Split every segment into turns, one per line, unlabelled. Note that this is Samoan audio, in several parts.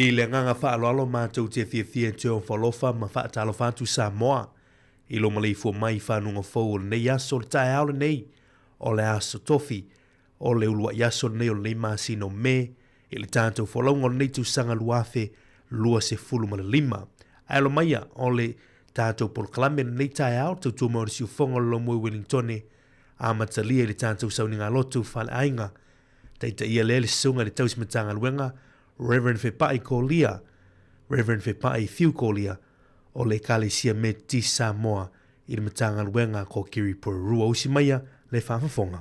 I le agaga faaaloalo matou te fiafia e toe ofo ma faatalofa atu Samoa i lo maleifua mai i fanuga fou o lenei aso le taeao lenei o le aso tofi o le uluai aso lenei o lenei masina o Me i le tatou folauga o lenei tausaga 2025. Ae alo maia o le tatou polokalame lenei taeao tautua mai o le siufofoga o le Lomoi Wellingtone amatalia i le tatou sauniga lotu faleaiga taitaia lea le susuga i le tausi Matagaluega Reverend Fepa'i Kolia Reverend Fepa'i Fiu Kolia o le Ekalesia Metotisi Samoa i le Matagaluega ko Kiri Porirua. Usi maia le faafofoga.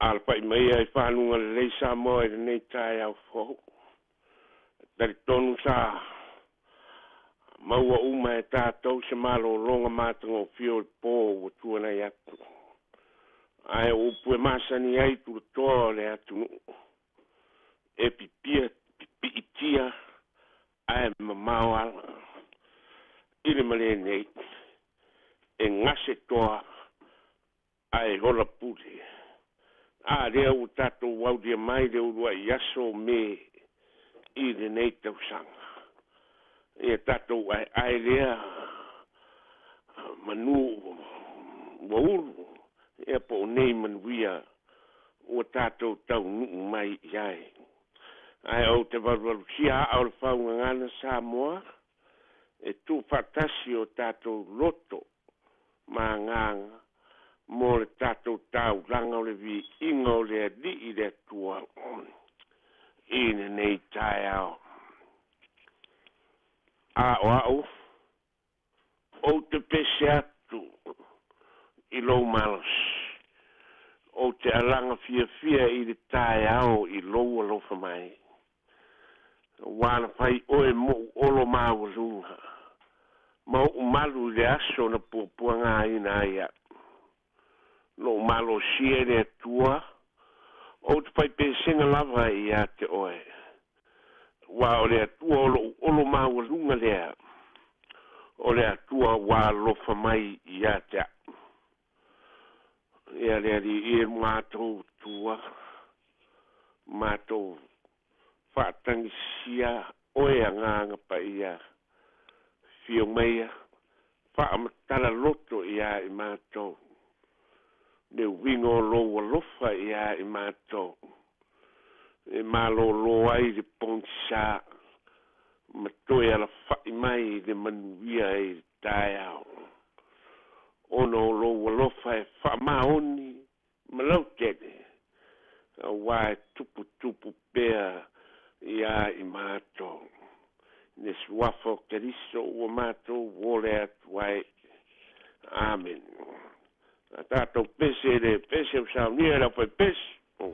Alafa'i mai ai fanuga lelei Samoa i lenei taeao fou. E talitonu sa maua uma e tatou se malologa matagofie o le pō ua tuanai atu. Ae o upu e masani ai tulatoa o le atunuu, e pipia pipiitia ae mamao ala. I le male nei, e gase toa ae ola pule. A lea ua tatou aulia mai le uluai aso o Me i lenei tausaga. Ia tatou aeae lea manu ua ulu, ia po o nei manuia ua tatou taunuu mai i ai. Ae ou te valuvalusia aa o le faugagana Samoa, e tuufaatasi o tatou loto ma agaga mo le tatou taulaga o le viiga o le Alii le Atua i lenei taeao. A o a'u ou te pese atu i lou malosi, ou te alaga fiafia i le taeao i lou alofa mai. Ua na fai oe mo'u olo maualuga, ma oʻu malu i le aso na puapuagaina ai a'u. Lo'u malosia e le Atua, ou te faipesega lava iā te oe. Ua o le Atua o lo'u olo maualuga lea, o le Atua ua alofa mai iā te a'u. Ia le Alii e matou Atua, matou faatagisia oe agaga paia, fio maia, faamatala loto iā i matou, le uiga o lou alofa iā i matou, e malōlō ai le pogisā, ma toe alafa'i mai le manuia i le taeao. Ona o lou alofa e faamaoni ma lautele, auā e tuputupu pea iā i matou. I le suafa o Keriso ua matou ole atu ai. Amen. A tatou pese le pese o saunia e le aufaipese. Oh.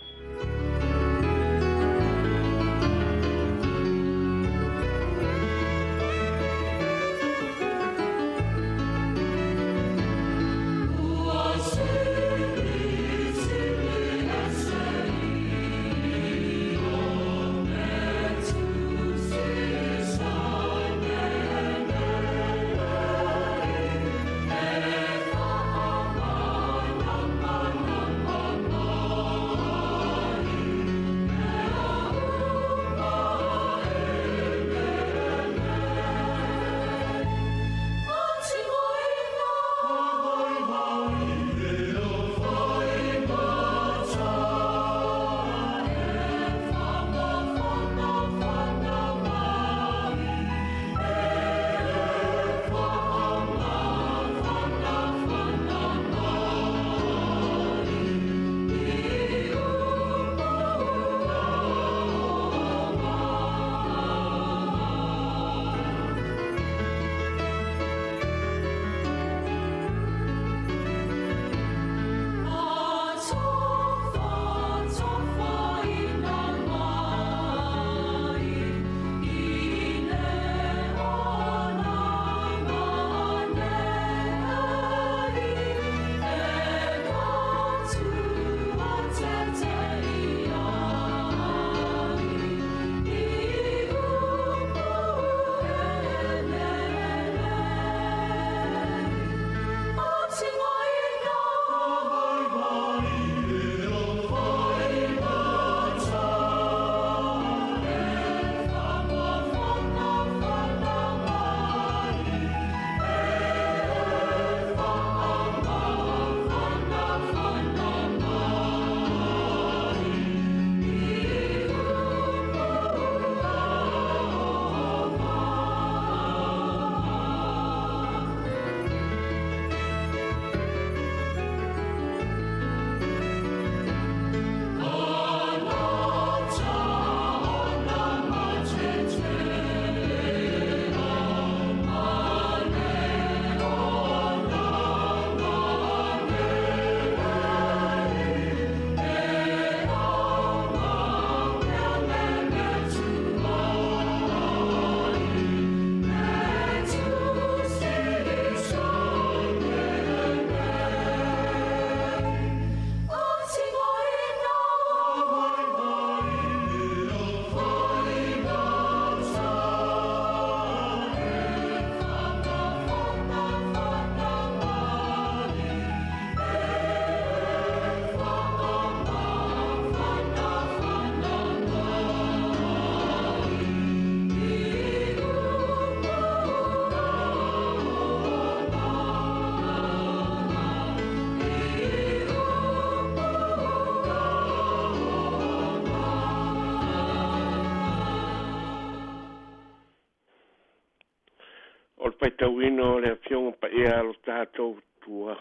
Faitauina o le Afioga Paia a lo tatou Atua.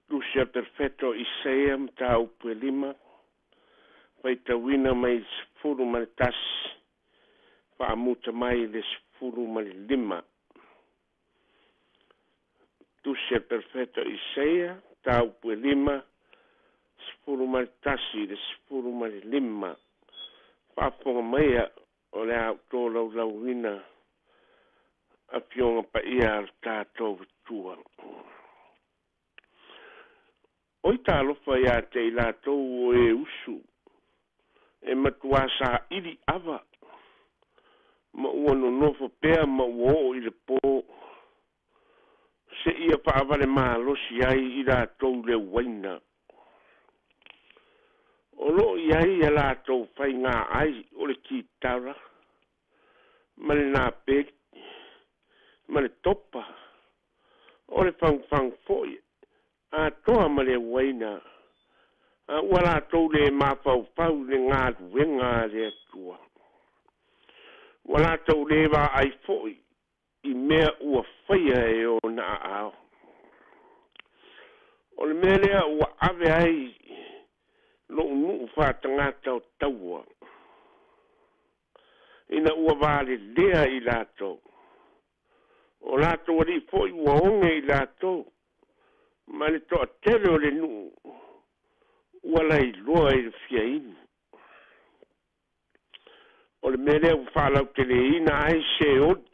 Tusi a Perfeto Isaia, mataupu e 5, faitauina mai le 11 faamuta mai le 15. Tusi a Perfeto Isaia, mataupu e 5, 11 i le 15. Faafofoga maia o le a ou tolaulauina Afioga Paia a lo tatou Atua. Oi talofa ia te i latou o e usu, e matuā saili ava, ma ua nonofo pea ma ua oo i le pō, seia faavale malosi ai i latou le uaina. O loo i ai a latou faiga ai o le kitara, ma le napeli, ma le topa, o le fagufagu foi, atoa ma le uaina, a ua latou le mafaufau i le galuega a le Atua. Ua latou le vaai foi i mea ua faia e ona aao. O le mea lea ua ave ai lou nuu faatagata o taua, ina ua valelea i latou. O latou alii foi ua oge i latou, ma le toatele o le nuu ua lailoa i le fiainu. O le mea lea ua faalauteleina ai se oli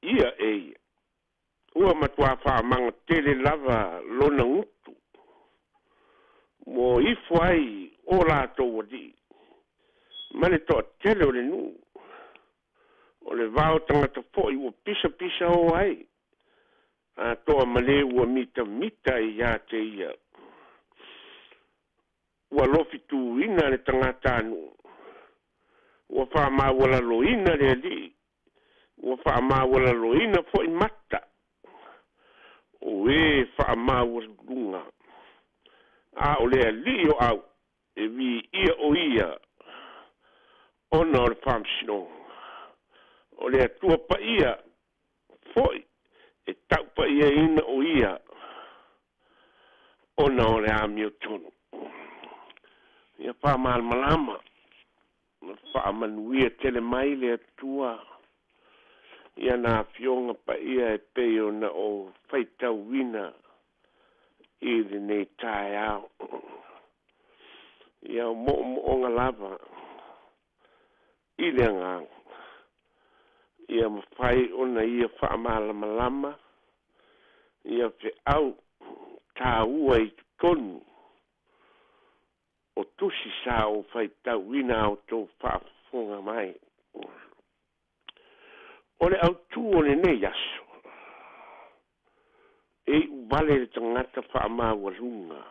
ia e ia. Ua matuā faamagatele lava lona gutu, mo ifo ai o latou alii, ma le toatele o le nuu. O le vao tagata foi ua pisapisa o ai, atoa ma le ua mitamita ia te ia. Ua lofituina le tagatanuu, ua faamaualaloina le alii, ua faamaualaloina foi mata, o e faamaualuga. A o le alii o au, e viia o ia, ona o le faamasinoga. O le Atua paia foi, e taupaiaina o ia, ona o le amiotonu. Ia faamalamalama, ma faamanuia tele mai le Atua, ia na afioga paia e pei ona o faitauina i lenei taeao. Ia o moomooga lava i le agaga, ia mafai ona ia faamalamalama, ia feau tāua i totonu o tusi sa o faitauina a outou faafofoga mai. O le autū o lenei aso, e iu vale le tagata faamaualuga.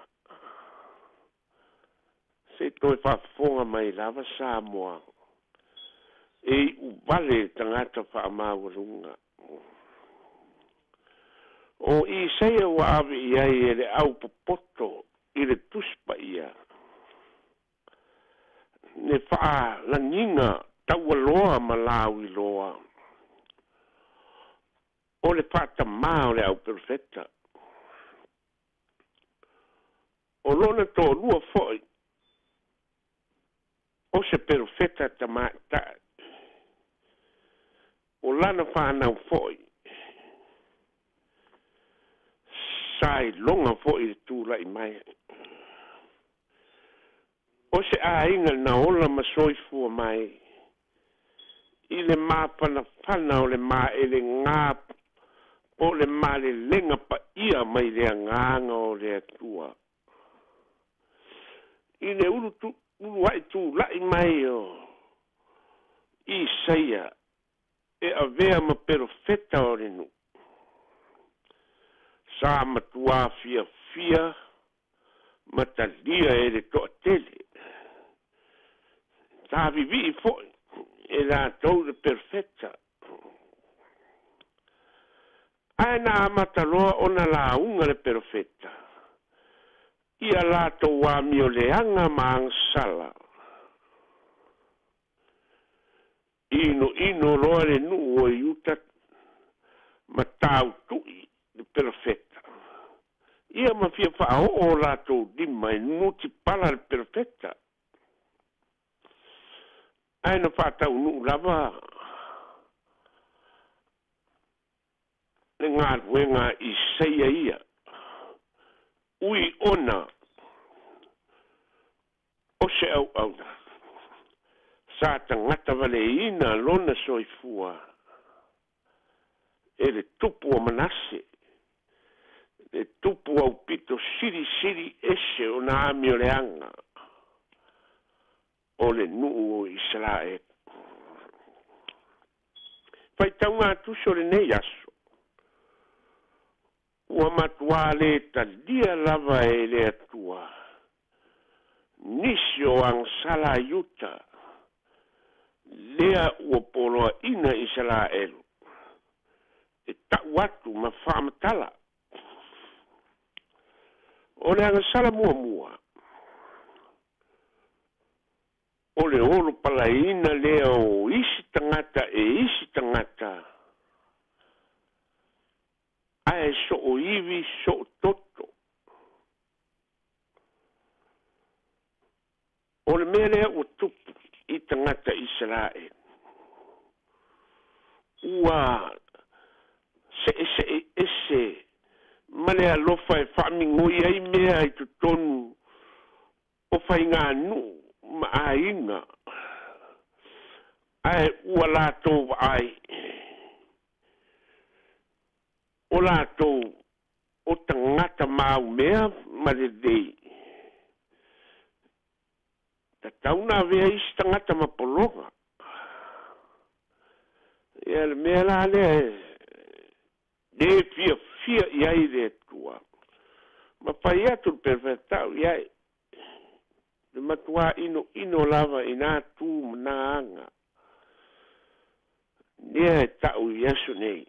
Se toe faafofoga mai lava Samoa, e iu vale le tagata faamaualuga. O Isaia ua ave i ai e le au popoto i le tusi paia, le faalagiga taualoa ma lauiloa, o le faatamā o le au perofeta. O lona toalua foi, o se perofeta tamaitai. O lana whanau foi, sa iloga foi le tulai mai. O se aiga na ola ma soifua mai, i le mafanafana o le maelegā po o le malelega paia mai le agaga o le Atua. I le uluai tulai mai o Isaia e avea ma perofeta o le nuu. Sa matuā fiafia ma talia e le toatele. Sa vivii foi e latou le perofeta. Ae na amata loa ona lauga le perofeta, ia latou amioleaga ma agasala. Inoino loa le nuu o Iuta ma tautu'i le perofeta. Ia ma fia faaoo o latou lima e nutipala le perofeta. Ae na faataunuu lava le galuega a Isaia ia, ui ona o se auauna sa tagata valeina lona soifua e le tupu o Manase, le tupu aupito silisili ese o na amioleaga o le nuu o Isaraelu. Faitauga tusi o lenei aso, ua matuā lē talia lava e le Atua nisi o agasala a Iuta lea ua poloaʻina Isaraelu e taʻu atu ma faamatala. O le agasala muamua, o le olo palaina lea o isi tagata e isi tagata ae soo ivi soo toto. O le mea lea ua tupu i tagata Isaraelu, ua seʻeseʻe ese ma le alofa e faamigoi ai mea i totonu o faiganuu ma aiga, ae ua latou vaai o latou o tagata maumea ma lelei, tatau na avea isi tagata ma pologa. Ia le mea la lea e lē fiafia i ai le Atua, ma fai atu le perofetau i ai le matuā inoino lava i nā tu ma nā aga lea e taʻu i aso nei,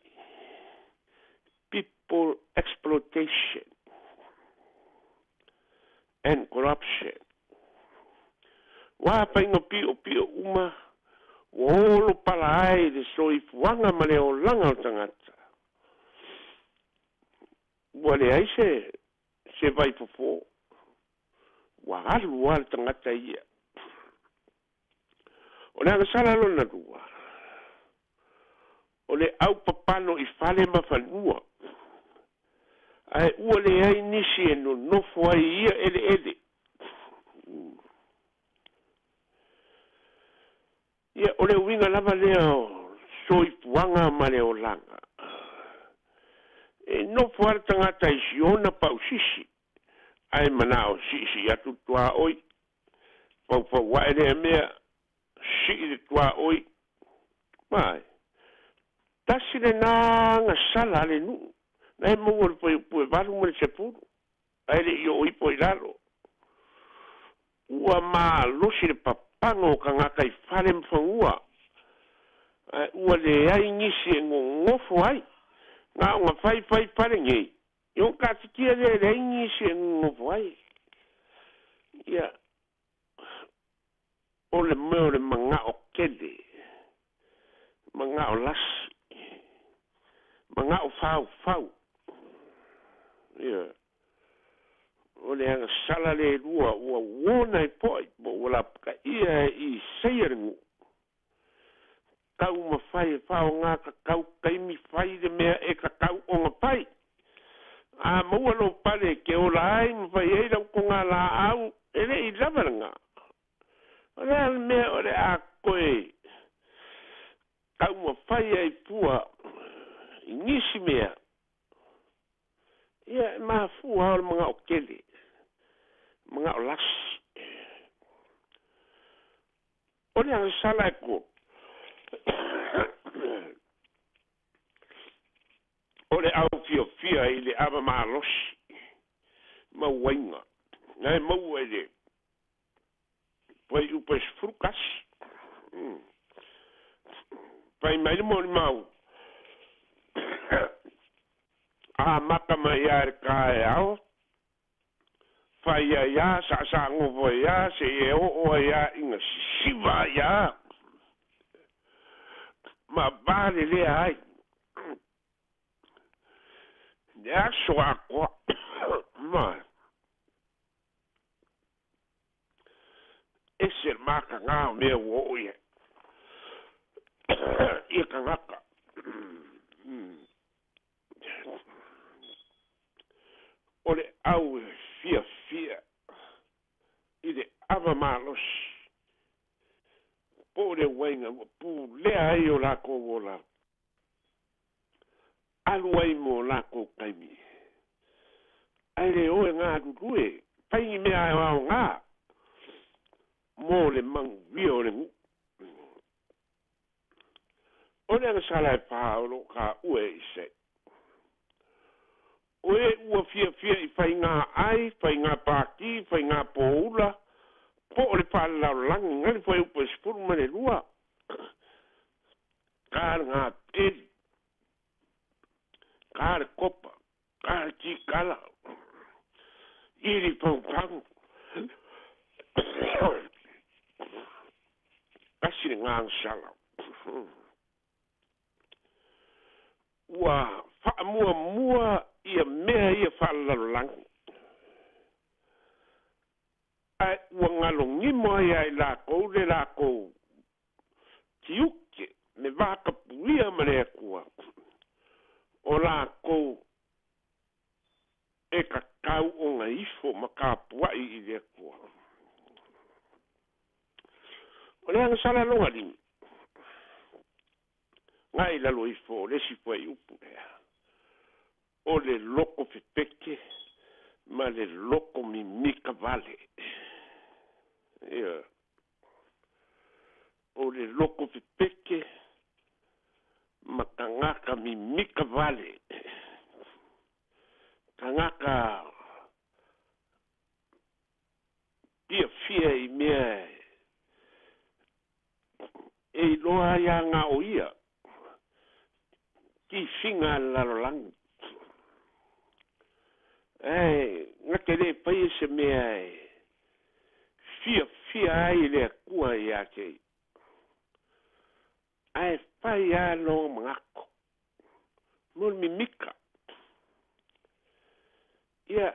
people exploitation and corruption. Ua faiga piʻopiʻo uma ua olo pala ai le soifuaga ma le olaga o tagata. Ua leai se vaifofō, ua alu a le tagata ia. O le agasala lona lua, o le aupapano i fale ma fanua, ae ua leai nisi e nonofo ai ia eleele. Ia o le uiga lava lea o soifuaga ma le olaga. E nofo a le tagata i siona pausisi, ae manao siisii atu tuaoi, faufauaʻe lea mea, sii le tuaoi. Mai, tasi lenā agasala a le nuu, na e maua le fuaiupu e 8 ma le 10, ae leʻi oo ifo i lalo. Ua malosi le papago o tagata i fale ma fagua, ae ua leai nisi e gogofo ai. Na ona fai fai fale nei, i o katikia lea e leai nisi e gogofo ai. Ia, o le mea o le magao tele, magao lasi, magao faufau. Ia, o le agasala le lua ua uona ai poʻi po ua lapakaia e Isaia le nuu. Taumafai e faaaogā tatau taimi fai le mea e tatau ona fai. A maua lou pale e te ola ai ma fai ai lau togalaau, e leʻi lava lagā. O le a le mea o le a toe taumafai ai fua i nisi mea? Ia e mafua o le magao tele, magao lasi. O le agasala e tolu, o le aufiafia i le ava malosi ma uaiga, na e maua i le fuaiupu e 11. Fai mai le molimau, amata mai ia le taeao, fai ai a saasagofo ai a seia e oo ai a ina sisiva ai a. Ma valelea ai le aso atoa ma ese le makagā o mea ua oo i ai ia tagata. O le au e fiafia i le ava malosi po o le uaiga ua pulea ai o lakou ola alu ai mo lakou taimi ae le o e galulue fai ni mea aoaogā mo le manuia o le nuu. O le agasala e fā o loo taua e Isai, o e ua fiafia i faigā ai, faigā pātī, faigā poula, po o le faalelalolagi na le fuaiupu e 12, ka le gateli, ka le kopa, ka le tikala, ili fagufagu, tasi le gagasala ua faamuamua ia mea ia faalelalolagi ae ua galogimo ai ia i lakou le lakou tiute le vatapuia ma le Atua o lakou e tatau ona ifo ma tapuai i le Atua. O le agasala loga lima gae i lalo ifo o le isi fuaiupu lea, o le loko fefeke ma le loko mimika vale. Ia, o le loko fefeke ma tagata mimika vale, tagata fiafia i mea e iloa ai aga o ia tifiga a le lalolagi. Ae gate lē faia se mea e fiafia ai le Atua iā te ia, ae fai lava loga manatu mo le mimika. Ia,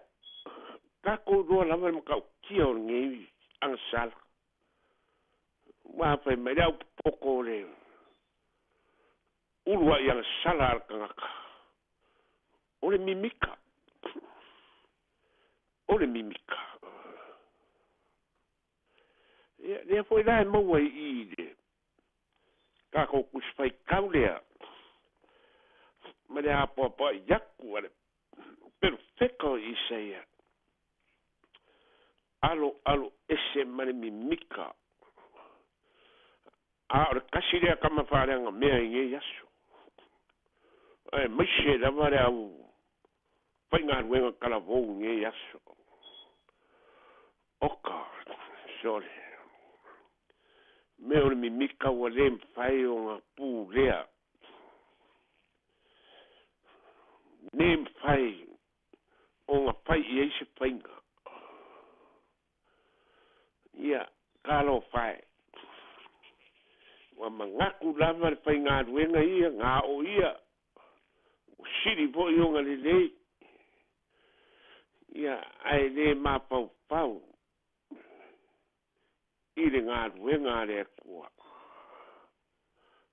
tatou iloa lava le matautia o lenei agasala. Ua fai mai le au popoto o le uluai agasala a le tagata, o le mimika. O le mimika. Ia, lea foi la e maua i i le tatou tusi faitau lea ma le apoapoai atu a le perofeta o Isaia, alo alo ese ma le mimika. A o le tasi lea tama faaleagamea i nei aso, aemaise lava le au faigaluega talavou i nei aso. Oka, sole. Mea o le mimika ua le mafai ona pulea. Le mafai ona fai i ai se faiga. Ia, talofa e. Ua manatu lava le faigaluega ia, gao ia, ua sili foi ona lelei. Ia, ae le mafaufau i le galuega a le Atua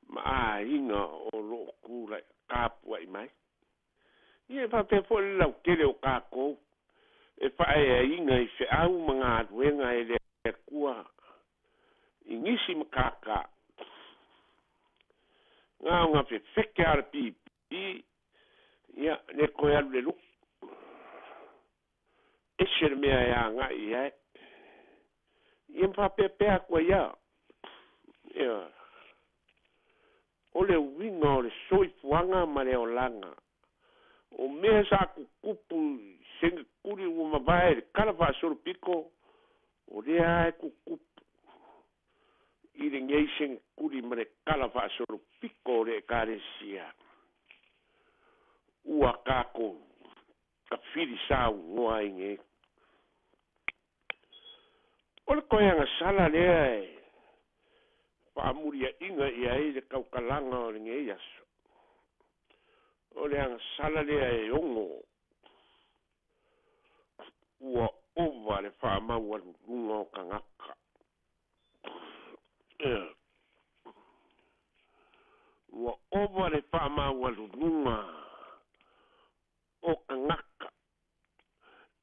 ma aiga o loo tulai tapuai mai. Ia, e faapea foi le lautele o tatou e faaeaina i feau ma galuega e le Atua i nisi matata. Na ona fefeke lava o le pipi, ia, le toe alu i le luku. Ese le mea e agai i ai. Ia ma faapeapea atu ai lava. Ia, o le uiga o le soifuaga ma le olaga, o mea sa tutupu i senetuli ua mavae i le tala faasolopito, o lea lava e tutupu i lenei senetuli ma le tala faasolopito o le Ekalesia ua tatou tafili saunoa ai nei. O le toe agasala lea e Faamuliaʻiga i ai le tautalaga o lenei aso. O le agasala lea e ogo ua ova le faamaualuluga o tagata. Ua ova le faamaualuluga o tagata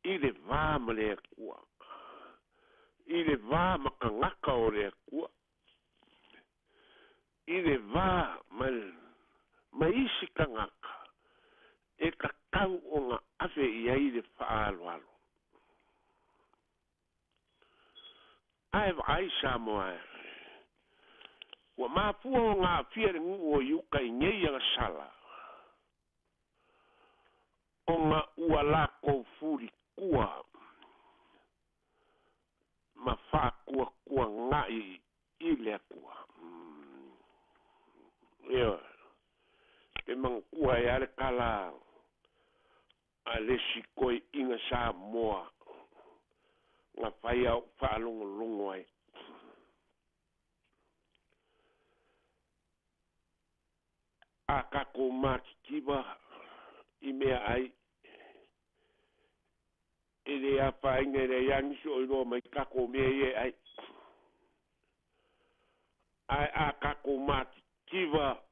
i le va ma le Atua, i le va ma tagata o le Atua, i le va ma isi tagata e tatau ona ave i ai le faaaloalo. Ae vaai Samoa e, ua mafua ona aafia le nuu o Iuta i nei agasala, ona ua latou fulitua ma faatuatuaga'i i le Atua. Ioe, te manatua ai lava le tala a le isi toeaiina Samoa na fai a ou faalogologo ai. A tatou matitiva i meaai, e le afaina e leai lava nisi o iloa mai tatou mea ia e ai. Ae a tatou matitiva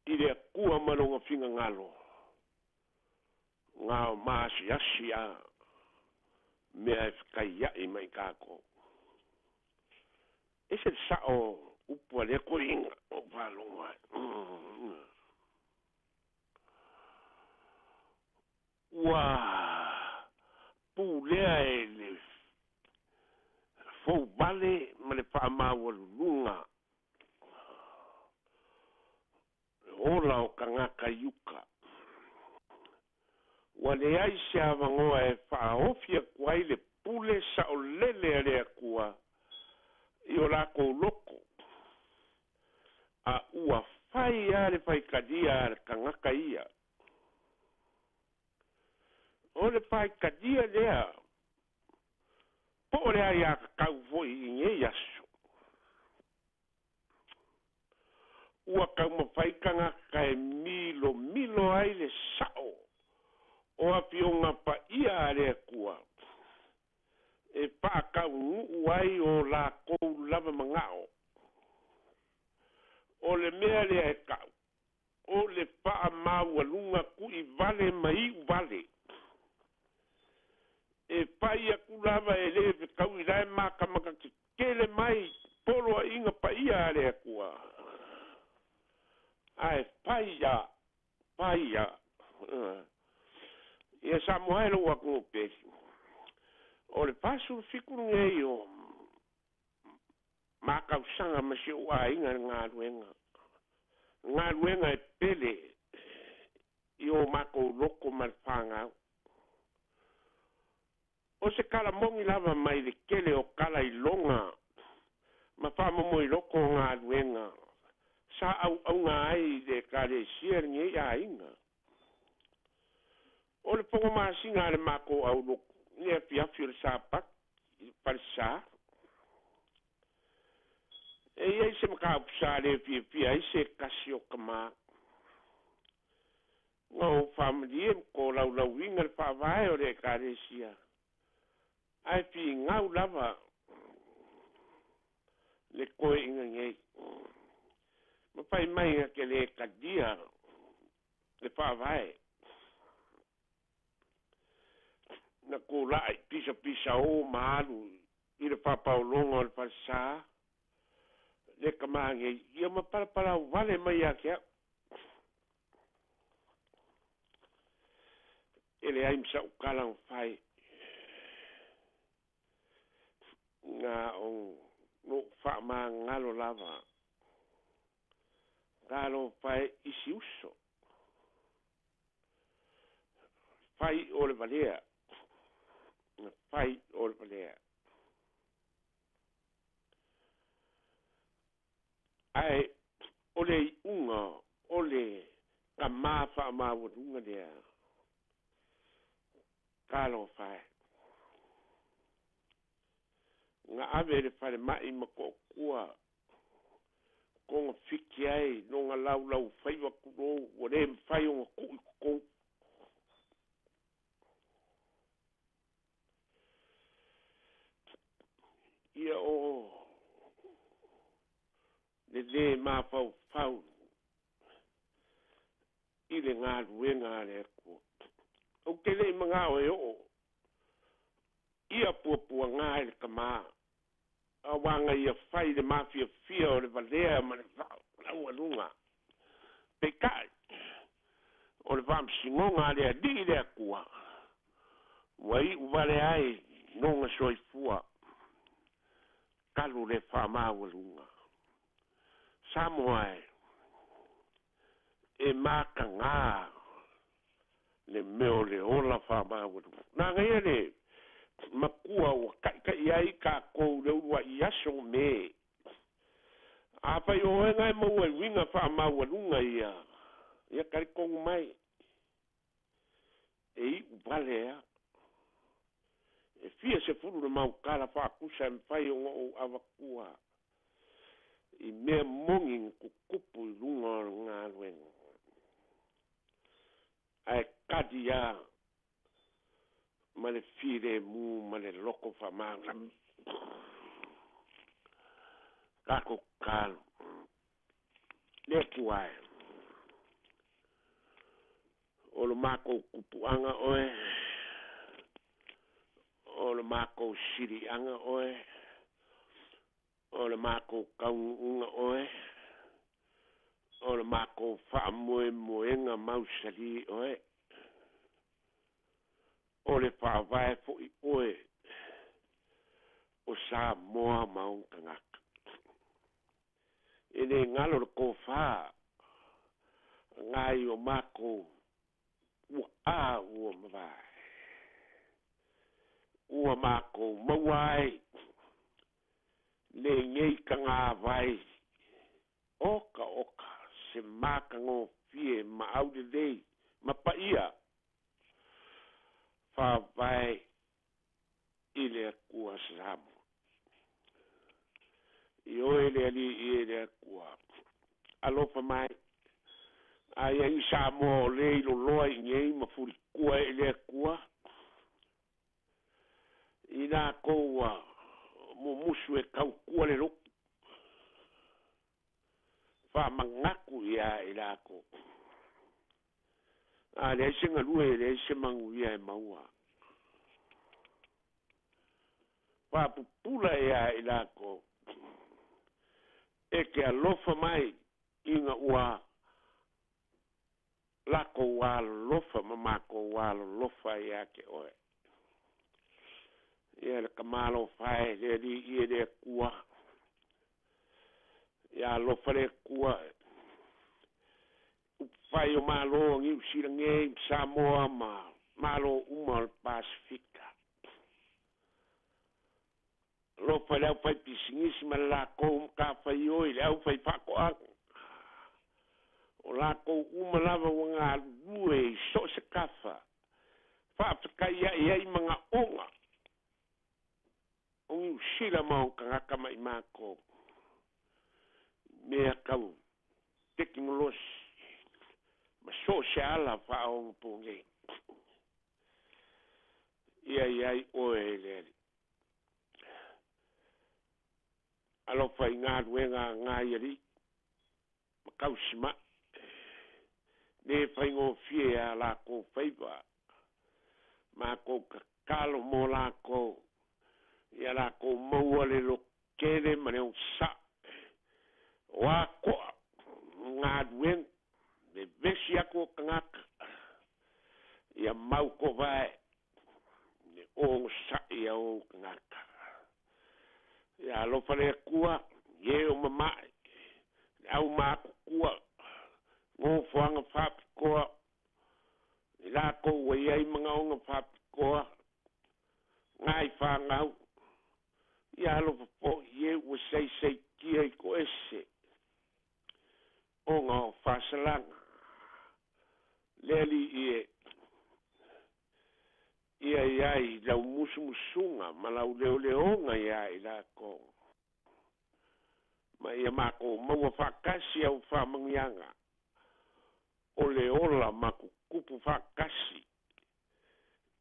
i le Atua ma Lona finagalo, na o maasiasi a mea e fetaia'i mai tatou. Ese le sa'o upu a lea toeaina o faalogo ai. Ua pulea e le fouvale ma le faamaualuluga le ola o tagata i uta. Ua leai se avanoa e faaofi atu ai le pule saolele a le Atua i o latou loto, a ua fai lava le faitalia a le tagata ia. O le faitalia lea, po o le aiatatau foi i nei aso, ua taumafai tagata e milomilo ai le sa'o o afioga paia a le Atua e faataunuu ai o lakou lava manao. O le mea lea e ta'u, o le faamaualuga tu'i vale ma i'u vale. E fai atu lava e lē fetaui la e matamata tetele mai poloaiga paia a le Atua. Ae fai a, fai a. Ia Samoa e lou atunuu pele. O le 47 lenei o matausaga ma si ou aiga i le galuega. Galuega e pele i o matou loko ma le fanau. O se kalamoni lava mai le tele o tala iloga ma faamomoiloko o galuega sa auauna ai i le Ekalesia lenei aiga. O le fono masina a le matou aulotu i le afiafi o le Sapati i le falesa, e i ai se mataupu sa le fiafia ai se tasi o tamā. Na ou faamalie ma tolaulauina le faavae o le Ekalesia, ae figau lava le toeaina nei ma fai mai na te lē talia le faavae. Na tula'i pisapisaō ma alu i le faapaologa o le falesā le tamā nei, ia ma palapalauvale mai ia te a'u. E leai ma sa'u tala na fai, na o lo'u faamagalo lava. Talofa e i si uso, fai o le valea, na fai o le valea. Ae o le iuga o le tamā faamaualuga lea, talofa e. Na ave i le falema'i ma to'atua. Togafiti ai loga laulaufaiva tulou ua lē mafai ona tu'u i totonu. Ia o le lē mafaufau i le galuega a le Atua. Ou te le'i maga'o e o'o ia puapuagā i le kamā, auā ia fai le mafiafia o le valea ma le fa'alaualuga. Peita'i, o le fa'amasinoga a le Ali'i le Atua, ua i'u vale ai loga soifua talu le fa'amaualuga. Samoa e, e makagā le mea o le ola fa'amaualuga. Nagaia le makua ua ta'ita'i ai kakou le ulua'i aso me. Afai o oega e maua i uiga fa'amaualuga ia, ia talitonu mai, e i'u vale a. E fia sefulu le mautala fa'atusa e mafai ona ou avatua i mea moni na tutupu i luga o le galuega. Ae kali a ma le filemu ma le loto fa'amagami. Tatou tatalo. Le Atua e, o lo makou kupu'aga oe, o le makou sili'aga oe, o le makou kaunu'uga oe, o le makou fa'amoemoega mausalī oe, o le fa'avae fo'i oe o Samoa ma ona tagata. E lē galo le tofā agai o makou ua'a ua mavae. Ua makou maua ai lenei tagavai okaoka se makagofie ma aulelei ma pa'ia fa'avae i le Atua Samoa. I oe le Ali'i e le Atua. Alofa mai. Aia i Samoa o lē iloloa i nei ma fulikua e i le Atua. I lakou ua mumusu e tautua le lotu. Fa'amanatu iā i lakou. A leai se galue e leai se manuia e maua. Fa'apupula iā i lakou. E ke alofa mai ina ua lakou alolofa ma makou alolofa iā te oe. Ia le kamalofa e le Ali'i e le Atua. Ia alofa le Atua upufai o Mālō o Niu Sila nei ma Samoa ma Mālō uma o le Pasifika. Alofa i le aufaipisinisi ma le lakou matafaioi le aufaifa'ato'aga. O lakou uma lava ua galulue i so o se tafa. Fa'afetaia'i ai maga'oga o Niu Sila ma ona tagata ma'i makou. Mea tau tekinolosi ma so o se ala fa'aogapogei. Ia iai oe e le Ali'i. Alofa i galuega agai ali'i ma tausima'i. Lē faigofie a lakou faiva. Makou tatalo mo lakou. Ia lakou maua le lototele ma le onosa'i. O a to'a galuega vevesi atu o tagata. Ia mautovae le ogosa'i a ou tagata. Ia alofa le Atua i e o mama'i, le aumatutua, nofoaga fa'apitoa, i lakou ua iai maga'oga fa'apitoa, gai fagau. Ia alofa fo'i i e ua saisaitia i to'ese ona o fa'asalaga. Le Ali'i e, ia iai lau musumusuga ma lau leoleoga iā i lakou. Ma ia makou maua faatasi au faamanuiaga o le ola ma tutupu faatasi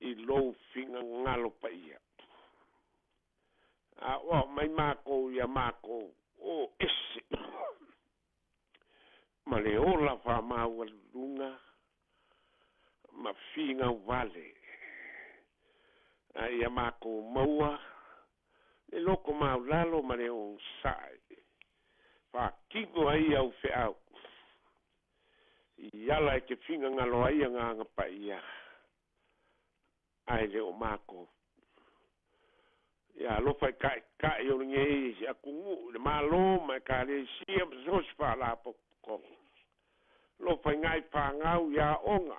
i lou finagalo paia. Aoao mai makou ia makou o ese ma le ola faamaualuluga ma figau vale. A ia makou maua le loko maulalo ma le onosai faatino ai au feau i ala e te finagalo ai Agaga Paia ae le o makou. Ia alofa i taʻitaʻi o lenei atunuu i le Malo ma Ekalesia ma so o se faalapotopotoga. Alofa i nai fanau i aoga,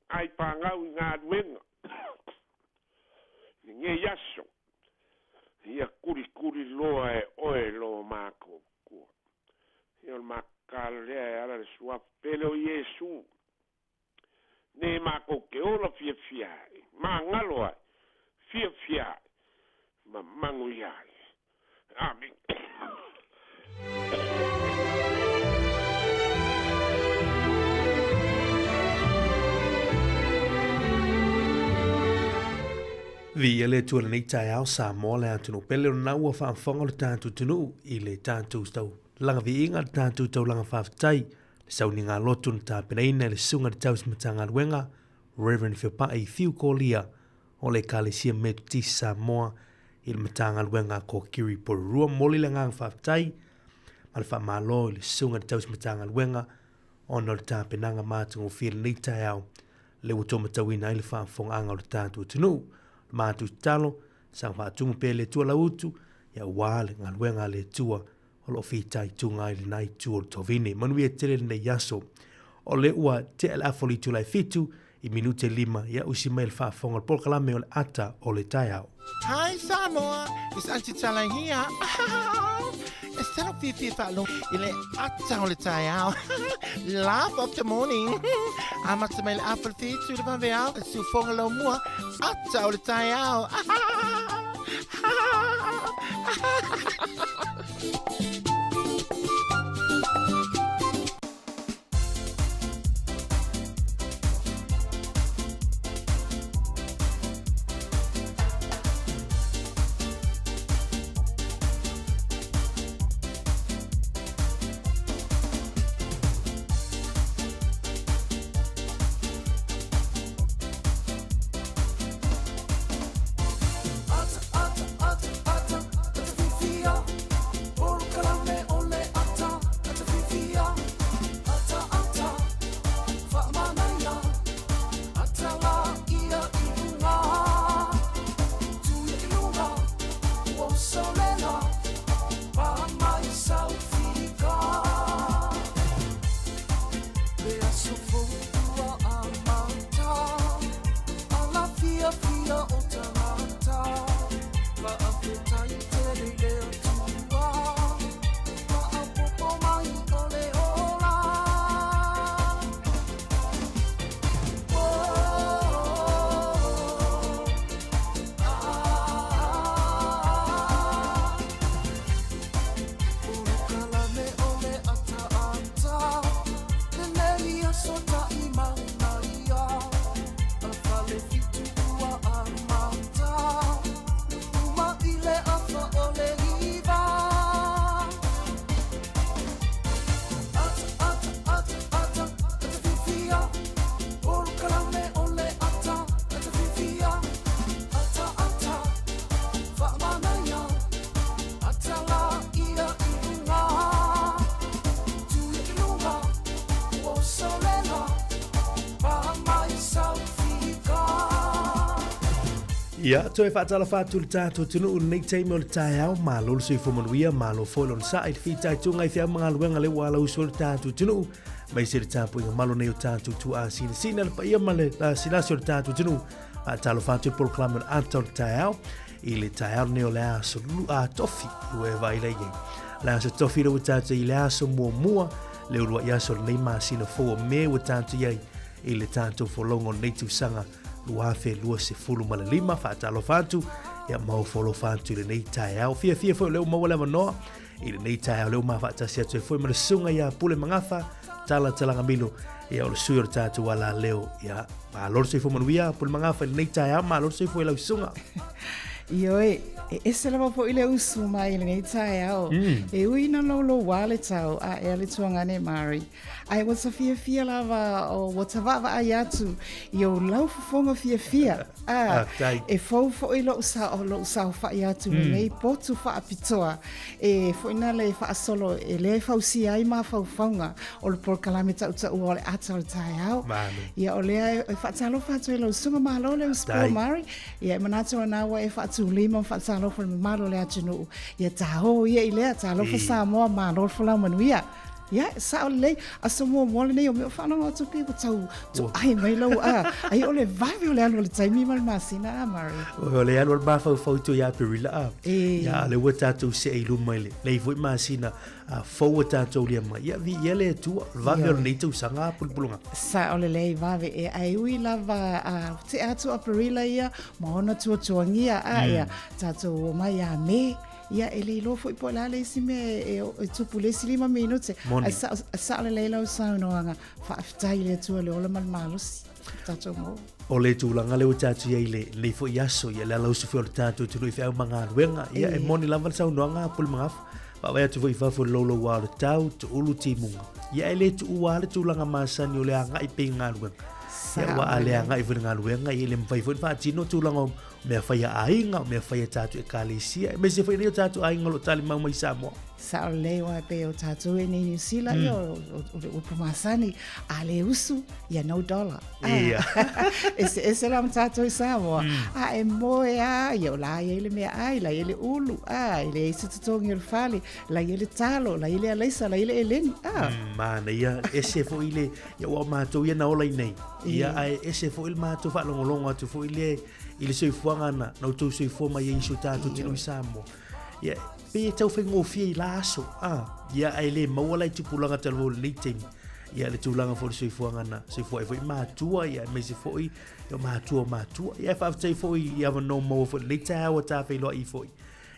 nai fanau i galuega i lenei aso. Ia kulikuli loa e oe lo matou Atua. Ia o le matou tatalo lea e ala i le Suafa pele o Iesu. Ne matou te ola fiafia ai, magalo ai, fiafia ai, ma manuia ai. Amene.
Viia le Atua i lenei taeao, Samoa le atunuu pele o lena ua faafofoga lo tatou atunuu i le tatou taulaga viiga, le tatou taulaga faafetai, le sauniga lotu na tapenaina e le Susuga i le Tausi Matagaluega, Reverend Feopa'i Fiu Kolia o le Ekalesia Metotisi Samoa i le Matagaluega a Kokiri Porirua. Momoli le agaga faafetai ma le faamalo i le Susuga i le Tausi Matagaluega ona o le tapenaga matagofie i lenei taeao lea ua taumatauina ai le faafofogaaga o le tatou atunuu. O le matou tatalo, saga faatumu pea e le Atua lau utu, ia aua le galuega a le Atua o lo o fitaituga ai lena itu o le tovine. Manuia tele lenei aso. O le ua tea le afa o le itula e 7 i minute 5, ia usi mai le faafofoga o le polokalame o le ata o le taeao.
Hi Samoa, it's Aunty Tala here. E tino fiafia faalogo i le ata o le taeao. Laugh of the morning. Amata mai le afa le 7 i le vaveao, e siufoga lau mua, ata o le taeao.
Ia, toe faatalofa atu le tatou atunuu i lenei taimi o le taeao, malo le soifua manuia, malo foi le onosai i le fitaituga i feau ma galuega lea ua alausu ai le tatou atunuu, aemaise le tapuaiga malu nei o tatou tuaasinasina, le paia ma le lasilasi o le tatou atunuu. Faatalofa atu i le polokalame o le ata o le taeao i le taeao lenei o le aso lua tofi ua e vaai lai ai. Le aso tofi lea ua tatou i le aso muamua le uluai aso o lenei masina fou o Me ua tatou i ai i le tatou folauga o lenei tausaga 2025. Faatalofa atu. Ia ma ofo alofa atu i lenei taeao. Fiafia foi o lea ua maua le avanoa i lenei taeao lea ua mafaatasi atu ai foi ma le susuga ia Pule Magafa Tala Talagamilo, ia o le sui o le tatou alaleo. Ia malo le soifua manuia Pule Magafa i lenei taeao, malo le soifua i lau susuga.
Ioe, e ese lava foi le usu mai i lenei taeao. E ui ina louloua le tau a ea le tuagane Mari. Ae ua ta fiafia lava o ua ta vaavaai atu i ou lau fofoga fiafia. A, e fou foi lou sa, lou saofai atu mm. lenei potu faapitoa e foi na le faasolo e le fausia ai mafaufauga o le polokalame tautaua o le ata o le taeao. Ia o lea e faatalofa atu i lau susuga malo le usupo Mari. Ia e manatu o lena ua e faatulima ma faatalofa i le mamalu o le atunuu. Ia tāō ia i lea, talofa Samoa, malo le folau manuia. Ia, sao lelei, aso muamua lenei o mea o faalogo atu pei ua tau toai mai lau a. Ai o le vave o le alu o le taimi ma le masina a Murray.
O le alu o le mafaufau atu ia Aperila a. Ia, a lea ua tatou see i luma i lenei foi masina a fou ua tatou aulia mai. Ia, viia le Atua, o le vave o lenei tausaga a Pulupulunga.
Sao lelei vave e ai ui lava a tea atu Aperila ia ma ona tuatuagia a ia tatou omai ia Me. Ia e le iloa foi po o le a le isi mea e, e, e tupu le isi 5 minute. Ae sao, sao lelei lau saunoaga. Faafetai i le Atua le ola ma le malosi. Tatou maua.
O le tulaga lea ua tatou i ai i lenei foi aso, ia le alausu foi o le tatou atunuu i feau ma galuega. Ia e moni lava le saunoaga a Pulemagafa. Vaavaai atu foi i fafo i le louloua o le tau, tuulu timuga. Ia e le tuua lava le tulaga masani o le agai pea i galuega. Ia aua a le agai foi i le galuega, ia e le mafai foi ona faatino tulaga o mea fai a aiga, o mea fai a tatou ekalesia, aemaise foi nei o tatou aiga o lo o talimau mai i Samoa.
Sao lelei aua e pei o tatou i nei Niu Sila, ia o le upu masani, a le usu, ia no dollar.
Ia.
Eseese la ma tatou i Samoa. A e moe lava, ia o la e i ai le meaai, la e i ai le ulu, a, e leai se totogi o le fale, la e i ai le talo, la e i ai le alaisa, la e i ai le eleni. A.
Manaia, ese foi le, ia aua o matou ia na ola i inei. Ia, ae ese foi le matou faalogologo atu foi lea i le soifuaga na na outou soifua mai ai i si o tatou atunuu i Samoa. Ia, pei e tau faigofie i la aso, a, ia, ae le maua la i tupulaga talu ai o lenei taimi. Ia, le tulaga foi o le soifuaga na soifua ai foi matua, ia, aemaise foi o matua o matua. Ia, e faafetai foi i avanoa maua foi i lenei taeao ua ta feiloai foi.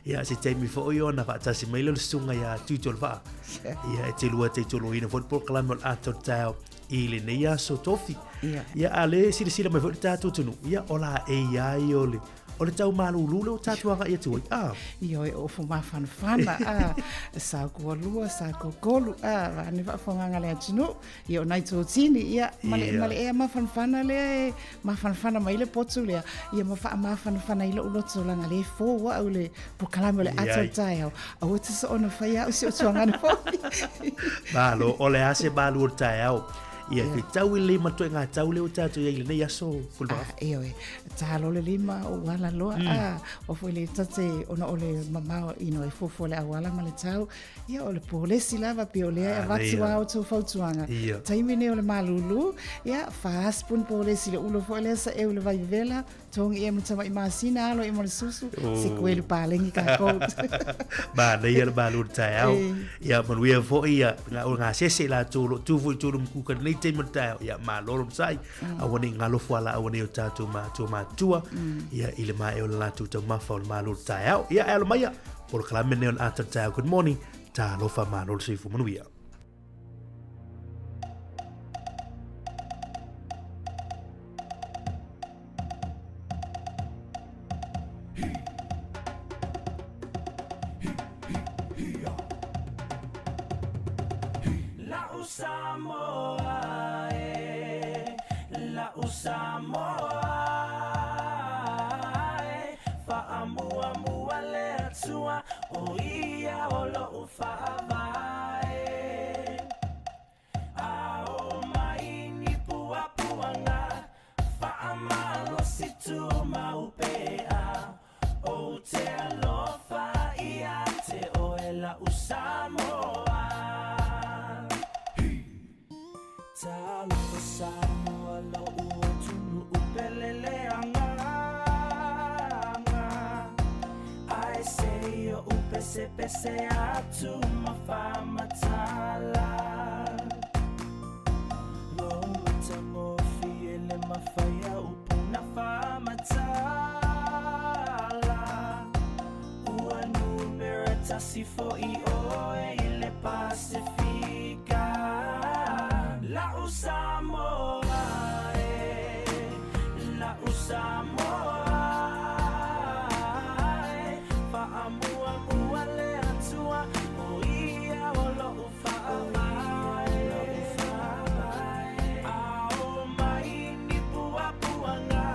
Ia, se taimi foi ona faatasi mai lea o le susuga ia Tuitolovaa. Ia, e te lua taitoloina foi le polokalame o le ata o le taeao i lenei aso tofi. Ia, ia a le silasila mai foi le tatou atunuu, ia o la e i ai o le o le tau malūlū lea ua tatou agai atu ai. Ah.
Ioe, o ofu mafanafana, a, sa kualua, sa kokolu, a, vaeane faafofogaga a le atunuu. Ia o nai totini, ia, ma le, ma le ea mafanafana lea e mafanafana mai le potu lea, ia ma faamafanafana ai lou loto leaga lea e fou au i le polokalame o le ata o le taeao. Aua te soona faia au si o tuagana foi.
Malo, o le a se malu o le taeao. Ia, yeah. tau i le lima toe ngā tau leo tātou i lenei aso, Pulemaga.
Ah, ioe, tālo le lima o uala loa, a, o foi le tate ona o le mamao, you know, e fuafua le auala ma le tau, Ia, o le polesi lava, pei o lea e avatu a outou fautuaga. Taimi nei o le malūlū, ia, 4 spoon polesi le ulo foi lea sa eu i le vai vevela, togi ea ma tamai masina, alo ea ma le susu, se kuelu palagi kākou.
Manaia le malu o le taeao. Ia, manuia foi ia, ngā, o ngā sese i latou o lo o tu foi i tonu ma kuka i lenei taimi o le taeao. Ia, malo le onosai. Aua ne i ngalofo ala auanei o tatou matua matua, ia, i le maea o le latou taumafa o le malu o le taeao. Ia, e alo maia, Polokalame lenei o le ata o le taeao. Good morning. Talofa malo le soifua manuia.
Samoa e, la'u Samoa e, Faamuamua le Atua, o ia o lo'u faavae. A oo mai ni puapuaga, faamalosi tumau pea, Ou te alofa ia te oe la'u Samoa. Talofa Samoa lo'u atunuu pele le agaga Ae se i oʻu pesepese atu ma faamatala Lou matagofie le mafai a upu na faamatala. tasi foi oe i le Pasefika La'u Samoa e La'u Samoa e Faamuamua le Atua O ia o lo'u faavae A oo mai ni puapuaga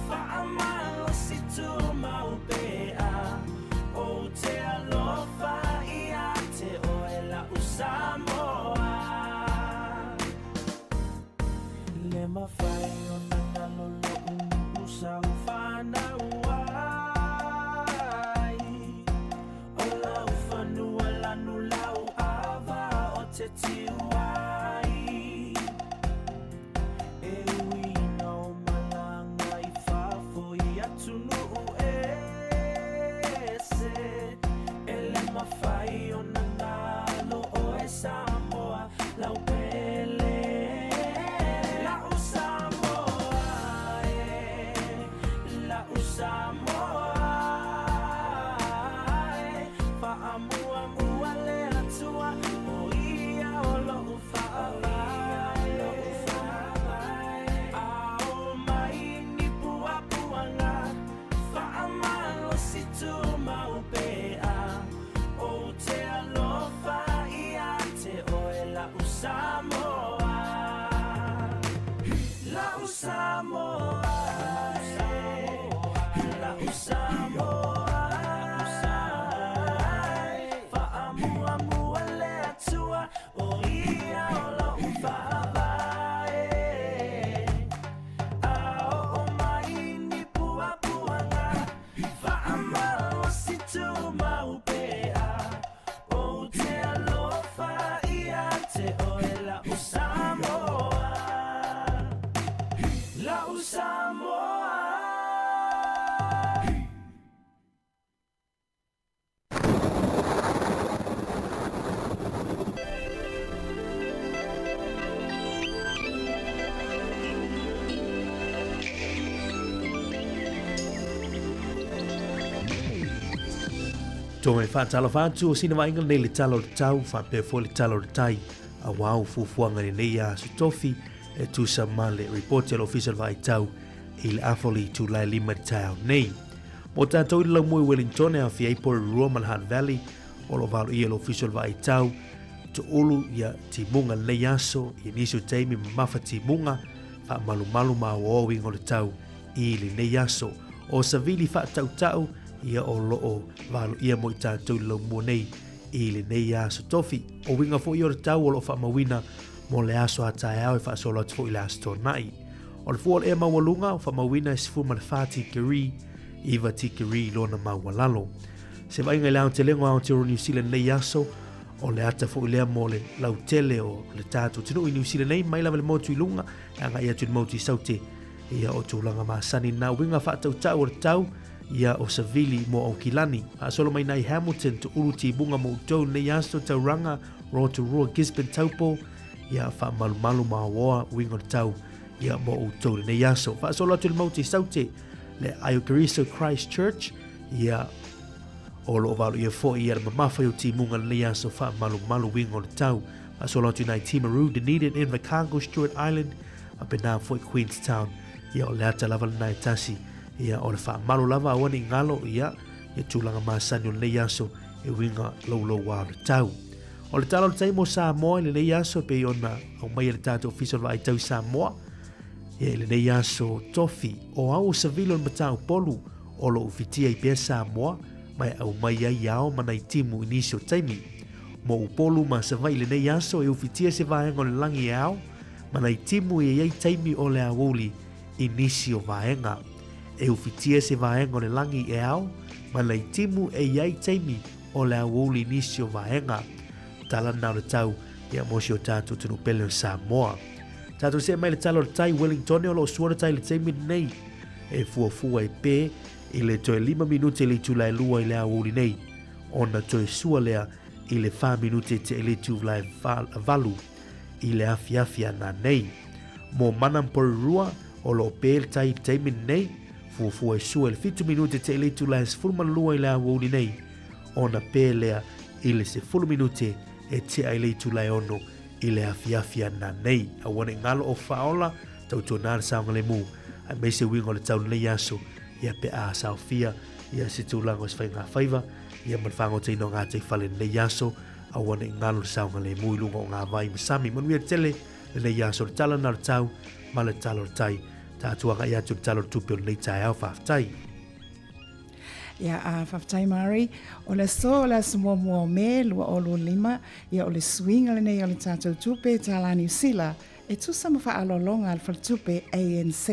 Faamalosi tumau pea Ou te alofa ia te oe la'u Samoa Le mafai ona galo lo'u nuu sa ou fanau ai O lau fanua lanu lau ava o te tiu ai E ui ina o malaga i fafo i atunuu ese E le mafai ona galo oe Samoa lau pele La'u Samoa e La'u Samoa e Faamuamua le Atua O ia o lo'u faavae A oo mai ni puapuaga Faamalosi tumau pea Ou te alofa ia te oe la'u Samoa La'u Samoa e La'u Samoa e Faamuamua le Atua O ia o lo'u faavae A oo mai ni puapuaga Faamalosi tumau pea Ou te alofa ia te oe la'u Samoa La'u Samoa.
Tonga e whaatalofa atu o sina vaaiga lenei le tala o le tau, faapea foi le tala o le tai, auā o fuafuaga i lenei aso tofi e tusa ma le ripoti a le Ofisa o le Vaai Tau i le afa o le itula e 5 i le taeao nei. Mo tātou i le laumua i Wellington e aofia ai Porirua ma le Hutt Valley, o lo o valoia e le Ofisa o le Vaai Tau, toulu ia timuga lenei aso, i nisi o taimi mamafa timuga, faamalumalu ma aoao uiga o le tau i lenei aso. O savili faatautau ia o lo o valoia mo i tātou i le laumua nei i lenei aso tofi. O uiga foi o le tau o lo o faamauina mo le aso a taeao e faasolo atu foi i le aso Toonai. O le fua o le ea maualuga o faamauina e 14 tikeri, 9 tikeri lona maualalo. Se vaaiga i le aotelega o Aotearoa New Zealand nei aso, o le ata foi lea mo le lautele o le tatou atunuu i New Zealand nei, mai lava le motu i luga, e agai atu i le motu i Saute, ia o tulaga masani na uiga faatautau o le tau, ia o Savili mo Aukilani. Faasolo mai nai Hamilton, Tuulu Timuga mo outou nei aso, Tauranga, Rotorua, Gisborne, Taupo, ia faamalumalu ma aoa uiga o le tau ia mo outou lenei aso. Faasolo atu i le Mauti Saute, le Aio Keriso Christ Church, ia o lo o valoia foi ia le mamafa i o timuga lenei aso faamalumalu uiga o le tau. Faasolo atu i nai Timaru, Dunedin, Invercargill, Stewart Island, faapena foi Queenstown. Ia o le ata lava lena e tasi, ia o le faamalu lava aua ne i galo, ia ia tulaga masani o lenei aso e uiga louloua o le tau. O le tala o le tai mo Samoa i lenei aso e pei ona aumai e le tatou Ofisa o le Vaai Tau i Samoa. Ia i lenei aso tofi, o au o Savili o le Mataupolu o lo o ufitia ai pea Samoa ma e aumai ai ao ma nai timu i nisi o taimi. Mo Upolu ma Savaii i lenei aso e ufitia se vaega o le lagi e ao ma nai timu e i ai taimi o le aoauli i nisi o vaega. E ufitia se vaega o le lagi e ao ma nai timu e i ai taimi o le aoauli nisi o vaega. Tala na o le tau ia mo si o tātou atunuu pele o Samoa. Tātou see mai le tala o le tai Wellington o lo o sua le tai i le taimi lenei e fuafua e pē i le toe 5 minute i le itula e 2 i le aoauli nei ona toe sua lea i le 4 minute te i le itula e 8 i le afiafi ana nei. Mo Mana Porirua o lo o pē le tai i le taimi lenei, fuafua e sua i le 7 minute te i le itula e 12 i le aoauli nei. Ona pē lea i le 10 minute e tea i le itula e 6 i le afiafi ananei. Aua ne i galo o faaola, tautuana le saogalemu, aemaise uiga o le tau lenei aso, ia pe a saofia ia se tulaga o se faigafaiva, ia ma le faagotaina o gataifale i lenei aso, aua ne i galo le saogalemu i luga o ngā vai ma sami. Manuia tele lenei aso, le tala na o le tau ma le tala o le tai. Tatou agai atu i le Tala o le Tupe o lenei taeao. Faafetai.
Ia, a faafetai Mari. O le aso, o le aso muamua o Me 2025, ia o le suiga lenei o le tatou tupe tālā Niu Sila e tusa ma faaaloaloga a le faletupe ANZ.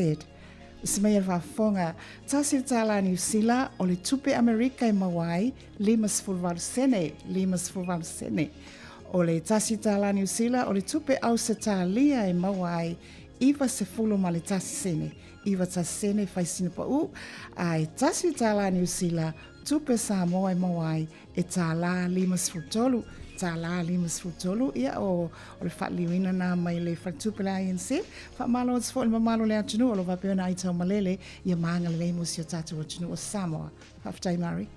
Usi mai e le faafofoga, tasi le tālā Niu Sila o le tupe Amerika e maua ai 58 sene, 58 sene. O le tasi tālā Niu Sila o le tupe Ausetalia e maua ai 91 sene, 91 sene fai sina paʻū, a e tasi le tālā Niu Sila, tupe Samoa e maua ai e tālā 53, tālā 53, ia o, o le faaliliuina na mai le faletupe le INC. Faamalo atu foi i le mamalu o le atunuu o lo o faapea ona aitau malele ia ma agalelei mo si o tatou atunuu o Samoa. Faafetai Mary.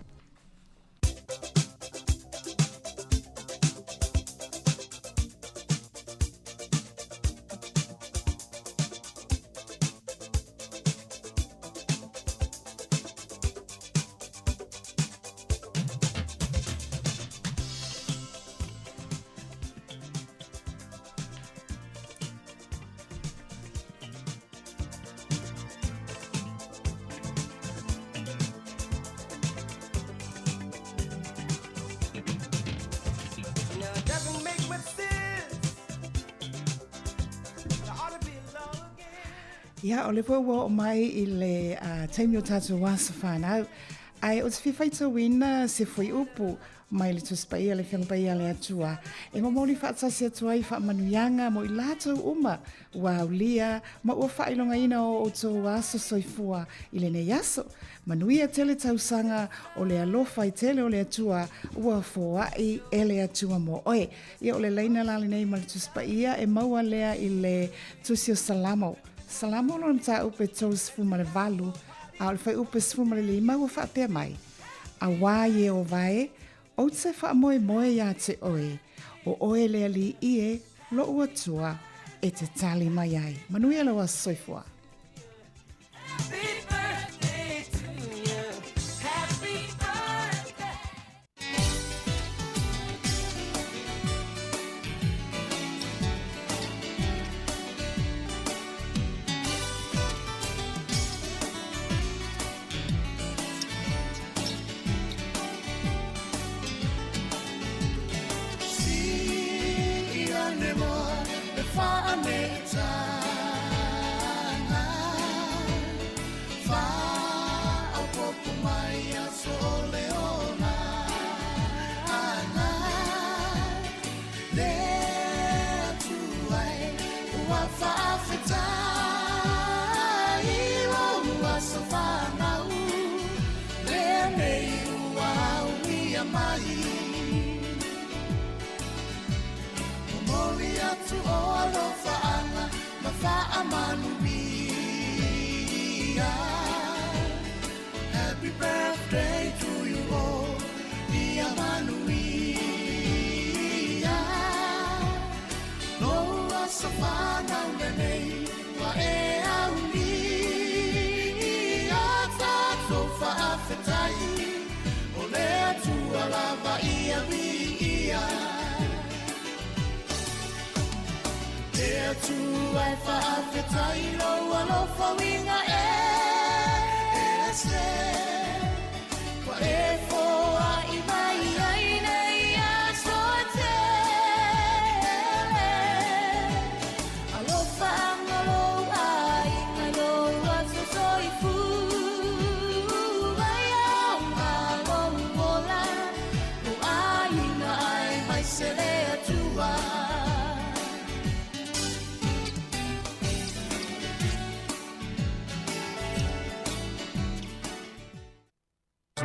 Ia, o lea foi ua oo mai i le uh, taimi o tatou aso whanau. Ae o te fia faitauina se fuaiupu mai le Tusi Paia le Afioga Paia a le Atua e momoli faatasi atu ai faamanuiaga mo i latou uma ua aulia ma ua faailogaina o outou aso soifua i lenei aso. Manuia tele tausaga o le alofa i tele o le Atua ua foai e le Atua mo oe. Ia o le laina la lenei ma le Tusi Paia e maua lea i le Tusi o Salamo. Salamo lona mataupu e 38 a o le fuaiupu e 15 ua faapea mai, Auā Ieova e, ou te faamoemoe iā te oe, o oe le Alii e, loʻu Atua, e te tali mai ai. Manuia lou aso soifua.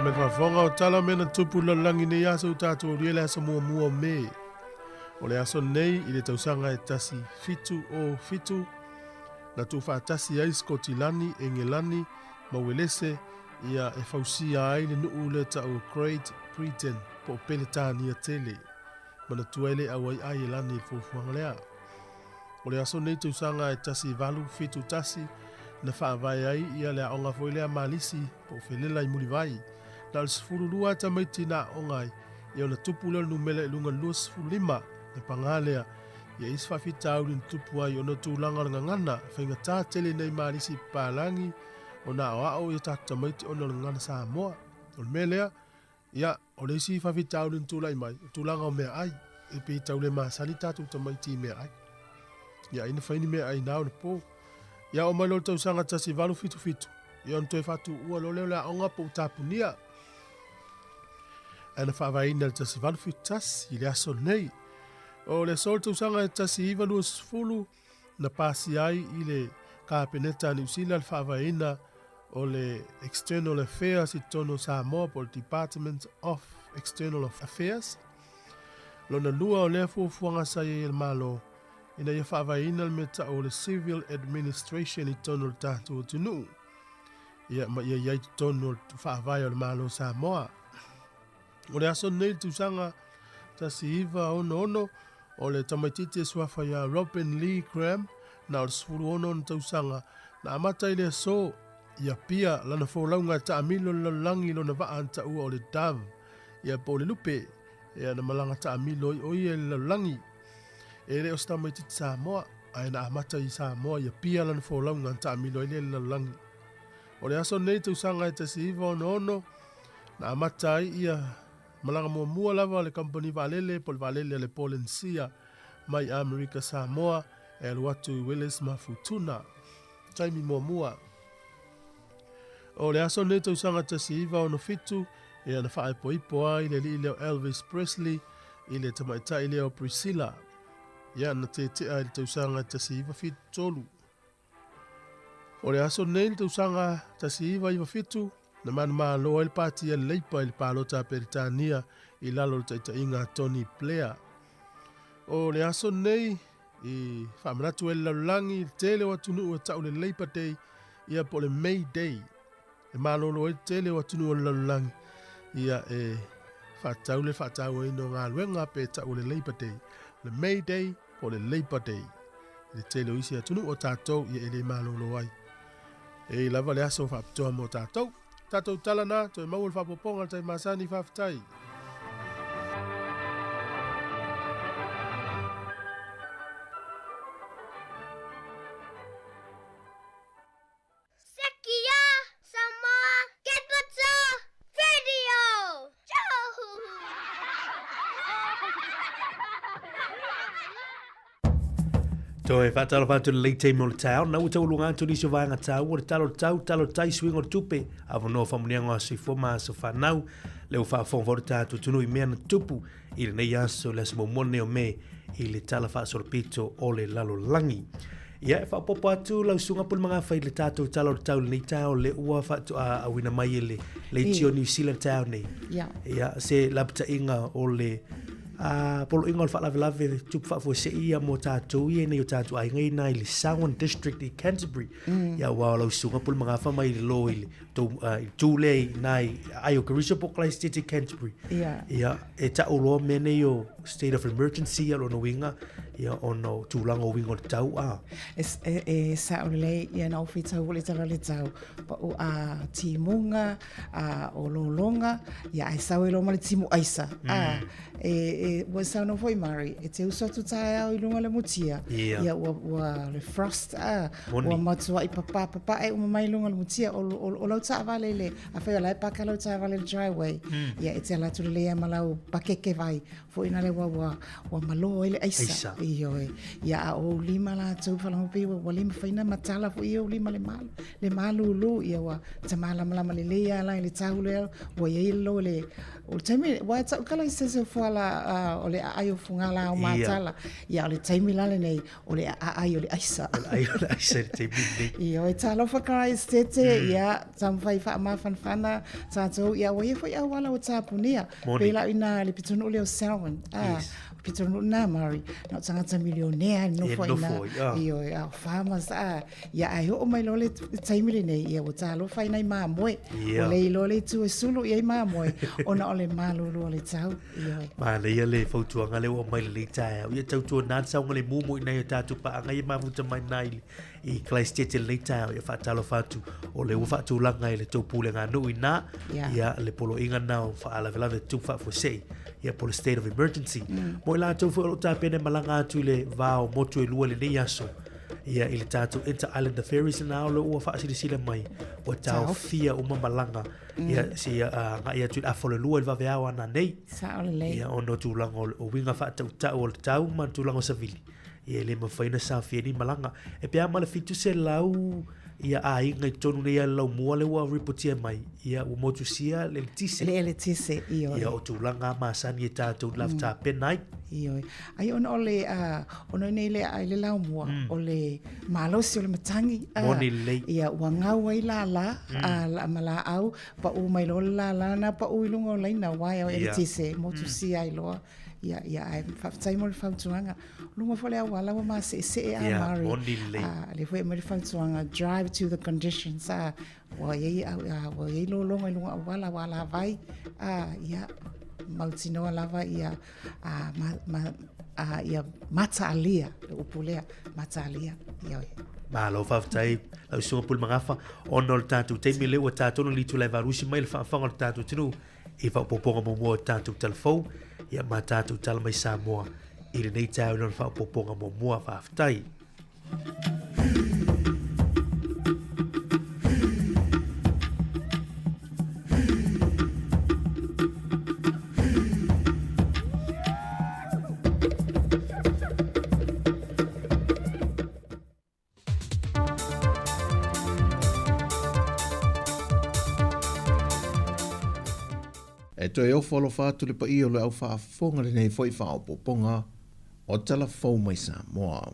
Me faafofoga o tala mea na tupu i le lalolagi nei aso ua tatou aulia i le aso muamua o Me. O le aso nei i le tausaga e 1707, na tuufaatasi ai Sikotilani, Engelani ma Uelese ia e fausia ai le nuu lea tau o Great Britain po o Peretania tele. Manatua ai le auai Aielani i le fuafuaga lea. O le aso nei tausaga e 1871 na faavae ai ia le aoga foi lea Malisi po o Felela i Mulivai. Na o le 12 tamaiti na aoga ai, ia ona tupu lea o le numera i luga i le 25. Na paga lea, ia isi faafitauli na tupu ai ona o tulaga o le gagana e faigata tele nei Malisi papalagi ona aoao ia tatou tamaiti ona o le gagana Samoa. O le mea lea, ia, o le isi faafitauli na tulai mai, o tulaga o meaai, e pei tau le masani tatou tamaiti i meaai. Ia, ai na fai ni meaai na o le po. Ia, oo mai loa le tausaga 1877, ia ona toe faatuua loa lea o le aoga po o tapunia. Ae na faavaeina i le 1871 i le aso lenei. O le aso o le tausaga e 1920, na pasia ai i le Kapeneta a Niu Sila le faavaeina o le External Affairs i totonu o Samoa po o le Department of External Affairs. Lona lua o lea fuafuaga sa i ai e le Malo ina ia faavaeina le mea tau o le Civil Administration i totonu o le tatou atunuu, ia ma ia i ai totonu o le faavae o le Malo o Samoa. O le aso lenei i le tausaga 1966, o le tamaitiiti e suafa ia Robin Lee Graham, na o le 16 ona tausaga, na amata i le aso i Apia lana folauga e taamilo i le lalolagi i lona vaa na taua o le Dove, ia po o le lupe, ia na malaga taamilo ai o ia i le lalolagi. E le o se tamaitiiti Samoa, ae na amata i Samoa i Apia lana folauga na taamilo ai lea i le lalolagi. O le aso lenei i tausaga e 1966, na amata ai ia malaga muamua lava a le kamupani vaalele po o le vaalele a le Polenisia mai Amerika Samoa e alu atu i Wallis ma Futuna. Taimi muamua. O le aso lenei tausaga 1967, ia na faaepoipo ai le alii lea o Elvis Presley i le tamaitai lea o Priscilla. Ia na tetea i le tausaga 1973. O le aso nei i le tausaga 1997, na manumalo ai le Pati a le Leipa i le palota a Peretania i lalo o le taitaiga a Tony Blair. O le aso nei i faamanatu ai le lalolagi i le tele o atunuu e tau le Labour Day ia po o le May Day. E malolo ai le tele o atunuu o le lalolagi ia e faatatau le faatauaina o galuega pe tau o le Labour Day, le May Day po o le Labour Day. I le tele o isi atunuu o tatou ia e le malolo ai. E i lava le aso faapitoa mo tatou. Tatou tala na, toe maua le faapopoga le tai masani, faafetai.
Sekia Samoa Capital Radio!
Toe whātalofa atu le late taimi o le taeao, na ua taualuga atu nisi o vaega tāua, le talo tau, talo tai, suiga o le tupe, avonoa whamunianga o aso soifua ma aso whanau, le ua faafofoga le tātou atunuu i mea na tupu i lenei aso, le aso muamua lenei o Me, i le tala faasolopito o le lalolagi. Ia, e faaopoopo atu lau susuga Pulemagafa i le tātou tala o le tau i lenei taeao le ua faatoa auina mai e le Leitio New Zealand taeao nei.
Ia.
Ia, se lapataiga o le a poloaiga o le faalavelave tupu faafuasei ia mo tātou ia nei o tātou aiga i nā i le Selwyn District i Canterbury. Ia, ua o lau susuga Pulemagafa mai i le lo i le tou, i le tū lea i nā i ai o Caruso po Christchurch i Canterbury.
Ia.
Ia, e ta'u loa mea nei o state of emergency ia lona uiga ia ona o tulaga o uiga o le tau a.
E, e, e sa'o lelei ia na ofi tau o le tala o le tau pa'u a timuga a o lologa ia ae sau e loa ma le timu aisa a e, e ua saunoa foi Murray e te uso atu taeao i luga o le mutia
Ia.
ia ua, ua le frost a
Moni.
ua matua'i papā papaʻe uma mai luga o le mutia o, o, o lau taavale i le afai o la e paka lau taavale i le driveway ia e te ala atu lelei a ma lau pakeke vai foi na le ua ua ua malo ai le aisa.
Aisa.
Ioe. Ia a o ou lima latou faalogo pei ua ua le mafai na matala foi i ou lima le malu le malūlū ia ua tamalamalama lelei a la i le tau lea ua i ai lo le o le taimi ua e tau kala i se se fuala o le aai o fugala o matala ia o le taimi la lenei o le aai o le aisa.
O le aai o le aisa i le taimi lenei.
Ioe, talofa Christ tete, ia, taumafai faamafanafana tatou, ia ua ia foi auala ua tapunia.
Moni.
Pei la i na le pitonuu lea o Selwyn. Ah,
Yes.
pitonuu na Murray. Na o tagata milionea e nofo ai i ina, ioe, a o farmers, a, ia ae oo mai loa le taimi lenei, ia ua talofa ai nai mamoe, ua le iloa le itu e sulu i ai mamoe, ona o le malulu o le tau, ioe.
Manaia le fautuaga lea ua aumai i lenei taeao. Ia tautuana le saogalemu mo i nai o tatou paaga ia mafuta mai na i i Christchurch i lenei taeao. Ia faatalofa atu o lea ua faatulaga e le tou pulega nuu i ina ia le poloaiga lena o faalavelave tutupu faafuasei ia po o le state of emergency. Mo i latou foi o lo o tapena e malaga atu i le va o motu e lua i lenei aso, ia i le tatou Inter Islander Ferries lena o lea ua faasilasila mai ua taofia uma malaga ia seia agai atu i le afa o le 2 i le vaveao a nanei.
Sao lelei.
Ia ona o tulaga o uiga faatautau o le tau ma le tulaga o savili, ia e le mafai ona saofia ai ni malaga. E pe a ma le 700 ia aiga i totonu nei a le laumua lea ua ripotia mai, ia ua motusia le eletise.
Le eletise, ioe.
Ia o tulaga lava masani e tatou lava tapena ai.
Ioe. Ai ona o le, ona nei le ai le laumua, o le malosi o le matagi.
Moni lelei.
Ia ua gau ai lala, la, ma laau, pau mai loa le lala na pau i luga o laina uaea o eletise, motusia ai loa. Ia, ia, ae faafetai mo le fautuaga. O luga foi o le auala ua maseesee a
Ia,
Mari.
moni lelei.
Lea foi e aumai le fautuaga, drive to the conditions. Ua i ai, ua i ai lologa i luga auala, ua alavai. Ia, mautinoa lava ia, ma, ma, ia mataalia, le upu lea, mataalia. Ioe.
Malo faafetai lau susuga Pule Magafa ona o le tatou taimi lea ua tatou le itula e valusi mai le faafofoga o le tatou atunuu i faaopoopoga muamua o tatou tala fou ia ma tatou tala mai Samoa i lenei taeao i lona faaopoopoga muamua. Faafetai.
E toe ofo alofa atu le paia o le au faafofoga lenei foi faaopoopoga o Tala Fou mai Samoa.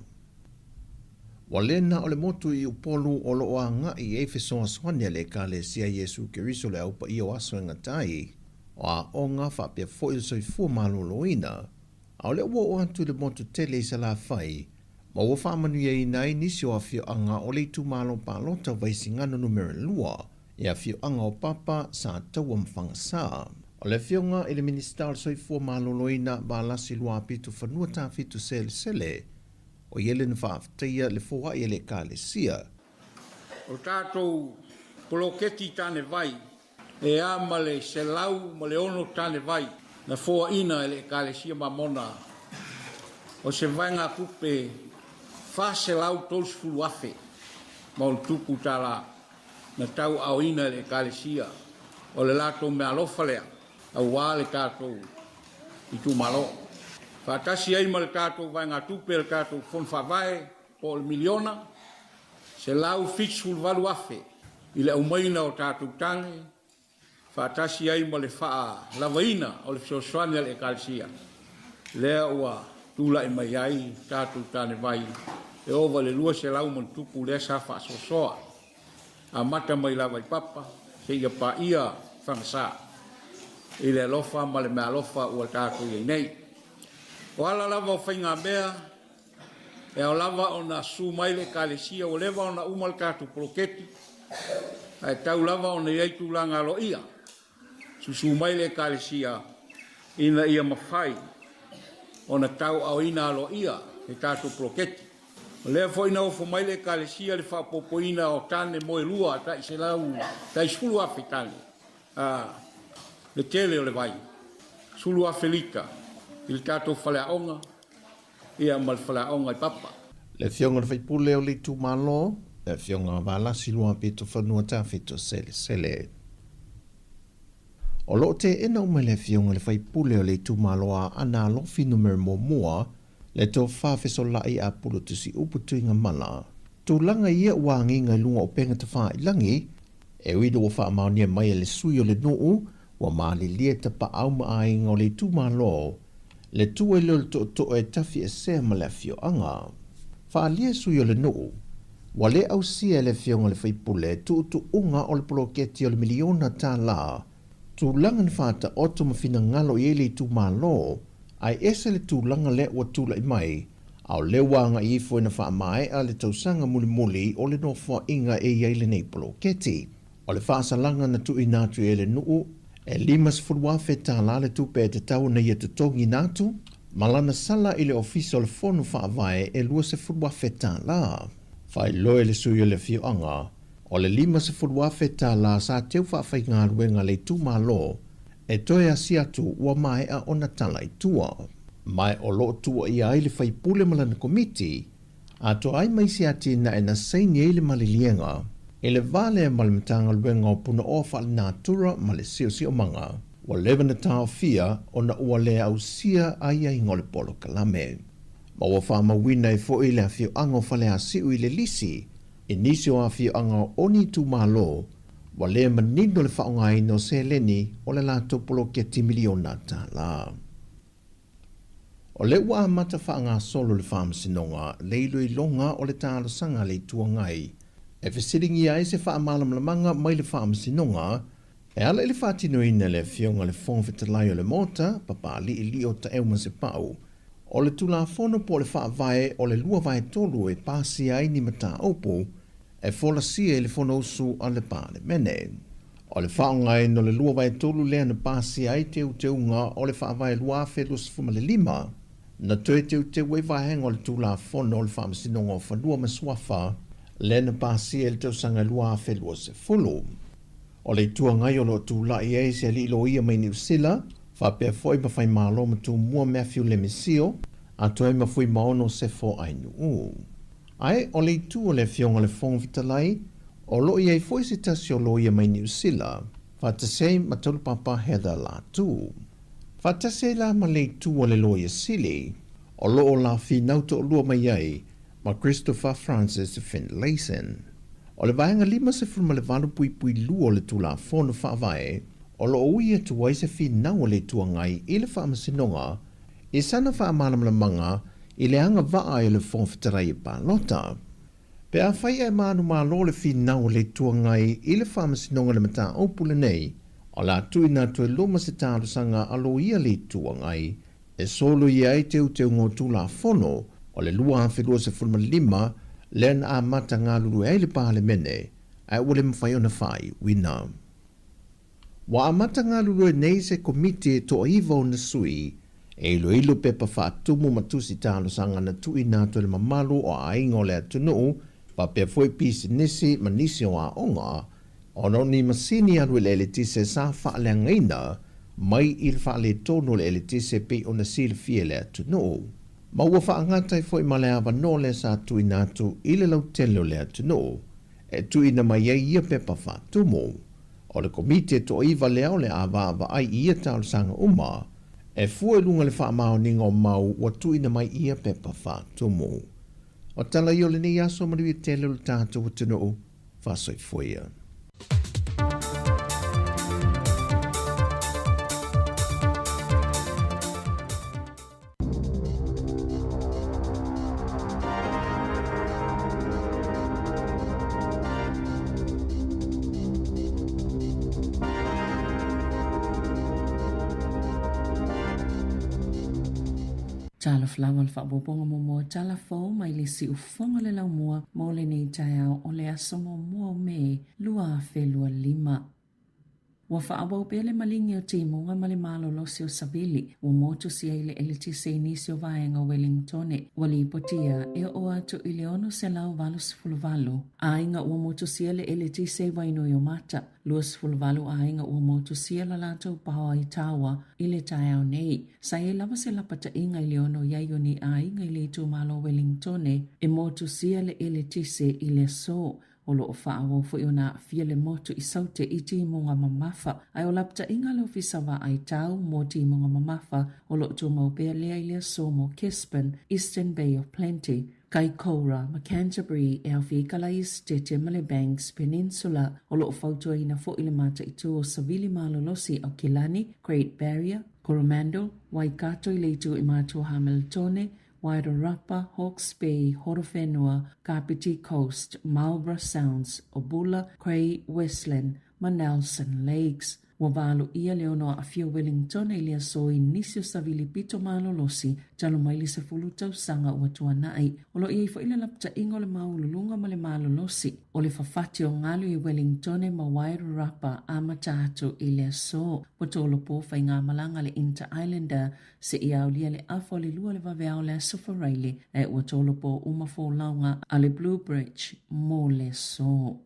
Ua le na o le motu i Upolu o lo o agai i ai fesoasoani a le Ekalesia Iesu Keriso le Au Paia o Aso e Gata ai, o aoga faapea foi le soifua maloloina. A o lea ua oo atu i le motu tele i Salafai, ma ua faamanuiaina ai nisi o afioaga o le itumalo palota o Vaisigano Numera 2, i afioaga o Papa, Sataua ma Fagasa. O le Afioga i le Minisita o le Soifua Maloloina, Valasi Luapito Fanua Tafitu Selesele, o ia lea na faafetaia le foai a le Ekalesia.
O tatou poloketi tane vai E a ma le 106 tane vai na foaina e le Ekalesia Mamona o se vaegatupe 430 afe ma ona tupu tala na tauaaoina e le Ekalesia o le latou meaalofa lea aua le tatou itumalo. Faatasi ai ma le tatou vaegatupe a le tatou Fono Faavae po o le miliona 178 afe i le aumaina o tatou tane faatasi ai ma le faalavaina o le fesoasoani a le Ekalesia lea ua tulai mai ai tatou tane vai e ova i le 200 ma ona tupu lea sa faasoasoa amata mai lava i Papa seia paia Fagasa i le alofa ma le meaalofa ua tatou i ai nei. O ala lava o faigamea E ao lava ona susu mai le Ekalesia, ua leva ona uma le tatou poloketi, ae tau lava ona i ai tulaga aloaia. Susu mai le Ekalesia ina ia mafai ona tauaaoina aloaia le tatou poloketi. O lea foi na ofo mai le Ekalesia le faaopoopoina o tane moelua tai selau, tai 10,000 tane, a, le tele o le vai, 10,000 lita i le tatou faleaoga, ia ma le faleaoga i Papa.
Le Afioga i le Faipule o le Itumalo, le Afioga Valasi Luapito Fanua Tafito Selesele. O lo o teena uma e le Afioga i le Faipule o le Itumalo Aana Alofi Numera Muamua le tofa fesolaai a Pulutusiupu Tuigamala. Tulaga ia ua agiga i luga o upega tafailangi, e ui ina ua faamaonia mai e le sui o le nuu ua malilie tapaau ma aiga o le itumalo le tu ai lea o le tootoo e tafiesea ma le afioaga. Faaalia sui o le nuu, ua le ausia e le afioga i le faipule tuutuuga o le poloketi o le miliona tala, tulaga na faataoto ma finagalo i ai le itumalo, ae ese le tulaga lea ua tulai mai. A o lea ua agai ifo ina faamaea le tausaga mulimuli o le nofoaiga e i ai lenei poloketi. O le faasalaga na tuuina atu e le nuu, e $50,000 le tupe e tatau ona ia totogiina atu, ma lana sala i le Ofisa o le Fono Faavae e $20,000. Faailoa e le sui o le afioaga, o le $50,000 sa teu faafaigaluega a le itumalo e toe asi atu ua maea ona tala i tua. Ma o lo o tuuaia ai le faipule ma lana komiti, atoa ai ma isi atinae na saini ai le maliliega i le va lea ma le Matagaluega o Punaoa Faalenatura ma le Siosiomaga, ua leva na taofia ona ua le ausia aiaiga o le polokalame. Ma ua faamauina ai foi le afioaga o Faleasiu i le lisi i nisi o afioaga o ni itumalo ua le manino le faaaogaina o seleni o le latou poloketi miliona tala. O lea ua amata faagasolo le Faamasinoga le iloiloga o le talosaga a le Itu Agai e fesiligia ai se faamalamalamaga mai le Faamasinoga e ala i le faatinoina e le Afioga i le Fofoga Fetalai o le Maota, Papalii Lio Taeu Masepau, o le Tulafono po o le Faavae o le 2/3 e pasia ai ni mataupu e folasia i le Fonousu a le Palemene. O le faaaogaina o le 2/3 lea na pasia ai teuteuga o le Faavae 2025, na toe teuteu ai vaega o le Tulafono o le Faamasinoga o Fanua ma Suafa lea na pasia i le tausaga 2020. O le Itu Agai o lo o tulai ai se alii loia mai Niu Sila, faapea foi ma Faimalo ma Tumua Matthew Lemisio, atoa ai ma Fuimaono Sefo Ainuu. Ae o le itu o le Afioga i le Fofoga Fetalai, o lo o i ai foi se tasi o loia mai Niu Sila, faatasi ai ma Taulapapa Heather Latu. Faatasi ai la ma le itu a le Loia Sili, o lo o la finau toalua mai ai ma Christopher Francis Finlayson. O le Vaega 58.2 o le Tulafono Faavae, o lo o ui atu ai se finau a le Itu Agai i le Faamasinoga I sana faamalamalamaga i le agavaa ai o le Fofoga Fetalai e palota. Pe afai ae manumalo le finau o le Itu Agai i le Faamasinoga i le mataupu lenei, o le a tuuina atu e luma se talosaga a loia le Itu Agai e soloia ai teuteuga o Tulafono o le 2025 lea na amata galulue ai le Palemene ae ua le mafai ona faaiuina. Ua amata galulue nei se komiti e toaiva ona sui e iloilo pepa faatumu ma tusi talosaga na tuuina atu e le mamalu o aiga o le atunuu faapea foi pisinisi ma nisi o aoga ona o ni masini alu i le eletise sa faaleagaina mai i le faaletonu o le eletise pei ona silafia e le atunuu. Ma ua faagata ai foi ma le avanoa lea sa tuuina atu i le lautele o le atunuu e tuuina mai ai ia pepa faatumu. O le Komiti e toaiva lea o le a vaavaai i ia talosaga uma, e fua i luga le faamaoniga o mau ua tuuina mai i ia pepa faatumu. O tala ia o lenei aso manuia tele o le tatou atunuu. Faasoifua ia.
Talofa lava le faaopoopoga muamua o tala fou mai le siufofoga le laumua mo lenei taeao o le aso muamua o Me 2025. Ua faaauau pea le maligi o timuga ma le malolosi o savili ua motusia i le eletise i nisi o vaega o Welingtone. Ua lipotia e oo atu i le 688 aiga ua motusia le eletise i Wainuiomata, 28 aiga ua motusia la latou paoa i Tawa i le taeao nei. Sa i ai lava se lapataiga i le ono i ai o ni aiga i le itumalo o Welingtone e motusia le eletise i le aso. O lo o faaauau foi ona aafia le motu i Saute i timuga mamafa, ae o lapataiga a le Ofisa Vaai Tau mo Timuga Mamafa o lo o tumau pea lea i le aso mo Gisborne, Eastern Bay of Plenty, Kaikoura ma Canterbury e aofia ai Kala Esetete ma le Banks Peninsula. O lo o fautuaina foi le mataitu o savili malolosi Aukilani, Great Barrier, Coromandel, Waikato i le itu i matua Hamiltone, Wairarapa, Hawke's Bay, Horowhenua, Kapiti Coast, Marlborough Sounds, Obula, Grey, Westland ma Nelson Lakes. Ua valoia le ono aafia o Wellingtone i le aso i nisi o savili pito malolosi talu mai le 10 tausaga ua tuanai. O lo o i ai foi le lapataiga o le maualuluga ma le malolosi o le fafati o galu i Wellingtone ma Wairarapa amata atu i le aso. Ua tolopo faigamalaga a le Inter-Islander seia aulia le afa o le lua o le vaveao o le aso Faraile, ae ua tolopo uma folauga a le Blue Bridge mo le aso.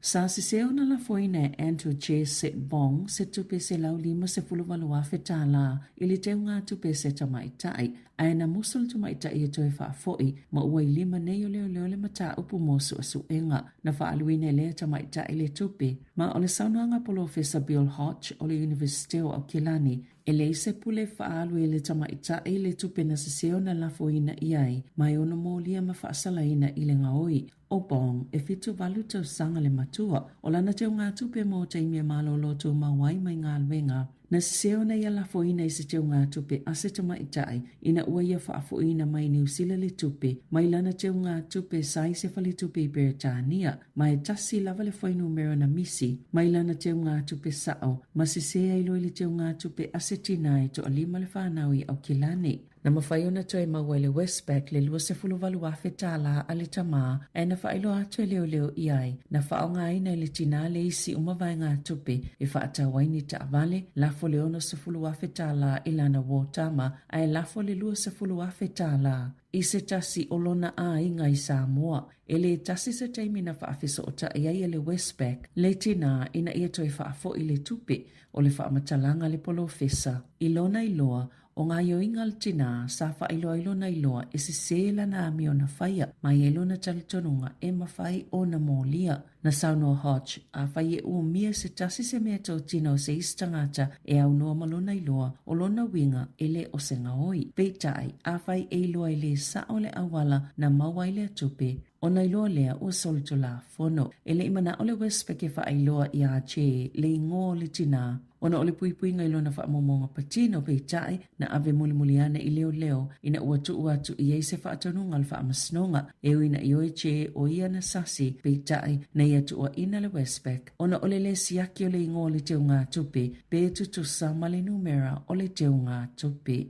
Sa sese ona lafoina e Andrew Che Sit Bong se tupe $158,000 tālā i le teugatupe se tamaitai, ae na musu le tamaitai e toe faafoi ma ua i lima nei o leoleo le mataupu mo suesuega. Na faaaluina e lea tamaitai le tupe, ma o le saunoaga a Polofesa Bill Hodge o le Iunivesite o Aukilani, E leai se pule e faaalu e le tamaitai le tupe na sese ona lafoina i ai, ma e ono molia ma faasalaina i le gaoi. ʻO Bong, e 78 tausaga le matua, o lana teugatupe mo taimi e malolo tumau ai mai galuega. Na sese ona ia lafoina i se teugatupe a se tamaitai ina ua ia faafoiina mai Niu Sila le tupe mai lana teugatupe sa i se faletupe i Beretania. Ma e tasi lava le fuainumera na misi mai lana teugatupe sa'o ma sesē ai loa i le teugatupe a se tinā e toalima le fanau i Aukilani. Na mafai ona toe maua e le Westpac le $28,000 tālā a le tamā ae na faailoa atu e leoleo i ai na faaaogaina e le tinā le isi uma vaegatupe e faatau ai ni taavale, lafo le $60,000 tālā i lana uō tama ae lafo le $20,000 tālā i se tasi o lona aiga i Samoa. E le tasi se taimi na faafesootai ai e le Westpac le tinā ina ia toe faafo'i le tupe o le faamatalaga a le polofesa. I lona iloa, o gaoioiga a le tinā sa faailoa ai lona iloa e sesē lana amio na faia ma e i ai lona talitonuga e mafai ona molia. Na saunoa Hodge, afai e umia se tasi se mea totino o se isi tagata e aunoa ma lona iloa, o lona uiga e le o se gaoi. Peitai, afai e iloa e le sa'o le auala na maua ai lea tupe, ona iloa lea ua solitulafono. E le i manaʻo le Westpac e faailoa iā Che le igoa o le tinā, Ona o le puipuiga i lona faamaumauga patino, peitai, na ave mulimuli ane i leoleo ina ua tuu atu i ai se faatonuga a le faamasinoga e ui ina ioe che o ia na sasi, peitai, na ia tuuaina le Westpac ona o le lē siaki o le igoa o le teugatupe pe tutusa ma le numera o le teugatupe.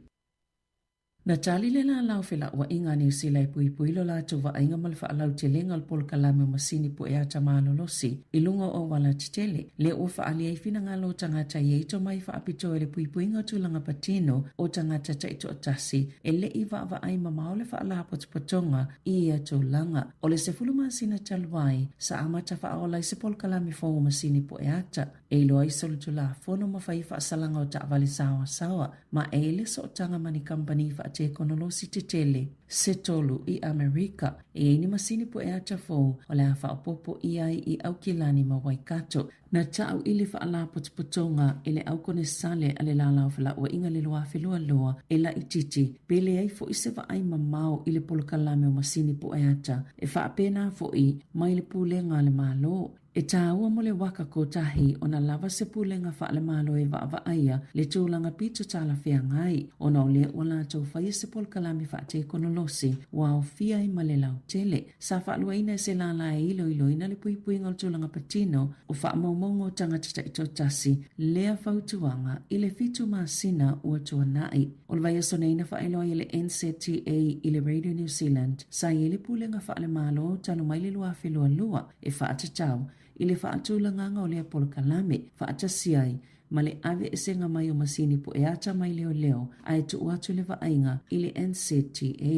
Na tali le lalau felauaiga a Niu Sila e puipui lo latou vaaiga ma le faalautelega o le polokalame o masini pue ata malolosi i luga o auala tetele, lea ua faaali ai finagalo o tagata e i ai tomai faapitoa i le puipuiga o tulaga patino o tagata taitoatasi e le i vaavaai mamao le faalapotopotoga i ia tulaga. O le 10 masina talu ai, sa amata faaola ai se polokalame fou o masini pue ata e iloa ai solitulafono ma fai faasalaga o taavale saoasaoa ma e le sootaga ma ni kamupani faatekonolosi tetele se tolu i Amerika. E i ai ni masini pue ata fou o le a faaopoopo ʻia ai i Aukilani ma Waikato. Na ta'u i le Faalapotopotoga e le Aukonesale a le Lālā o Felauaiga i le 2022 e laitiiti pe leai fo'i se vaai mamao i le polokalame o masini pue ata e faapena fo'i mai le pulega a le Malo. E tāua mo le waka kotahi ona lava se pulega faale-Malo e vaavaaia le tulaga pito talafeagai ona o lea ua latou faia se polokalame faatekonolosi ua aofia ai ma le lautele. Sa faaluaina e se lālā e iloiloina le puipuiga o le tulaga patino o faamaumauga o tagata taitoatasi lea fautuaga i le fitu masina ua tuanai. O le vaiaso nei na faailoa ai e le NZTA i le Radio New Zealand sa i ai le pulega faale-Malo talu mai le 2022 e faatatau i le faatulagaga o lea polokalame faatasi ai ma le aveesega mai o masini pueata mai leoleo ae tuu atu le vaaiga i le NZTA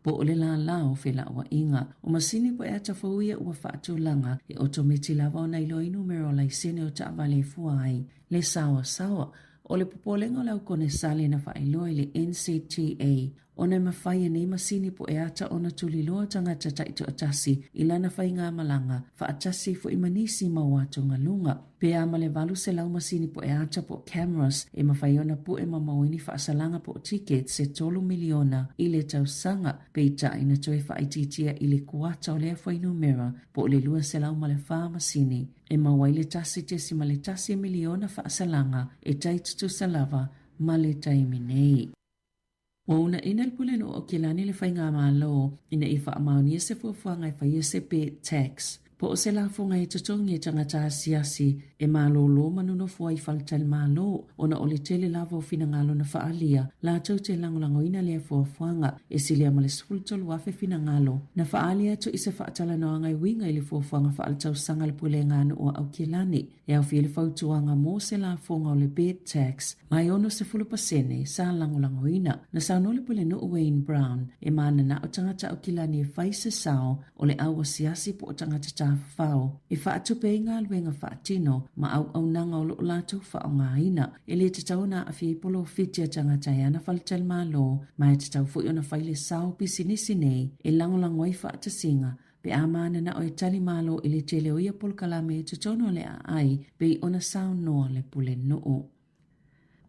po o le lālā o felauaiga. O masini pueata fou ia ua faatulaga e otometi lava ona iloa i numera o laisene o taavale e fua ai le saoasaoa. O le popolega o le aukonesale na faailoa i le NZTA ona e mafai e nei masini pue ata ona tuliloa tagata taitoatasi i lana faigamalaga faatasi fo'i ma nisi mau atugaluga. Pe a ma le 800 masini pue ata po o cameras e mafai ona pue mamao ai ni faasalaga po o tickets e tolu miliona i le tausaga, peitai na toe faaitiitia i le kuata o lea fuainumera po o le 204 masini e maua ai le 1.1 miliona faasalaga e tai tutusa lava ma le taimi nei. Ua uunaina le Pulenuu o Aukilani le Faigamalo ina ia faamaonia se fuafuaga e faia se bed tax. Po o se lafoga e totogi e tagata asiasi e malōlō ma nonofo ai i faletalimalo, ona o le tele lava o finagalo na faaalia latou te lagolagoina lea fuafuaga. E silia ma le 13,000 finagalo na faaali atu i se faatalanoaga e uiga i le fuafuaga faaletausaga a le Pulega a Nuu a Aukilani e aofia le fautuaga mo se lafoga o le bed tax ma e 60% sa lagolagoina. Na saunoa le Pulenuu Wayne Brown e mananao tagata Aukilani e fai se sao o le au asiasi po o tagata tafafao e faatupe ai galuega faatino ma auaunaga o lo o latou faaaogaina. E le tatau ona aafia ai polofiti a tagata e ana faletalimalo, ma e tatau foi ona fai le sao pisinisi nei e lagolago ai faatasiga pe a mananao e tali malo i le tele o ia polokalame i totonu o le aai pei ona saunoa le Pulenuu.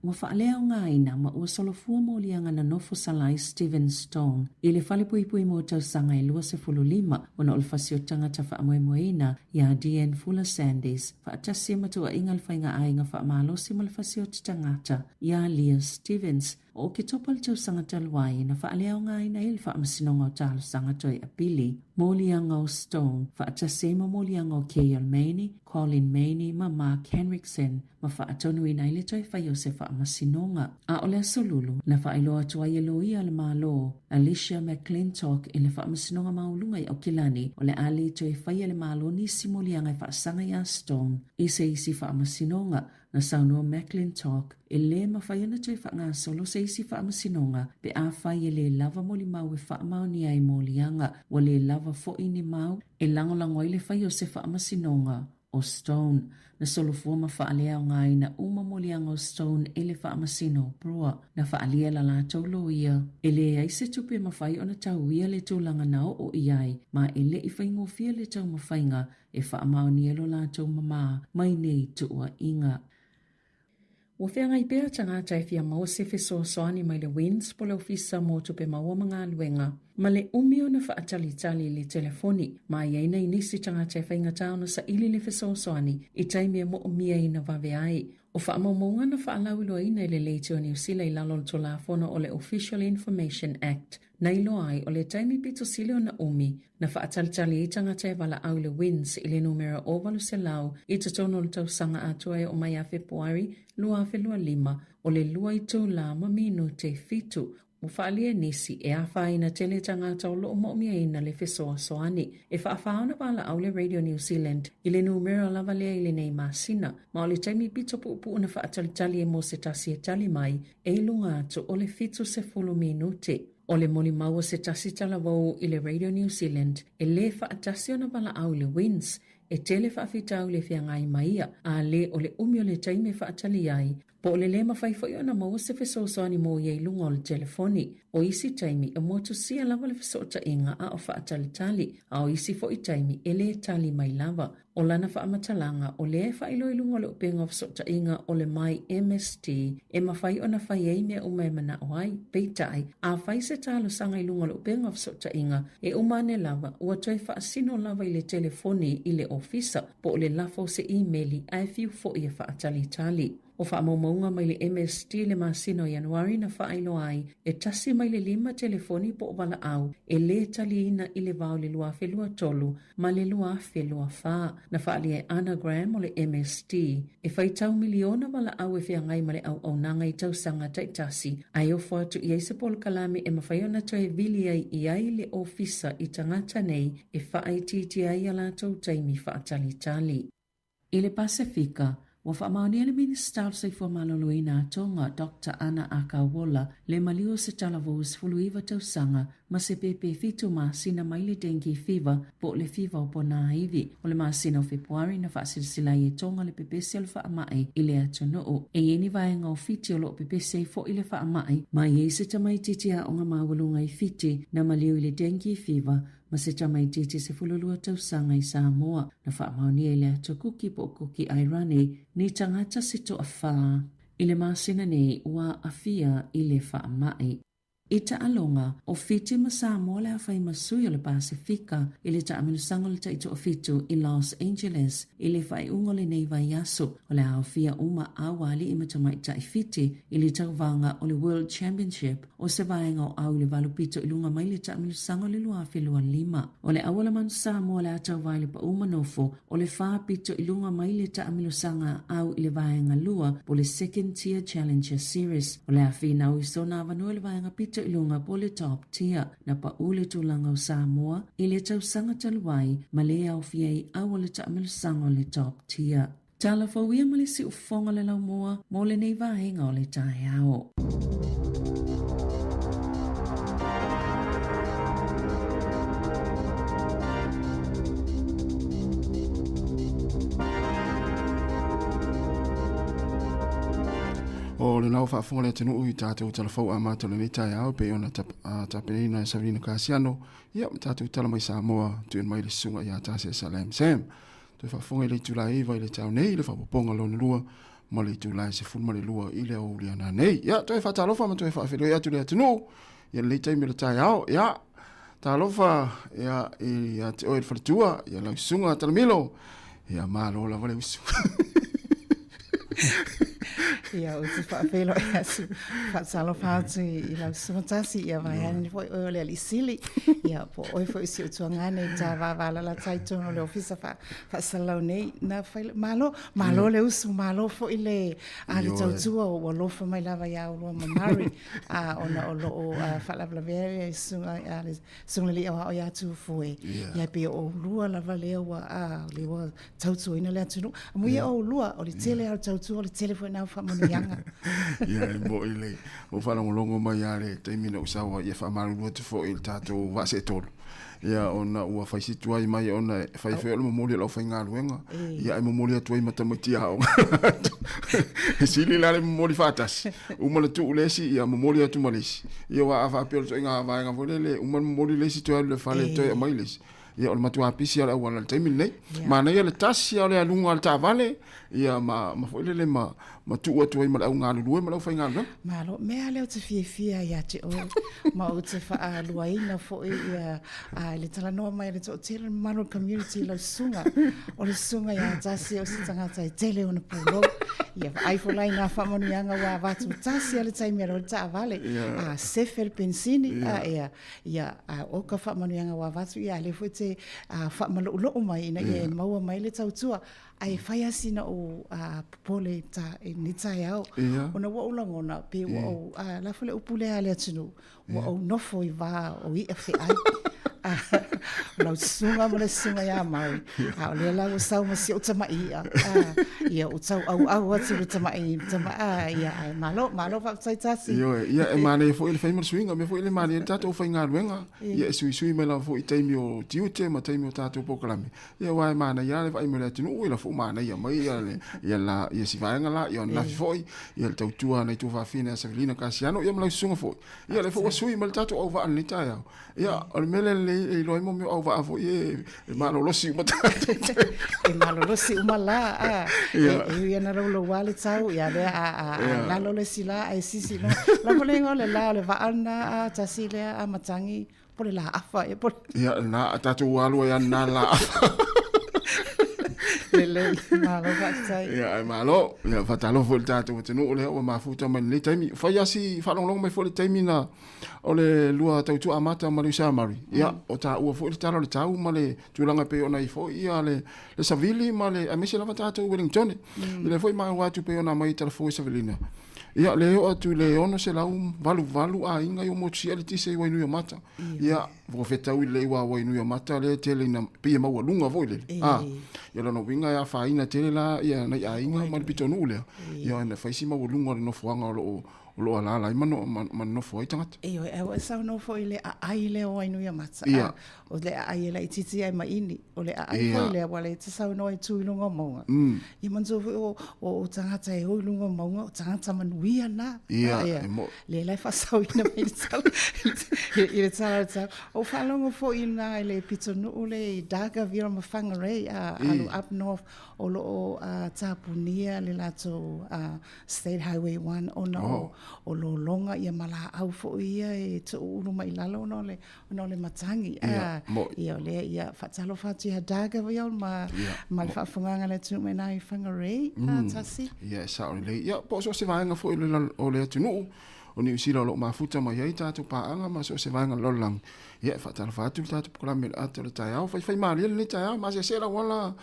Ua faaleaogaina ma ua solofua moliaga na nofo sala ai Steven Stone i le falepuipui mo tausaga e 25 ona o le fasi o tagata faamoemoeina iā Deanne Fuller Sandys faatasi ai ma tuuaiga le faiga aiga faamalosi ma le fasioti tagata iā Leah Stevens. O Oketopa le tausaga talu ai na faaleaogaina ai le Faamasinoga o Talosaga Toe Apili, moliaga o Stone faatasi ai ma moliaga o Kael Maney, Colin Maney ma Mark Henriksen ma faatonuina ai le toe fai o se faamasinoga. A o le Aso Lulu, na faailoa atu ai e loia a le Malo, Alicia McClintock i le Faamasinoga Maualuga i Aukilani, o le a le toe faia e le Malo nisi moliaga e faasaga iā Stone i se isi faamasinoga. Na saunoa McClintock, e lē mafai ona toe faagasolo se isi faamasinoga pe afai e lē lava molimau e faamaonia ai moliaga, ua lē lava foi ni mau e lagolago ai le fai o se faamasinoga. o Stone. Na solofua ma faaleaogaina uma moliaga o Stone e le Faamasino o Brewer. Na faaalia e la latou loia, e leai se tupe e mafai ona tauia le tulaga na oo i ai, ma e le i faigofie le taumafaiga e faamaonia lo latou mamā mai nei tuuaiga. Ua feagai pea tagata e fia maua se fesoasoani mai le WINZ po le Ofisa mo Tupe Maua ma Galuega ma le umi ona faatalitali i le telefoni ma i ai nai nisi tagata e faigata ona saili le fesoasoani i taimi e moomia vave ai. O faamaumauga na faalauiloaina e le Leitio Niu Sila i lalo o le Tulafono o le Official Information Act na iloa ai o le taimi pito sili ona umi na faatalitali ai tagata e valaau i le WINZ i le numera 800 i totonu o le tausaga atoa e oo mai ia Fepuari 2025 o le lua itulā ma minute fitu. Ua faaalia e nisi e afaina tele tagata o lo o moomiaina le fesoasoani. E faafā ona valaau le Radio New Zealand i le numera lava lea i lenei masina, ma o le taimi pito puupuu na faatalitali ai mo se tasi e tali mai e i luga atu o le 70 minute. O le molimau o se tasi talavou i le Radio New Zealand e lē faatasi ona valaau i le WINZ e tele faafitauli e feagai ma ia, a lē o le umi o le taimi e faatali ai, po o le lē mafai foi ona maua se fesoasoani mo ia i luga o le telefoni. O isi taimi e motusia lava le fesootaiga a o faatalitali, a o isi foi taimi e lē tali mai lava. O lana faamatalaga, o lea e faailoa i luga o le upega o fesootaiga o le My MST e mafai ona fai ai mea uma e manao ai. Peitai, a fai se talosaga i luga o le upega o fesootaiga, e uma ane lava, ua toe faasino lava i le telefoni i le ofisa po o le lafo o se imeli ae fiu foi e faatalitali. O faamaumauga mai le MST i le masina o Ianuari na faailoa ai e tasi mai le lima telefoni po o valaau e lē taliina i le va o le 2023 ma le 2024. Na faaalia e Anna Graham o le MST e faitau miliona valaau e feagai ma le auaunaga i tausaga taitasi ae ofo atu i ai se polokalame e mafai ona toe vili ai i ai le ofisa i tagata nei e faaitiitia ai a latou taimi faatalitali. I le Pasefika, ua faamaonia le Minisita o le Soifua Maloloina a Tonga, Doctor Ana Akauola, le maliu o se talavou 19 tausaga ma se pēpē fitu masina mai le dengue fever po o le fiva o ponāiwi. O le masina o Fepuari na faasilasila ai e Tonga le pepesi o le faamai i le atunuu. E i ai ni vaega o Fiti o lo o pepesi ai foi le faamai, ma e i ai se tamaitiiti aoga maualuga i Fiti na maliu i le dengue fever ma se tamaitiiti 12 tausaga i Samoa na faamaonia i le ata Kuki po o Kuki Airani ni tagata se toafā i le masina nei ua aafia i le faamai. I taaloga, o Fiti ma Samoa le a fai ma sui o le Pasefika i le taamilosaga o le taitoafitu i Los Angeles i le faaiuga o lenei vaiaso. O le a aofia uma aualii ma tamaitai Fiti i le tauvaga o le World Championship o se vaega o au i le valu pito i luga mai le taamilosaga o le 2025. O le aualamanu Samoa le a tauva i le pau ma nofo o le fa pito i luga mai le taamilosaga au i le vaega lua po le Second Tier Challenger Series. O le a finau i sona avanoa i le vaega pito i luga po le Top Tier. Na pau le tulaga o Samoa i le tausaga talu ai ma le aofia ai au o le taamilosaga o le Top Tier. Tala fou ia ma le siufofoga o le laumua mo lenei vaega o le taeao.
O lena ua faafofoga le atunuu i tatou tala fou amata o lenei taeao e pei ona tapenaina e Savelina Kasiano, ia ma tatou tala mai Samoa tuuina mai le susuga ia Tase Salam Sam. Toe faafofoga i le itula e 9 i le taeao nei i le faaopoopoga lona lua ma le itula e 12 i le aoauli a nanei. Ia, toe faatalofa ma toe faafeiloai atu le atunuu ia lenei taimi o le taeao. Ia, talofa ia, ia te oe le faletua, ia lau susuga Talamilo. Ia, malo lava le usu.
Ia, ou te faafeiloai atu, faatalofa atu i lau susuga Tasi, ia vaeane foi oe o le alii sili, ia po o oe foi o si ou tuagane i ta vavalalata i totonu o le ofisa faasalalau nei. Na fai, malo, malo le usu, malo foi le, a le tautua ua alofa mai lava ia oulua ma Murray, a, ona o lo o faalavelavea le susuga, a, le susuga i le alii aoao ia Tufoe. Ia, pei o oulua lava lea ua, a, lea ua tautuaina le atunuu. Amuia yeah. oulua, o le tele yeah. o le tautua, o le tele foi na o faamanuiaga.
Ia, e mo'i le, o faalogologo mai lava le taimi na ou sau ai, ia faamalulu atu foi i le tatou vaa seetolu. Ia, ona ua fai si tuai mai ona e fai foi o le momoli o le aufaigaluega, ia e momoli atu ai ma tamaiti aoga. E sili la le momoli faatasi, uma le tuu le isi, ia momoli atu ma le isi. Ia, aua a faapea o le ituaiga vaega foi lele, uma le momoli le isi toe alu i le fale toe aumai le isi. Ia, o le matua pisi lava o le auala i le taimi lenei. Yeah. Manaia le tasi lava o le aluga o le taavale, ia, ma, ma foi lele ma, ma tuu atu ai ma le au galulue ma le aufaigaluega.
Malo, mea lea ou te fiafia ia te oe, ma ou te faaluaina foi ia, a, le talanoa mai a le toatele o le mamalu o le community i lau susuga. O le susuga ia Tasi o se tagata e tele ona pulou. Ia, vaai foi la i ngā faamanuiaga ua avatu tasi lava le taimi a le taavale, yeah. a sefe le penisini, yeah. a, ia, Ia, a ʻo ka faamanuiaga ua avatu, ia, a lea foi e te faamaloʻuloʻu mai ina ia e maua mai le tautua. Ae fai lava sina ou popole i ta, i lenei taeao. Ona ua ou lagona, pe ua ou, a la foi le upu lea a le atunuu, ua ou nofo i va o iʻa feʻai. O lau susuga ma le susuga ia Murray, a o lea la ua sau ma si ou tamaʻi iʻa, ia ua tau ʻauʻau atu le tamaʻi, tamaʻi, a, ia, ae malo, malo faafetai Tasi.
Ioe, ia e manaia foi le fai ma le suiga, mea foi le manaia le tatou faigaluega, ia e suisui mai lava foi i taimi o tiute ma taimi o tatou polokalame, ia aua e manaia lava le vaai mai o le atunuu, ia la foi ua manaia mai ia le, ia la, ia si vaega la, ia ananafi foi, ia le tautua a nai tuafafine a Savelina Kasiano, ia ma lau susuga foi. Ia lea foi ua sui mai le tatou auvaa i lenei taeao. Ia, o le mea lea lelei e iloa ai mo mea o auvaa foi e, e malolosi uma tatou.
E malolosi uma la, a. Ia. E, e ui ana louloua le tau, ia lea a, a, a lalo le isi la, ae sisi loa. La foi le igoa o le la o le vaa lena, a, tasi lea, a matagi, po le la afa, ia po le...
Ia, na, tatou alu ai a na la afa.
Lelei, malo faafetai.
Ia, ai malo. Ia, faatalofa foi i le tatou atunuu lea ua mafuta mai lenei taimi. Fai lava si faalogologo mai foi le taimi na o le lua tautua amata ma le usa Murray. Ia, o taua foi le tala o le tau ma le tulaga e pei ona i foi ia le, le savili ma le, aemaise lava tatou Wellingtone. I lea foi maua atu pei ona aumai i Talafou e Savelina. Ia, le oo atu i le 688 aiga i o motusia le tise i Wainuiomata. Ia, ua fetaui lelei aua Wainuiomata lea e tele ina, pei e maualuga foi lele. A, ia lona uiga e afaina tele la ia nai aiga ma le pitonuu lea. Ia, ona fai si maualuga o le nofoaga o lo o o lo o alaala ai ma, no, ma, ma nofo ai tagata.
Ioe, ae ua e saunoa foi i le aai lea o Wainuiomata. Ia. O le aai e laitiiti ai ma ini, o le aai foi lea ua le te saunoa e tu i luga o mauga. Ia manatua foi o, o, o tagata e o i luga o mauga, o tagata manuia na.
Ia, e mo.
Lea la e faasaoina mai le tala, i le tala o le tau. O faalogo foi i na i le pitonuu le i Dargaville ma Whangarei, a, alu up north, o lo o tapunia le latou State Highway 1 ona o, oh. o lologa ia ma laau foi ia e tuuulu mai i lalo ona o le ona o le matagi.
Ia, mo'i.
Ia, o lea, ia, faatalofa atu ia Doug ia ma,
Ia,
ma le faafofogaaga a le atunuu mai i ina i Whangarei, tasi.
Ia, e sao lelei. Ia, po o so o se vaega foi o le atunuu o Niu Sila o lo o mafuta mai ai tatou paaga ma so o se vaega o le lalolagi. Ia, e faatalofa atu le tatou polokalame i le ata o le taeao. Faifaimalie lenei taeao, masease le auala,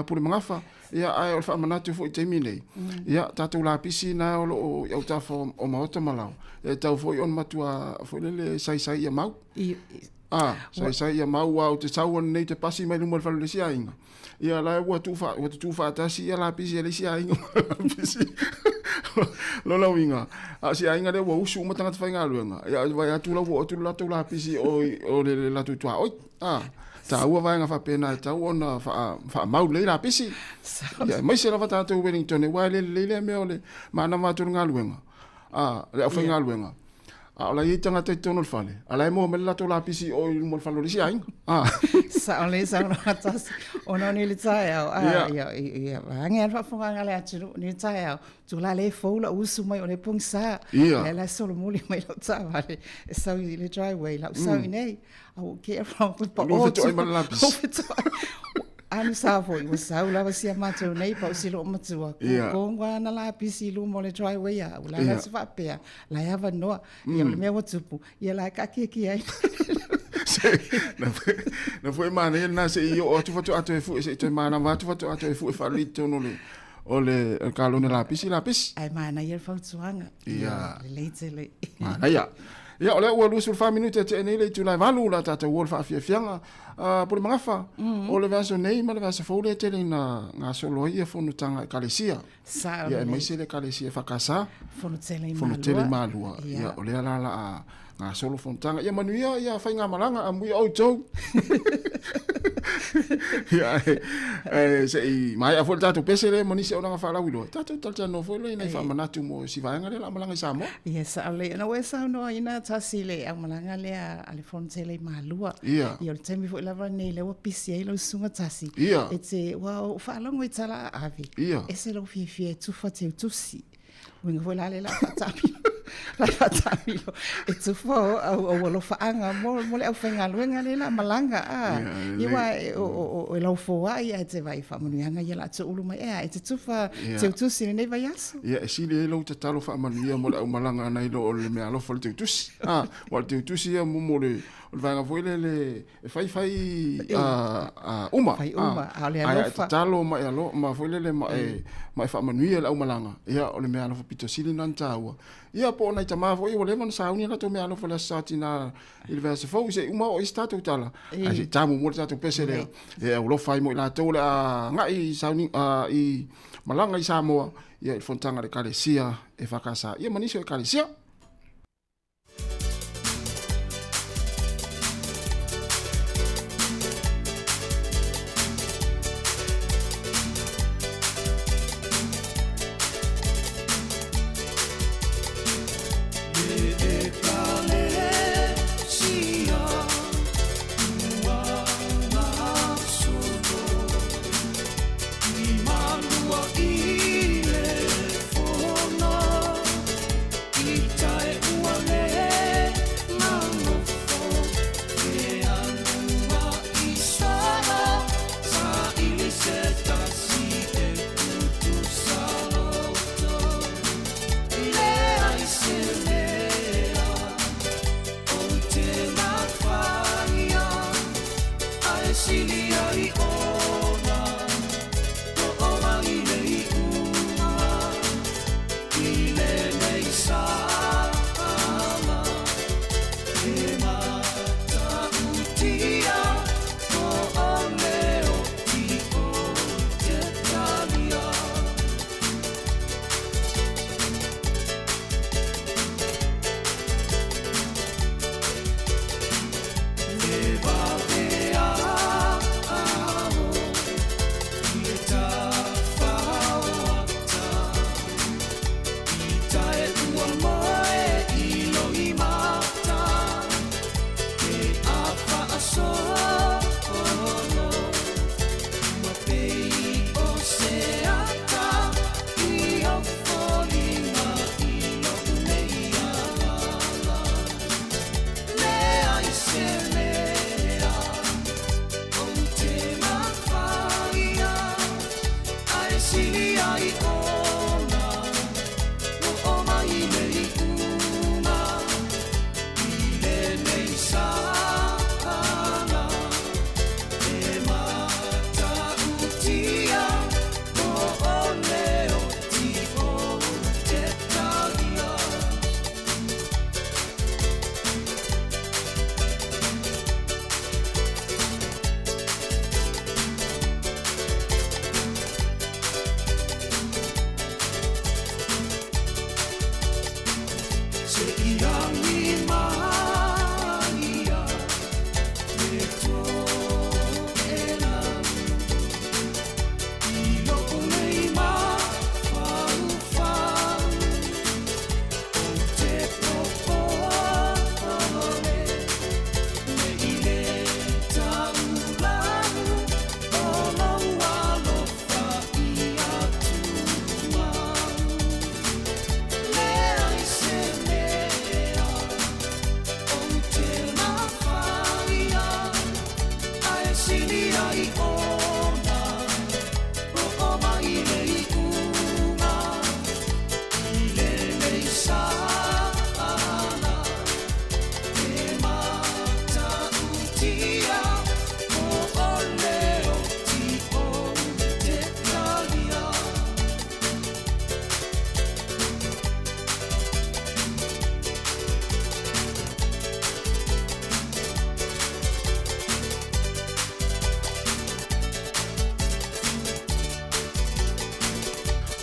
Pule Magafa. Ia, ae o le faamanatu foi i taimi nei, ia, tatou lapisi na o lo o i autafa o maota ma laoa, e tatau foi ona matua foi lele saisai ia mau. A, saisai ia mau, aua ou te sau ananei ou te pasi mai luma o le fale o le isi aiga, ia la e ua tuu faa, ua tutu faatasi ia lapisi a le isi aiga ma lapisi. Lona uiga, a o si aiga lea ua usu uma tagata faigaluega, ia vaai atu la ua oo atu le latou lapisi o le latou tuaoi. A, taua vaega faapena e tatau ona faamau lelei lapisi. Ia, aemaise lava tatou i Wellington, aua e le lelei lea mea o le manava atu o le galuega, a, le aufaigaluega. A o la e i ai tagata i totonu o le fale, a o la e maua mai le latou lapisi i o i luma o le fale o le isi aiga. A.
Sao lelei saunoaga tasi, ona o nei le taeao, a, ia, ia, vaeane lava le faafofogaaga a le atunuu nei le taeao, tulaga lea e fou lau usu mai o lea e pogisa. Lea la e solomuli mai lau taavale e sau i le driveway, lau sau i inei. I will get wrong with
pa Lua fetoai ma le lapisi.
Anu sa foi, ua sau lava si a matou nei, pa o si loo matua. Ko ngā na lapisi i luma o le driveway a, ua la se faapea, la e avanoa, ia o le mea ua tupu, ia la e kaakiaki ai.
Na foi manaia lena se i oo atu faatoa toe fue, se i toe manava atu faatoa toe fue faalelei i totonu o le kalone lapisi, lapisi.
Ae manaia le fautuaga.
Ia.
Lelei tele.
Manaia. Ia, o lea ua 24 minute e tea nei le itula e 8 la tatou o le faafiafiaga. Pule Magafa, o le vaiaso nei ma le vaiaso fou lea e tele ina gasolo ai ia fonotaga a Ekalesia.
Sao
Ia, aemaise le Ekalesia EFKS.
Fono tele i Malua.
Fono tele i Malua. Ia, o lea la la a gasolo fonotaga. Ia manuia ia faigamalaga, amuia outou. Ia, e, se i maea foi le tatou pese lea ma nisi auaunaga faalauiloa, tatou talatalanoa foi lea i nai faamanatu mo si vaega lea o le a malaga i Samoa.
Ia, sao lelei. Ona ua e saunoaina tasi i le aumalaga lea a le Fono Tele i Malua.
Ia.
Ia, o le taimi foi lava lenei lea ua pisi ai lau susuga tasi.
Ia.
E te, ua ou faalogo i tala aavi.
Ia.
Ese lou fiafia e tufa teutusi. Uiga foi la lea la faataamilo. La faataamilo e tufa o au au alofaaga mo mo le aufaigaluega lea la malaga a. Ia aua o o o lau foai ae te vaai i faamanuiaga ia la toulu mai ea e te tufa teutusi i lenei vaiaso.
Ia e sili ai lou tatalo faamanuia mo le aumalaga nai lo o le meaalofa o le teutusi. A, aua o le teutusi ia mo mo le o le vaega foi lele e fai fai uma.
Fai uma, a o le alofa.
Ae tatalo ma e alo, ma foi lele ma e, ma e faamanuia le aumalaga. Ia, o le meaalofa pito sili lena ona taua. Ia, po o nai tama foi ua leva ona sauni a latou meaalofa i le Aso Sa Tina i le vaiaso fou, se i uma oo i ai se tatou tala. Ae se i ta muamua le tatou pese lea, e aualofa ai mo i latou o le a agai i sauni, i malaga i Samoa, ia i le fonotaga a le Ekalesia EFKS, ia ma nisi o Ekalesia.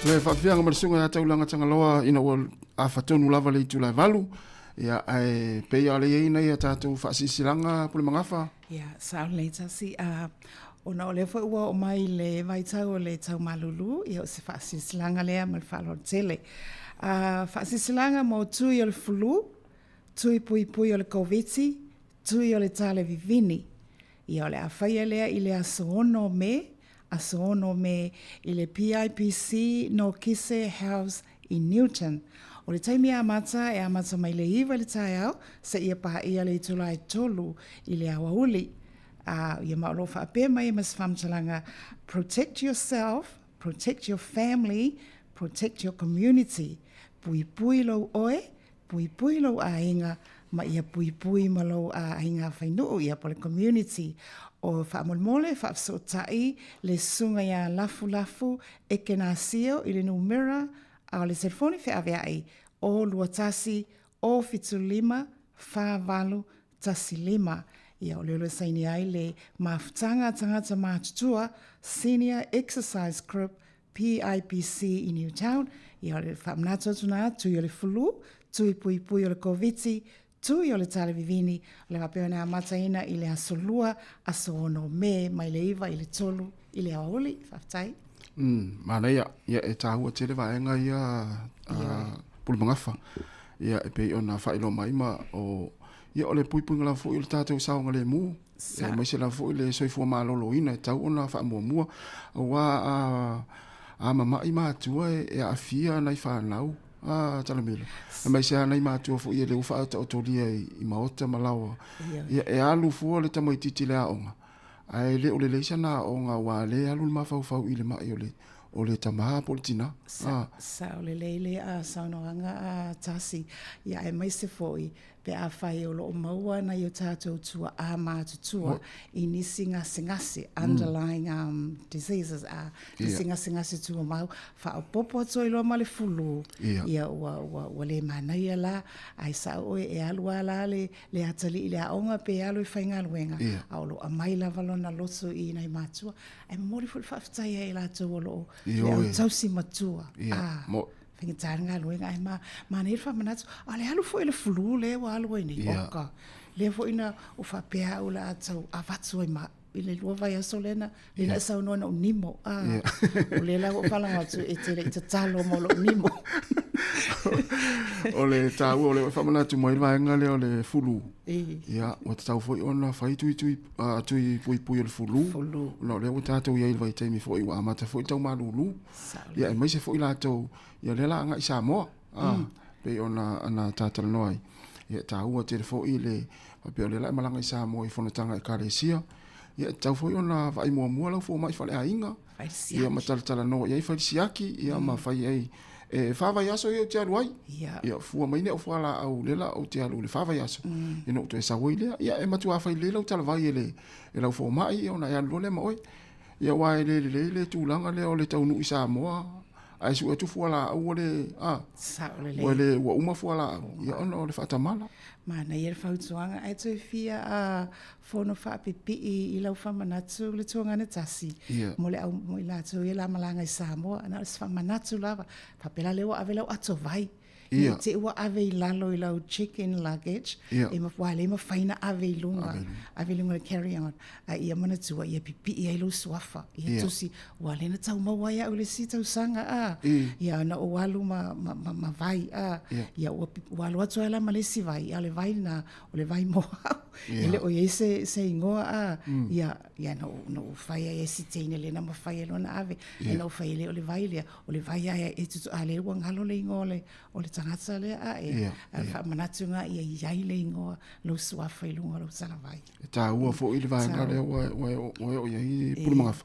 Le faafiaga ma le susuga ia Taulaga Tagaloa ina ua afa tonu lava le itula e valu, ia ae pei a le i ai nai a tatou faasilasilaga Pule Magafa.
Ia, sao lelei tasi. A, ona o lea foi ua oo mai le vaitau o le taumalulu, ia o se faasilasilaga lea ma le faaaloalo tele. A, faasilasilaga mo tui o le fulu, tui puipui o le Koviti, tui o le tale vivini. Ia o le a faia lea i le aso 6 o Me, aso 6 o Me i le PIPC Nokise House i Newton. O le taimi amata e amata mai le 9 i le taeao seia paia le itula e 3 i le aoauli. A, ia ma o lo o faapea mai ma se faamatalaga, Protect yourself, protect your family, protect your community. Puipui lou oe, Puipui lou aiga ma ia puipui ma lou aiga whainuu ia po le community. O faamolemole faafesootai le susuga ia Lafulafu Ekenasio i le numera a o le telefoni feaveai o 21 o 75 48 15. Ia o lea o saini ai le mafutaga a tagata matutua Senior Exercise Group PIPC i Newtown, ia o le faamanatu atu na, tui o le fulu, tui puipui o le Koviti, tui o le tale vivini, o le faapea ona amataina i le aso 2, aso 6 Me, mai le 9 i le 3 i le aoauli. Faafetai.
Manaia, ia e taua tele vaega ia Pule Magafa. Ia e pei ona faailoa mai ma o ia o le puipuiga lava foi o le tatou saogalemu. Aemaise lava foi le soifua maloloina e tatau ona faamuamua, aua a, a mama'i matua e aafia nai fanau a Talamelo, aemaise lava nai matua foi e le ua faataotolia i maota ma laoa. Ia, e alu fua le tamaitiiti i le aoga, ae le o lelei sana aoga aua o lea e alu le mafaufau i le ma'i o le, o le tama po o le tina.
Sao lelei le saunoaga a Tasi, ia aemaise foi pe afai o lo o maua nai o tatou tuaa matutua i nisi gasegase, underlying um, diseases, a nisi gasegase tumau, faaopoopo atu ai loa ma le fulu, ia ua, ua, ua le manaia la, ae sao oe e alu lava la le, le atalii i le aoga pe alu e faigaluega, a o lo o aumai lava lona loto i nai matua. Ae momoli foi le faafetai ia i latou o lo o le au tausi matua. A. Faigata le galuega ae ma, manaia le faamanatu. A o le alu foi i le flu lea ua alu ai nei, yeah. Oka. Lea foi na o faapea au la a tau avatu ai ma i le lua vaiaso lea na, lea na saunoa na ou nimo. Ah, yeah. O lea la ua faalogo atu e te le i tatalo mo lou nimo.
O le taua o le faamanatu mai le vaega lea o le fulu. Ia, ua tatau foi ona fai tui tui uh, tui puipui o le fulu. Fulu. Ona o lea ua tatou i ai i le vaitaimi foi ua amata foi tau malulu. Ia, aemaise foi latou, ia lea la agai i Samoa, a, mm. pei ona ana tātalanoa ai. Ia, taua tele foi le, faapea o lea la e malaga i Samoa i fonotaga ekalesia. Ia, e tatau foi ona vaai muamua lau fomai faleaiga. Ia, ma talatalanoa i ai fai le siaki, ia, mm. ma fai ai, e fa vaiaso ia ou te alu ai. Ia, ia fua mai nei au fualaau lea la ou te alu i le fa vaiaso. Mm. Ia na ou toe sau ai lea. Ia, e matua fai lelei lau talavai e le, e lau fomai, ia, ona e alu loa lea ma oe. Ia aua e le lelei le tulaga lea o le taunuu i Samoa ae sue atu fualaau ua le a
Sao lelei. Ua
le ua uma fualaau ia ona o le faatamala.
Manaia le fautuaga ae toe fia a fono faapipii i lau faamanatu le tuagana tasi
yeah.
mo le au mo i latou ia la malaga i Samoa na o se faamanatu lava faapea la lea ua ave lau ato vai. Nei te ua ave i lalo i lau check-in luggage, e ua le mafai ona ave i luga, ave i luga i le carry on. A ia manatua, ia pipii ai lou suafa, ia tusi, ua le na tau maua ai au i le isi tausaga, a. Ia na ou alu ma, ma, ma, ma vai, a. Ia ua, ua alu atu ai la ma le isi vai, a o le vai lena, o le vai mo au. E le o i ai se, se igoa, a. Ia, ia na ou, na ou fai ai e si teine lea na mafai ai loa ona ave. Ae na ou fai ai lea o le vai lea, o le vai ae e tutu, a lea ua galo le igoa o le, o le tagata lea, a e, a o le faamanatu lena ia i ai le igoa, lou suafa i luga o lou talavai.
E taua foi le vaega lea ua ua ua oo i ai Pulemagafa.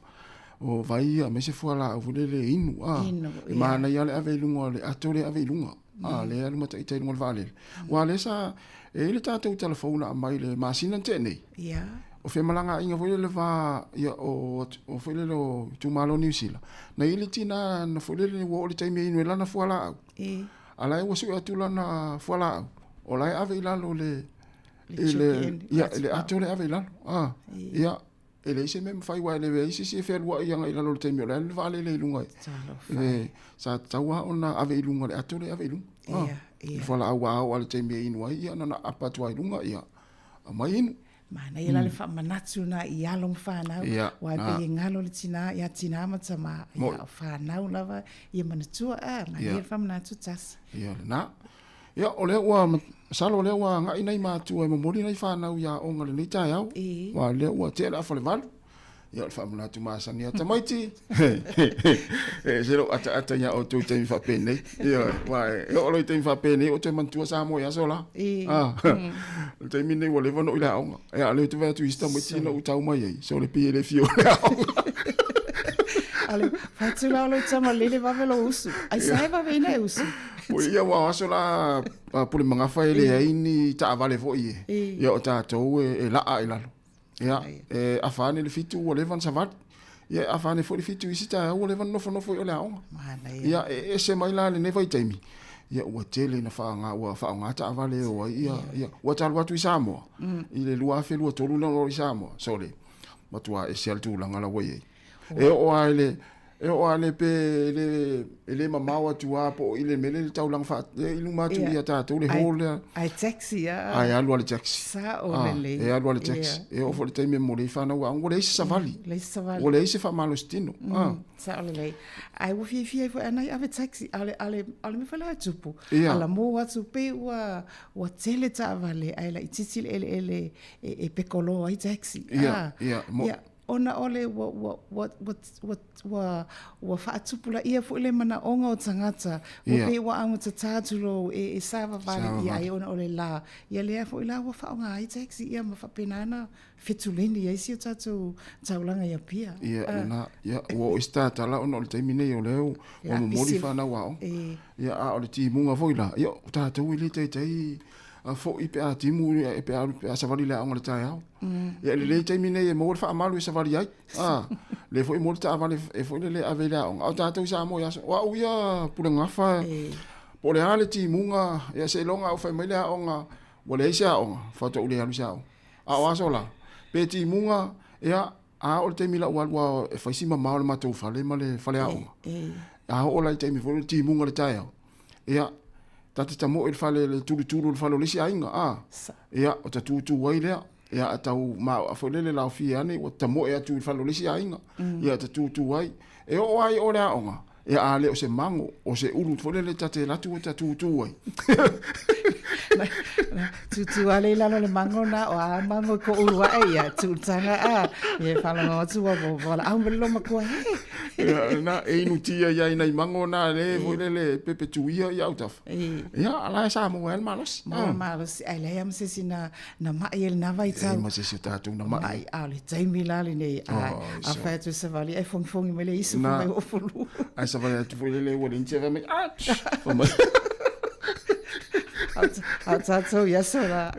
O vai ia aemaise fualaau foi lele inu a. E manaia lava le ave i luga o le ato lea e ave i luga. A lea e alu ma ita i luga o le vaalele. Aua o lea sa e i ai le tatou tala fou na aumai i le masina na tea nei. O femalagaaiga foi lele le va ia o o foi lele o itumalo o Niu Sila, na i ai le tina na foi lele ua oo i le taimi e inu ai lana fualaau. A la e ua sue atu lana fualaau, o la e ave i lalo le i le, ia, i le ato lea e ave i lalo. A, ia, e leai se mea e mafai, aua e leai se isi e fealuai agai i lalo i le taimi o la e alu le vaalele i luga. E, sa tatau lava ona ave i luga le ato lea e ave i luga. A, le fualaau a oo lava i le taimi e inu ai, ia na ona apa atu lava i luga, ia, aumai inu.
Manaia la le faamanatu lena i alo ma fanau, aua e pei e galo le tina ia tina ma tama, ia o fanau lava ia manatua, a, manaia le faamanatu tasi.
Ia lena. Ia, o lea ua, masalo o lea ua agai nai matua e momoli nai fanau i aoga i lenei taeao. Aua o lea ua tea le afa o le 8. Ia, o le faamanatu masani a tamaiti. E ese lou ataata ia outou i taimi faapenei. Ioe, aua e oo loa i taimi faapenei ua toe manatua Samoa i aso la. Ah, o le taimi lenei ua leva ona ou i le aoga. Ia, o lea ou te vaai atu i isi tamaiti na ou tau mai ai, sole pei e le fia o i le aoga.
Ale, fatu la o lou tama lele vave lou usu. Ai sa e vave ina e usu.
Oi ia ua o aso la Pulemagafa e leai ni taavale foi e. Ia o tatou e laa i lalo. Ia e afa ane le 7 ua leva ona savali. Ia e afa ane foi le 7 i isi taeao ua leva ona nofonofo i o le aoga. Ia e ese mai la lenei vaitaimi. Ia ua tele ina faaaoga ua faaaoga taavale e o ai ia ia ua talu atu i Samoa i le 2023 na o i Samoa. Sole matua ese lava le tulaga la ua i ai. E oo lava i le E oo lava le pe e le, e le mamao atu lava po o i le mea lea i le taulaga faa, i luma atu ia tatou le hall lea.
Ae taxi
a. Ae alu lava i le taxi.
Sao lelei.
E alu lava i le taxi. E oo foi i le taimi e momoli ai fanau aoga, ua leai se savali.
Leai se savali.
Ua leai se faamalositino.
Sao lelei. Ae ua fiafia ai foi ana i ave taxi, a o le, a o le, a o le mea foi la e tupu, ala mou atu pei ua, ua tele taavale ae laitiiti le eleele e pekolo ai taxi.
Ia, ia.
Ia. Ona o le ua, ua, ua, ua, ua, ua, ua faatupulaia foi le manaoga o tagata, ua yeah. pei ua augatatā tulou e, e savavali ia ai ona o le lā. Ia lea foi la ua faaaoga ai taxi ia ma faapena ona fetuleni ai si o tatou taulaga i Apia.
Ia, uh. lena, ia, ua oo i se tatala ona o le taimi nei o lea ua momoli fanau aoga. Ia, a o le timuga foi la, ia, o tatou e le taitai a foi pe a timu pe a, pe a savali le aoga i le taeao. Ia e lelei taimi nei e maua le faamalu e savali ai. A, lea foi e maua le taavale e foi lele e ave i le aoga. A o tatou i Samoa i aso, o au ia Pulegafa, po o le a le timuga, ia seiloga a ua fai mai le aoga, ua leai se aoga, faatoa ou le alu i se aoga. A o aso la, pe timuga, ia, a oo i le taimi la ua alu lava e fai si mamao o le matou fale ma le faleaoga. A oo la i le taimi foi lele o le timuga i le taeao, Ia, ta te tamoe i le fale, le tulutulu o le fale o le isi aiga, a. Ia, o ta tutu ai lea. Ia, a tau maoa foi lele laofie ane, ua tamoe atu i le fale o le isi aiga. Ia, ta tutu ai. E oo lava i o le aoga, ia, a le o se mago, o se ulu foi lele ta te alu atu ta tutu ai.
Tutu lava lea i lalo o le mago na, o a mago i ko ulu ae, ia, tutaga a. Ia, e faalogo atu ua valaau mai le loomatua, he.
Ia, na, e inutia ia i nai mago na le foi lele pepetuia i autafa. Ia, a la e sa maua ai le malosi.
Maua le malosi, ae leai lava ma se isi na, na mai i lena vaitau.
Leai ma se isi o tatou na mai.
Mai, a o le taimi la lenei, a, a fai atu e savali, ae fogifogi mai le isu fai mai ua fulu.
Ae savali atu foi lele ua leai ni fai mai, ouch! Fai mai.
A o tatou i aso la,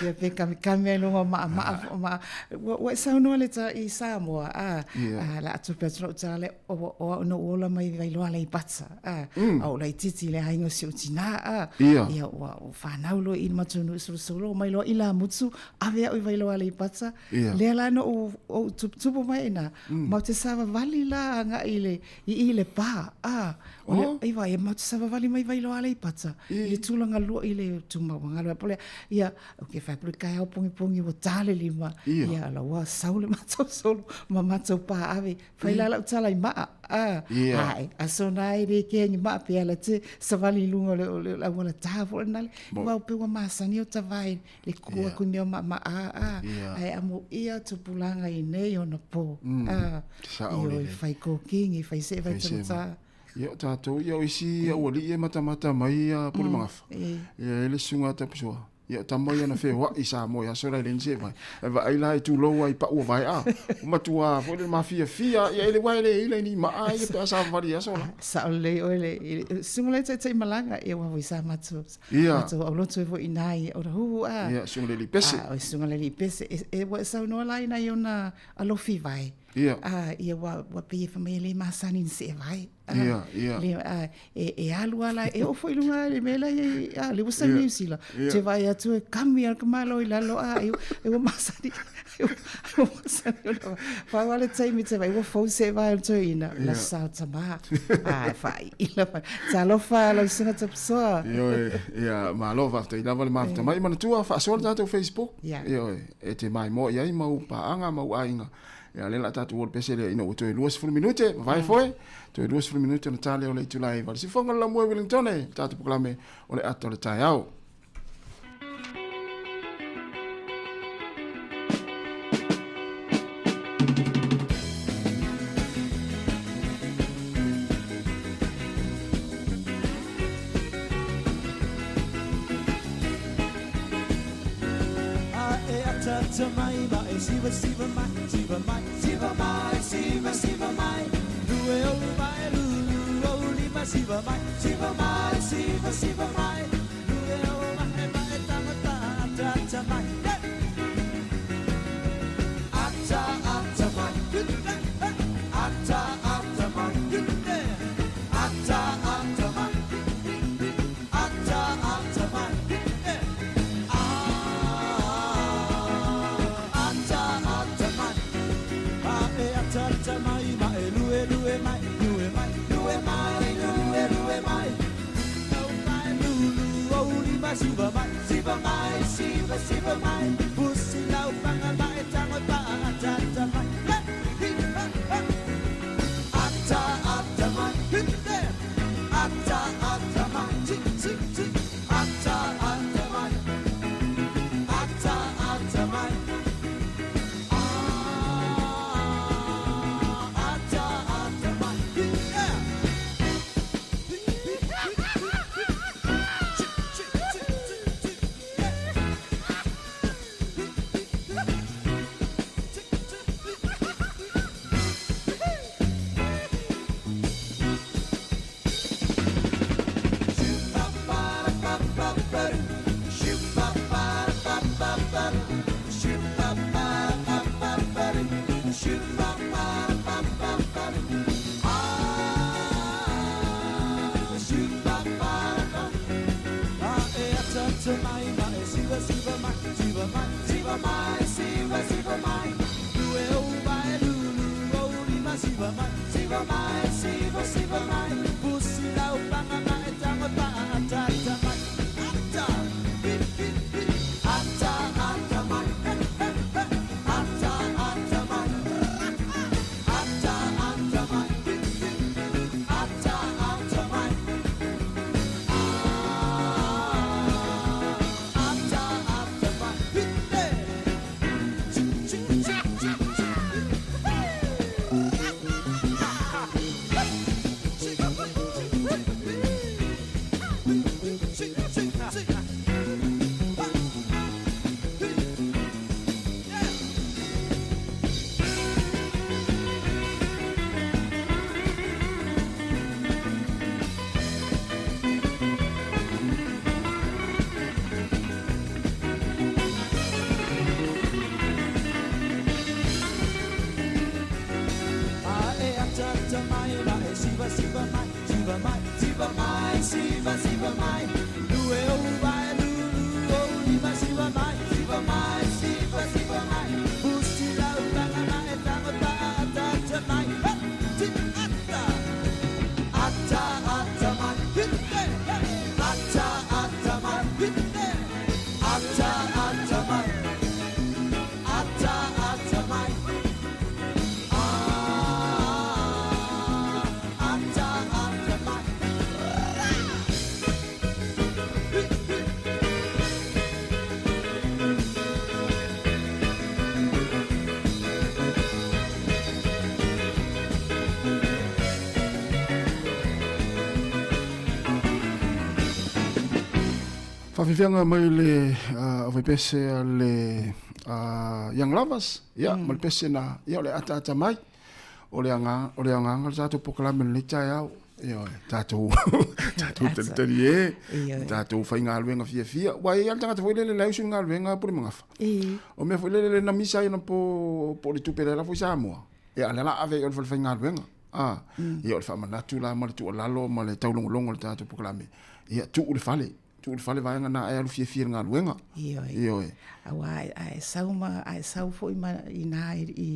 ia pe kamikami ai luga o maʻamaʻa, ma, ua, ua e saunoa le ta i Samoa, a, a la atu pe atu lau tala le, o, o au na ou ola mai Vailoa Aleipata, a, a o laitiiti i le aiga o si ou tinā, a, ia ua, ua fanau loa i le matou nuu solosolo mai loa i Lamutu, ave au i Vailoa Aleipata, lea la na ou, ou tuputupu mai ina, matou te savavali la agai i le, i i Lepa, a. O le, iva, e matou savavali mai Vailoa Aleipata, i le tulaga lua i le tumauga po le, ia, ok, fai atu le taeao pogipogi ua ta le lima, ia, la ua sau le matou solo ma matou paave, fai la lau tala i maa, a, ae, aso na e le kea ni maa pe ala te savali i luga o le, o le auala ta foi lena le, aua pei ua masani o ta vae le kua ku mea ma ma a a ae amo ia tupulaga i nei ona po a ioe fai kokingi fai see fai tagata.
Ia o tatou ia o isi aualii e matamata mai ia Pulemagafa ia e le susuga a Tapusoa ia o tama ia na feoai i Samoa i aso la e leai ni seevai ae vaai la e tulou ai pau o vaea ua matua foi le mafiafia ia e le uae le ila i ni maa ia pe a savavali i aso la.
Sao lelei oe le susuga lea taitai malaga ia ua foi sa matou Ia. Matou aulotu ai foi i ina i Otahuhu a.
Ia, susuga le alii pese.
A, o susuga le alii pese. E, e, ua e saunoa la i nai ona alofi vae.
Ia.
A, ia ua, ua pei e fai mai e le masani ni see vae.
A, Ia, ia.
Le, a, e, e alu a la, e oo foi i luga i le mea la i, a, le ua sau i Niu Sila. Ia. Te vaai atu e kami a le tamalo i lalo, a, e, e ua masani, e ua, e ua masani ona pau a le taimi te vaai, ua fou see vae o le toeaina, la sao tama. A, e whai. Talofa lau susuga Tapusoa.
Ioe, ia, malo faafetai lava le mafuta mai. Manatua faasoa le tatou Facebook. Ioe, e te maimoa i ai mau paaga, mau aiga. Ia, lea o le a tatou o i le pese lea ina ua toe 20 minute, vavae foe, toe 20 minute ona ta lea o le itula e 9. Sifoga le lamue Wellington e, tatou polokalame o le ata o le taeao.
Siva siva mai, siva mai, siva mai, siva siva mai. Lue o mai, lulu o lima, siva mai, siva mai, siva siva mai. Lue o mai, mai tangata, ata ata mai. Ata ata mai, ata ata mai, ata ata mai, ata ata mai. Ata ata mai, a e ata ata mai, ma e lue lue mai, lue mai, lue mai, lue lue mai. Au mai lulu o lima siva mai, siva mai, siva siva mai. Pusi lau panga mai tango pa ata ata mai. Hi ha ha. Ata ata mai, hi there. Ata ata mai, ti ti ti. Ata ata mai. Ata ata mai. Ah, ata ata mai. Hi yeah. Siva mai, siva, siva mai, pusi lau panga mai, tango pa, ata, ata mai, ata, hi, hi, hi, ata, ata mai, he, he, he, ata, ata mai, ata, ata mai, hi, hi, ata, ata mai, ah, ata, ata mai, hi, hey. Chi, chi, chi, chi, chi.
Faafiafiaga mai le aufaipese a le Young Lovers, ia, ma le pese na, ia, o le ataata mai. O le agaga, o le agaga le tatou polokalame i lenei taeao. Ioe, tatou, tatou talitali e, tatou faigaluega fiafia. Ua e i ai le tagata foi lele le usu i le galuega Pule Magafa. O mea foi lele le na misa ai na po, po o le tupe lea la foi Samoa. Ia, a lea la ave i o le falefaigaluega. Ah, ia o le faamanatu la ma le tuualalo ma le taulogologo o le tatou polokalame. Ia, tuu le fale. Tuu le fale vaega na e alu fiafia i le galuega.
Ioe.
Ioe.
Aua a e sau ma a e sau foi ma i nā i, i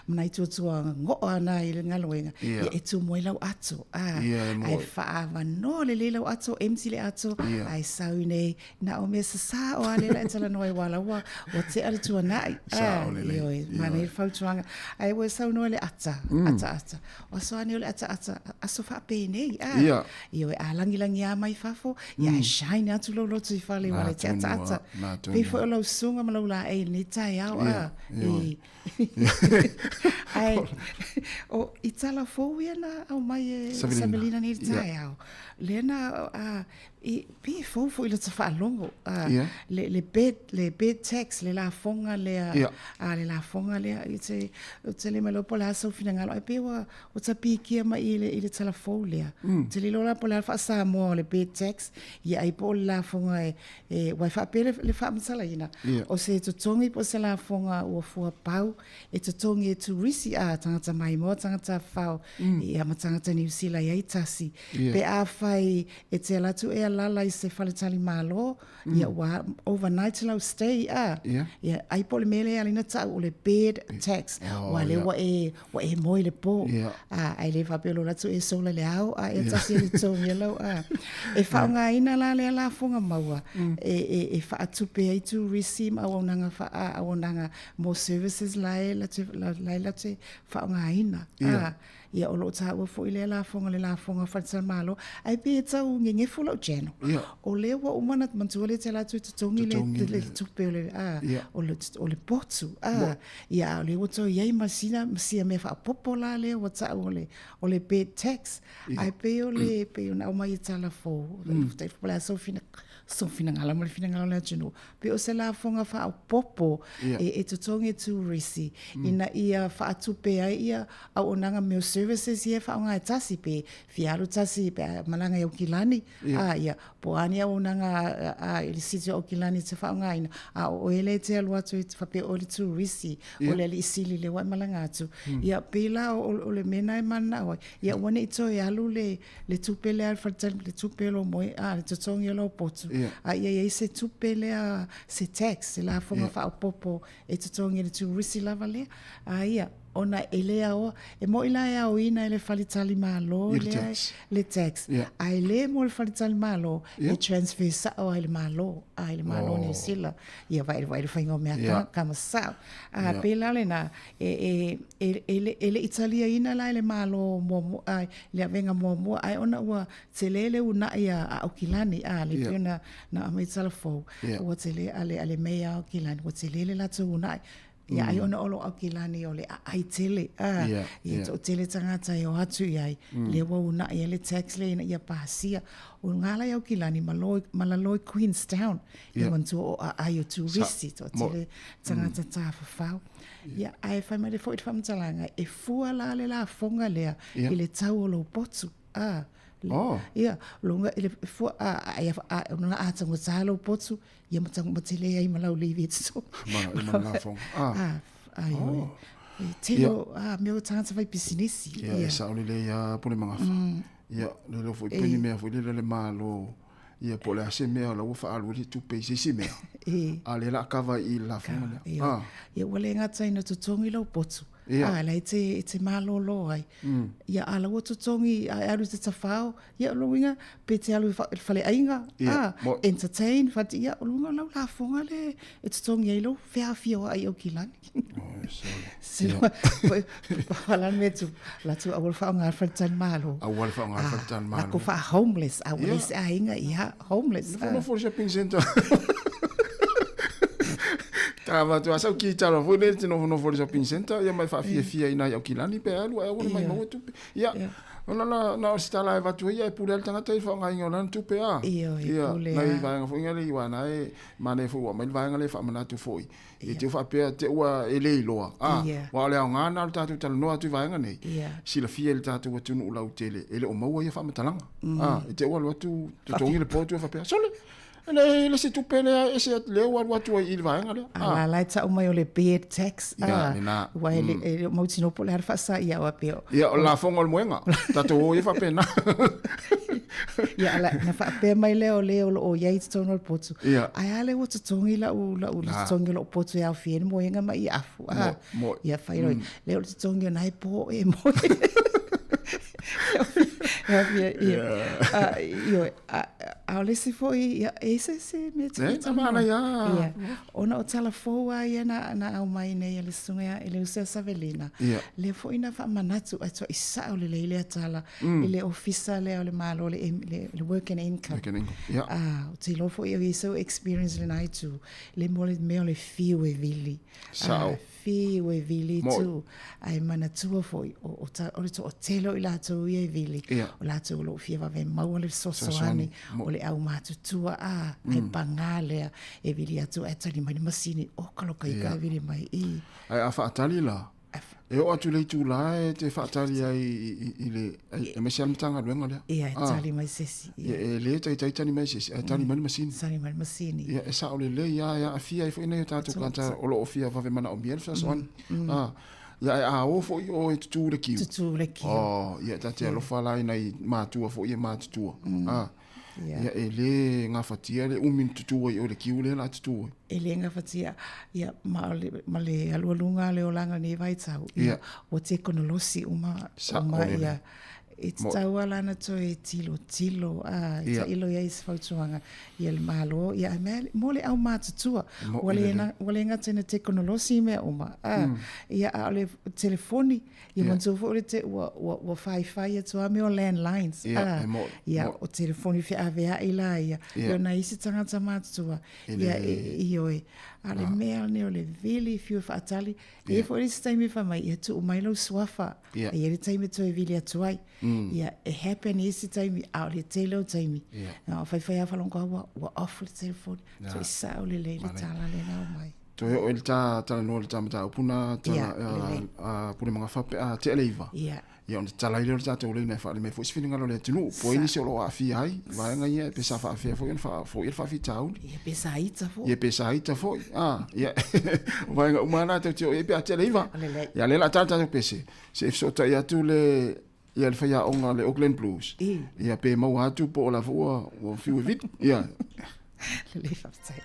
ma nai tuatua ngo'a na i le galuega,
Ia.
ia e tumu ai lau ato. A,
Ia, e
a e
moe.
faaavanoa lelei lau ato, empty le ato,
Ia.
a e sau i nei, na o mea sasā o a lea la e talanoa ai ua la ua, ua tea le tuana'i. A,
Sao lelei.
ioe,
Ioe.
manaia le fautuaga. Ae ua e saunoa i le ata, ataata. O aso a nei o le ataata, aso faapenei, a.
Ia.
Ioe, a lagilagiā mai fafo, ia ae shine atu lou loto i fale ua le te ataata. Pei foi o lau susuga ma lau laei i lenei taeao, a.
Ioe.
Ae, o, i tala fou ia na aumai e Savelina nei i le taeao, lea na, a, i, pei e fou foi i lata faalogo, a, le, le bed, le bed tax, le lafoga lea, a, le lafoga lea, i te, ou te le mailoa po o le a sou finagalo, ae pei ua, Ua ta pikia mai i le, i le tala fou lea. Mm. Te lilo la po le a faa-Samoa o le bed tax, ia ai po o le lafoga e, e ua e faapea le, le faamatalaina.
Yeah.
O se totogi po o se lafoga ua fua pau, e totogi e turisi a tagata maimoa, tagata fao, mm. ia ma tagata Niu Sila i ai tasi.
Yeah.
Pe afai e te ala atu e alala i se faletali malo, Ia ua overnight lau stay a.
Ia.
Ia ai po o le mea lea alina ta'u o le bed tax.
Oh,
Ua lea
ia.
ua e ua e moe i le po.
Ia.
A ai le faapea o lo latou e sola i le ao a e tasi e le totogi lau a. E faaaogaina la lea lafoga maua e e e faatupe ai turisi ma auaunaga faa auaunaga mo services la e latou la e latou faaaogaina.
Ia.
A. Ia, o lo o taua foi lea lafoga, le lafoga faletalimalo, ae pei e tau gegefu lau channel.
Ia.
O lea ua uma ona manatua lea e te ala atu e totogi le,
Totogi
le,
le-
tupe o le, a,
Ia.
o le, o le potu. A, ia, a o lea ua toe i ai ma sina, ma sia mea faaopoopo la lea ua tau o le, o le bed tax.
Ia.
Ae pei o le, pei ona aumai e tala fou. Mm. Po o le a sou fina, sou finagalo ma le finagalo o le atunuu. Pei o se lafoga faaopoopo
Ia.
e, e totogi e turisi, ina ia faatupe ai ia auaunaga meal services ia e faaaoga e tasi pe fia alu tasi pe a malaga i Aukilani,
Ia.
a, ia, po o a ni auaunaga a, a, i le city o Aukilani e te faaaogaina, a o oe lea e te alu atu e te faapea o oe le turisi,
Ia.
o le alii sili lea ua e malaga atu. Ia, pei la o, o le mea lena e mananao ai, ia aua ne i toe alu le, le tupe lea a le faletali, le tupe o lou moe, a, le totogi o lou potu,
Ia.
a ia i ai se tupe lea, se tax, se lafoga
Ia.
faaopoopo e totogi e le turisi lava lea. A ia, ona e le aoa, e moni la e aoina e le faletalimalo
Ia le
lea,
tax.
le tax,
Ia.
a e le mo le faletalimalo,
Ia.
e transfer sa'o ai i le Malo, a i le Malo o Niu Sila, ia vaai, vaai le faiga o mea
Ia.
ka, ka masao. A
Ia.
pēlā lena, e, e, e, e, le, e le i taliaina la e le Malo muamua, a, le avega muamua, ae ona ua tele le uunai a, a Aukilani, a, le
Ia.
pei ona na aumai tala fou,
Ia.
ua tele a le, a le meia Aukilani, ua tele le latou uunai. Ia, ai ona o lo Aukilani o le aai tele, a,
Ia,
ia
ia.
toatele tagata e o atu i ai, lea ua uunai ai le tax lea ina ia pasia. O ngā lai Aukilani ma loi, ma la loi Queenstown,
Ia.
ia manatua o aai o turisi,
Sa,
toatele
mo,
tagata tafafao. Ia, ae fai mai le foi le faamatalaga, e fua la le lafoga lea
Ia.
i le tau o lou potu. A, le,
Oh.
ia, loga i le fua, a, a, a, a, ona a taugata lou potu, ia ma tau, ma tele ai ma lau livi e totogi.
Ma, ma le lafoga. Ah.
A, ai,
Oh.
E tele o, a, mea o tagata fai pisinisi.
Ia, e sao lelei lava Pule Magafa. Ia, le iloa foi pe ni mea foi lele a le Malo, ia po o le a se mea o la ua faaalu ai le tupe i se isi mea.
E.
A o lea o le a kava i i le lafoga lea.
Ia,
Ah.
ia ua le gata ina totogi lou potu.
Ia.
A, la e te, e te malōlō ai. Ia, a la ua totogi, a e alu i te tafao, ia, o lou uiga, pe te alu i fa, i le faleaiga,
Ia,
a,
mo-
entertain, fati, ia, o lou uiga o lau lafoga le e totogi ai lou feafioai i Aukilani.
Oh, e sao le.
Se pa la me tu la tu auala whaonga le faletalimalo.
Auala whaonga le faletalimalo.
La ko wha homeless, a
Ia.
wale se aiga ia homeless.
Nofonofo i le shopping centre. Ta avatu a sau ki talo foi le te nofonofo i le shopping centre ia mai whaafiafia i nai Aukilani pe alu ai aua le mai maua tupe. Ia. Ona na, na o se tala e avatu ai ia e pule ai le tagata i le faaaogaina o lana tupe a.
Ioe,
Ia,
pule
nai
a.
vaega foi ia aua na e manaia foi ua aumai le vaega lea e faamanatu foi. Ia te faapea te ua e le iloa. A,
Ia.
aua o le aoga lena o le tatou talanoa atu i vaega nei,
Ia.
silafia e le tatou atunuu lautele e le o maua ia faamatalaga. A, e te ua alu atu totogi le potu e faapea, sole, E le, le se tupe lea e ese atu, lea ua alu atu ai i le vaega lea.
A la la e tau mai o le beard tax.
Ia, lena.
Ua e le, e le o mautinoa po o le a le faasaia o a pea.
Ia, o le lafoga o le moega. Tatou o ia faapena.
Ia, ala, na faapea mai lea o le o lo o i ai i totonu o le potu.
Ia.
Ae a lea ua totogi lau, lau
Na.
totogi o lou potu e aofia ai le moega ma i afu.
Mo, mo.
Ia, fai loa, lea o le totogi o na e po e moe. Ia, ia. Ah, ioe, a, a o le isi foi, ia, e i se isi mea te
E,
fia
ta manaia.
Ia, ona o tala fou lava ia na, na aumai nei e le susuga ia Eleusia Savelina.
Ia.
Lea foi na faamanatu ae tuai sao lelei lea tala i le ofisa lea o le Malo, le, le, le Work and Income.
Work and Income, ia.
Ah, ou te iloa foi o i ai sou experience i lena itu, le mo le mea o le fiu e vili.
Sao.
Ah, Fiu e vili
Moe.
tu, ae manatua foi, o, o, ta, o le toatele o i latou ia e vili,
Ia.
o latou o lo o fia vave maua le fesoasoani,
Fesoasoani,
o le aumatutua, a, ae pagā lea e vili atu ae tali mai le masini, oka loka ika
Ia.
e vili mai i.
Ae a faatali la, e oo atu i le itula e te faatali ai i le, aemaise lava le Matagaluega lea.
Ia, e tali mai se isi.
Ia, e le taitai tali mai se isi, ae tali mai le masini.
Tali mai le masini.
Ia, e sao lelei lava, e aafia ai foi nai o tatou tagata o lo o fia vave manaomia le fesoasoani. Ia, ae a o foi o e tutū i le kiu.
Tutū i le kiu.
Oh, ia, ta te alofa la i nai matua foi e matutua. Ia, e le gafatia le umi na tutū ai i o i le kiu lea o le a tutū ai.
E le gafatia, ia, ma o le, ma le alualuga o le olaga o lenei vaitau, ia, ua tekonolosi uma, uma, ia, e tatau lava la ona toe tilotilo, a, e tailo i ai i se fautuaga ia le Malo, ia, ae mea, mo le aumatutua, ua le, ua le gata ina tekonolosi mea uma, a, ia, a o le telefoni, Ia manatua foi o le te ua, ua, ua faifai atu lava mea o landlines.
Ia,
ah,
e mo,
ia,
mo.
o telefoni feaveai la ia.
Ia.
Ia, nai isi tagata matutua.
E
Ia,
le-
e, ioe. A le mea lenei o le vili fiu e faatali. E i ai foi le isi taimi e fai mai, ia tuu mai lou suafa.
Ia.
E i ai le taimi e toe vili atu ai. Ia, e happen i isi taimi, a o le tele o taimi.
Ia.
Na o faifai lava faalogo ua, ua off le telefoni. Toe sao lelei le tala lena aumai.
Toe oo i le ta talanoa i le ta mataupu na tala a Pule Magafa pe a tea le 9. Ia ona tatala ai lea o le tatou laina e faaali mai foi se finagalo o le atunuu po o ai nisi o lo o aafia ai i vaega ia pe sa faafefea foi ona faafoia le faafitauli.
Ia pe sa ita foi.
Ia pe sa ita foi. A, ia o vaega uma lava na tatou te oo i ai pe a tea le 9. Ia lea o le a tala le tatou pese se i fesootai atu le ia le faiaoga le Auckland Blues. Ia pe maua atu po o la foi ua fiu e vili. Ia.
Lelei faafetai.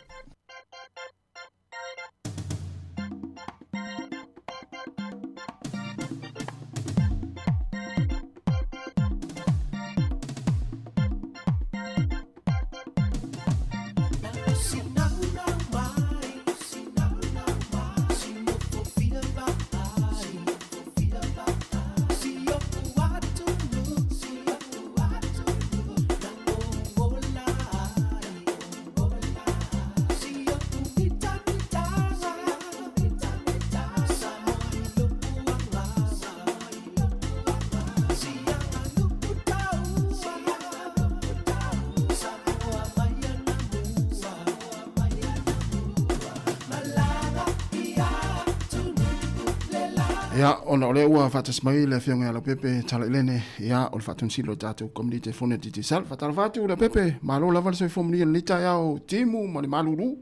Ia, ona o lea ua faatasi mai le Afioga ia Leaupepe Talailene, ia, o le faatonisili o le tatou Komiti Telefoni a Digicel. Faatalofa atu Leaupepe, malo lava le soifua manuia i lenei taeao timu ma le malulu.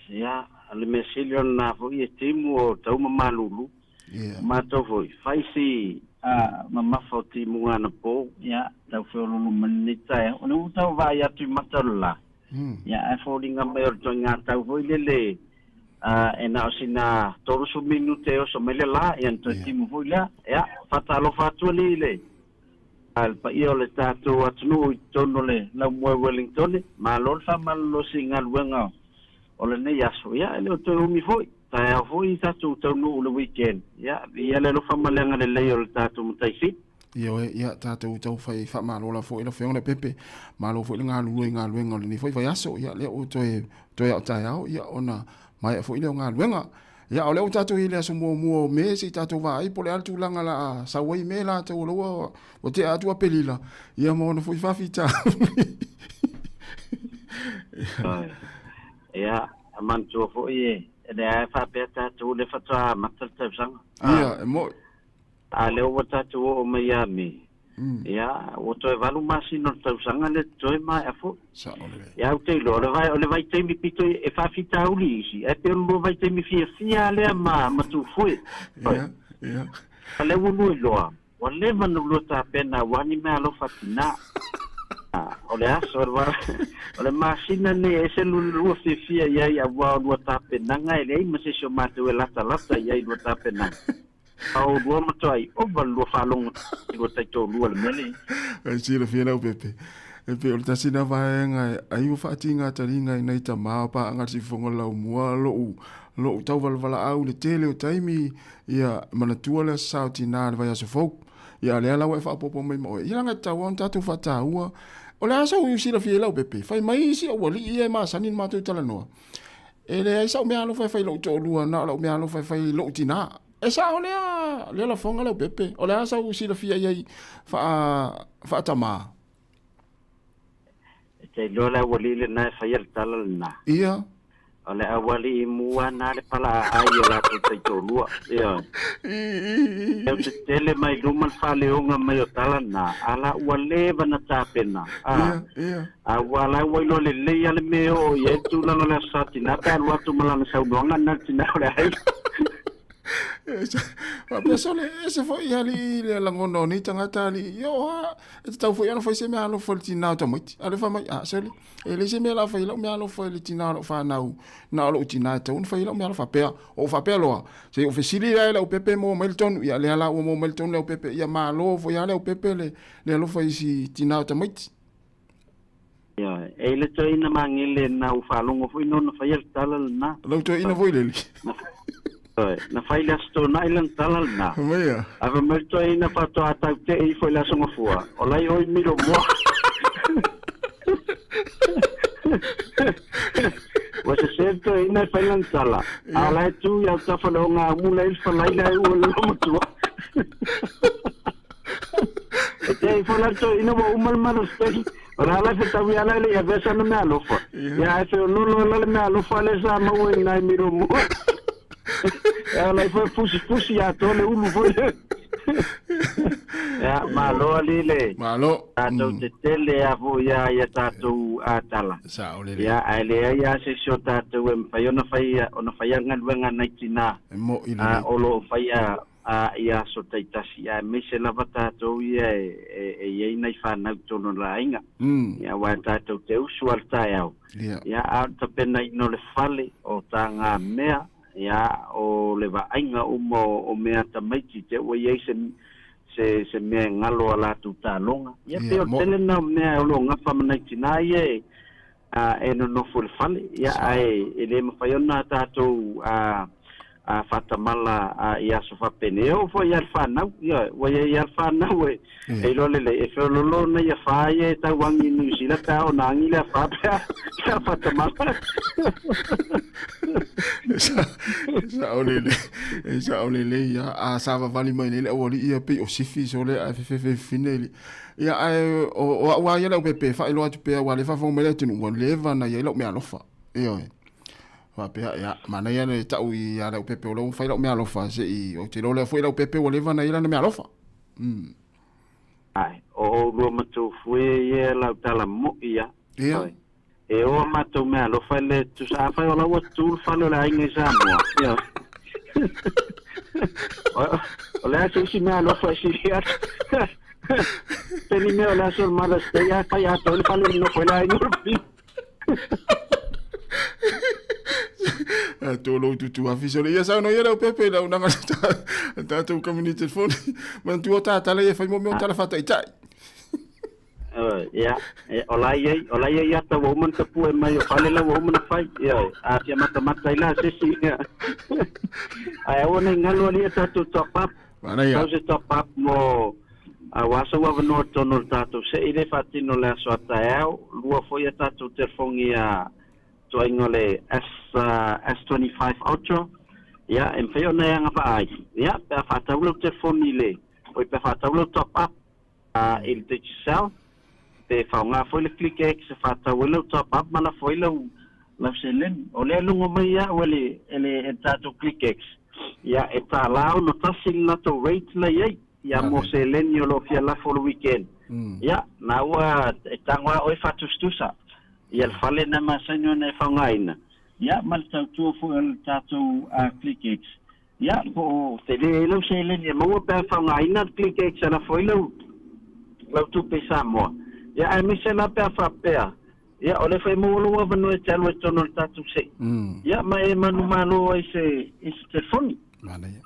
Ia, o le mea sili o lena foi e timu o tau ma malulu.
Ia.
O matou foi, fai si mamafa o timuga anapo, ia, tau feoloolo mai lenei taeao. O lea ua tau vaai atu i mata o le la, ia, ae foliga mai o le ituaiga tau foi lele, e na o sina 30 minute e oso mai le la, ia ona toe timu foi lea. Ia, faatalofa atu alii i le le paia o le tatou atunuu i totonu o le laumua i Wellingtone, malo le faamalolosi i galuega o lenei aso. Ia, e le o toe umi foi, taeao foi tatou taunuu i le weekend. Ia, viia le alofa ma le agalelei o le tatou Matai Sili.
Ioe, ia, tatou taufai faamalo lava foi lau Afioga Leaupepe, malo foi le galulue i galuega o lenei foi vaiaso. Ia, lea ua toe, toe ao taeao, ia, ona maea foi lea o galuega. Ia, o lea ua tatou i le aso muamua o Me se i tatou vaai po o le a le tulaga la a sau ai Me latou o la ua ua tea atu Apelila, ia ma ona foi faafitauli.
Ia, manatua foi e e leai e faapea tatou o lea faatoa amata le tausaga.
Ia, e mo'i.
A lea ua tatou oo mai ia Me, Ia, ua toe valu masina o le tausaga lea totoe maea foi.
Sao lelei.
Ia, ou te iloa, o le vai, o le vaitaimi pito e faafitauli isi, ae pei o le lua vaitaimi fiafia lava lea ma, ma Tufue.
Ia, ia.
A lea ua lua iloa, ua leva ona lua tapena aua ni meaalofa tina. O le aso, o le, o le masina lenei e ese le lua fiafia i ai aua o lua tapenaga e leai ma se isi o matou e latalata i ai i lua tapenaga. A o lua matuai ova le lua faalogo i lua taitoalua i le mea lenei.
Ai silafia lau pepe. E pei o le tasi lena vaega e ai ua faatiga taliga i nai tama o paaga le siufofoga o le laumua lo'u lo'u tauvalavalaau i le tele o taimi ia manatua le aso sa o tina i le vaiaso fou. Ia a o lea la ua e faaopoopo mai ma oe. Ia leaga e tatau lava ona tatou faataua. O le a sau silafia ai lau pepe? Fai mai isi aualii ia e masani ona matou talanoa. E leai sau meaalofa e fai i lou toalua, na o lau meaalofa e fai i lou tinā. E sao lea, lea lafoga Leaupepe. O le a sau silafia i ai faa, faatamā?
E te iloa le aualii lena e faia le tala lena.
Ia.
O le aualii mua na le palaaai o latou taitoalua. Ioe. Tau tetele mai luma le faaleoga mai o tala na, a la ua leva na tapena. A.
Ia, ia.
A ua la ua iloa lelei lava le mea e oo i ai le tulaga o le Aso Sa Tina pe alu atu ma lana saunoaga lena le tina o le aiga.
Faapea sole, ese foi alii le lagona o nei tagata alii. Ia oa, e tatau foi ona fai se meaalofa i le tina o tamaiti. A o lea fai mai, a sole, e leai se mea o le a fai ai lau meaalofa i le tina o lau fanau, na o lou tina e tatau ona fai ai lau meaalofa. Faapea, ou faapea loa, se i ou fesili la i Leaupepe maua mai le tonu. Ia lea la ua maua mai le tonu Leaupepe, ia malo foi lava Leaupepe le alofa i si tina o tamaiti.
Ioe, e i le toeaina magele na ua faalogo foi nona faia le tala lena.
Lau toeaina foi lele.
Ioe, na fai le Aso Toonai lana tala lena.
Fai a.
Ae fai mai le toeaina faatoa tau tee ifo i le Aso Gafua, o lai oi milo moa. Ua sese le toeaina e fai lana tala, a o la e tu i autafa o le ogaumu la e i le falai la e ua le loomatua. E te ifo la le toeaina ua uma le Mother's Day, o le a la e fetaui ala e le i avea sana meaalofa. Ia ae feoloolo la le meaalofa lea sa maua i nai milo mua. E ala ifo e fusifusi atoa le ulu foi lea. Ia, malo alii le.
Malo.
Tatou tetele a foi ia ia tatou tala.
Sao lelei.
Ia, ae leai lava se isi o tatou e mafai ona fai ona faia galuega a nai tina.
E mo'i lelei.
O lo o faia a i aso taitasi, aemaise lava tatou ia e i ai nai fanau i totonu o le aiga. Ia, aua e tatou te usu lava i le taeao, ia, a o le tapenaina o le fale, o tagamea, ia, o le vaaiga uma o mea tamaiti, te ua i ai se, se, se mea e galo a latou taloga. Ia, pei o le tele lena o mea o lo o gafa ma nai tina ia e, e nonofo i le fale, ia, ae e le mafai ona tatou faatamala i aso faapenei. E oo foi ia le fanau, ia, ua i ai lava le fanau e iloa lelei, e feoloolo nai afa ia e tau agi i Niu Sila pe a oo ina agi le afa pe a faatamala.
Sao lelei, e sao lelei lava. A savavali mai nei le aualii ia pei o sifi sole ae fefefefine i le Ia, ae o, o au lava ia le aupepe e faailoa atu pea, aua o lea e faafofoga mai le atunuu, ua leva ona i ai lau meaalofa. Ioe. Faapea, ia, manaia le tau ia le aupepe o lea ua fai lau meaalofa, se i, ou te iloa lea foi le aupepe ua leva ona i ai lana meaalofa. Mm.
Ae, o oulua matou fue ia lau tala mo'i ia.
Ia.
E o a matou meaalofa e le tusa, afai o la ua tu le fale o le aiga i Samoa, ia. O le a se isi meaalofa e sili atu. Peni mea o le aso o le Mother's Day, ae fai atoa ai le fale e nofo ai le aiga o le pili.
Tolo tutu afi sole ia saunoa ia Leaupepe i le auaunaga a le tatou kamupani telefoni. Manatua ta tala ia e fai mo mea o tala faataitai.
Ia, o la i ai, o la i ai ata ua uma ona tapue mai o fale la ua uma ona fai. Ia, a fia matamata ai la se isi. Ae aua nei galu alii a tatou top up.
Manaia.
Tau se top up mo aua sau avanoa totonu o le tatou se'i lea e faatino le aso a taeao. Lua foi a tatou telefoni a tuaiga o le S, S25 Ultra. Ia, e mafai ona e agavaa ai, ia, pe a faatau lau telefoni i le, oi pe a faatau lau top up i le Digicel, pe faaaoga foi le ClickX e faatau ai lau top up ma lafo ai lau, lau seleni. O lea e logo mai ia au e le, e le, e le tatou ClickX, ia, e $1.61 le latou rate la i ai, ia, mo seleni o lo o fia lafo le weekend. Ia, na ua e tago lava oe faatusatusa, ia le fale na masani ona e faaaogaina, Ia, ma le tautua foi o le tatou ClickX. Ia, po o tele ai lau seleni e maua pe a faaaogaina le ClickX e lafo ai lau, lau tupe i Samoa. Ia, aemaise la pe a faapea, ia, o lea foi e maua lou avanoa e te alu ai i totonu o le tatou se'i. Ia, ma e manumalo ai se, i se telefoni.
Manaia.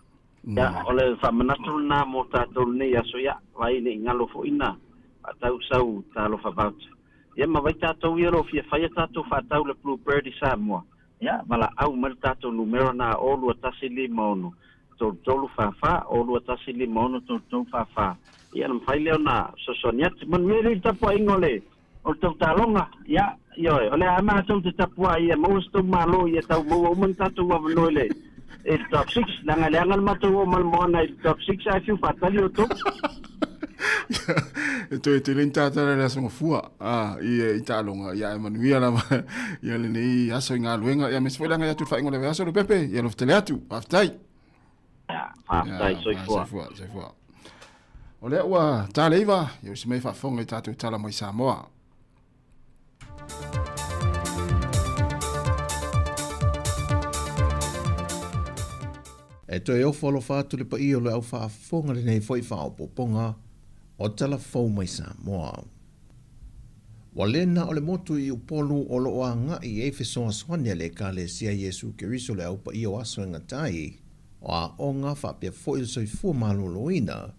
Ia, o le faamanatu lena mo tatou lenei aso, ia, vaai ne i galo foi na faatau sau talofa voucher. Ia ma vai tatou ia o lo o fia fai a tatou faatau le Blue Bird i Samoa, ia valaau mai le tatou numera na o 2156 3344, o 2156 3344. Ia ona mafai lea ona fesoasoani atu. Manuia le tapuaiga o le o le tou taloga. Ia, ioe, o lea lava matou te tapuai ia maua se tou malo ia tau maua uma ni tatou avanoa i le i le top six, leaga e leaga le matou oo mai le moana i le top six ae fiu faatali outou.
E toe tele ni tātara i le aso gafua a, i, i taaloga, ia ae manuia lava ia lenei aso i galuega, ia aemaise foi le agai atu i le faaiuga o le vaiaso Lopepe, ia alofa tele atu, faafetai.
Ia, faafetai, soifua.
Soifua, soifua. O lea ua 8:00, ia usi mai faafofoga i tatou tala mai Samoa.
E toe ofo alofa atu le paia o le au faafofoga lenei foi faaopoopoga o Tala Fou mai Samoa. Ua le na o le motu i Upolu o lo o agai i ai fesoasoani a le Ekalesia Iesu Keriso le Au Paia o Aso e Gata ai, o aoga faapea foi le soifua maloloina,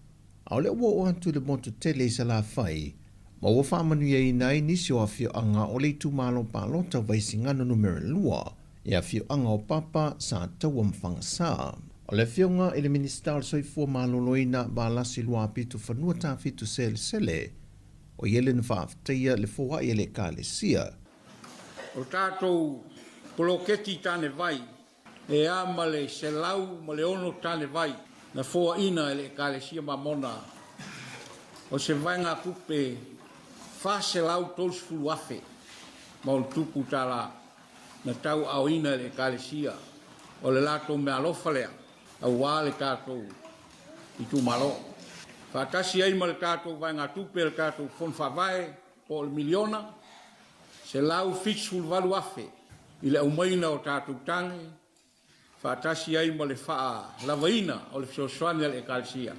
A o lea ua oo atu i le motu tele i Salafai, ma ua faamanuiaina ai nisi o afioaga o le itumalo palota o Vaisigano Numera 2, i afioaga o Papa, Sataua ma Fagasā. O le Afioga i le Minisita o le Soifua Maloloina, Valasi Luapito Fanua Tafitu Selesele, o ia lea na faafetaia le foai a le Ekalesia.
O tatou poloketi tane vai E a ma le 106 tane vai na foaina e le Ekalesia Mamona o se vaegatupe 430 afe ma ona tupu tala na tauaaoina e le Ekalesia o le latou meaalofa lea aua le tatou itumalo. Faatasi ai ma le tatou vaegatupe a le tatou Fono Faavae po o le miliona 178 afe i le aumaina o tatou tane faatasi ai ma le faalavaina o le fesoasoani a le Ekalesia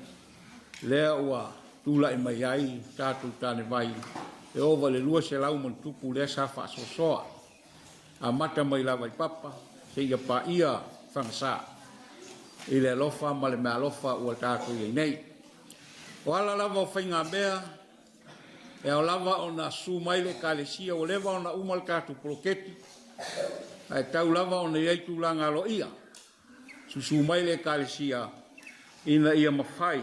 lea ua tulai mai ai tatou tane vai e ova i le 200 ma ni tupu lea sa faasoasoa amata mai lava i Papa seia paia Fagasā i le alofa ma le meaalofa ua tatou i ai nei. O ala lava o faigamea E ao lava ona susu mai le Ekalesia, ua leva ona uma le tatou poloketi, ae tau lava ona i ai tulaga aloaia. Susu mai le Ekalesia ina ia mafai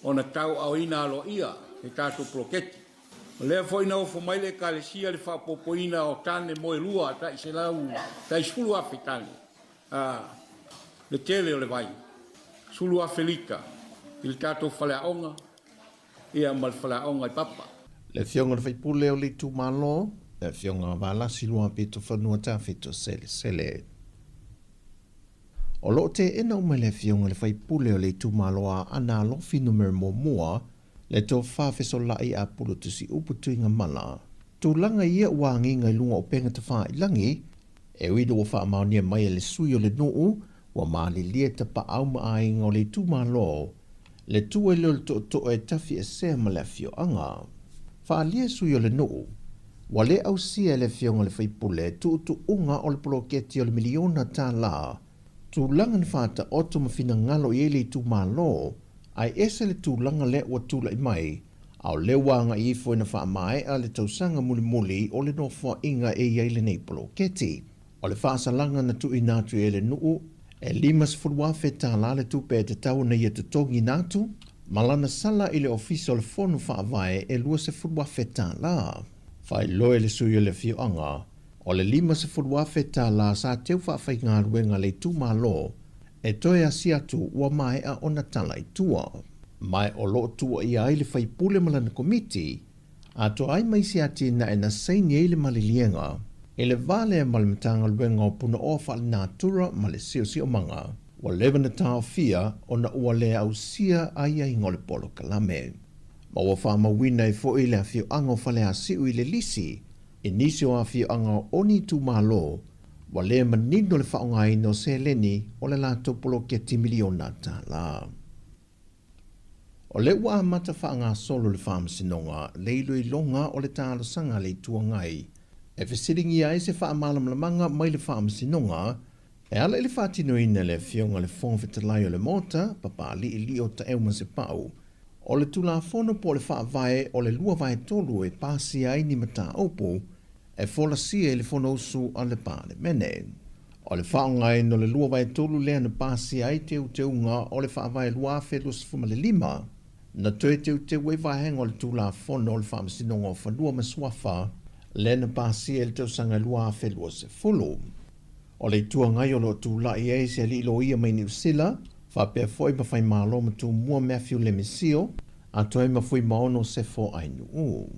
ona tauaaoina aloaia le tatou poloketi. O lea foi na ofo mai le Ekalesia le faaopoopoina o tane moelua tai selau, tai 10,000 tane, a, le tele o le vai, 10,000 lita i le tatou faleaoga, ia ma le faleaoga i Papa.
Le Afioga i le Faipule o le Itumalo, le Afioga Valasi Luapito Fanua Tafito Selesele. O lo o teena uma e le Afioga i le Faipule o le Itumalo a Aana Alofi Numera Muamua, le Tofa Fesolai Apulu Tusiupu Tuigamala. Tulaga ia ua agiga i luga o upega tafailangi, e ui ina ua faamaonia mai e le sui o le nuu, ua malilie tapaau ma aiga o le itumalo, le tu ai lea o le tootoo e tafi esea ma le afioaga. Faaalia sui o le nuu, ua le ausia e le afioga i le faipule tuutuuga o le poloketi o le miliona tala, tulaga na faataoto ma finagalo i ai le itumalo, ae ese le tulaga lea ua tulai mai, a o lea ua agai ifo ina faamaea le tausaga mulimuli o le nofoaiga e i ai lenei poloketi. O le faasalaga na tuuina atu e le nuu, e $50,000 le tupe e tatau ona ia totogiina atu, ma lana sala i le Ofisa o le Fono Faavae e $20,000. Faailoa e le sui o le afioaga, o le $50,000 sa teu faafaigaluega a le itumalo. e toe asi atu ua maea ona tala i tua. Ma o lo o tuuaia ai le faipule ma lana komiti, atoa ai ma isi atinae na saini ai le maliliega i le va lea ma le Matagaluega o Punaoa Faalenatura ma le Siosiomaga, ua leva ona taofia ona ua le ausia aiaiga o le polokalame. Ma ua faamauina ai foi le afioaga o Faleasiu i le lisi i nisi o afioaga o ni itumalo ua le manino le faaaogaina o seleni o le latou poloketi miliona tala. O lea ua amata faagasolo le Faamasinoga le iloiloga o le talosaga a le Itu Agai e fesiligia ai se faamalamalamaga mai le Faamasinoga e ala i le faatinoina e le Afioga i le Fofoga Fetalai o le Maota, Papali'i Lio Taeu Masepau, o le Tulafono po o le Faavae o le 2/3 e pasia ai ni mataupu e folasia i le Fonousu a le Palemene. O le faaaogaina o le 2/3 lea na pasia ai teuteuga o le Faavae 2025, na toe teuteu ai vaega o le Tulafono o le Faamasinoga o Fanua ma Suafa lea na pasia i le tausaga 2020. O le Itu Agai o lo o tulai ai se alii loia mai Niu Sila, faapea foi ma Faimalo ma Tumua Matthew Lemisio, atoa ai ma Fuimaono Sefo Ainuu.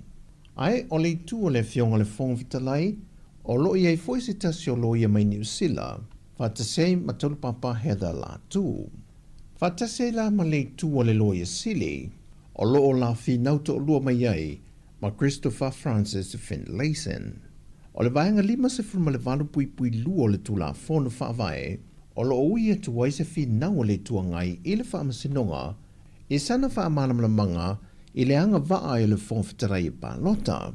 Ae o le itu o le Afioga i le Fofoga Fetalai, o lo o i ai foi se tasi o loia mai Niu Sila, faatasi ai ma Taulupapa Heather Latu. Faatasi ai la ma le itu a le Loia Sili, o lo o la finau toalua mai ai ma Christopher Francis Finlayson. O le Vaega 58.2 o le Tulafono Faavae, o lo o ui atu ai se finau a le Itu Agai i le Faamasinoga i sana faamalamalamaga i le agavaa ai o le Fofoga Fetalai e palota.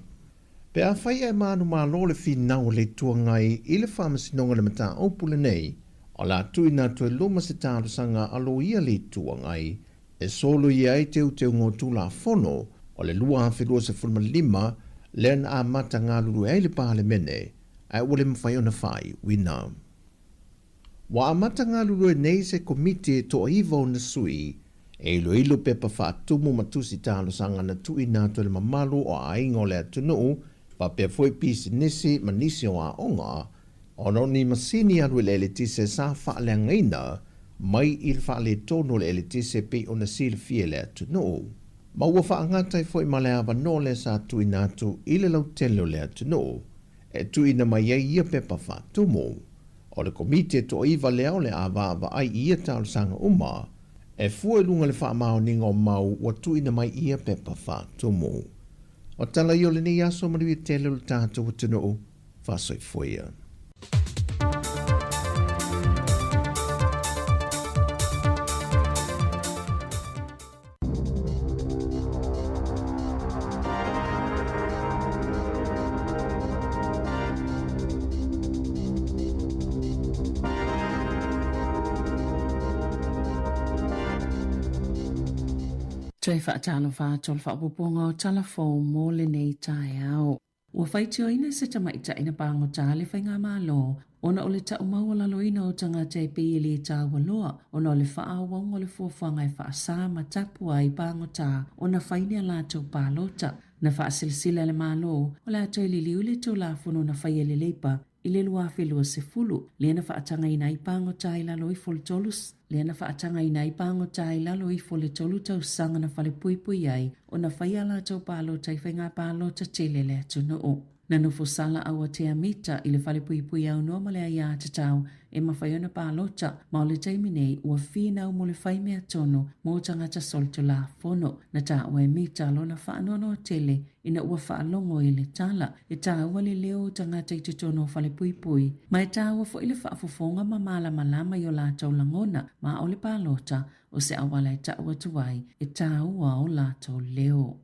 Pe afai ae manumalo le finau a le Itu Agai i le Faamasinoga i le mataupu lenei, o le a tuuina atu ai luma se talosaga a loia le Itu Agai e soloia ai teuteuga o Tulafono o le 2025 lea na amata galulue ai le Palemene ae ua le mafai ona faaiuina. Ua amata galulue nei se komiti e toaiva ona sui e iloilo pepa faatumu ma tusi talosaga na tuuina atu e le mamalu o aiga o le atunuu faapea foi pisinisi ma nisi o aoga ona o ni masini alu i le eletise sa faaleagaina mai i le faaletonu o le eletise pei ona silafia e le atunuu. Ma ua faagata ai foi ma le avanoa lea sa tuuina atu i le lautele o le atunuu e tuuina mai ai ia pepa faatumu. O le komiti e toaiva lea o le a vaavaai i ia talosaga uma e fua i luga o le faamaoniga o mau ua tuuina mai i ia pepa faatumu. O tala ia o lenei aso manuia tele o le tatou atunuu. Faasoifua ia.
Toe faatalofa atu o le faaopoopoga o Tala Fou mo lenei taeao. Ua faitioina se tamaitai na pagota le faigamalo ona o le tau maualaloina o tagata e pei e le taua loa ona o le faaauauga o le fuafuaga e faasa ma tapu ai pagota ona fai ni a latou palota. Na faasilasila e le Malo o le a toe liliu le Tulafono na faia e le Leipa i le 2020, lea na faatagaina ai pagota i lalo ifo o le 3 lea na faatagaina ai pagota i lalo ifo o le tolu tausaga na falepuipui ai ona fai a latou palota i faiga palota tele a le atunuu. Na nofo sala auatea mita i le falepuipui aunoa ma le aiatatau e mafai ona palota, ma o le taimi nei ua finau mo le fai mea tonu mo tagata solitulafono. Na taua e Mita lona faanoanoa tele ina ua faalogo i le tala, e taua le leo o tagata i totonu o falepuipui, ma e taua foi le faafofoga ma malamalama i o latou lagona, ma o le palota o se auala e tau atu ai e taua o latou leo.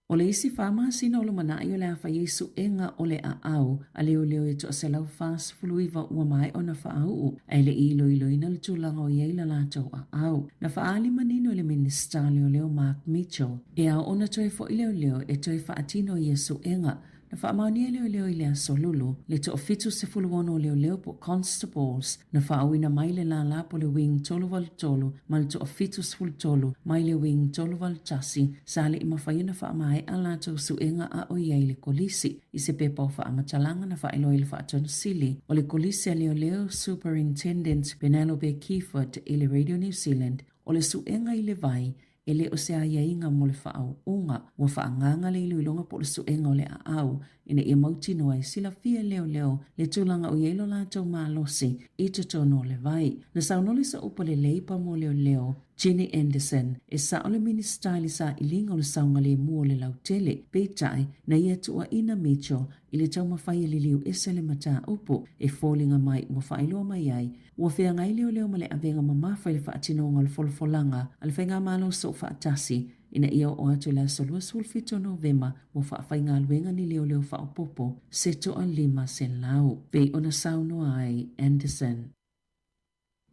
O le isi fa masina o lumanai o le a fai ai suega o le aau a leoleo e 149 ua maea ona faauu ae le i iloiloina le tulaga o i ai la latou aau. Na faaali manino e le Minisita o Leoleo Mark Mitchell, E ao ona toe foi leoleo e toe faatino ia suega. Na faamaonia e leoleo i le Aso Lulu le toa-76 o leoleo po o constables na faauuina mai le lālā po o le Wing 383 ma le toa-73 mai le Wing 381 sa le i mafai ona faamaea latou suega a o i ai i le kolisi. I se pepa o faamatalaga na faailoa i le Faatonu Sili o le Kolisi a Leoleo Superintendent Penelope Keeford i le Radio New Zealand, o le suega i le vai e le o se aiaiga mo le faauuga. Ua faaagaaga le iloiloga po o le suega o le aau ina ia mautinoa e silafia e leoleo le tulaga o i ai lo latou malosi i totonu o le vai. Na saunoa le sooupu lelei pa mo leoleo, Ginny Anderson, e sao le Minisita i le sailiga o le saogalemu o le lautele, peitai, na ia tuuaina Mitchell i le taumafai e liliu ese le mataupu e foliga mai ua faailoa mai ai ua feagai leoleo ma le avega mamafa i le faatinoga o le folafolaga a le Faigamalo Soofaatasi ina ia oo atu i le aso 27 o Novema ua faafaigaluega ni leoleo faaopoopo se toa 500, pei ona saunoa ai Anderson.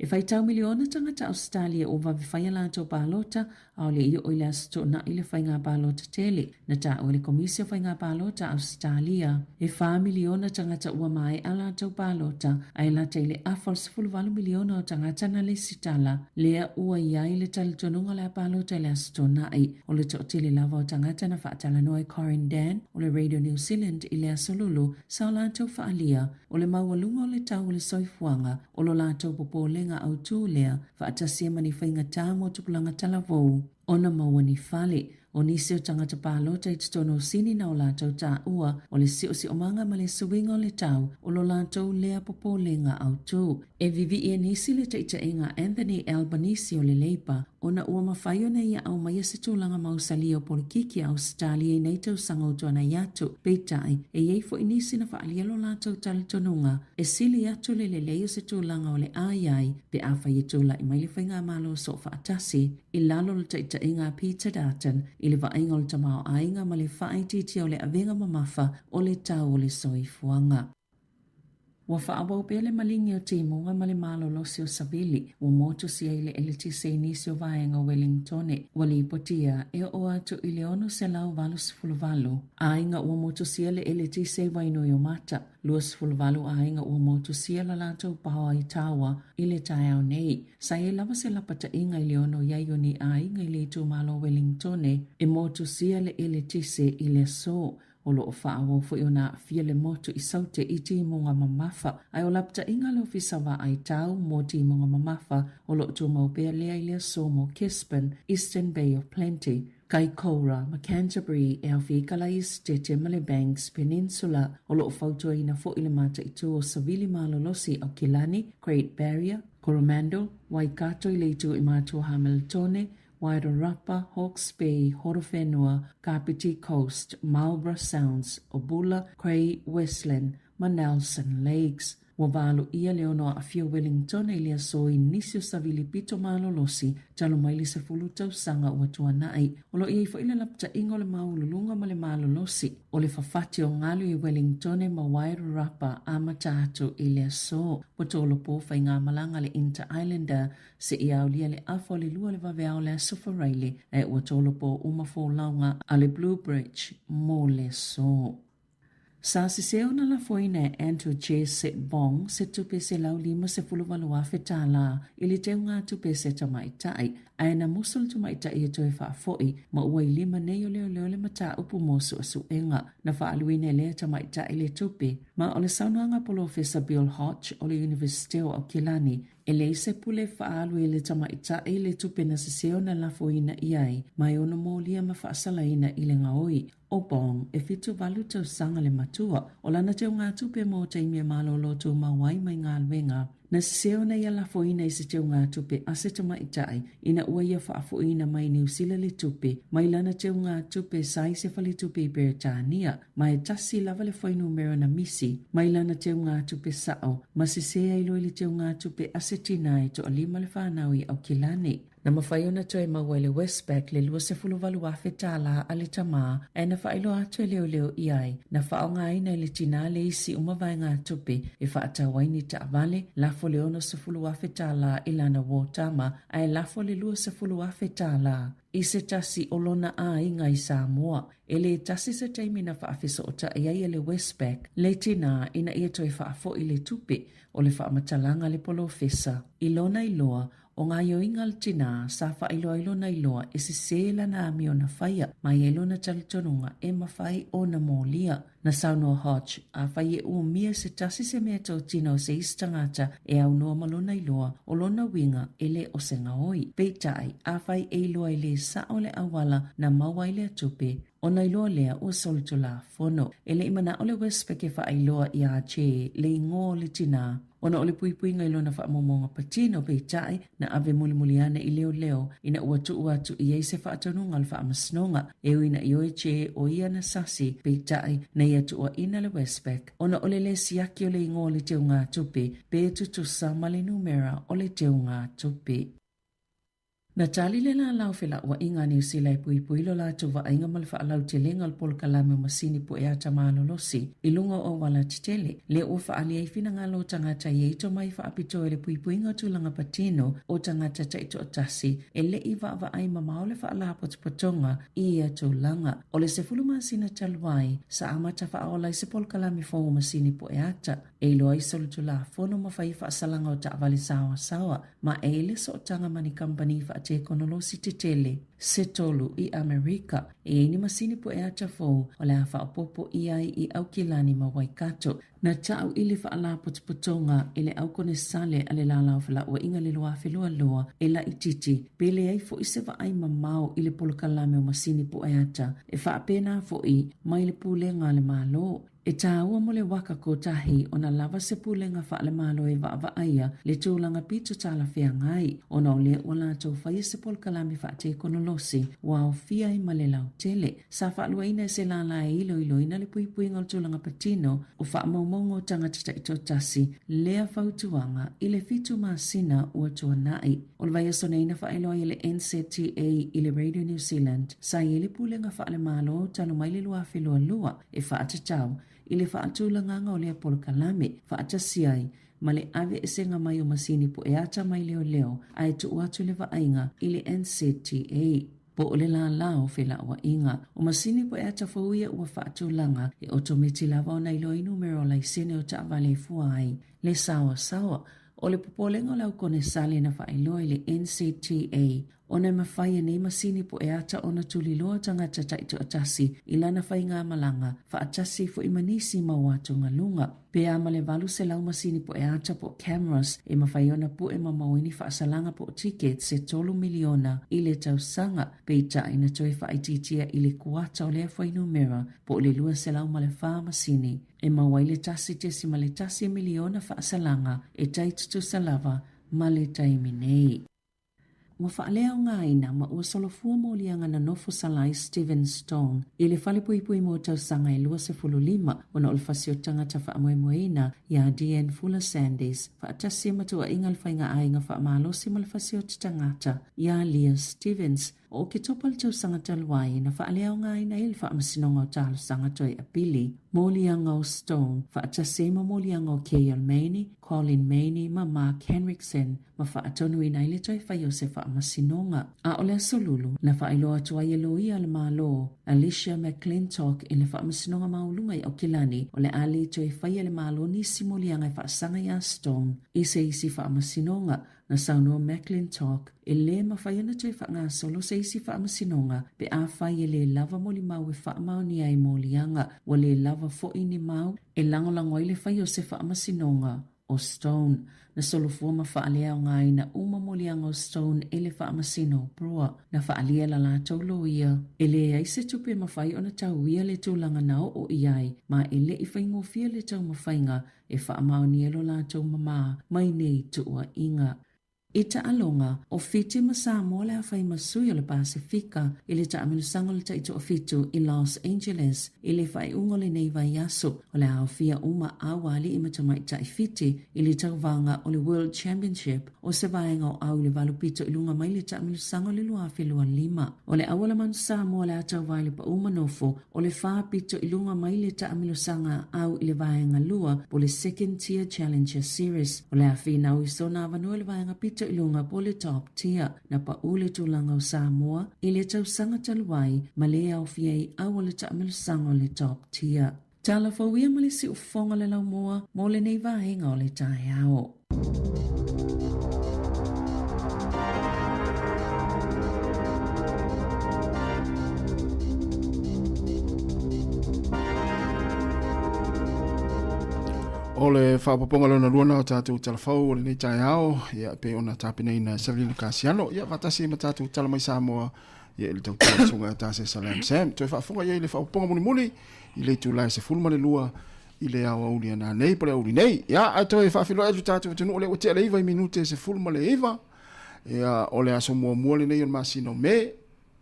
E faitau miliona tagata Ausetalia ua vave fai a latou palota, aole i oo i le aso Toonai le faiga palota tele. Na taua e le Komisi o Faiga Palota a Ausetalia, e 4 miliona tagata ua maea a latou palota, ae lata i le afa o le 18 miliona o tagata na lesitala, lea ua i ai le talitonuga o le a palota i le aso Toonai. O le toatele lava o tagata na faatalanoa e Corin Dann o le Radio New Zealand i le aso Lulu, sa o latou faaalia O le maualuga o le tau o le soifuaga, o lo latou popolega autū lea, faatasi ai ma ni faigatā mo tupulaga talavou, ona maua ni fale. O nisi o tagata palota i totonu o Sini na o latou taua, o le siosiomaga ma le suiga o le tau, o lo latou lea popolega autū. E vivii e nisi le taitaiga a Anthony Albanese o le Labour, ona ua mafai ona ia aumaia se tulaga mausali o polokiki a Ausetalia i nei tausaga o tuanai atu. Peitai, e i ai foi nisi na faaalia lo latou talitonuga e sili atu le lelei o se tulaga o le a i ai pe afai e tulai mai le Faigamalo Soofaatasi i lalo o le taitaiga a Peter Dutton i le vaaiga o le tamaoaiga ma le faaitiitia o le avega mamafa o le tau o le soifuaga. Ua faaauau pea le maligi o timuga ma le malolosi o savili ua motusia i le eletise i nisi o vaega o Welingtone. Ua lipotia e oo atu i le 688 aiga ua motusia le eletise i Wainuiomata, 28 aiga ua motusia la latou paoa i Tawa i le taeao nei. Sa i ai lava se lapataiga i le ono i ai o ni aiga i le itumalo o Welingtone e motusia le eletise i le aso. O lo o faaauau foi ona aafia le motu i Saute i timuga mamafa, ae o lapataiga a le Ofisa Vaai Tau mo Timuga Mamafa o lo o tumau pea lea i le aso mo Gisborne, Eastern Bay of Plenty, Kaikoura ma Canterbury e aofia i Kalae Esetete ma le Banks Peninsula. O lo o fautuaina foi le mataitu o savili malolosi i Aukilani, Great Barrier, Coromandel, Waikato i le itu i Matua Hamiltone, Wairarapa, Hawke's Bay, Horowhenua, Kapiti Coast, Marlborough Sounds, Obula, Grey, Westland, ma Nelson Lakes. Ua valo ʻia le ono aafia o Wellington i le aso i nisi o savili pito malolosi talu mai le 10 tausaga ua tuanai. O lo o i ai foi le lapataiga o le maualuluga ma le malolosi o le fafati o galu i Wellingtone ma Wairarapa amata atu i le aso. Ua tolopo faigamalaga a le Inter-Islander Seia aulia le afa o le lua o le vaveao o le Aso Faraile, ae ua tolopo uma folauga a le Blue Bridge mo le aso. Sa sese ona lafoina e Andrew Che Set Bong se tupe $158,000 tālā i le teugatupe se tamaitai, ae na musu le tamaitai e toe faafoi ma ua i lima nei o leoleo le mataupu mo suesuega. Na faaaluina e lea tamaitai le tupe, ma o le saunoaga a Polofesa Bill Hodge o le Iunivesite o Aukilani, E leai se pule faaalu e le tamaitai le tupe na sese ona lafoina i ai, ma e ono molia ma faasalaina i le gaoi. ʻO Bong, e 78 tausaga le matua, o lana teugatupe mo taimi e malolo tumau ai mai galuega. Na sese ona ia lafoina i se teugatupe a se tamaitai ina ua ia faafoiina mai Niu Sila le tupe mai lana teugatupe sa i se faletupe i Beretania. Ma e tasi lava le fuainumera na misi mai lana teugatupe sao ma sese ai loa i le teugatupe a se tina e toalima le fanau i Aukilani. Na mafai ona toe maua e le Westpac le $28,000 tālā a le tamā ae na faailoa atu e leoleo i ai na faaaogaina e le tinā le isi uma vaegatupe e faatau ai ni taavale, lafo le $60,000 tālā i lana uō tama ae lafo le $20,000 tālā i se tasi o lona āiga i Samoa. E lē tasi se taimi na faafesootai ai e le Westpac le tinā ina ia toe faafo'i le tupe o le faamatalaga a le polofesa. I lona iloa, o gaoioiga a le tinā sa faailoa ai lona iloa e sesē lana amio na faia ma e i ai lona talitonuga e mafai ona molia. Na saunoa Hodge, afai e umia se tasi se mea totino o se isi tagata e aunoa ma lona iloa, o lona uiga e le o se gaoi. Peitai, afai e iloa e lē sa'o le auala na maua ai lea tupe, ona iloa lea ua solitulafono. E le i manaʻo le Westpac e faailoa iā Che le igoa o le tinā, ona o le puipuiga i lona faamaumauga patino, peitai, na ave mulimuli ane i leoleo ina ua tuu atu i ai se faatonuga o le faamasinoga e ui ina ioe Che o ia na sasi, peitai, na ia tuuaina le Westpac ona o le lē siaki o le igoa o le teugatupe pe tutusa ma le numera o le teugatupe. Na tali le lālā o felauaiga a Niu Sila e puipui lo latou vaaiga ma le faalautelega o le polokalame o masini pue ata malolosi i luga o auala tetele, lea ua faaali ai finagalo o tagata i ai tomai faapitoa i le puipuiga o tulaga patino o tagata taitoatasi e le i vaavaai mamao le faalapotopotoga i ia tulaga. O le 10 masina talu ai, sa amata faaola ai se polokalame fou o masini pue ata e iloa ai solitulafono ma fai faasalaga o taavale saoasaoa ma e i le sootaga ma ni kamupani faatekonolosi tetele se tolu i Amerika. E i ai ni masini pue ata fou o le a faaopoopo ʻia ai i Aukilani ma Waikato. Na ta'u i le faalapotopotoga e le Aukonesale a le Lālā o Felauaiga le 2022 e laitiiti pe leai fo'i se vaai mamao i le polokalame o masini pue ata e faapena fo'i mai le pulega a le Malo. E tāua mo le waka kotahi ona lava se pulega faale-Malo e vaavaaia le tulaga pito talafeagai ona o lea ua latou faia se polokalame faatekonolosi ua aofia ai ma le lautele. Sa faaluaina e se lālā e iloiloina le puipuiga o le tulaga patino o faamaumauga o tagata taitoatasi lea fautuaga i le fitu masina ua tuanai. O le vaiaso nei na faailoa ai e le NZTA i le Radio New Zealand sa i ai le pulega faale-Malo talu mai le 2022 e faatatau i le faatulagaga o lea polokalame faatasi ai ma le aveesega mai o masini pueata mai leoleo ae tuu atu le vaaiga i le NZTA po o le lālā o felauaiga. O masini pueata fou ia ua faatulaga e otometi lava ona iloa i numera o laisene o taavale e fua ai le saoasaoa. O le popolega o le aukonesale na faailoa i le NZTA ona e mafai e nei masini pueata ona tuliloa tagata taitoatasi i lana faigamalaga faatasi fo'i ma nisi mau atugaluga. Pe a ma le 800 masini pueata po o cameras e mafai ona pue mamao ai ni faasalaga po o tickets se tolu miliona i le tausaga, peitai na toe faaitiitia i le kuata o lea fuainumera po o le 204 masini e maua ai le 1.1 miliona faasalaga e tai tutusa lava ma le taimi nei. Ua faaleaogaina ma ua solofua moliaga na nofo salai Stephen Stone i le falepuipui mo tausaga e 25 ona o le fasi o tagata faamoemoeina iā Deanne Fuller Sandys faatasi ma tuuaiga le faiga aiga faamalosi ma le fasi o tagata iā Leah Stevens. O Oketopa le tausaga talu ai na faaleaogaina ai le Faamasinoga o Talosaga Toe Apili, moliaga o Stone faatasi ai ma moliaga o Kay Maney, Colin Maney ma Mark Henriksen ma faatonuina ai le toe fai o se faamasinoga. A o le Aso Lulu, na faailoa atu ai e loia a le Malo, Alicia McClintock i le Faamasinoga Maualuga i Aukilani, o le a le toe faia e le Malo nisi moliaga e faasaga iā Stone i se isi faamasinoga. Na saunoa McClintock, e lē mafai ona toe faagasolo se isi faamasinoga pe afai e lē lava molimau e faamaonia ai moliaga, ua lē lava fo'i ni mau e lagolago ai le fai o se faamasinoga o Stone. Na solofua ma faaleaogaina uma moliaga o Stone e le Faamasino o Brewer. Na faaalia e la latou loia, e leai se tupe e mafai ona tauia le tulaga na oo i ai, ma e le i faigofie le taumafaiga e faamaonia lo latou mamā mai nei tuuaiga. I taaloga, o Fiti ma Samoa le a fai ma sui o le Pasefika i le taamilosaga o le taitoafitu i Los Angeles i le faaiuga o lenei vaiaso. O le a aofia uma aualii ma tamaitai Fiti i le tauvaga o le World Championship o se vaega o au i le valu pito i luga mai le taamilosaga o le 2025. O le aualamanu Samoa le a tauva i le pau ma nofo o le fa pito i luga mai le taamilosaga au i le vaega lua po le Second Tier Challenger Series. O le a finau i sona avanoa i le vaega pito i luga po le Top Tier. Na pau le tulaga o Samoa i le tausaga talu ai ma le aofia ai au o le taamilosaga o le Top Tier. Tala fou ia ma le siufofoga o le laumua mo lenei vaega o le taeao.
O le faaopoopoga lona lua na o tatou talafou o lenei taeao, ia pei ona tapenaina e Savelina Kasiano, ia faatasi ai ma tatou tala mai Samoa, ia i le tautua le susuga ia Tasesa Lam Sam. Toe faafofoga i ai i le faaopoopoga mulimuli i le itula e 12 i le aoauli a nanei po o le aoauli nei. Ia, ae toe faafeiloai atu tatou atunuu o lea ua tea le 9 i minute 19. Ia, o le aso muamua lenei o le masina o Me.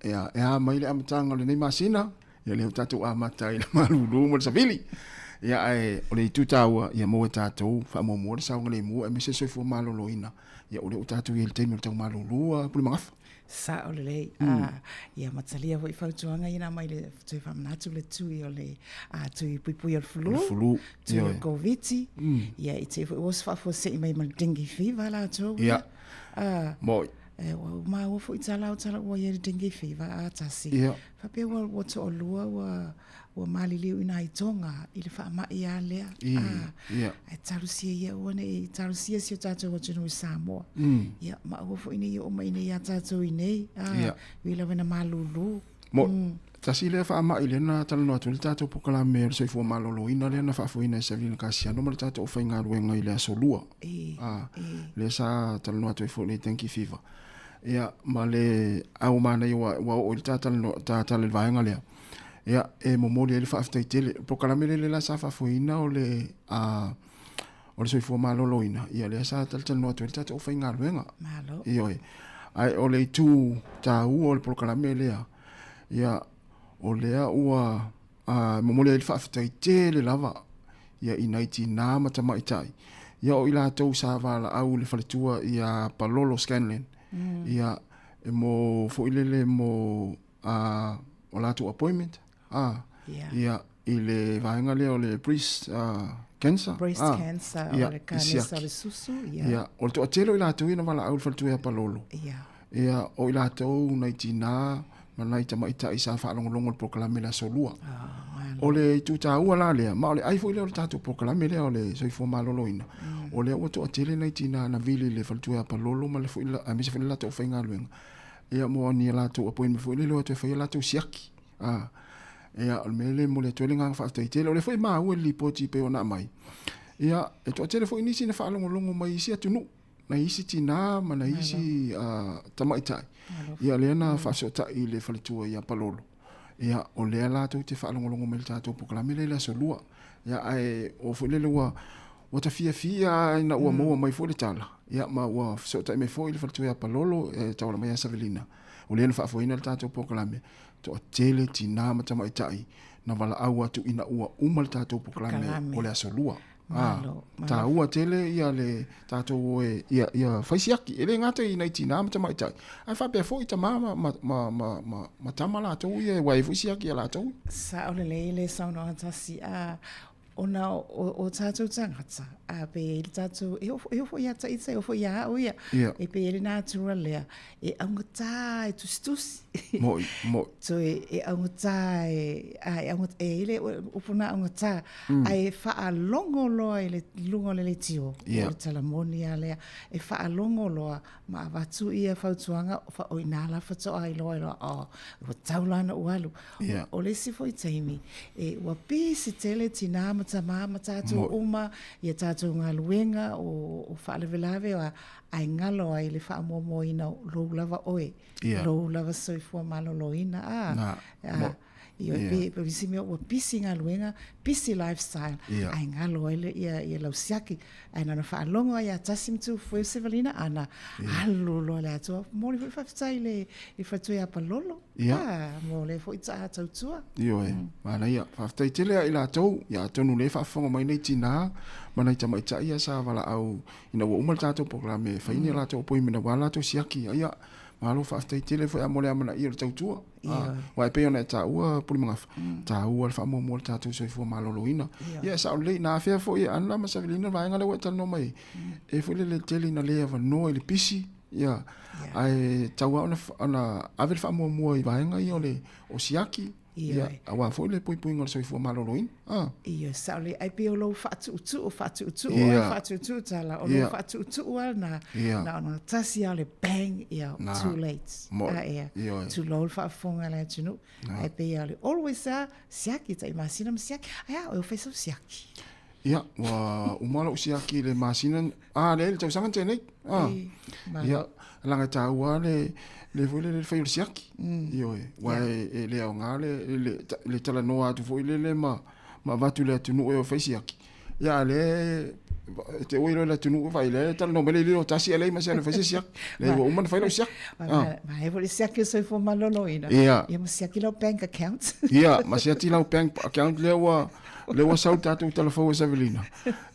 Ia, e a mai le amataga o lenei masina, ia lea ua tatou amata ai le malulu ma le savili. Ia, ae o le itu taua, ia maua e tatou faamuamua le saogalemu aemaise le soifua maloloina. Ia, o lea ua tatou i ai i le taimi o le tau malulu a Pulemagafa.
Sao lelei. Mm. Ah, ia matalia foi fautuaga ia na mai le toe faamanatu le tui o le ah, tui puipui o le fulu, le
fulu
tui o le Koviti. Mm. Ia i te foi ua se faafuasei mai ma le dengue fever latou.
Ia. Ah, Moi.
E, ua maua foi tala o tala ua ia le dengue fever a tasi.
Ia.
Faapea ua, ua toalua ua ua maliliu i nai Tonga i le faamai a lea.
I, ah,
ia. Ae talosia ia ua nei, talosia si o tātou atunuu i Samoa. Ia, ma aua foi nei oo mai nei ia tātou i nei. Ah,
Ia.
Ui lava ina malūlū.
Mo, tasi lea faamai lea na talanoa atu ai le tatou polokalame o le soifua maloloina lea na faafoeina e Savelina Kasiano ma le tatou aufaigaluega i le aso Lua.
E,
Ah,
e.
lea sa talanoa atu ai foi i le dengue fever. Ia, ma le au manaia ua, ua oo i le ta talanoa, ta tala i le vaega lea. Ia, e momoli ai le faafetai tele. O le polokalame lele la sa faafoeina o le, a, o le soifua maloloina, ia lea sa talatalanoa atu ai le tatou aufaigaluega.
Malo.
Ioe. Ae o le itu taua o le polokalame lea, ia, o lea ua a, momoli ai le faafetai tele lava ia i nai tinā ma tamaitai. Ia o i latou sa valaau i le faletua ia Palolo Scanlan. Ia, e mo foi lele mo a, o latou appointment, a,
Yeah.
ia, i le vaega lea o le breast cancer.
Breast
a,
cancer,
ia,
o le
i
kanesa
siaki.
o le susu, ia.
Ia, o le toatele o i latou ia na valaau i le faletua ia Palolo.
Ia.
Ia, o i latou nai tinā ma nai tamaitai sa faalogologo i le polokalame i le aso Lua.
Oh,
O le itu taua la lea, ma o le ai foi lea o le tatou polokalame lea o le soifua maloloina, o lea ua toatele nai tinā na vili i le faletua ia Palolo ma le foi, aemaise foi le latou aufaigaluega. Ia mo ni a latou appointment foi lele o atu e fai a latou siaki. A, ia, o le mea lea e momoli atu ai le agaga faafetai tele. O lea foi e maua i le lipoti e pei ona aumai, ia, e toatele foi nisi na faalogologo mai isi atunuu, nai isi tinā ma nai isi tamaitai, ia lea na faafesootai i le faletua ia Palolo. Ia, o lea latou te faalogologo mai i le tatou polokalame lea i le aso Lua. Ia, ae o foi lele ua, ua ta fiafia lava ina ua maua mai foi le tala, ia, ma ua fesootai mai foi le faletua ia Palolo e tauala mai ia Savelina, o lea na faafoeina le tatou polokalame, toatele tinā ma tamaitai na valaau atu ina ua uma le tatou polokalame o le aso Lua.
Malo, malo.
Taua tele ia le tatou o e ia, ia fai siaki. E le gata i nai tinā ma tamaitai, ae faapea foi tama ma, ma, ma, ma, ma, ma tama latou ia e wae foi siaki ia latou.
Sao lelei le saunoaga tasi, a, ona o, o tātou tagata, a, pe i ai le tātou, e oo, e oo foi ia Taita, e oo foi ia au ia,
Ia.
e pei e le natura lea, e augata e tusitusi.
Mo'i, mo'i.
Toe e augata e, a, e augata, e i le upu na augata, ae faalogo loa i le luga o le leitio,
Ia.
o le tala moni a lea, e faalogo loa ma avatu ia fautuaga, fa, o ina la faatoa iloa ai loa, oh, ua tau la ona ou alu.
Ia.
O le isi foi taimi, e, ua pisi tele tinā ma tamā ma tātou
Mo'i.
uma, ia tātou galuega o, o faalavelave, a, ae galo ai le faamuamuaina o lou lava oe,
Ia.
lou lava soifua maloloina, a,
Na,
a,
mo.
Ioe, pe, pe o nisi mea ua busy galuega, busy lifestyle, ae galo ai le, ia, ia lau siaki. Ae na ona faalogo lava ia Tasi ma Tufueu Sevelina, a na alu loa le atoa. Momoli foi le faafetai i le, i le faletua ia Palolo, a, mo lea foi taa tautua.
Ioe, manaia. Faafetai tele ia i latou, ia atonu o lea e faafofoga mai nai tina ma nai tamaitai ia sa valaau ina ua uma le tatou polokalame e fai ni a latou appointment aua le latou siaki. Ia, malo faafetai tele foi mo le amanaia o le tautua. Aua e pei ona e taua Pulemagafa, taua le faamuamua o le tatou soifua maloloina. Ia e sao lelei, na afea foi e Anna ma Savelina le vaega lea ua e talanoa mai ai, e foi lele tele ina le avanoa i le pisi, ia, ae tatau lava ona ave le faamuamua i vaega ia o le o siaki, Ia, aua foi le puipuiga o le soifua maloloina.
Ah. Ioe, sao lelei. Ai pei o lou faatuutuu, faatuutuu oe, faatuutuu tala, o lou faatuutuu lava lena, na ona tasi lava o le bang, ia, too late. A ea, tulou le faafofoga a le atunuu. Ae pei lava o le always lava, siaki, tai masina ma siaki. Ae a oe o fai sau siaki?
Ia, ua uma lou siaki i le masina, a, leai, le tausaga na tea nei. A, ia, leaga e taua lava le, le foi lele le fai o le siaki. Ioe, aua e le aoga le, le, le talanoa atu foi lele ma, ma avatu i le atunuu e o e fai siaki. Ia, a o lea e te oi loa i le atunuu, vaai lea e talanoa mai le lilo tasi ae leai ma se alu e fai se siaki. Leai, ua uma ona fai lau siaki.
Manaia foi le siaki o le soifua maloloina. Ia. Ia ma siaki lau bank account.
Ia, ma siaki lau bank account lea ua, lea ua sau le tatou tala fou e Savelina.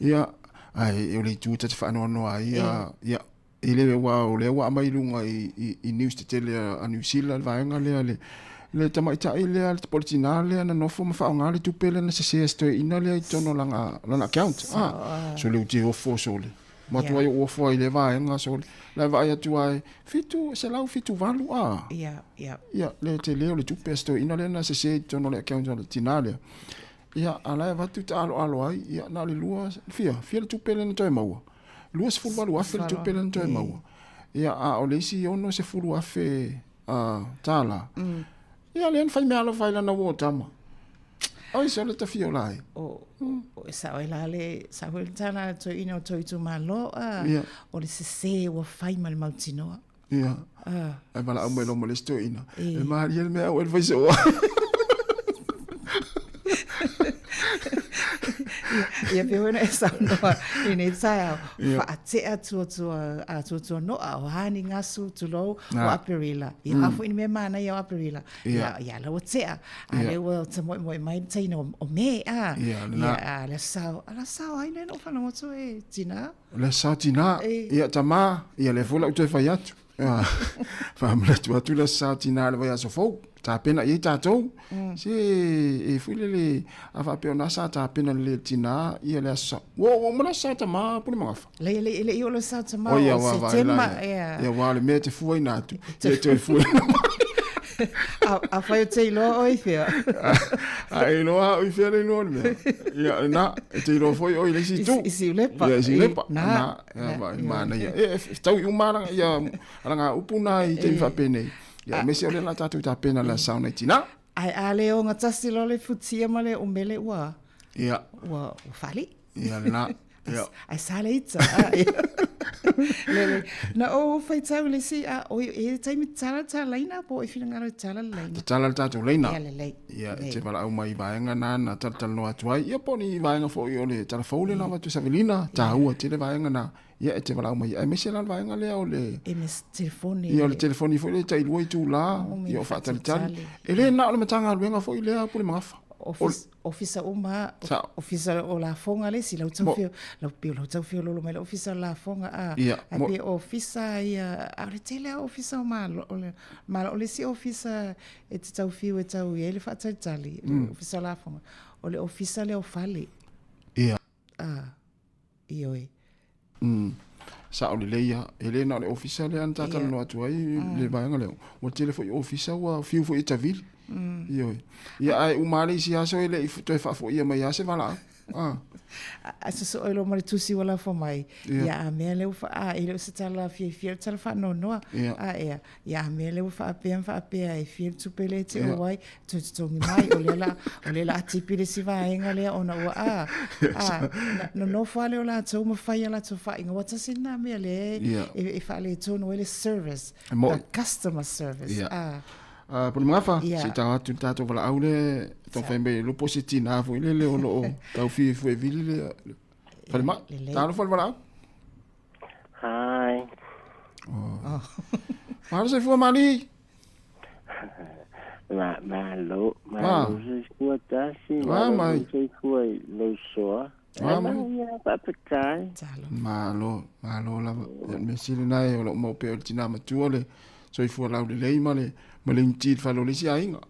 Ia, ae o le itu ta te faanoanoa ai, ia, ia, e le, aua o lea ua aumai i luga i, i, i news tetele a New Zealand le vaega lea, le, le tamaitai lea, po o le tinā lea na nofo ma faaaoga le tupe lea na sese e si toeaina lea i totonu o lana, lana account. Ah, so le ou te ofo sole. Matua ai ou ofo ai i lea vaega sole. La e vaai atu ai, 778, ah.
Ia, ia.
Ia, le tele o le tupe a si toeaina lea na sese i totonu o le account a le tinā lea. Ia, a la e avatu taaloalo ai, ia, na o le lua, fia, fia le tupe lea na toe maua? 28,000 le tupe lea na toe maua. Ia, a o le isi 60,000 tālā, ia, lea na fai meaalofa ai lana uo tama. Oi, sole tafia o la ai.
O, o e sao ai la le, sa foi le tala a toeaina o tou itumalo, a, o le sese ua fai ma le mautinoa.
Ia. Ae valaau mai loa ma le isi toeaina. E malie le mea au e le fai soa.
Ia pei foi ona e saunoa i lenei taeao, faatea tuatua, a tuatua noa o a ni gasu, tulou, o Aperila. Ia a foi ni mea manaia o Aperila. Ia, ia la ua tea. A lea ua tamoemoe mai le teina o Me, a. Ia, a le sao, a la sao ai lea na ou faalogo atu e tina.
O le sao tina, ia tama, ia lea foi la ou toe fai atu. Faamanatu atu le sao tina i le vaiaso fou. Tapena i ai tatou. Se e foi lele, a faapea o na sa tapena lelei e le tina ia le aso sa. Ua ua uma le aso sa tama Pulemagafa.
Leai, e le i oo le sao tama, o Setema,
ia. Ia, aua o le mea e te fuaina atu, ia e toe fuaina mai.
Afai o te iloa oe i fea.
A e iloa au i fea le iloa o le mea. Ia, lena, e te iloa foi oe i le isi itu.
I Siulepa.
Ia, i Siulepa. Na. Na, ia, manaia. E, e taui uma ala, ia, ala ngā upu nā i taimi faapenei. Ia, aemaise o lea la tatou tapena le aso nei tina.
Ae a le ogatasi loa le futia ma le umele ua,
Ia.
ua, ua faalii.
Ia, lena. Ia.
Ae sa le ita. Lele. Na ou faitau i le isi, a, oi, e le taimi tatala ta laina po o e finagalo e tatala le laina.
Tatala le tatou laina.
Ia lelei.
Ia, e te valaau mai i vaega na na talatalanoa atu ai. Ia po o ni vaega foi o le tala fou lea na avatu e Savelina, taua tele vaega na. Ia, e te valaau mai. Aemaise la le vaega lea o le...
E me telefoni.
Ia, o le telefoni foi lea e tailua itula, ia o faatalitali. E le na o le Matagaluega foi lea Pulemagafa.
Office. Ofisa uma, Ofisa o Lafoga le isi, lau tau fia, lau pei o lau tau feoloolo mai le Ofisa o Lafoga, a, ae pei o Ofisa ia, a o le tele lava o Ofisa o Malo, o le Malo, o le isi Ofisa e te tau fiu e tau i ai le faatalitali, le Ofisa o Lafoga, o le Ofisa lea o Fale. A, ioe.
Mm. Sao lelei lava. E le na o le ofisa lea na talanoa atu ai le vaega lea. Ua tele foi ofisa ua fiu foi e tavili. Ioe. Ia ae uma lava le isi aso e le i toe faafoia mai lava se valaau.
Ah. A sosoo ai loa ma le tusi ua lafo mai. Ia a mea lea ua fa, a e le o se tala fiafia, o le tala faanoanoa. A ea. Ia a mea lea ua faapea ma faapea e fia le tupe lea e te ou ai, toe totogi mai, o lea la, o lea la a tipi le isi vaega lea ona ua a, a, na, nonofo lava lea o latou ma fai a latou faaiuga. Aua tasi lena mea lea e, e, e faaletonu ai le service, the customer service. A.
Pulemagafa, se i tau atu le tatou valaau lea taumafai mai e lopo se tinā foi lele o lo o tau fiafia e vili le falemai. Talofa le valaau.
Hi.
Oh. Malo soifua mali.
Ma, malo, malo soifua tasi, malo soifua i lou soa. Ah, mai. Ia, faafetai.
Malo, malo lava. Ia, le mea sili lena e o lo o mau pea o le tinā matua le soifua laulelei ma le ma le initii i le fale o le isi aiga.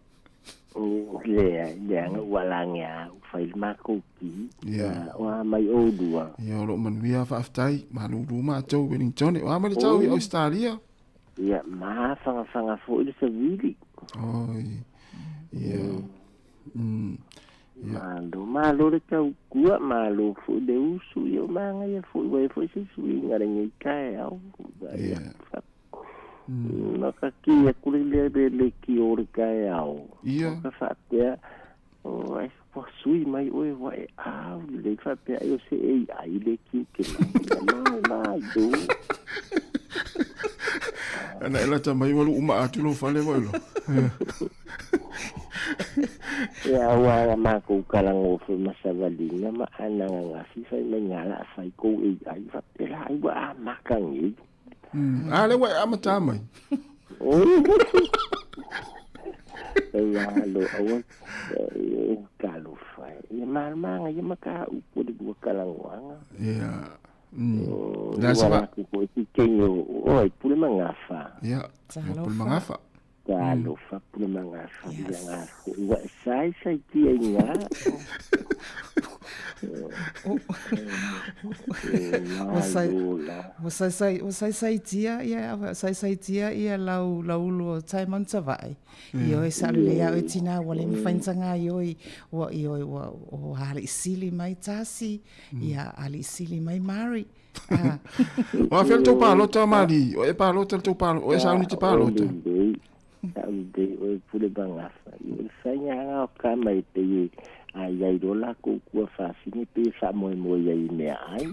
Leai, leaga ua lage a ua fai le makou ki. Ia. O a mai oulua?
Ia, o lo o manuia faafetai. Malulu matou Wellington. O a mai le tau i Australia?
Ia, mafangafaga foi le savili.
Oi. Ia.
Ia. Malo, malo le tautua, malo foi le usu, ia o magaia foi, ua i ai foi se suiga lenei taeao.
Ia.
Ma ka ki aku le le le le ki o le taeao.
Ia.
Ka faapea, o ai ua sui mai oe ua e au lelei faapea ai o se AI le ki ke mai. Ia malo.
Ana e lata mai ua luu maa atu lou fale foi lo.
Ia aua a makou kalagofo ma savalina ma anagagafi fai mai nga la fai kou AI faapea la ai ua amaka nei.
A le ua e amata mai.
Malo aua e talofa e. Ia malamaga ia ma ka upu o le lua kalagoaga.
Ia.
Le a se va. Ko ti kenyo o ai pule magafa.
Ia. Pule magafa.
Talofa pule magafa ia nga fo ua e sai sai tia i nga.
Ua sai sai ua sai sai tia ia sai sai tia ia lau lau ulu o Simon Sava'i. Ioe sa le lea oe tina ua le mafai ona taga ioe ua ioe ua o alii sili mai Tasi ia alii sili mai Mari.
O afea le tou palota Mali? O e palota le tou palota? O e sauni te palota?
Saudi oe pule magafa. I o le faiga o ka mai pe i a iai loa lakou kua fafine pe e faamoemoe ai i meaai.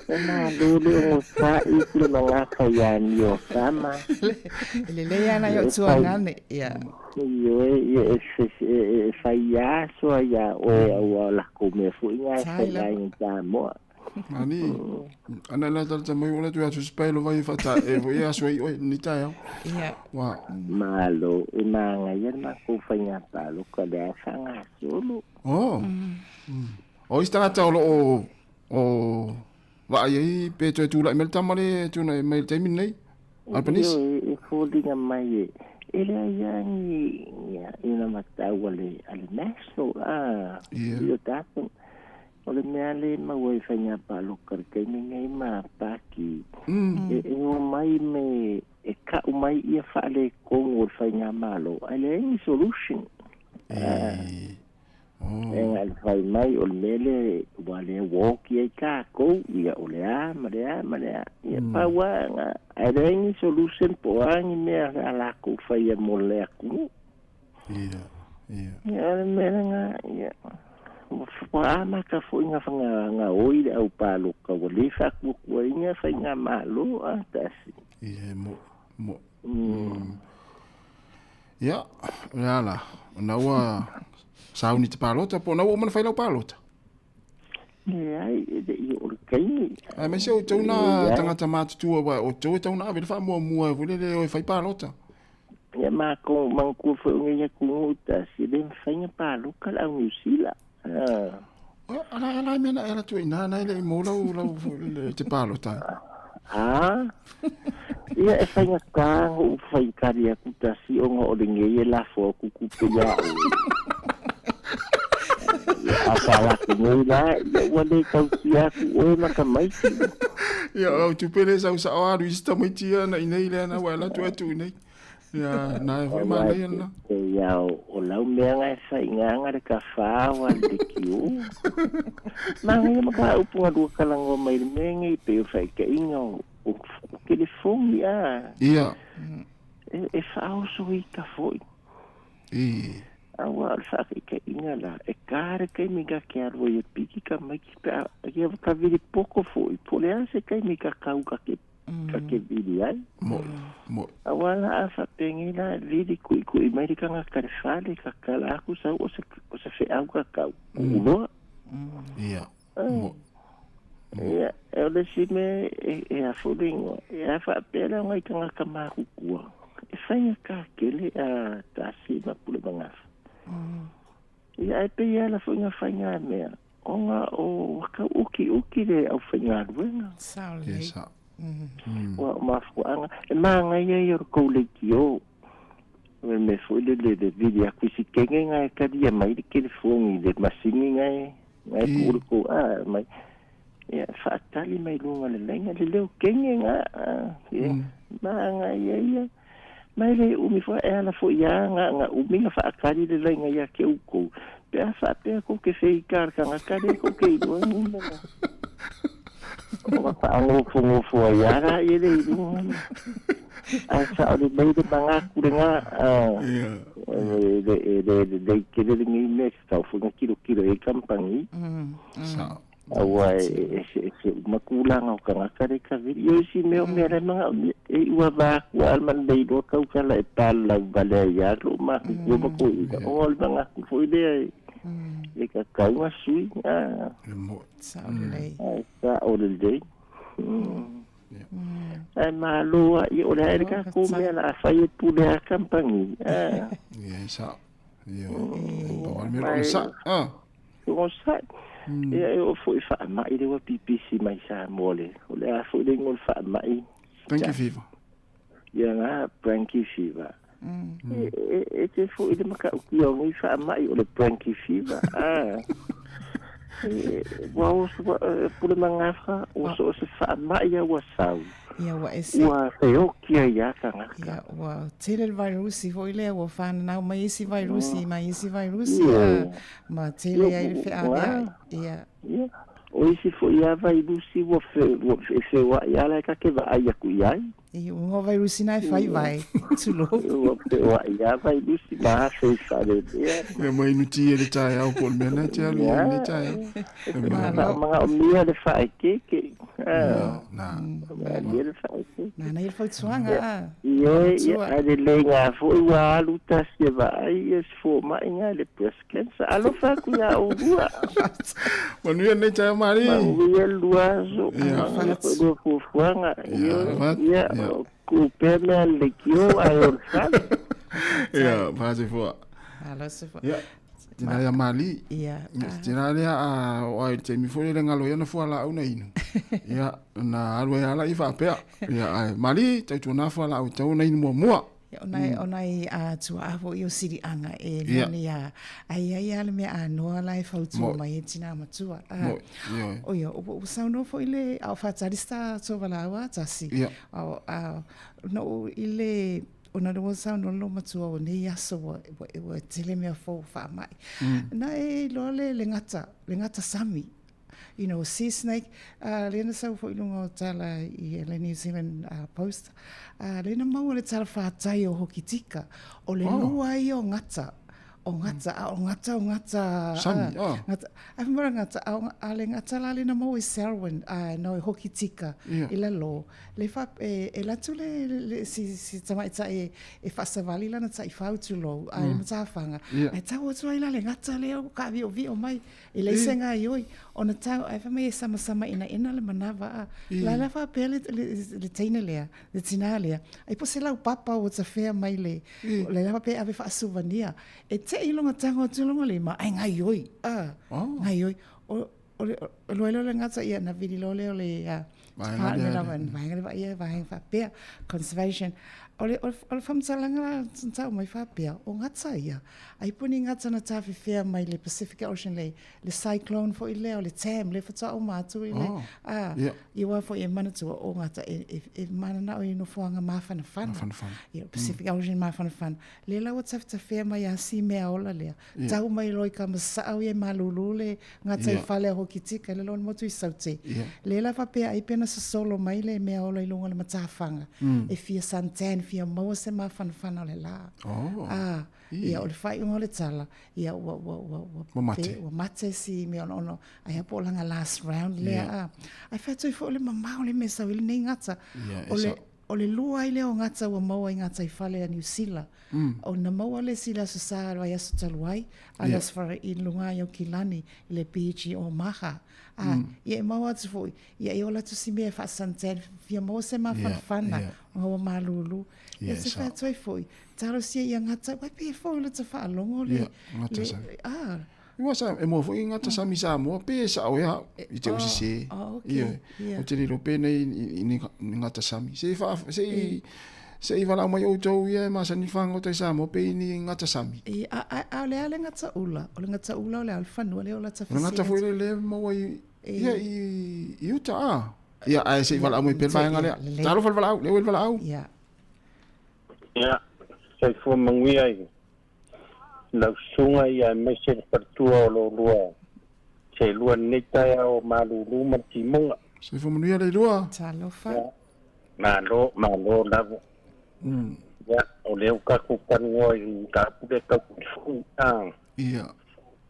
E malo le ogosa'i pule magafa iā Nio Sama.
E lelei ana i o tuagane. Ia.
Ioe, ia e fai asoa iā oe aua o lakou mea foi na e fai ai i Samoa.
Ani, ana la tala mai ola tu atu spai lo vai fata e vo ia aso i oi ni tai au.
Ia.
Wa.
Malo e magaia le makou faiga paloka le a faagasolo.
Oh. O isi tagata o lo o o vaai ai pe toe tulai mai le tama le tuna mai le taimi lenei. Albanese.
Ioe, e foliga mai e e leai lava ni ni ona matau a le a le National a.
Ia.
I o tatou. O le mea lea e maua i faiga paloka i le taimi lenei ma Paki, e o mai me e ka'u mai ia faaletonu o le faigamalo, ae leai ni solution.
E. Oh.
E na le fai mai o le mea lea ua lea ua oti ai tatou, ia o le a ma le a ma le a. Ia pau lava na, ae leai ni solution po o a ni mea a latou faia mo le atunuu.
Ia, ia.
Ia, o le mea lena, ia, ua amata foi ona gaoi le au paloka, ua le faatuatuaina faigamalo a tasi.
Ia, e mo'i, mo'i. Ia, o le a la, ona ua sauni te palota, po o na ua uma ona fai lau palota?
Leai, e le i oo le taimi.
Aemaise o outou na tagata matutua, aua o outou e tatau ona ave le faamuamua foi lele e o e fai palota.
Ia matou manatua foi o nei atunuu tasi, e le mafai ona paloka le au Niu Sila.
Ala ala mea na e ala atu ai ina, na e le i maua lau lau le te palota ai.
A, ia e faigata ona ou fai tali atu tasi ona o lenei e lafo atu tupe ia oe. Ia a pala atu nei la, ia ua le tautia atu oe ma tamaiti.
Ia o lau tupe le sau sao alu i si tamaiti ia na inei lea na ua e alu atu e tuu inei. Ia na e foi manaia lena.
Ia o lau mea na e fai ina le tafā o le lekiu. Manaia ma ka upu na lua talanoa mai le mea nei pei o faitaʻiga o o telefoni a.
Ia.
E faaoso ita foi.
I.
Aua o le faataitaiga la, e ta le taimi ta te alu ai e piki tamaiti pe a, ia ka vili poko foi, po o le a se taimi ta tau ta te. ka ke vili ai.
Mo'i, mo'i.
Auā la a faapenei la e vili kuʻikuʻi mai le tagata i le fale, tatala atu sau o se o se feʻau tatau, kuu loa.
Ia, mo'i.
Ia, e o le isi mea e e a foi le igoa, e a faapea la o nai tagata matutua, e faigata tele a tasi ma pule magafa. Ia ae pei e ala foi na faiga mea, ona o ua tau utiuti le aufaigaluega.
Sao lelei.
Yes, sa.
Ua o mafuaaga, e manaia ia o le tou leitio. O le mea foi lele le vili atu i si kene na e talia mai le telefoni i le masini na e na e tuu le tou a mai. Ia faatali mai luga o le laina le leo kene na a ia manaia ia. Ma e le umi foi e ala foi ia na na umi na faatali le laina ia te outou. Pe a faapea kou te feita le tagata lea kou te iloa numera. Ona faanofonofo ai lava laia lea i luga. Ae saole mai le manatu lena, e le lelei tele lenei mea e tatau foi ona tilotilo i ai kamupani. Aua e eseese uma tulaga o tagata lea e kavili. Ia o isi mea o mea la e manaomia, e iu ava atu lava ma lelei loa tautala e palalau vale ai lava lou matutua ma toeaiina, ona o le manatu foi lea e tatau ona sui.
Sao lelei.
Ae sao lelei. Ae malo lava, ia o le a ea le tatou mea o le a fai e pule a kamupani.
Ia e sao. Ia, e pau lava le mea o le onosai.
Onosai. Ia e oo foi i faamai lea ua pipisi mai Samoa le, o le a foi le igoa o le faamai?
Dengue fever.
Ia na, dengue fever. E te foi le matautia o nei faamai o le dengue fever. Ua oso pule magafa, ua so o se faamai lava ua sau.
Ia ua ese.
Ua feoki ai lava tagata.
Ia ua tele le vairusi foi lea ua whananau mai isi vairusi mai isi vairusi ma tele ai le feaveai. Ia.
Ia. O isi foi lava vairusi ua e feoai lava la e ta te vaai atu i ai.
I uga o vairusi na e fai vai. Tulou.
Ua feoai lava vairusi ma afe i faalelea.
Ia mai inu ti e le taeao po o le mea lena e te alu i ai lenei taeao. E malo.
Manaomia le faaeteete.
Ia, na.
Manaomia le faaeteete.
Nāna ia le fautuaga a.
Ioe, ia, ae lelei na foi ua alu tasi e vaai ia si fomai na i le breast cancer. Alofa atu ia oulua.
Manuia lenei taeao Mari.
Manuia le lua aso. Manuia foi lua fuafuaga. Ioe, ia, tuu pea mea a le leitio ae o le fale.
Ia, faasefua.
Malo sefua.
Ia, tina ia Mali.
Ia.
Tina lea a o ai le taimi foi le galo ia na fualaau na inu. Ia, na alu ai ala i faapea. Ia, ae Mali, tautuana fualaau e tatau ona inu muamua.
Ia, ona e, ona e a tuaa foi o siliaga e moni a, ai ai a le mea anoa la e fautua mai e tinā matua. A,
Mo, ioe.
o ia, ua saunoa foi le a o faatali se ta tovalaau a tasi.
Ia.
A o, a, noʻu i le, ona ua saunoa le loomatua o nei aso ua, ua, ua tele mea fou faamai. Na e iloa le, le gata, le gata sami. You know, sea snake, lea na sau foi i luga o tala i le New Zealand Post, lea na maua le tala whātai o Hokitika, o le lua ia o ngata, o ngata, a o ngata, o ngata,
Sami, oh.
Ngata, a mora ngata, a, o, a le ngata la le na maua i Selwyn, no i Hokitika, i lalo, le wha, e, e latu le, le, si, si tamaitai e, e whaasawali lana taifau tulou, a e matawhanga, ai tau atu ai la le ngata lea o ka vio vio mai, E leai se gaioi, ona tau ae fai mai e samasama enaena le manava a. La la faapea le, le, le teine lea, le tinā lea, ai po se laupapa ua tafea mai le, le la faapea e ave faasuvania. E tei longa tago atu longa lima, ai gaioi, a, gaioi. O, o le, o le loa le gata ia na vili loa lea o le, a, Department of Vaega le vaia, vaega faapea, Conservation. O le, o le, o le faamatalaga la tau mai faapea, o gata ia, Ai po ni gata na tāwhewhea mai le Pacific Ocean le, le cyclone foi lea, o le tam, le whatoa o mātou i le,
Oh,
a,
yeah.
i wā foi e manatua o gata e, e, e manana o i nofoanga māwhanawhana.
Māwhanawhana.
Ia, Pacific Ocean māwhanawhana. Le laua tawhetawhea mai a si mea ola lea.
Yeah.
Tau mai roi ka masaa ia e malulu le ngā tai
Yeah.
whale ho Hokitika i lalo o le motu i Saute. Lea la faapea ai pe na sosolo mai le mea ola i luga o le matafaga, e fia suntan, fia maua se mafanafana o le la. A, ia, o le faaiuga o le tala, ia, ua, ua, ua, ua,
Ua mate.
ua mate si mea ona, ona, ai a po o lana last round lea, a. Ae fai atu ai foi o le mamao le mea sau ai lenei gata.
Ia, e
O le,
sao.
O le lua ai lea o gata ua maua i gataifale a Niu Sila. Ona maua le isi i le Aso Sa i le vaiaso talu ai, a le Aso Faraile i luga i Aukilani i le beach i Omaha. A, ia e maua atu foi, ia e ola atu si mea e faa-suntan, fia maua se mafanafana, ona ua malulu. Ia se fai atu ai foi, talosia ia gata, uai pe foi le ta faalogo le, le, a.
Ua sa, e mua foi gata sami Samoa, pe sao ea au, i te usi se. Ioe, ou te le iloa pe nei i ni gata sami. Se i wha, se i, se i walau mai outou ia e masani whangota i Samoa pe i ni gata sami.
I, a, a, a o le a le gata ula, o le gata ula o le a o le fanua le o la
tawhisia. O le gata foi le le maua i, ia i, i uta a. Ia, ae se i walau mai pe le vaenga lea. Talofa le valaau, le ue le valaau.
Ia.
Ia, soifua manuia i lau susuga ia aemaise le faletua o lo lua seelua i lenei taeao o malulu ma le timuga.
Soifua manuia le lua.
Talofa.
Ia, malo, malo lava. Ia, o lea ua tatou talanoa i le mataupu lea tau telefoni, a.
Ia.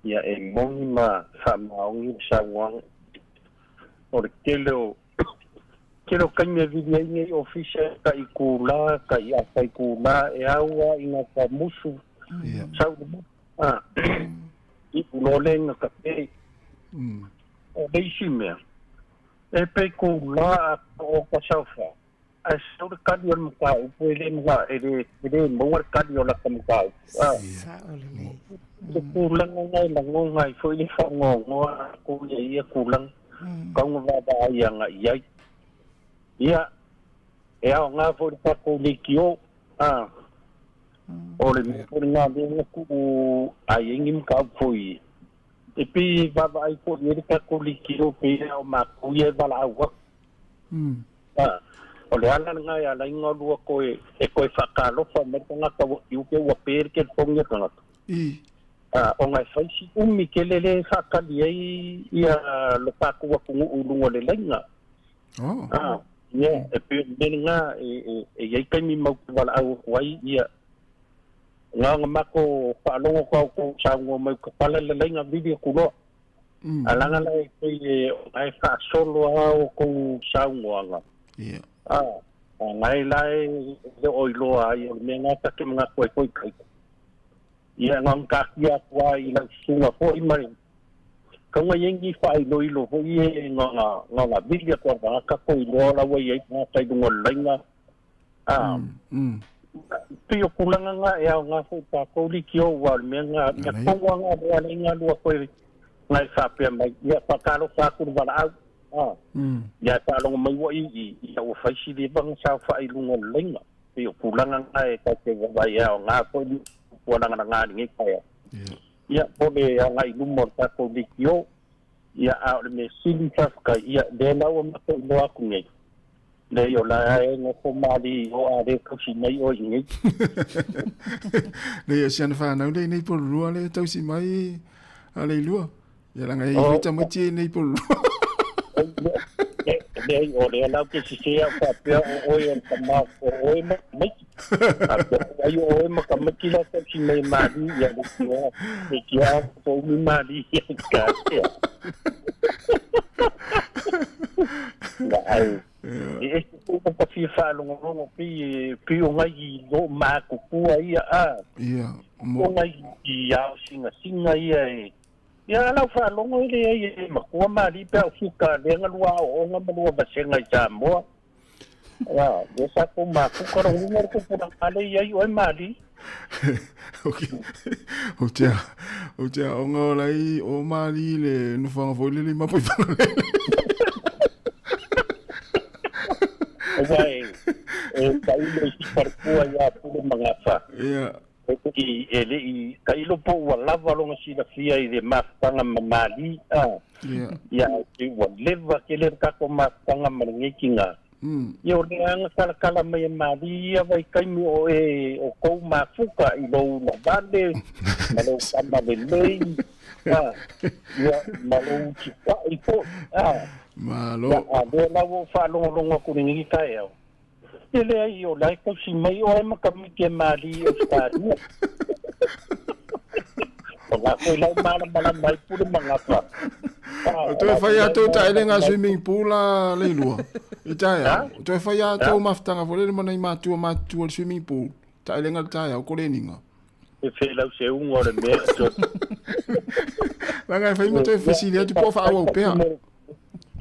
Ia, e moni ma faamaoni le saunoaga. O le tele o Tele o taimi e vili ai nei ofisa ka i kula, ka i ata i kula, e au a i nga ka musu, sau le musu, a, i ulo le nga ka pe. O le isi mea, e pe kula a o ka saufa, a sau le kali o le mataupu e le mga, e le, e le maua le kali o lata mataupu, a.
Sao lelei.
Le tulaga na e lagona ai foi le faanoanoa a kou ia ia tulaga, tau na vaavaai agai i ai. Ia, e aoga foi le tatou leitio, a, o le mea foi lena lea na tuu ai ai ni mataupu foi e pei e vaavaai foi i ai le tatou leitio pei lava o matou ia e valaau atu. A, o le ala lena e ala ai ona lua toe, e toe faatalofa mai le tagata ua tiute ua pe le telefoni a le tagata.
I.
A, ona e fai si umi tele lea e faatali ai ia lo tatou atunuu i luga o le laina.
Oh.
A, ia, e pei o le mea lena e, e, e i ai taimi matou te valaau atu ai, ia, na ona matou faalogo atu lava o outou saunoa mai ua tatala le laina, vili atu loa. A leaga la e pei e, ona e faasolo lava outou saunoaga.
Ia.
A, ona e la e le o iloa ai, o le mea lena ta te manatu ai foi taita. Ia, na ona taatia atu lava i lau susuga foi ma le tauga i ai ni faailoilo foi ia na ona, na ona vili atu lava le tagata po iloa la ua i ai tagata i luga o le laina. A, pei o tulaga na e aoga foi i tatou leitio aua o le mea na, mea tonu lava na lea alai na lua koe na e faapea mai, ia faatalofa atu le valaau. A, ia e faalogo mai ua i i, ia ua fai si leva na saofai i luga o le laina. Pei o tulaga na e tatou te vaavaai e aoga foi le ua lagalaga i lenei taeao. Ia, po le agai i luma o le tatou leitio, ia, a o le mea sili faafetai, ia, lea la ua matou iloa atu nei, leai o la e nofo malie i o a le tausi mai oe i inei.
Leai, o si ana whanau lea i nei Porirua lea e tausi mai a Leilua. Ia langa e i tamaiti e nei Porirua.
Leai, o lea la ou te sese au faapea o oe o le tama o oe ma tamaiti. Faapea ai o oe ma tamaiti la tausi mai e malie ia leitioa, leitioa po umi malie ia i ka ea. Ia ai, e ese foi ka fia faalogologo pei pei o ngai i lo matutua ia a.
Ia,
mo. O ngai i ao singasinga ia e Ia lau faalogo e leai e matua malie pe a o suka lea na lua aooga ma lua vasega i Samoa. Ia, lea sa tou mafuta lou uga le tupulaga lea i ai oe malie.
Ok. Ou te ou te aoga o lai o malie i le nofoaga foi lele i Mapuifagalele.
Aua e, e tailo i si faletua ia Pule ma Gafa.
Ia.
E e le i tailo po ua lava lona silafia i le mafutaga ma Mali, a, ia, e ua leva tele le tatou mafutaga ma lenei tina. Ia, o lea na talatala mai e Mali ia vaitaimi o e o kou mafuta i lou lavale ma lou tama lelei, a, ia, ma lou tipai. i fo'i, a.
Malo.
Ia, a lea la ua ou faalogologo atu i lenei taeao, e leai o la e tausi mai oe ma tamaiti e mali i Ausetalia. O la foi la e malamalama ai Pule ma Gafa.
O toe fai a tou taelega swimming pool a Leilua i taeao. O toe fai a tou mafutaga foi lele ma nai matua matutua i le swimming pool. Taelega le taeao ko leniga.
E felau seuga o le mea e
Leaga e fai ma toe fesili atu po o faaauau pea.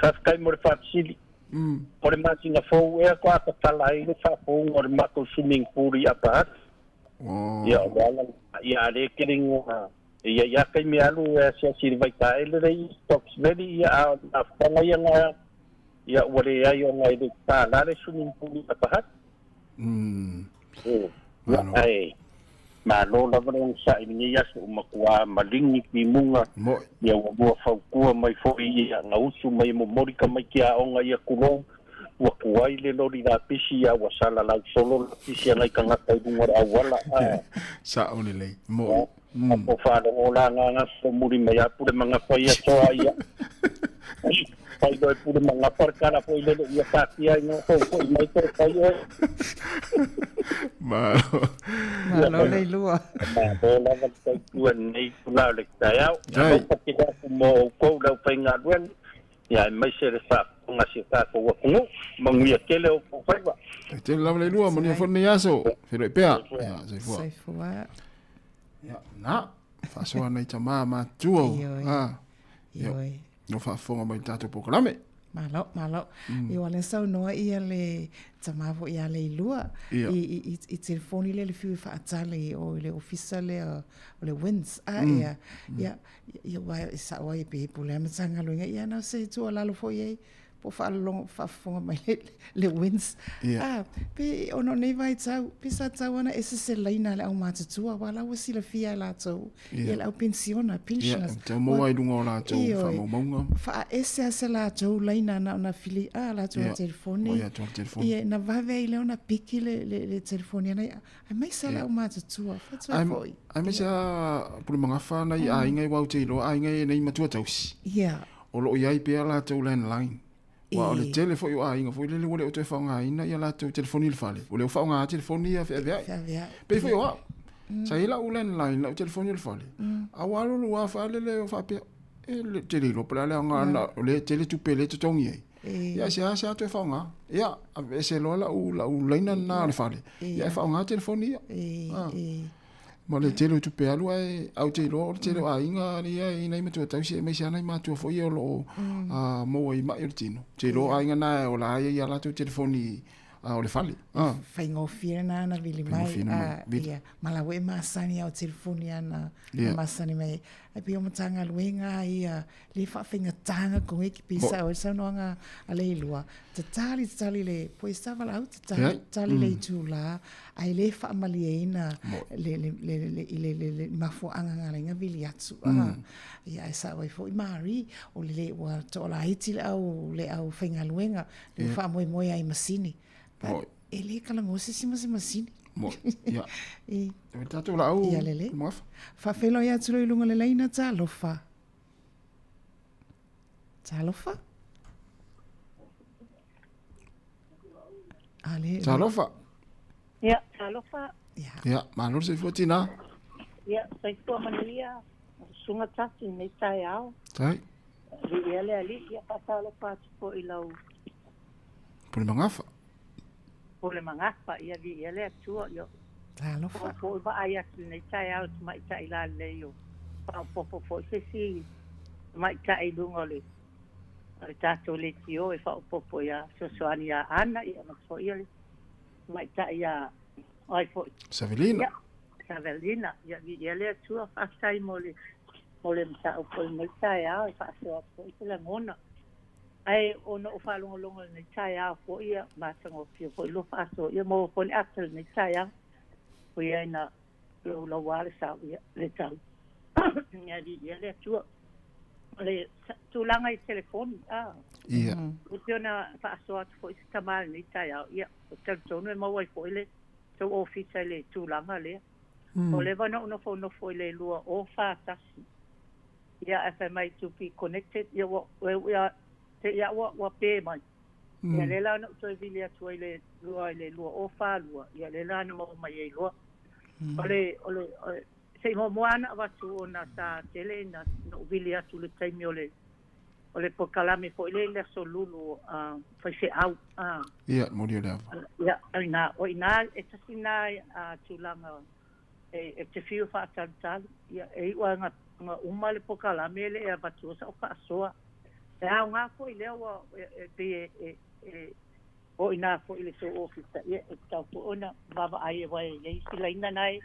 Faafetai mo le faafesili. O le masina fou ea faatoa tatala ai le faafouga o le matou swimming pool i Upper Hutt. Ia, o le ala lena. Ia, a le tele ina e i ai lava taimi e alu e asiasi i le vaitaele lea i Stokes Valley, ia, a o le mafutaga ia na, ia, ua leai ona e le i tatala le swimming pool i Upper Hutt. Ia, ae malo lava le onosai i lenei aso, ua matua maligi timuga, ia ua lua fautua mai foi ia na usu mai e momoli tamaiti aoga ia tulou, ua tuai le loli lapisi a ua salalau solo lapisi a nai tagata i luga o le auala. A.
Sao lelei. Mo'i.
Ia, po faalogo la agaga solomuli mai a pule magafa ia toa ia. Fai loa e pule magafa le tala foi lele ia taatia ai ngā tou foi mai toe fai oe.
Malo.
Malo Leilua.
Malo lava le tautua i lenei itula o le taeao. Alofa tele atu mo outou le aufaigaluega, ia aemaise le faafofoga a si o tatou atunuu. Manuia tele outou faiva.
Faafetai tele lava Leilua, manuia foi lenei aso. Feiloai pea. Ia, soifua.
Soifua.
Ia, na, faasoa nai tama matutua.
Ioe.
Ah.
Ioe.
No faafofoga mai i le tatou polokalame.
Malo, malo. Ia ua le saunoa ia le tama foi ia Leilua
Ia.
i, i, i, i telefoni lea le fiu e faatali o i le ofisa lea o le WINZ. A ia, ia, ia ua e sao ai e pe pule a Matagaluega. Ia na o se tuualalo foi ai po o faalologo, faafofoga mai le, le WINZ.
Ia.
A, pe ona o nei vaitau, pe sa tatau ona ese se laina a le aumatutua, aua la ua silafia e latou
Ia.
ia le au penisiona, pensioners.
Ia, tau maua ai luga o latou
Ioe.
faamaumauga.
Faaese lava se latou laina na ona fili a latou
Ia,
telefoni.
o ia atu telefoni.
Ia, na vave ai lea ona piki le, le, le telefoni ana ia. Aemaise lava le aumatutua, faatoa
Ae,
foi.
aemaise lava Pule Magafa nai aiga aua ou te iloa aiga ia nei matua tausi.
Ia.
O lo o i ai pea latou landline. Aua o le
E.
tele foi o aiga foi lele ua le o toe faaaogaina ia latou telefoni i le fale. Ua le o faaaoga telefoni ia feaveai.
Feaveai.
Pei foi o au. Sa i ai lau landline, lau telefoni o le fale. A ua alu alu lava faalele o faapea, e le tele iloa po o le a le aoga na o lea e tele tupe lea e totogi ai.
E.
Ia e seasea toe faaaoga. Ia, aveese loa lau, lau laina lena o le fale, ia e faaaoga telefoni ia.
E,
Ah.
e.
Ma le tele o tupe alu ae au te iloa o le tele o aiga ia e i nai matua tausi aemaise lava nai matua foi ia o lo o maua i mai o le tino. Te iloa o aiga na e ola ai ia latou telefoni o le fale.
Faigofie lena ana vili mai.
Faigofie na mai, vili.
Ia, ma la ua e masani au telefoni ana, na masani mai. Ai pei o Matagaluega ia, le faafaigata koe ki pei sao ai le saunoaga a Leilua, tatali tatali le po e sa valaau tatali tatali le itula ae le faamalieina le le le le i le le le mafuaaga na ala ai ona vili atu a. Ia ae sao ai foi Marie, o le le ua toalaiti le au le au faigaluega le ua faamoemoe ai i masini. But e le talanoa se isi ma se masini.
Mo, ia.
I.
E tatou laau.
Ia lelei.
Magafa.
Faafeiloai atu loa i luga o le laina, talofa. Talofa. A le.
Talofa.
Ia, talofa.
Ia.
Ia, malo le soifua tina.
Ia, soifua manuia. Susuga Tasi i lenei taeao.
Tai.
Viia le Alii, ia faatalofa atu foi i lau.
Pule Magafa.
Pule Magafa, ia viia le Atua, ia.
Talofa.
Ua foi vaai atu i lenei taeao i le tamaitai lalelei o faaopoopo foi se isi tamaitai i luga o le o le tatou leitio e faaopoopo ia fesoasoani ia Ana ia ma foi o le tamaitai ia o ai foi.
Savelina.
Ia, Savelina, ia viia le Atua, faafetai mo le mo le mataupu o lenei taeao e faasoa atu foi se lagona. Ae ona ou faalogologo i lenei taeao foi, ia, matagofie foi lua faasoa, ia maua foi le ata i lenei taeao. Oi ai na loulou le sao, ia, le tau. Ia viia le Atua. O le tulaga i telefoni, a.
Ia.
E pei ona faasoa atu foi se tama i lenei taeao, ia, ou te talitonu e maua ai foi le tou ofisa i le tulaga lea. Ua leva ona ou nofonofo i le 2041. Ia, ae fai mai to be connected, ia ua, ia, te ia ua, ua pē mai. Ia lea la na ou toe vili atu ai le lua i le 2042, ia lea la na maua mai ai loa. O le, o le, se i muamua lava na avatu ona sa tele ina na ou vili atu i le taimi o le, o le polokalame foi lea i le Aso Lulu a faifeau. A.
Ia, moli o le ava.
Ia, o ina, o ina e tasi lena tulaga e, e te fiu faatalutalu, ia, e iu lava ina uma le polokalame e le i avatua sau faasoa. E aoga foi lea ua e pei e, e, e o ina foi i le tou ofisa, ia, e tatau foi ona vaavaai aua e i ai isi laina na e,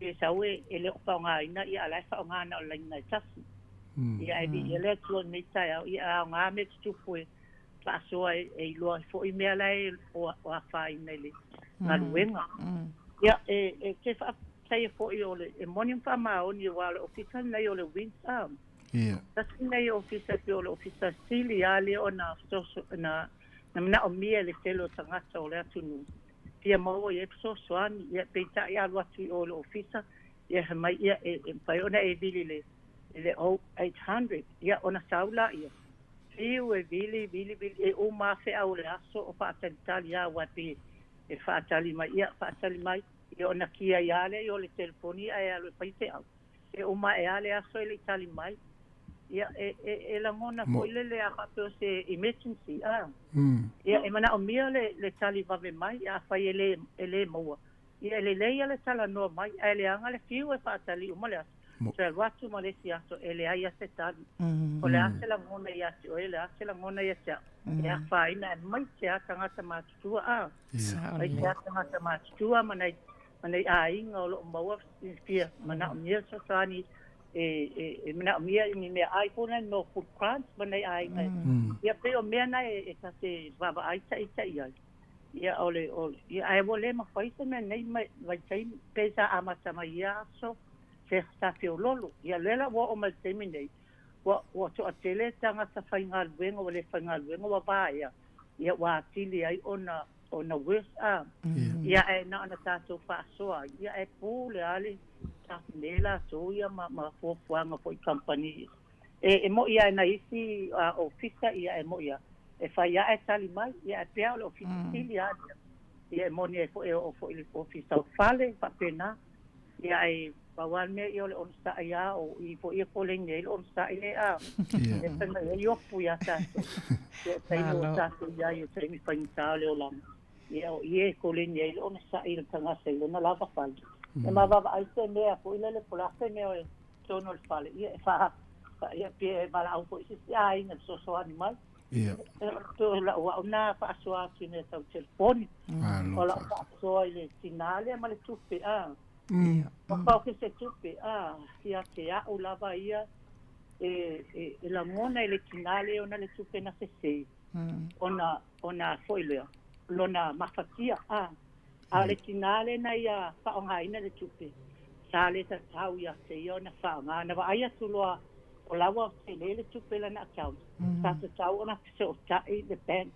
e sau e, e le o faaaogaina, ia, a o la e faaaoga na o le laina e tasi. Ia, ae viia le Atua i lenei taeao, ia, e aoga mea tutupu e faasoa e, e iloa ai foi mea la e o, o afaina i le galuega. Ia, e, e te faafetaia foi o le, e moni ma faamaoni aua o le ofisa lenei o le WINZ, a.
Ia.
Tasi lenei ofisa e pei o le ofisa sili lava lea ona fesoaso, na, na manaomia e le tele o tagata o le atunuu, fia maua i ai fesoasoani. Ia, peitai a alu atu i o i le ofisa, ia fai mai, ia, e, e mafai ona e vili i le, i le 0800, ia, ona sau lea, fiu e vili, vili, vili, e uma lava feau o le aso o faatalitali lava, aua e pei e faatali mai, ia, faatali mai, ia ona ki ai lava lea i o le telefoni ae alu e fai feau. E uma ae lava le aso e le i tali mai. Ia, e, e, e lagona foi lele a faapea o se emergency, a. Ia, e manaomia le, le tali vave mai, afai e lē, e lē maua. Ia, e lelei lava le talanoa mai, ae leaga le fiu e faatali uma le aso. Toe alu atu ma le isi aso, e leai lava se tali. O le a se lagona ia te oe, o le a se lagona ia te au, e afaina aemaise lava tagata matutua, a. Aemaise lava tagata matutua ma nai, ma nai aiga o lo o maua fia manaomia fesoasoani e, e, e manaomia i ni meaai foi lea no food grants ma nai aiga. Ia pei o mea na e, e ta te vaavaai ita i ai. Ia o le, o le, ia ae ua le mafai se mea nei mai vaitaimi, pei sa amata mai ia aso, se sa feololo. Ia lea la ua oo mai i le taimi nei, ua, ua toatele tagata faigaluega ua le faigaluega ua vaea, ia ua atili ai ona, ona worse a. Ia ae na ona tatou faasoa ai, ia ae pule lava le tafune latou ia ma, ma fuafuaga foi i kamupani ia. E, e mo'i lava e nai isi ofisa, ia e mo'i lava, e fai lava ae tali mai, ia ae pei lava o le ofisa sili lava lea. Ia e moni ai foi e oo foi i le ofisa o fale, faapena. Ia ae pau lava le mea ia o le onosai lava, o i foi e koleni ai le onosai lea, e fai mai ai opu iā tatou. Ia o taimi ua tatou i ai o taimi faigata o le olaga. Ia o i e koleni ai le onosai i le tagata i lona lava fale. E ma vaavaai se mea foi lele po o le a se mea i totonu o le fale, ia e faa, ia pe e valaau foi i se isi aiga e fesoasoani mai.
Ia.
E o lau au na faasoa atu i mea tau telefoni. O lau faasoa i le tinā lea ma le tupe, a. Ua pau ke se tupe, a, ia te a'u lava ia e, e, e lagona i le tinā lea ona le tupe na sesē, ona, ona foi lea, lona mafatia, a. A o le tinā lea na ia faaaogaina le tupe, sa le tatau ia te ia ona faaaoga. Na vaai atu loa o la ua tele le tupe i lana account, sa tatau ona fesootai le bank.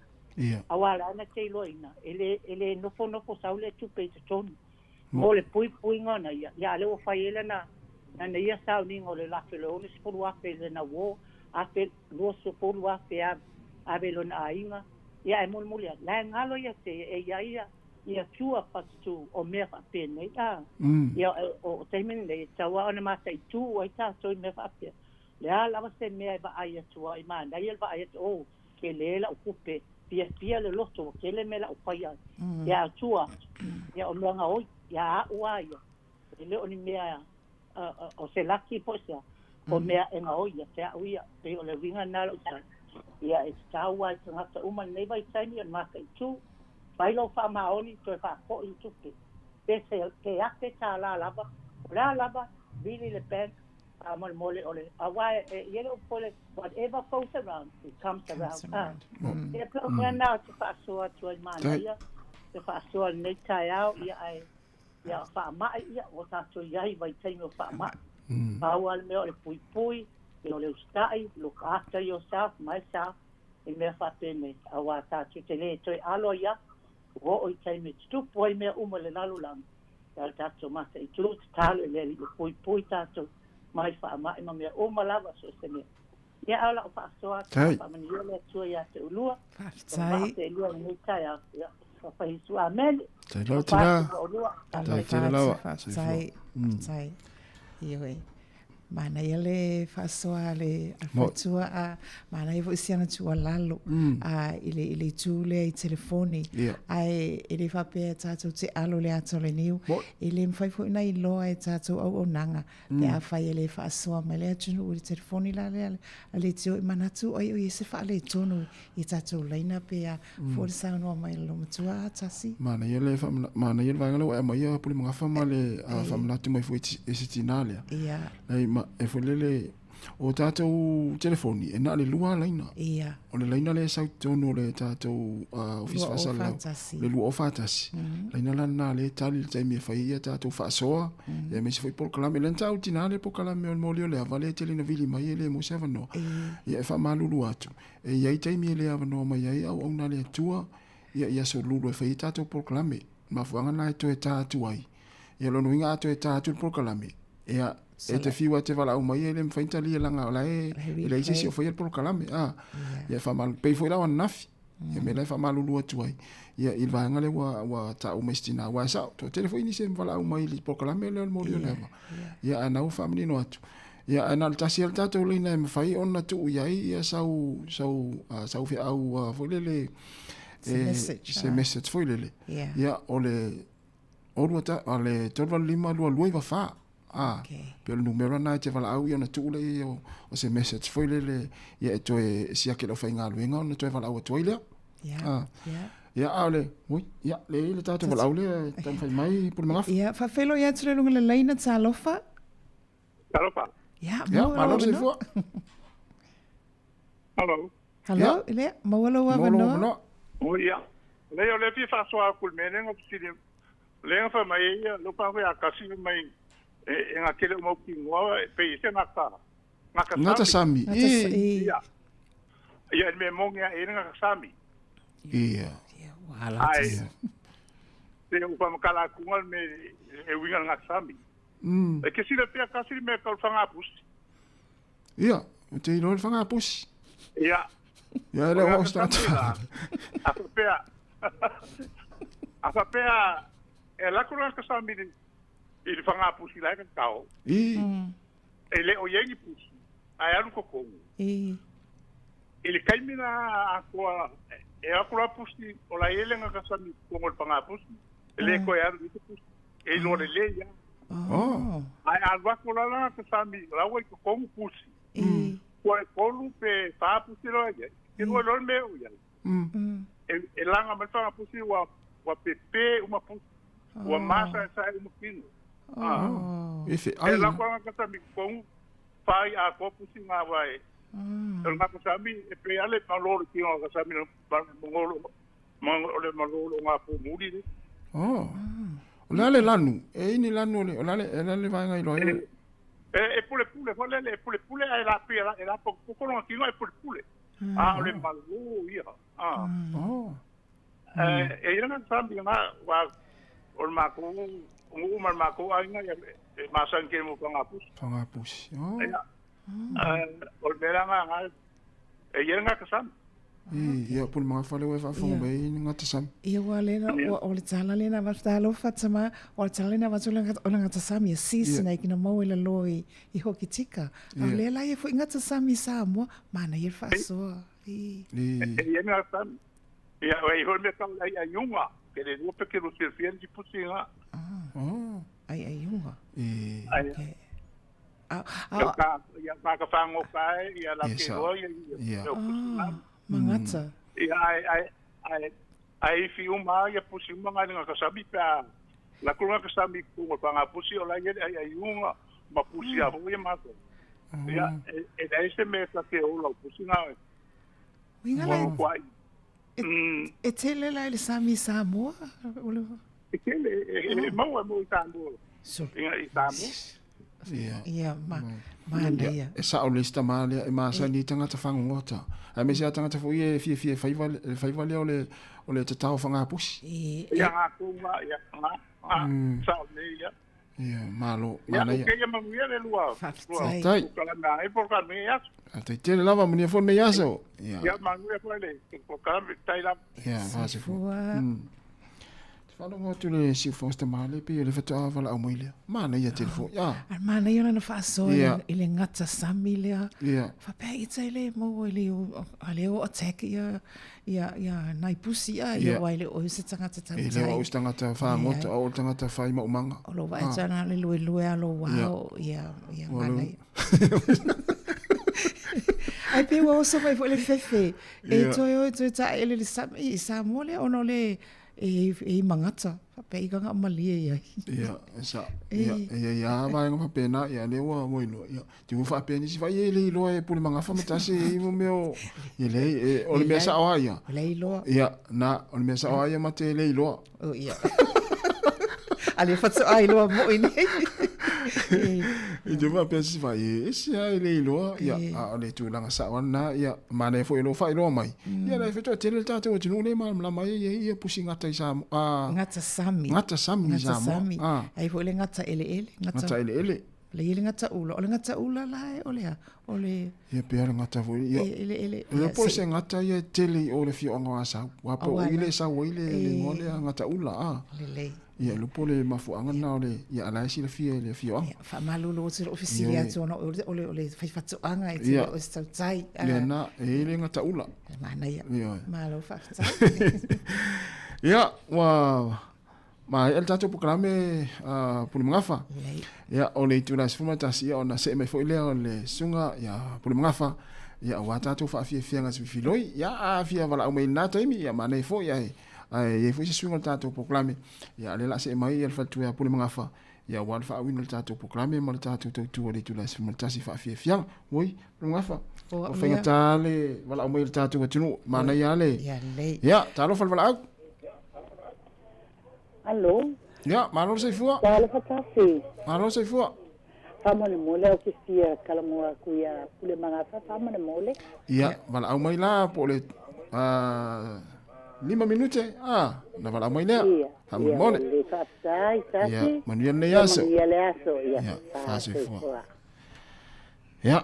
Aua la na te iloaina, e le, e le nofonofo sau le tupe i totonu. Mo le puipuiga ona ia, ia a lea ua fai ai lana, lana ia sauniga o le 1060,000 i lana uō, afe, 20,000 ave i lona aiga, ia ae mulimuli ane, la e galo ia te ia e i ai ia, ia tua patu o mea faapenei, a. Ia o, o taimi lenei, e tatau lava ona mataitu ai tatou i mea faapea. Le a lava se mea e vaai atu ai, manaia le vaai atu, oh, tele lau tupe, fiafia le loto, ua tele mea lau fai ai. Ia a tua atu, ia o mea gaoi, ia a'u lava ia, e le o ni mea o se laki po o se a, o mea e gaoi ia te a'u ia, pei o le uiga lena o la'u tala. Ia e tatau lava i tagata uma i lenei vaitaimi o le mataitu, fai lou faamaoni toe faafoi le tupe, pe se pe $1,000 lava, o le a lava, vili le bank, faamolemole o le aua e i ai le upu foi lea, whatever goes around, it comes around. A, ia pei o mea na ou te faasoa atu ai manaia te faasoa i lenei taeao, ia ae ia faamai, ia ua tatou i ai i vaitaimi o faamai. Pau lava le mea o le puipui, ia o le usitai, look after yourself, myself, i mea faapenei, aua tatou te le toe alo ai lava, ua oo i taimi e tutupu ai mea uma i le lalolagi, ia o le tatou mataitu, tatalo i le Alii e puipui tatou. mai faamai ma mea uma lava so o se mea. Ia a o la'u faasoa atu
Tai.
faamanuia le Atua ia te oulua.
Faafetai.
Te lua i lenei taeao. Ia, faafahisu. Amene.
Tai lava tina. Tai tele lava.
Faafetai. Faafetai. Ioe. Manaia le faasoa a le
Mo-
faletua a manaia foi si ana tuualalo a i le i le itu lea i telefoni.
Ia.
Ae e le faapea e tatou te alo i le ata o le niu.
Mo-
E le mafai foi ona iloa e tatou auaunaga Pe afai e le faasoa mai le atunuu i le telefoni la lea a leitio i manatu ai o i ai se faaletonu i tatou laina pe a fua le saunoa mai a le loomatua a tasi.
Manaia le manaia le vaega lea ua e aumaia Pulemagafa ma le faamanatu mai foi e se tina lea.
Ia.
Leai ma e foi lele o tatou telefoni e na o le lua laina.
Ia.
O le laina lea e sau i totonu o le tatou Ofisa Faasalalau, le 2041. Laina la lena lea e tali i le taimi e fai ai a tatou faasoa, aemaise foi polokalame. O lea na taua tina le polokalame o le moli o le ava lea e tele ina vili mai e le maua se avanoa. Ia e faamalulu atu, e i ai taimi e le avanoa mai ai auauna a le Atua ia i aso lulu e fai ai tatou polokalame. O le mafuaaga lena e toe ta atu ai. Ia o lona uiga a toe ta atu le polokalame, ia, e te fiu lava e te valaau mai e le mafai ona talia leaga o la e leai se isi o faia le polokalame. A, ia e faamalulu, pei foi la o ananafi, ia mea la e faamalulu atu ai, ia i le vaega lea ua taua mai e se tina, aua e sao, toatele foi nisi e valaau mai i le polokalame lea o le moli o le ava. Ia ae na ua faamanino atu, ia ae na o le tasi lava le tatou laina e mafai ona tuu i ai ia sau, sau, sau feau foi lele,
Se message,
se message foi lele. Ia, o le o le 385 22 94. A, pe o le numera lena e te valaau ia ona tuu lea i ai o se message foi lele ia e toe siaki e le aufaigaluega ona toe valaau atu ai lea. A, ia a o le, ui, ia, lea e i ai le tatou valaau lea e taumafai mai Pulemagafa.
Ia, faafeiloai atu le luga o le laina, talofa.
Talofa.
Ia,
Ia,
maua
malo
lou
le
avanoa.
soifua.
Hello.
Hello,
Ia.
lea, maua lou
Maua lou
avanoa.
avanoa.
O ia. Lea o le fia faasoa atu i le mea lea na fesili lea na fai mai ai ia lou pago ia kasi fai mai e e na tele o mau tinoa e pei e se gata gata
Gata
sami.
sami.
Gata
I.
i.
Ia. Ia le mea moni a e le gata sami.
Ia.
Ia, ua ala
Ai.
atu.
Te u whamakala atunga le mea e uiga le gata sami. E ke sila pea kasi le mea kau whangapusi.
Ia, o te iloa le whangapusi.
Ia.
Ia, e le
O le
o
gata sami la. A whapea. A whapea e lako le gata sami i le whangapusi la e ka kao.
I.
E le o iengi pusi. Ai alu kokongu.
I.
I le kaimi na atoa e aku la pusi o la ele nga kasami kongo le whangapusi. E le koe alu i te pusi. E iloa le le ia.
Oh.
Ai alu aku la la kasami la ua i kokongu pusi.
I.
Kua e kolu pe wha pusi loa ia. Ke rua loa le mea o ia. E, e langa mai whangapusi ua pepe uma pusi. Ua masa e sae uma kino. Ah.
E fe
E
ai.
la kua nga kasami kongu whai a kua pusi ngā wai. O le kasami e pe ale malolo ki ngā kasami mongolo o le malolo ngā pūmuri le.
Oh. O le ale lanu. E ini lanu o le, o le ale, e le ale vaenga i loa e.
E, e pule pule, fo lele, e pule pule, ai la pia, e la poko ngā kino e pule pule. A o le malolo ia. Ah.
Oh.
E, e ina ngā kasami ngā wa o le mākou, o ngu ma le mākou ainga ia e masan ke mo whangapusi.
Whangapusi. Oh.
Ia. O le mea ngā ngā, e ia ngā kasami.
I, ia, pule mga whale ua e whaafongo mai i ngā tasami.
Ia ua lena, ua o le tala lena, va talofa tama, o le tala lena va o le ngata sami e sisi
Ia.
nei kina mau i lalo i, i hoki tika. A
Ia.
lea la ia foi ngata sami Samoa, mana ia le faasoa. I.
I.
E ia ngā kasami. Ia, o e hoi mea kau ai ai unga. Ke le rua pe ke ro silfia ni pusi ngā.
Oh.
Ai ai unga.
I.
Ai.
Okay. A,
Ia
a,
ka, ia ka ka whango kai, ia la
Ia
ke
sa.
roa, ia, ia,
Ia.
ia pusi ngā.
mangata.
Ia, ai, ai, ai, ai fi uma, ia pusi uma ngā ngā kasami pea. La kuru ngā kasami kunga pa ngā pusi o la ia ai ai unga, ma pusi a hoi mātou. Ia, e, e e se mea ka ke ola o pusi ngā,
Uinga la,
ua kwa i.
e tele la i le sami Samoa. O le-
E kele, e, e, e maua e mo i Samoa.
So,
Ia, i Samoa.
Ia.
ia, ma, mana ia.
E sao le isi tama lea e masani i tagata fagogota. Aemaise a tagata foi e fiafia e faiva le faiva lea o le tatao fagapusi.
I,
Ia ngā kunga, ia ngā, ngā, sao nei ia.
Ia, malo,
Ia,
manaia.
ok, ia manuia le lua, lua
Faafetai.
polokalame a polokalame i aso.
Faafetai tele lava, manuia foi lenei aso. Ia.
Ia, manuia foi le polokalame, faafetai lava.
Ia, faasifua. Te faalogo atu le siufoga se tama le pei o le faatoa valaau mai lea. Manaia tele foi. Ah.
A manaia lana faasoa
Ia.
i le gata sami lea.
Ia.
Faapea ita e le maua i le a le o attack ia ia ia nai pusi a ia wai le o se tangata
E le o au se tagata fagota, o le tagata fai maumaga.
O lo vaai atu ana le luelue a lo wao ia ia manaia. Ai pe ua oso mai foi le fefe. E toe o e toe taele le sami i Samoa lea ona o le e, e i magata. Faapea i kanga malie i ai.
Ia, e sa. Ia, ia, ia, vaega faapena, ia, lea ua ua iloa. Ia, te ua faapea nisi fai, e le iloa e pule magafa ma tasi e i mo mea o, ia le, e, o le mea sao a ia.
Le iloa.
Ia, na, o le mea sao a ia ma te le iloa.
O ia. A le faatoa iloa moi nei.
I te faapea se fai, e ese a e le iloa, ia, a o le tulaga sao a lena, ia, manaia foi e lou faailoa mai. Ia, la e faatoa tele le tatou atunuu lea e malamalama ai, ia, ia pusi gata i Samoa, a.
Gata sami.
Gata sami i Samoa.
Gata sami.
A.
Ai foi le gata eleele.
Gata eleele.
Le ia le gata ula. O le gata ula la e o le a? O le...
Ia pea le gata foi. Ia,
E, ele, ele,
ia po
se-
se gata ia e tele i o le fioanga o Asau. Ua po
Aua
i le
la.
sau ai le, le igoa lea gata ula, a.
Lelei.
Ia, le po le mafuaaga lena o le, ia ala e silafia e le afioaga.
Ia, faamalulu atu i lou fesili
Ioe.
atu ona o le, o le, o le faifaatoaga e te
Ia.
le o se tautai. Ah,
Lea na, e i le gata ula.
E manaia.
Ioe.
Malo faafetai.
Ia, ua maea le tatou polokalame a Pulemagafa.
Lelei.
Ia, o le itula e 11, ia, ona see mai foi lea o le susuga ia Pulemagafa, ia, aua tatou faafiafiaga sefifiloi. Ia, a fia valaau mai i lena taimi, ia, manaia foi, ae Ae i ai foi se suiga o le tatou polokalame, ia a lea o le a see mai le faletua ia Pulemagafa, ia aua le faaauina o le tatou polokalame ma le tatou tautua i le itula e 11 i faafiafiaga. Oi, Pulemagafa, ua faigata le valaau mai o le tatou atunuu, manaia lava le...
Ia lelei.
Ia, talofa le valaau.
Alo.
Ia, malo le soifua.
Talofa tasi.
Malo le soifua.
Faamolemole ou te fia talanoa atu ia Pulemagafa, faamolemole.
Ia, valaau mai la po o le 5 minute, a, ona valaau mai lea.
Ia,
Faamolemole.
ia, lelei, faafetai, tasi.
Ia, manuia lenei aso.
Ia, manuia le aso, ia.
Ia, faasoifua. Ia,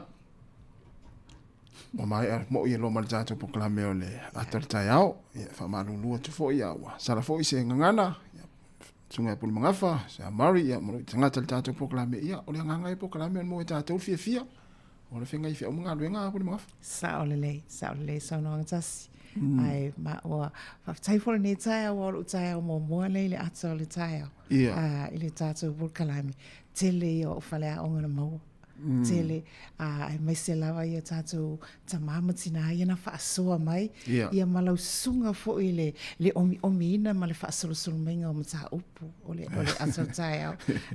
ua maea moi e loa ma le tatou polokalame o le ata o le taeao. Ia, faamalulu atu foi, ia, ua sala foi se gagana. Ia, Susuga ia Pulemagafa, Susuga Murray, ia, ma lou tagata i le tatou polokalame. Ia, o le agaga ia polokalame o le mo e tatou le fiafia. O le feagai feau ma galuega a Pulemagafa.
Sao lelei, sao lelei saunoaga tasi. Ae ma ua faafetai foi lenei taeao aua o lou taeao muamua lenei i le ata o le taeao.
Ia.
I le tatou polokalame. Tele ia o au faleaoga na maua. Tele, ā, aemaise lava ia tatou tamā ma tinā ia na faasoa mai,
Ia.
ia ma lau susuga foi i le, le omiomiina ma le faasolosolo maiga o mataupu o le, o le aso taeao.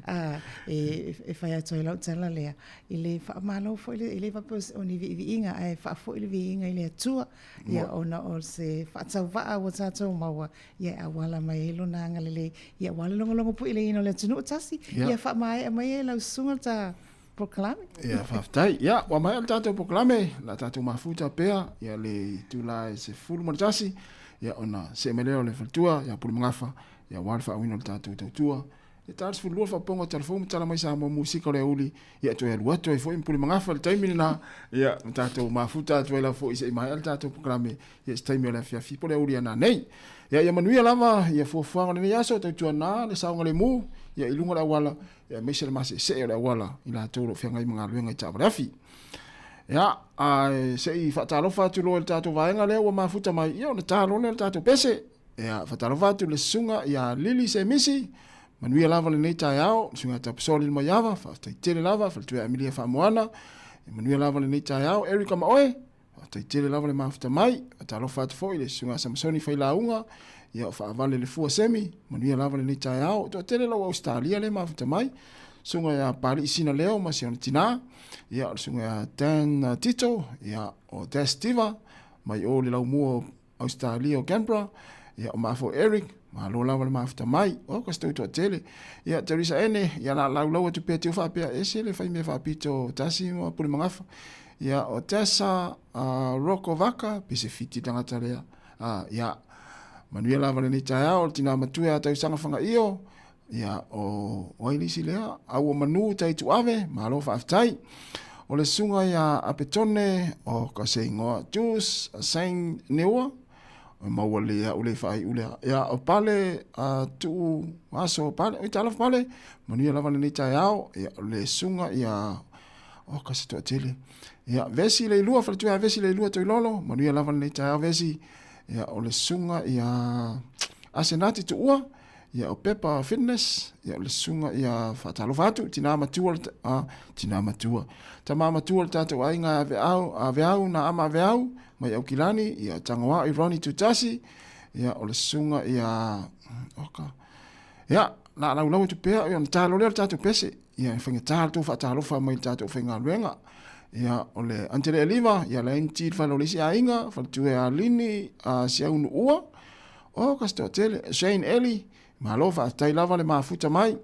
Ā, e, e fai atu ai lau tala lea, i le faamalo foi, le, e le faapea o ni viiviiga, ae faafoi le viiga i le Atua, ia ona o se faatauvaa ua tatou maua, ia e auala mai ai Lona agalelei, ia aua le logologo puileina o le atunuu tasi,
Ia.
ia faamaea mai ai lau susuga ta polokalame.
Ia, faafetai. Ia, ua maea le tatou polokalame, o le a tatou mafuta pea, ia le itula e 11, ia ona see mai lea o le faletua, ia Pulemagafa, ia aua le faauiina o le tatou tautua. Ia ta le 12 faaopoopoga o Tala Fou ma Tala Mai Samoa Musika o le aoauli, ia toe alu atu ai foi ma Pulemagafa i le taimi lena, ia ma tatou mafuta atu ai lava foi se i maea le tatou polokalame, ia se taimi o le afiafi po o le aoauli a nanei. Ia, ia manuia lava ia fuafuaga o lenei aso, tautuana le saogalemu, ia i luga o le auala, ia aemaise le maseesee o le auala i latou o lo o feagai ma galuega i taavale afi. Ia, ae se i faatalofa atu loa i le tatou vaega lea ua mafuta mai, ia ona ta loa lea o le tatou pese. Ia, faatalofa atu i le susuga ia Lili Semisi, manuia lava lenei taeao, le susuga ia Tapisoli Limaiava, faafetai tele lava, faletua ia Amilia Faamoana, ia manuia lava lenei taeao, Erica ma oe, faafetai tele lava le mafuta mai, faatalofa atu foi i le susuga ia Samasoni Failauga, ia o faavale le fua semi, manuia lava lenei taeao, toatele lau Ausetalia le mafuta mai, susuga ia Palii Sinaleo ma si ona tina, ia o le susuga ia Dan Tito, ia o Des Tiva, mai o le laumua o Ausetalia o Canberra, ia o maa foi Eric, malo lava le mafuta mai, o ka se tau toatele. Ia Teresa Ene, ia la laulau atu pea tiu faapea, ese le fai mea faapito tasi ma pule magafa. Ia o Tessa Rocco Vaka, pe se fiti tangata lea. Ia, manuia lava lenei taeao, o le tina matua ia tausaga Fagaio, Ia, o o ai le isi lea? A ua manu tai tuave, malo faafetai. O le susuga ia Apetone, o ka se igoa Jules Saint Neua, e maua le au le faaiu lea. Ia, o Pale, a tuu aso Pale, oi talofa Pale, manuia lava lenei taeao. Ia, o le susuga ia, o ka se toatele. Ia, Vesi Leilua, faletua ia Vesi Leilua Toilolo, manuia lava lenei taeao Vesi. Ia, o le susuga ia Asenati Tuua, Ia o Pepa Fitness, ia o le susuga ia faatalofa atu, tina matua, a, tina matua, tama matua le tatou aiga Aveau, Aveau na ama Aveau, mai Aukilani, ia Tangoa i Ronnie Tutasi, ia o le susuga ia, oka, ia, la laulau atu pea, ia ona talo lea o le tatou pese, ia e faigata le tou faatalofa mai le tatou faigaluega. Ia, o le Antele Eliva, ia le NT le fale o le isi aiga, faletua ia Lini, a Siaunuua, O ka se toatele, Shane Eli, malo faafetai lava le mafuta mai.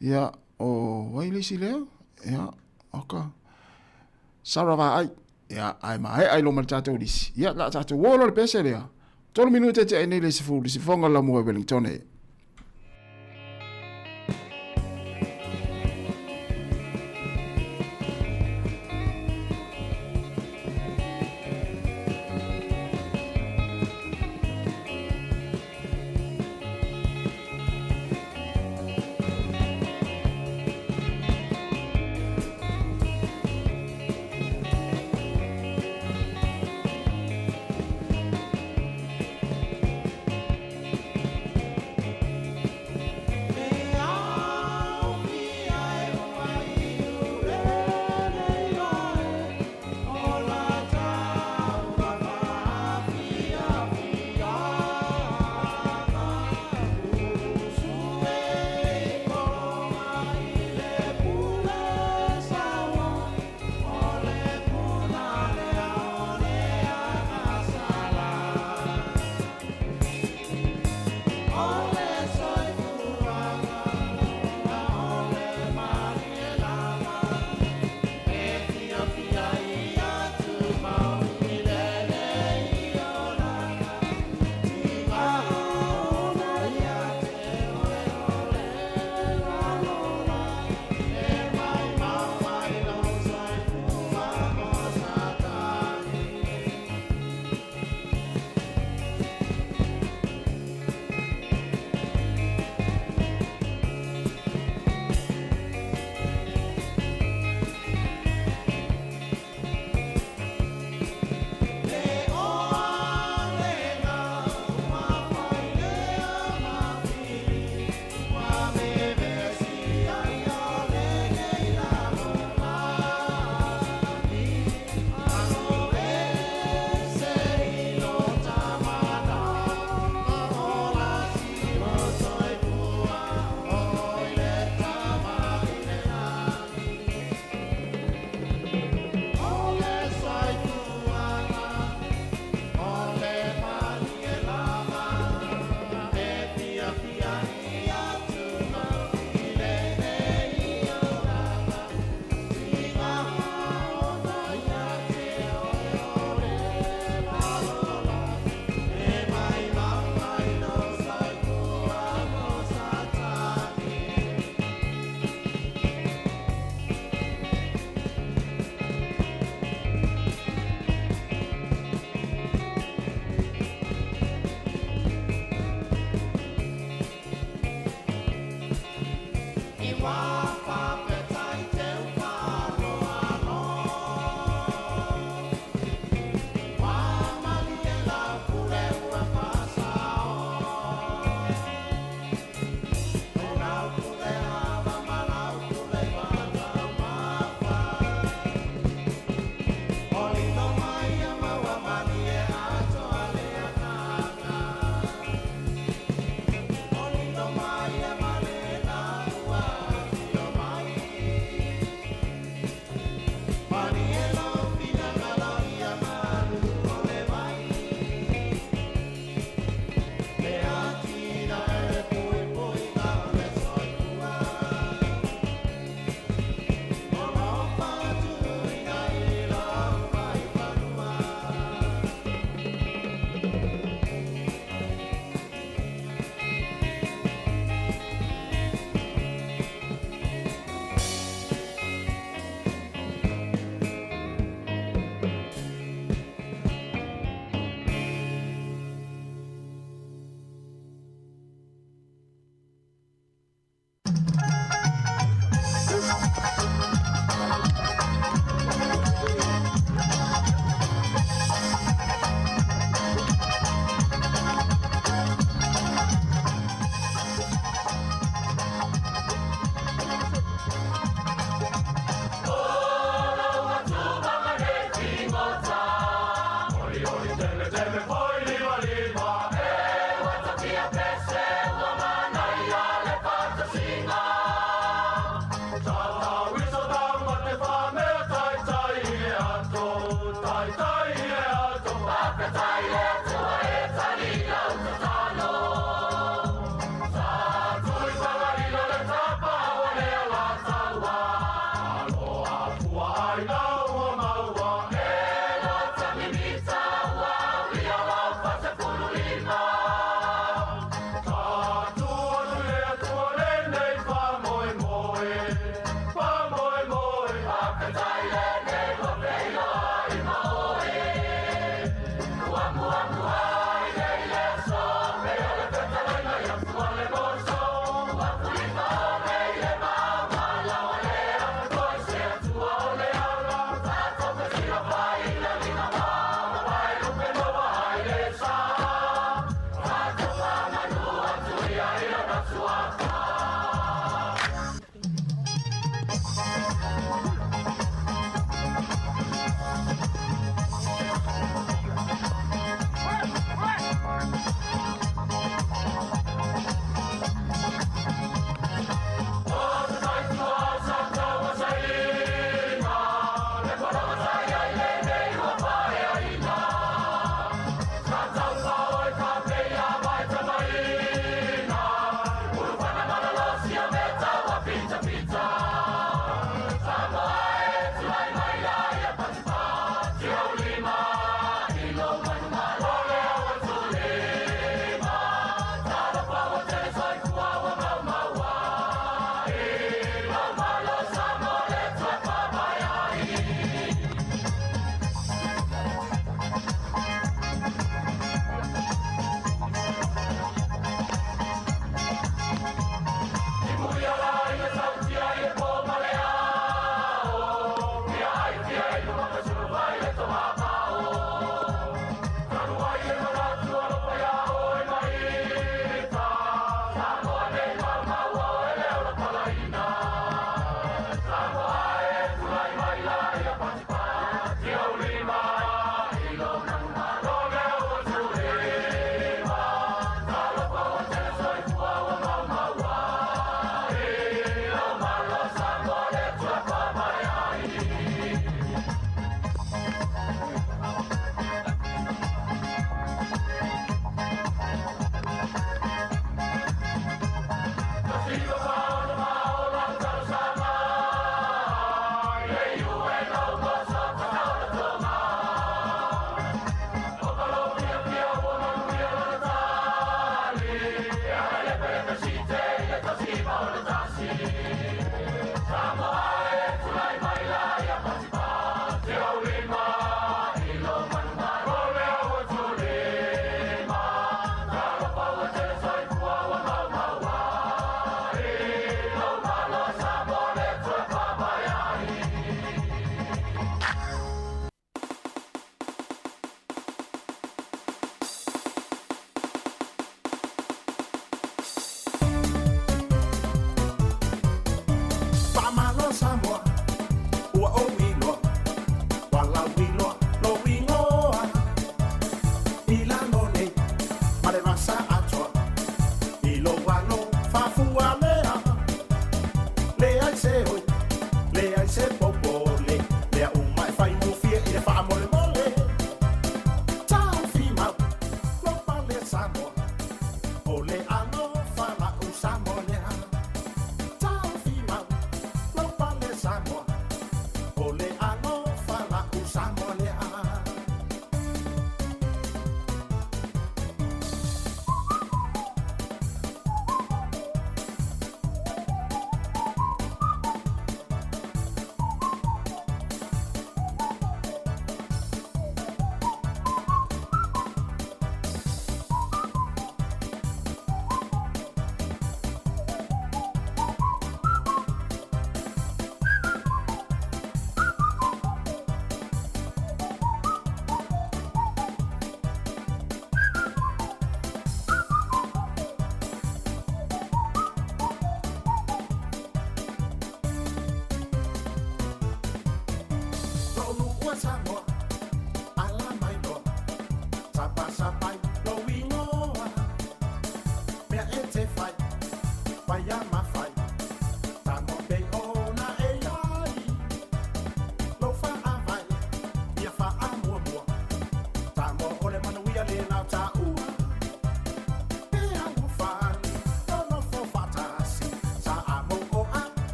Ia, o ai le isi lea? Ia, oka. Sarah Vaai. Ia, ae maea i loma le tatou lisi. Ia, la tatou o loa le pese lea. 3 minute te ai nei le 10, le sifonga la mua i Wellington e.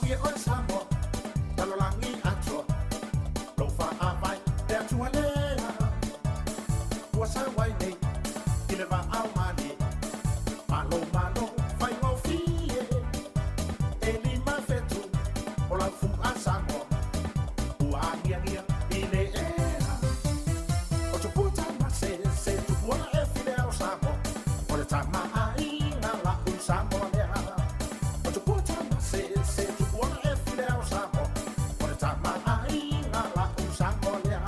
Manuia oe Samoa, lalolagi atoa, lou faavae le Atua lea. Ua sau ai nei i le vaao malie, malo malo faigofie. E 5 fetu o lau fu'a Samoa, ua agiagia i le ea. O tupua tama se, se tupua e file ao Samoa, o le tama aiga la'u Samoa lea. O tupua tama se, se tupua e file ao Samoa, o le tama aiga la'u Samoa lea.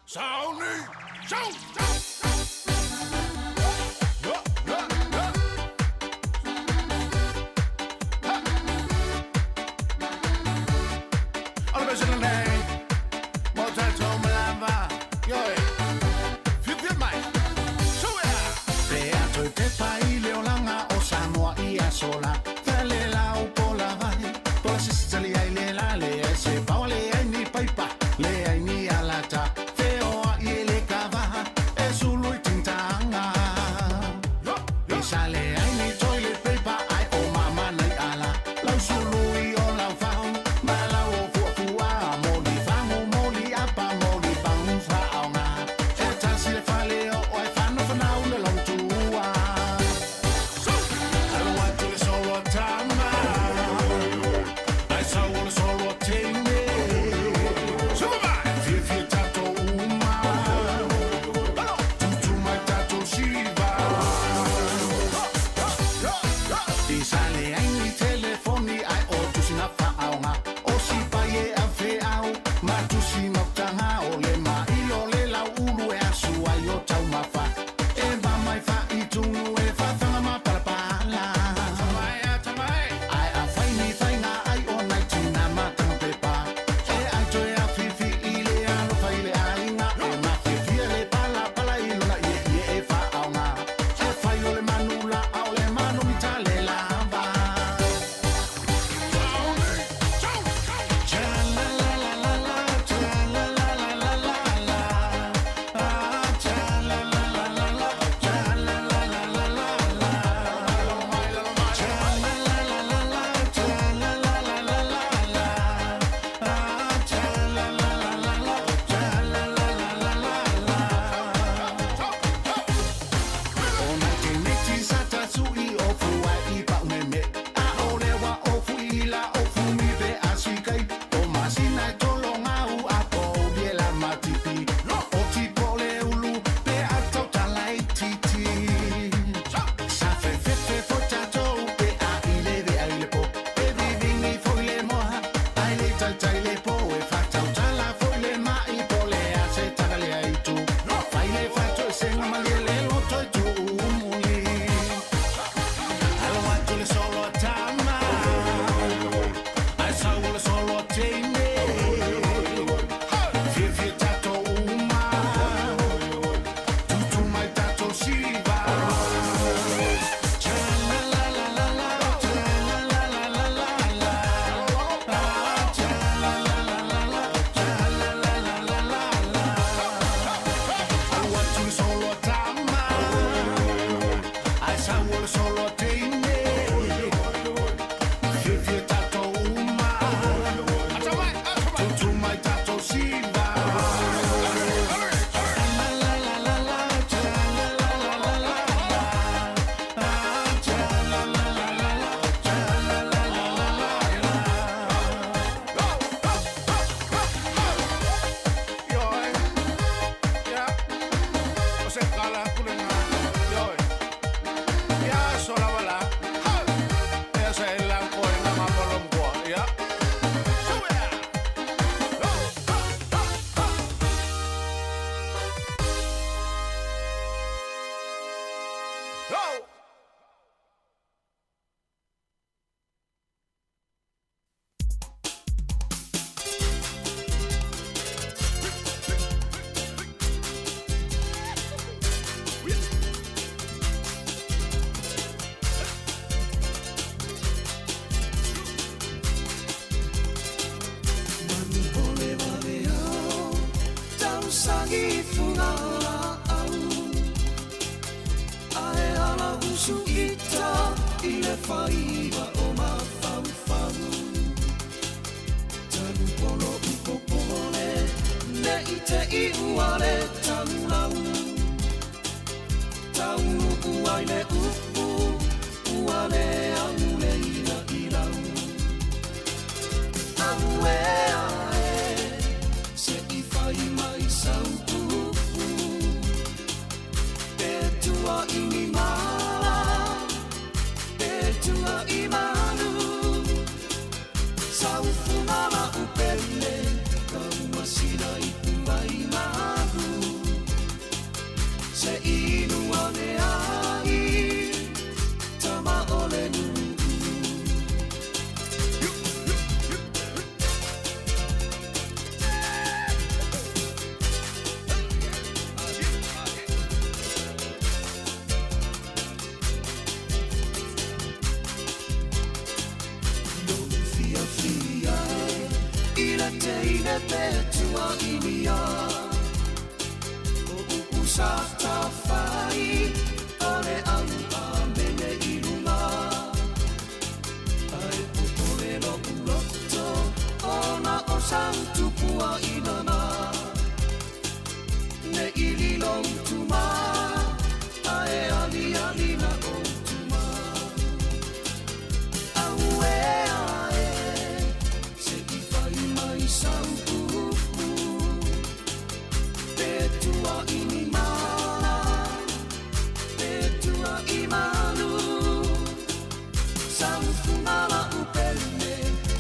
Sauni! Sau! Sau! Ya, ya, ya. Ha. O le bese lenei, mo tatou malava. Ioe. Fiafia mai. Sau ea.
Pe a toe tepa i le olaga o Samoa i aso la, Fale lau po la vai, po la sisitali ai le la le ai se paoa leai ni paipa, leai ni alata, feoai e le kavaha, e sulu i tingtanga. I sa leai ni toilet paper ai o mama nei ala, lau sulu i o lau fau, ma lau o fuafua, moli fagu, moli apa, moli pagu faaoga. E tasi le fale o oe whanau le lautua. Alo atu le solo a tama, ai sau o le solo a teine. Fiafia tatou uma, tutu mai tatou siva. I sa leai ni telefoni ai o tusi na faaoga, o sipai e afeau, ma tusi mautaga o le mailo le lauulu e asu ai o taumafa. E mamai faaitunu e fafaga ma palapala. Ai a fai ni faiga ai o nai tina mataga pepa. E ai toe afifi i le alofa i le aiga. E mafiafia le palapala i lona ie ie e faaoga. E fai o le manu la ao le manu mita le lava. Cha la la la la la, cha la la la la la la. Ah, cha la la la la la, cha la la la la la la. Cha la la la la la, cha la la la la la la. Ah, cha la la la la la, cha la la la la la la. O nai te meti sa tasu'i o fua i pau meme. A o lewa o fui la o fumi pe a sikai. O masina e tolo ngau a po la matipi. O tipo le ulu pe a tautala i titi. Sa fe fe fe fo tatou pe a i le ve a i le po. Pe vivingi fo i le moha, ai le taitai le po. E fatautala fo i le mai po le a se taka le aitu. Fai le fato e senga malie le loto e tu umuli. Alo atu le solo a tama, ai sau o le solo a teine. Fiafia tatou uma, tutu mai tatou siva. Cha la la la la la, cha la la la la la la. Ah, cha la la la la la, cha la la la la la la. Alo atu le solo a tama, ai sau o le solo a teine. Fiafia tatou uma.
sagi i fugalaau Ae ala usu ita i le faiva o mafaufau Tanu polo upopole ne i te i ua le tagulau Taunuu ai le upu ua le aule ina i lau Auē ae se i fai mai sau upu Pe tua i ni mala pe tua i manu Sau fuga la upele ka ua sina i puai malu Se inu ane ai tama o le nuu. Lo'u fiafia e i le teine pe tua i nia O upu sa tafai o le au amene i luga Ae popole lo'u loto ona o sau tupua inana Ne i lilo utuma ae aliali na o utuma Auē ae se i fai mai sau upu Pe tua i ni mala pe tua i manu Sau fuga la upele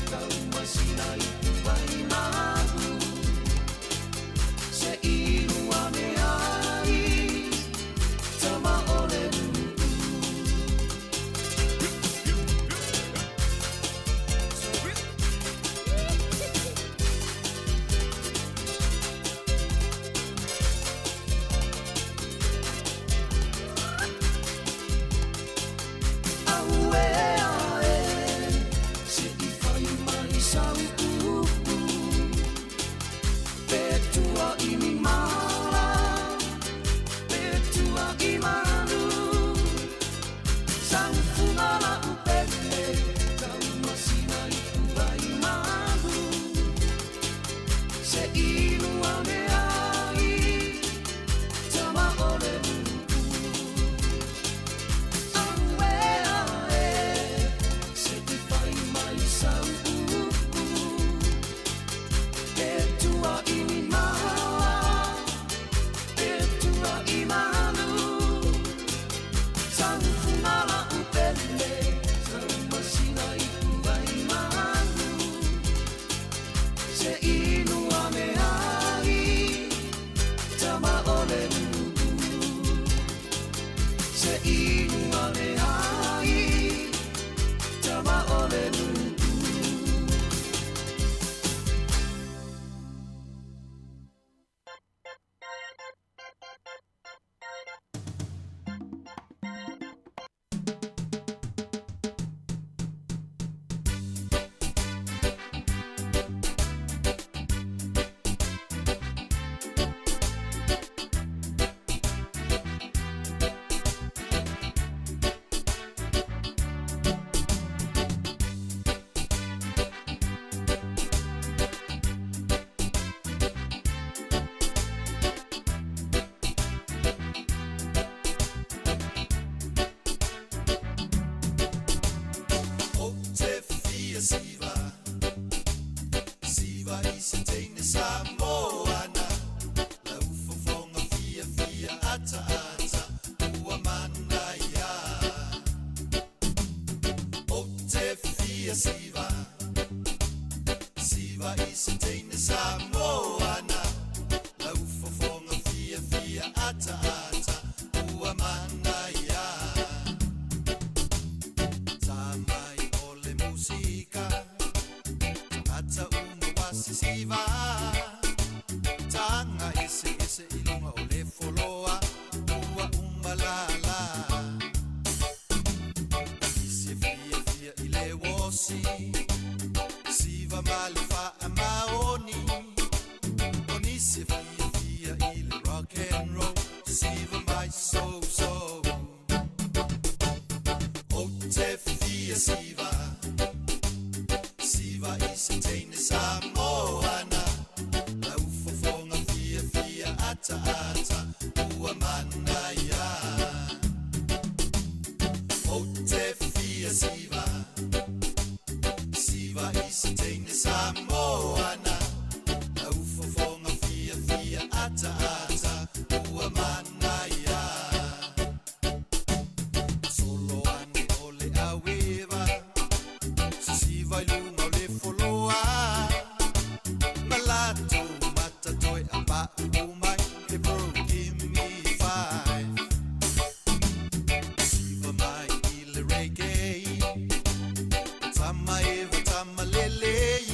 ka ua sina i puai malu Se inu ane ai tama o le nuu. Auē ae se i fai mai sau upu Pe tua i ni mala pe tua i manu Sau fuga la upele ka ua sina i puai malu Se inu ane ai tama o le nuu. Auē ae se i fai mai sau upu Pe tua i ni mala pe tua i manu Sau fuga la upele ka ua sina i puai malu Se inu ane ai tama o le nuu. Se inu ane ai tama o le nuu.
Ou te fia siva, siva i se teine Samoana. Lau fofoga fiafia ataata ua manaia. Ou te fia siva, siva i se teine Samoana. Lau fofoga fiafia ataata ua manaia. Tamai o le musika, tagata uma wa sisiva. Taga eseese i luga o le foloa ua uma lala. Isi e fiafia i le osi, siva ma le faamaoni. O nisi e fiafia siva mai so so. Ou te fia siva, siva i se teine Samoana. Lau fofoga fiafia ataata ua manaia. Ou te fia siva, siva i se teine Samoana. Lau fofoga fiafia ataata ua manaia. Solo ane o le aueva, sisiva i luga o le foloa. Ma latou mata toe apa'u mai, hey bro, give me five. Siva mai i le reggae, tama eva tama lelei.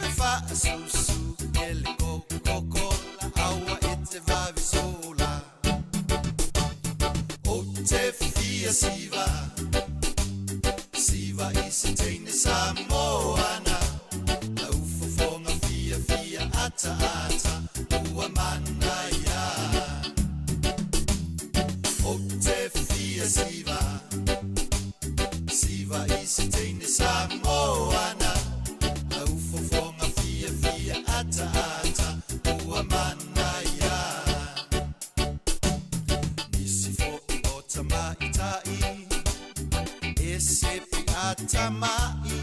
E faasusu e le Coca-Cola, aua e te vave sola. Ou te fia siva, siva i se teine Samoana. Lau fofoga fiafia ataata ua manaia. Ou te fia siva, siva i se teine Samoana. Lau fofoga fiafia ataata ua manaia. Nisi fo'i o tamaita'i, e sepi atama'i.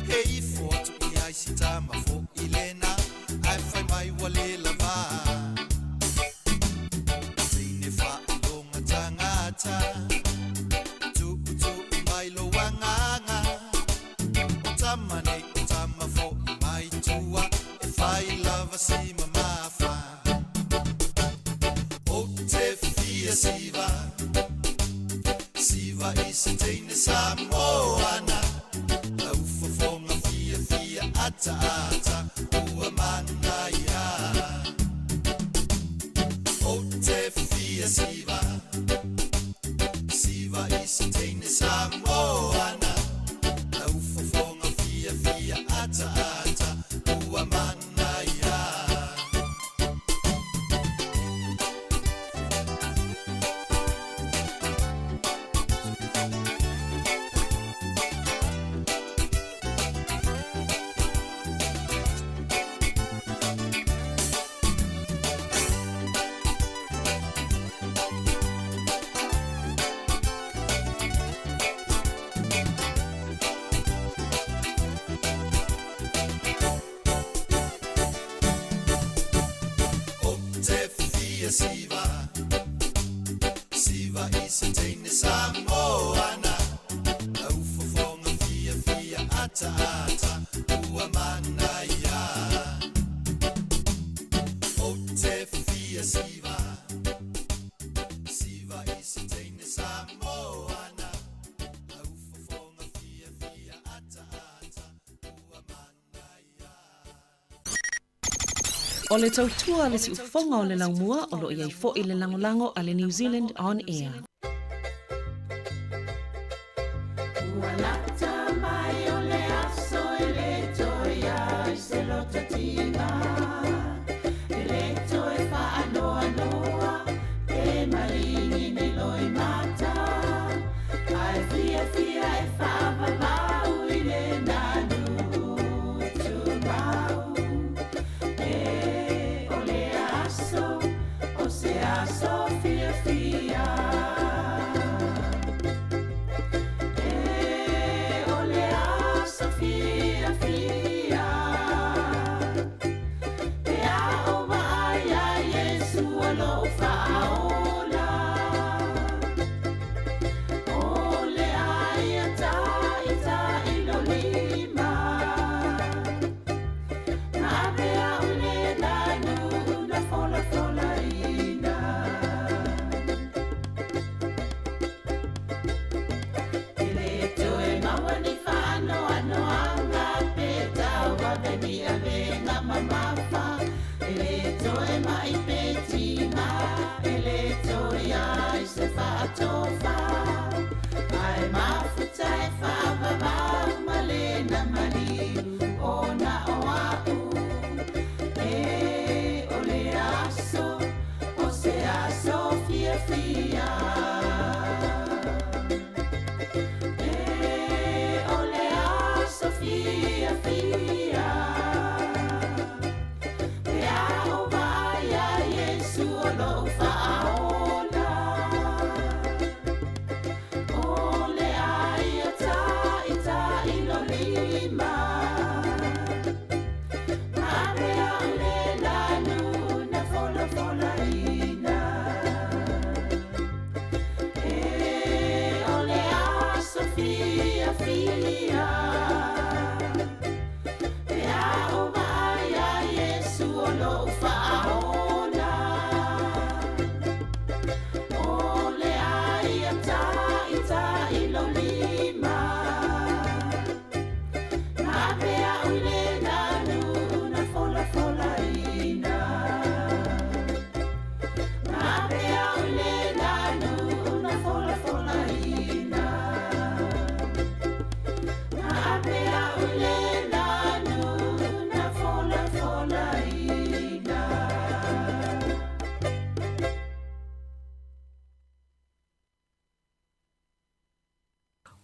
He ifo atu i ai si tama fo'i lena, ae fai mai ua le lavā. Teine faailoga tagata, tuutuu mai lou agaga. O tama nei o tama fo'i mai tua, e fai lava si mamafa. Ou te fia siva, siva i se teine Samoana. Lau fofoga fiafia ataata ua manaia. Ou te fia siva, siva i se teine Samoana. Lau fofoga fiafia ataata ua manaia. Ou te fia siva, siva i se teine Samoana. Lau fofoga fiafia ataata ua manaia. Ou te fia siva, siva i se teine Samoana. Lau fofoga fiafia ataata ua manaia.
O le tautua a le siufofoga o le laumua o lo o i ai foi le lagolago a le New Zealand On Air.
Ua lata mai o le aso e le toe ai se lototiga, e le toe faanoanoa pe maligi ni loimata, ae fiafia e faavavau i le nanu tumau. E o le aso, o se aso fiafia. E o le aso fiafia. Pe a ou vaai iā Iesu o lou faaola. O le a ia taita'i lou lima. Ma ave au i lena nuu na folafolaina. E le toe maua ni faanoanoaga pe tauave ni avega mamafa. E le toe ma'i pe tiga, e le toe i ai se faatofa. Ae mafuta e faavavau ma lena maliu ona o a'u. E o le aso, o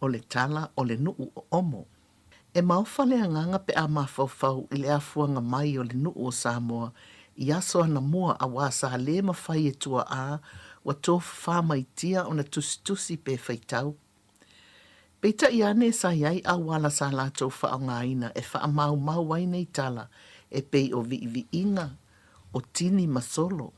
O le tala o le nuu o Omo. E maofa le agaga pe a mafaufau i le afuaga mai o le nuu o Samoa i aso anamua auā sa lē mafai e tuaʻā ua tofafa mai tia ona tusitusi pe faitau. Peitai ane sa i ai auala sa latou faaaogaina e faamaumau ai nei tala e pei o viʻiviʻiga, o tini ma solo.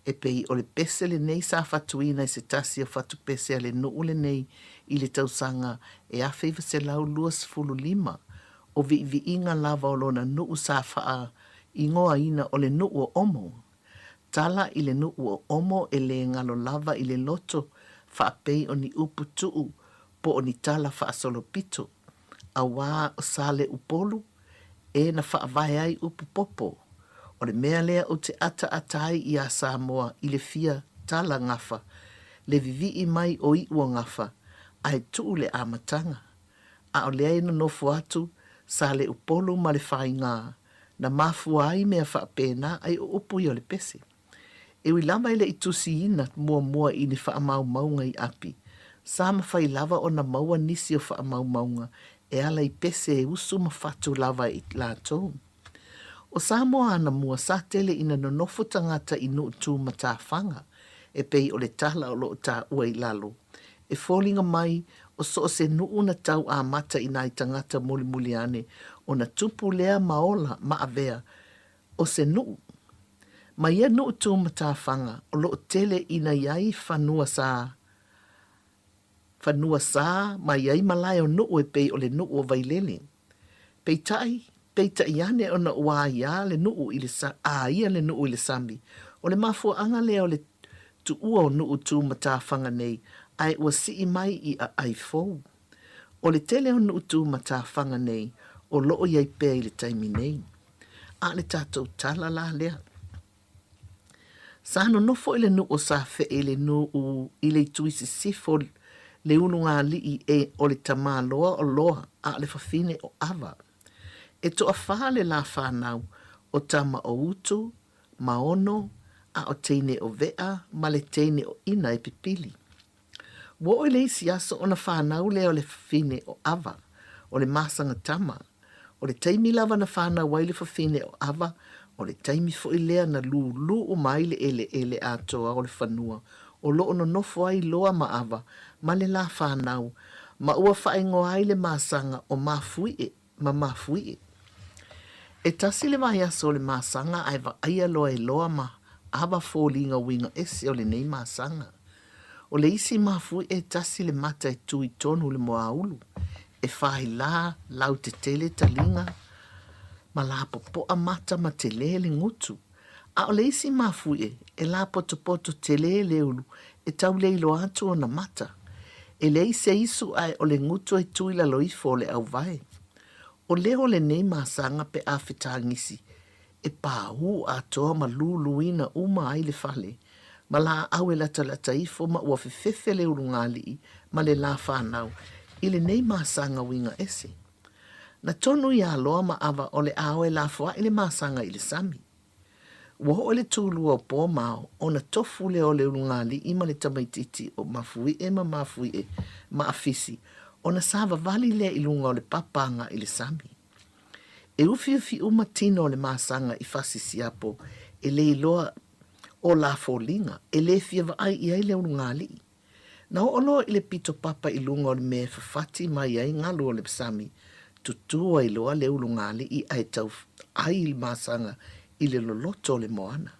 E pei o le pese lenei sa fatuina e se tasi o fatupese a le nuu lenei i le tausaga e 1925, o viʻiviʻiga lava o lona nuu sa faaigoaina o le nuu o Omo. Tala i le nuu o Omo e lē galo lava i le loto faapei o ni upu tuu po o ni tala faasolopito, auā o Saleupolu e na faavae ai upu popo. O le mea lea ou te ataata ai iā Samoa i le fia tala gafa, le vivii mai o iʻu o gafa, ae tuu le amataga. A o lea e nonofo atu Saleupolu ma le faigā, na mafua ai mea faapena ai o upu ia o le pese. E ui lava e le i tusiina muamua i ni faamaumauga i api, sa mafai lava ona maua nisi o faamaumauga e ala i pese e usu ma fatu lava i latou. O Samoa anamua sa tele ina nonofo tagata i nuu tu matafaga, e pei o le tala o loo taua i lalo. E foliga mai, o so o se nuu na tau amata i nai tagata mulimuli ane ona tupu lea ma ola ma avea o se nuu. Ma ia nuu tu matafaga o loo tele ina i ai fanua sa fanua sa ma i ai malae o nuu e pei o le nuu o Vailele. Peitai, peitai ane ona ua aiā le nuu i le āia le nuu i le sami, o le mafuaaga lea o le tuua o nuu tu matafaga nei ae ua sii mai i aai fou. O le tele o nuu tu matafaga nei o loo i ai pea i le taimi nei. A le tatou tala la lea. Sa nonofo i le nuu o Safee i le nuu i le itu i sisifo le ulugalii e o le tamaloa o Loa a o le fafine o Ava. E toafā le la whanau o tama o Utu, ma Ono, a o teine o Vea ma le teine o Ina e pipili. Ua oo i le isi aso ona whanau lea o le fafine o Ava, o le masaga tama. O le taimi lava na whanau ai le fafine o Ava, o le taimi foi lea na lūlū uma ai le eleele atoa o le fanua o loo nonofo ai Loa ma Ava ma le la whanau, ma ua faaigoa ai le masaga o Mafuie ma Mafuie. E tasi le vaiaso o le masaga ae vaaia loa e Loa ma Ava foliga uiga ese o lenei masaga. O le isi mafuie e tasi le mata e tu i tonu i le moaulu, e faila lautetele taliga ma lapopoa mata ma telē le gutu. A o le isi mafuie e lapotopoto telē le ulu e tau le iloa atu ona mata. E leai se isu ae o le gutu e tu i lalo ifo o le auvae. O leo lenei masaga pe a fetagisi e pāū atoa ma luluina uma ai le fale, ma laau e latalata ifo ma ua fefefe le ulugalii ma le la whanau i lenei masaga uiga ese. Na tonu iā Loa ma Ava o le a o e lafoai le masaga i le sami. Ua oo i le tūlua o pō mao ona tofu lea o le ulugalii ma le tamaitiiti o Mafuie ma Mafuie ma Afisi ona savavali lea i luga o le papa agai i le sami. E ufiufi uma tino o le masaga i fasi siapo e le iloa o la foliga e le fia vaai i ai le ulugalii. Na oo loa i le pito papa i luga o le mea e fafati mai ai galu o le sami, tutū ai loa le ulugalii ae tau ai le masaga i le loloto o le moana.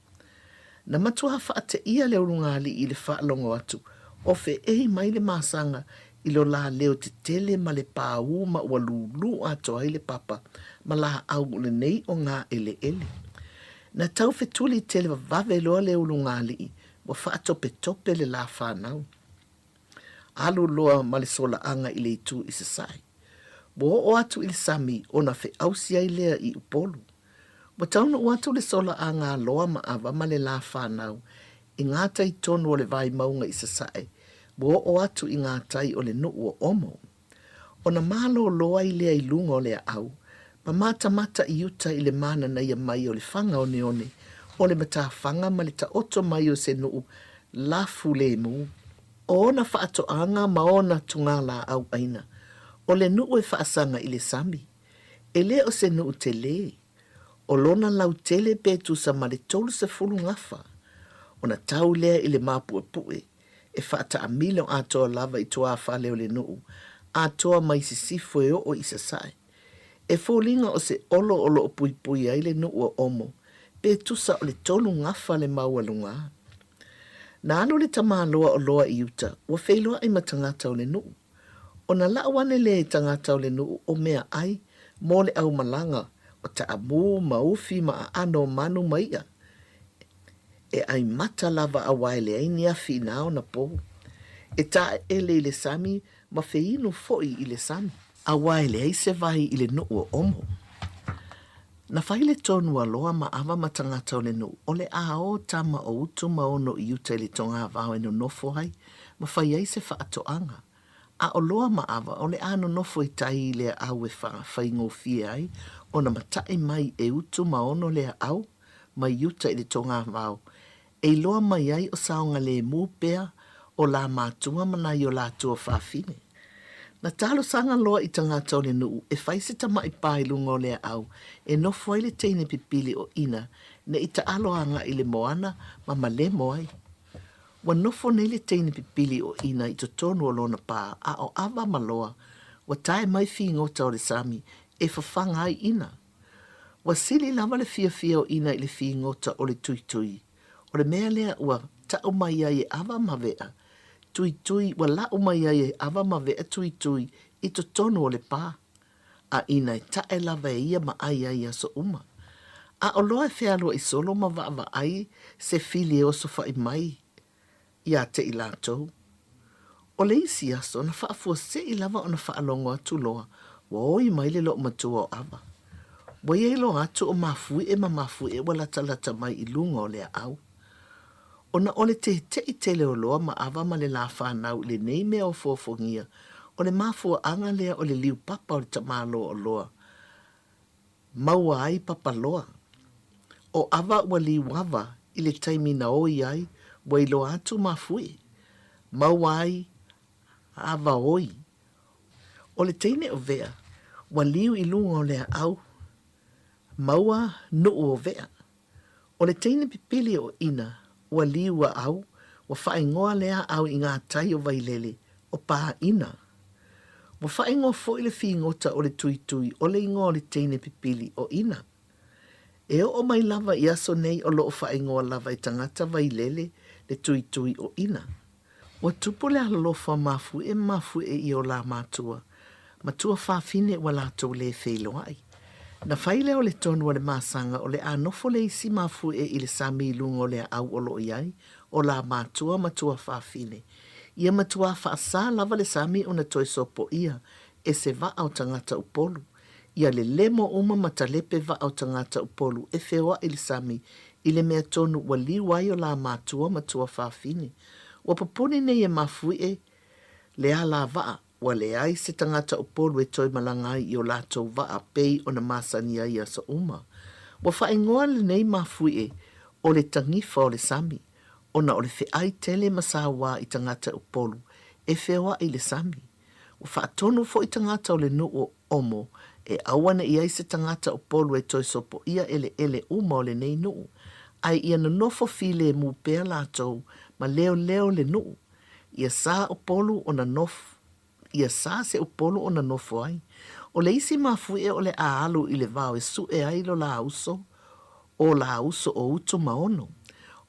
Na matuā faateia le ulugalii i le faalogo atu o feei mai le masaga i lo la leo tetele ma le pāū ma ua lūlū atoa ai le papa ma laau o lenei o ngā eleele. Na tau fetuli tele vavave loa le ulugalii ua faatopetope le la whanau. Alu loa ma le solaaga i le itu i sasae. Ua oo atu i le sami ona feausi ai lea i Upolu. Ua taunuu atu le solaaga a Loa ma Ava ma le la whanau i ngā tai tonu o le vaimauga i sasae, ua oo atu i ngā tai o le nuu o Omo. Ona malōlō ai lea i luga o le aau, ma matamata i uta i le mananaia mai o le faga oneone o le matafaga ma le taoto mai o se nuu lafu lemu. O ona faatoaga ma ona tugālāʻau ʻaina, o le nuʻu e faasaga i le sami. E lē o se nuʻu telē. O lona lautele pe tusa ma le 30 gafa. Ona tau lea i le māpuʻepuʻe, e faataamilo atoa lava i tuafale o le nuʻu, atoa mai sisifo e oo i sasae. E foliga o se olo o loo puipui ai le nuʻu o Omo, pe tusa o le tolu gafa le maualugā. Na alu le tamāloa o Loa i uta, ua feiloaʻi ma tagata o le nuʻu. Ona laʻu ane lea i tagata o le nuʻu o mea ʻai mo le ʻaumalaga o taʻamū ma ufi ma ʻaʻano o manu ma iʻa. E ʻai mata lava auā e leai ni afi i nā ona pō. E tāʻeʻele i le sami ma feinu foʻi i le sami. Auā e leai se wahi i le nuʻu o Omo. Na fai le tonu a Loa ma Ava ma tagata o le nuʻu, o le ʻāō tama o Utu ma Ono i uta i le togāvao e nonofo ai ma fai ai se faatoaga. A ʻo Loa ma Ava, o le a nonofo i tai i le aʻau e faigofie ai ona mataʻi mai e Utu ma Ono le aʻau mai uta i le togāvao e iloa mai ai o saogalēmū pea o lā mātua ma nā i o lātua fāfine. Na talosaga loa i tagata o le nuʻu e fai se tamaʻi pā i luga o le aʻau e nofo ai le teine pipili o ʻIna neʻi taʻalo agaʻi i le moana ma malemo ai. Ua nofo nei le teine pipili o ʻIna i totonu o lona pā a ʻo ʻAwa ma Loa ua tae mai fīgota o le sami e fafaga ai ʻIna. Ua sili lava le fiafia o ʻIna i le fīgota o le tuitui. O le mea lea ua taʻu mai ai e ʻAwa ma Weʻa, tuitui, ua laʻu mai ai e ʻAwa ma Weʻa tuitui i totonu o le pā. A ʻIna e taʻe lava e ia ma ʻai ai i aso uma. A ʻo Loa e fealuaʻi solo ma waʻawaʻai se fili e osofaʻi mai iā te i lātou. ʻO le isi aso, na faafuaseʻi lava ona faalogo atu loa, ua oi mai le loomatua o ʻAwa. Ua ia iloa atu o Mafuiʻe ma Mafuiʻe ua latalata mai i luga o le aʻau. Ona ʻo le teteʻi tele o Loa ma ʻAwa ma le lā whānau i lenei mea ofoafogia, o le mafuaʻaga lea o le liu papa o le tamāloa o Loa, maua ai papa loa. ʻO ʻAwa ua liuawa i le taimi na oi ai ua iloa atu Mafuiʻe. Maua ai ʻAwa oi. ʻO le teine o Wea, ua liu i luga o le aʻau, maua nuʻu o Wea. ʻO le teine pipili o ʻIna, ua liu aʻau, ua faaigoa le aʻau i ngā tai o Wailele, o Pāʻina. Ua faaigoa foʻi le fīgota o le tuitui o le igoa o le teine pipili o ʻIna. E oo mai lava i aso nei o loo faaigoa lava e tagata Wailele le tuitui o ʻIna. Ua tupu le alolofa mafuʻe mafuʻe i o lā matua, matua fafine ua lātou lē feiloaʻi. Na fai lea o le tonu o le masaga o le a nofo le isi mafuʻe i le sami i luga o le aʻau o loo iai o lā matua matua fafine. Ia matuā faasā lava le sami ona toe sopoia e se vaʻa o tagata Upolu. Ia le lemo uma ma talepe vaʻa o tagata Upolu e feoaʻi le sami i le mea tonu ua liu ai o lā matua ma tuafafine. Ua pupuni nei e Mafuiʻe le alā vaʻa, ua leai se tagata Upolu e toe malaga ai i o lātou vaʻa pei ona masani ai i aso uma. Ua faaigoa lenei Mafuiʻe o le tagifa o le sami, ona o le feʻai tele ma sauā i tagata Upolu e feoaʻi le sami. Ua faatonu foʻi tagata o le nuʻu o Omo e auaneʻi ai se tagata Upolu e toe sopoia ʻeleʻele uma o lenei nuʻu, a ia nonofo filemu pea lātou ma leoleo le nuʻu. Ia sa Upolu ona nof ia sa se Upolu ona nofo ai. ʻO le isi mafuiʻe o le a alu i le wao e suʻe ai lo lā uso, o lā uso o Utu ma Ono.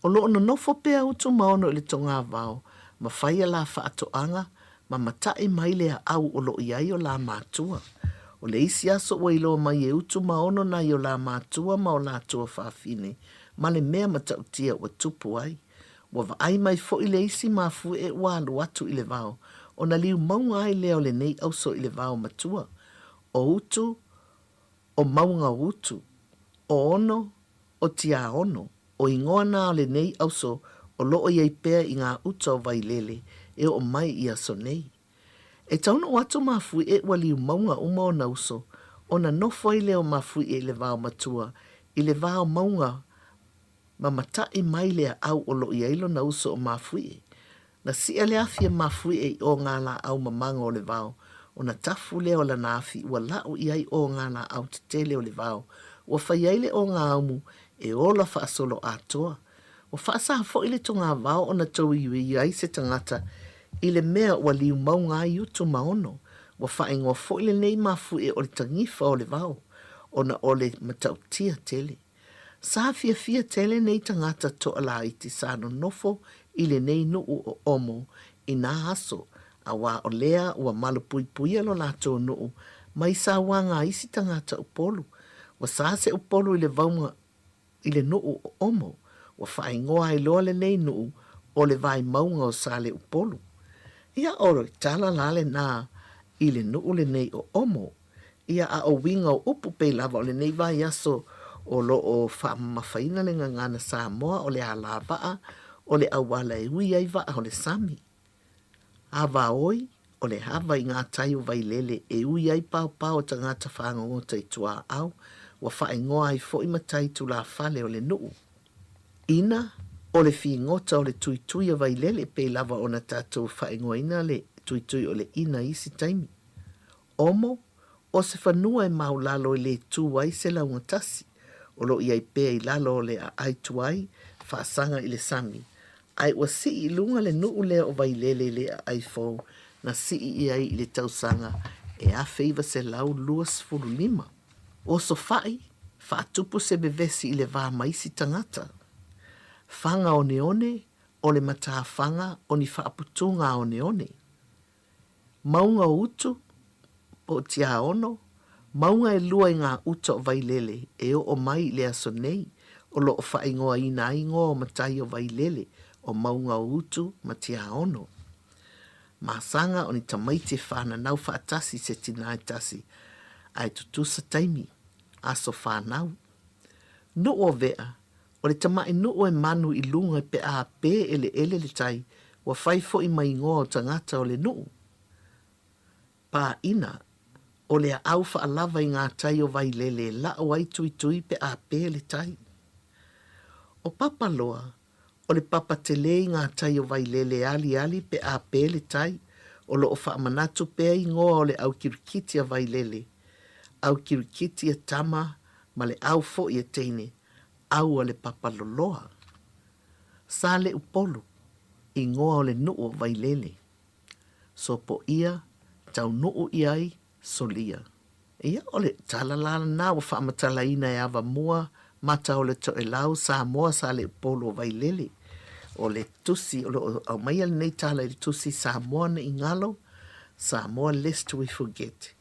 O loo nonofo pea Utu ma Ono i le togāvao, ma fai a lā faatoaga, ma mataʻi mai le aʻau o loo iai o lā mātua. O le isi aso ua iloa mai e Utu ma Ono nai o lā mātua ma o lātua fafine, ma le mea matautia ua tupu ai. Ua vaai mai foʻi le isi mafuiʻe ua alu atu i le vao, ona liu mauga ai lea o lenei auso i le vao matua, o Utu, o Mauga o Utu, o Ono, o Tiaono, o igoa nā o lenei auso o loo iai pea i ngā uta o Wailele e oo mai i aso nei. E taunuu atu Mafuiʻe ua liu mauga uma ona uso, ona nofo ai lea o Mafuiʻe i le vao matua, i le vao mauga ma mataʻi mai le aʻau o loo iai lona uso o Mafuiʻe. Na si'a le afi a mafui'e i ogālā'au mamago o le vao, ona tafu lea o lana afi ua la'u i ai ogālā'au tetele o le vao, ua fai ai le ogāumu e ola faasoloatoa. Ua faasā fo'i le togavao ona touiui ai se tagata i le mea ua liumauga ai utu ma ono. Ua faaigoa fo'i lenei mafuie o le tagifa o le vao, ona o le matautia tele. Sa fiafia tele nei tagata toalaiti sa nonofo i lenei nuʻu o Omo i nā aso, auā o lea ua malupuipuia lo latou nuʻu mai sauaga a isi tagata Upolu. Ua sa se Upolu i le vauga i le nuʻu o Omo, ua faaigoa ai loa lenei nuʻu o le Vaimauga o Saleupolu. Ia o le tala la lenā i le nuʻu lenei o Omo. Ia a o uiga o upu pei lava o lenei vaiaso o lo o faamamafaina le gagana Samoa o le alava'a o le auala e ui ai va'a o le sami. Avaoi, o le ava i ngā tai o Vailele e ui ai paopao o tagata fagogota i tuaau, ua faaigoa ai fo'i ma tai tulafale o le nu'u. Ina, o le figota o le tuitui a Vailele pei lava ona tatou faaigoaina le tuitui o le ina i isi taimi. Omo, o se fanua e maulalo e le tū ai se lauga tasi, o lo o i ai pea i lalo o le aai tuai, faasaga i le sami, ae ua sii i luga le nuʻu lea o Vailele i le aai fou na sii i ai i le tausaga e 1925. Osofaʻi, faatupu se vevesi i le va ma isi tagata. Faga oneone, o le matafaga o ni faaputuga oneone. Mauga o Utu, po o Tiaono, mauga e lua i ngā uta o Vailele e oo mai i le aso nei, o lo o faaigoaina ai igoa o matai o Vailele, o Mauga o Utu ma Tiaono. Masaga o ni tamaiti e whananau whaatasi se tinā e tasi, ae tutusa taimi, aso whanau. Nuʻu o Vea, O le tamaʻi nuʻu e manu i luga pe a pē ʻeleʻele le tai, ua fai foʻi ma igoa o tagata o le nuʻu. Pāʻina, ʻO le aʻau faʻalava i ngā tai o Wailele e laʻo ai tuitui pe a pē le tai. ʻO Papaloa, ʻO le papa telē i ngā tai o Wailele e aliali pe a pē le tai, o lo o faamanatu pea igoa o le au kirikiti a Wailele, au kirikiti a tama ma le au foʻi a teine, au a le Papaloloa. Saleupolu, igoa o le nuʻu o Wailele. Sopoia, taunuʻu i ai, solia. Ia, o le tala la lenā ua faamatalaina e Avamua, mata o le Toʻelau, Samoa, Saleupolu o Wailele. O le tusi o lo o aumaia lenei tala i le tusi Samoa ne i galo, Samoa lest we forget.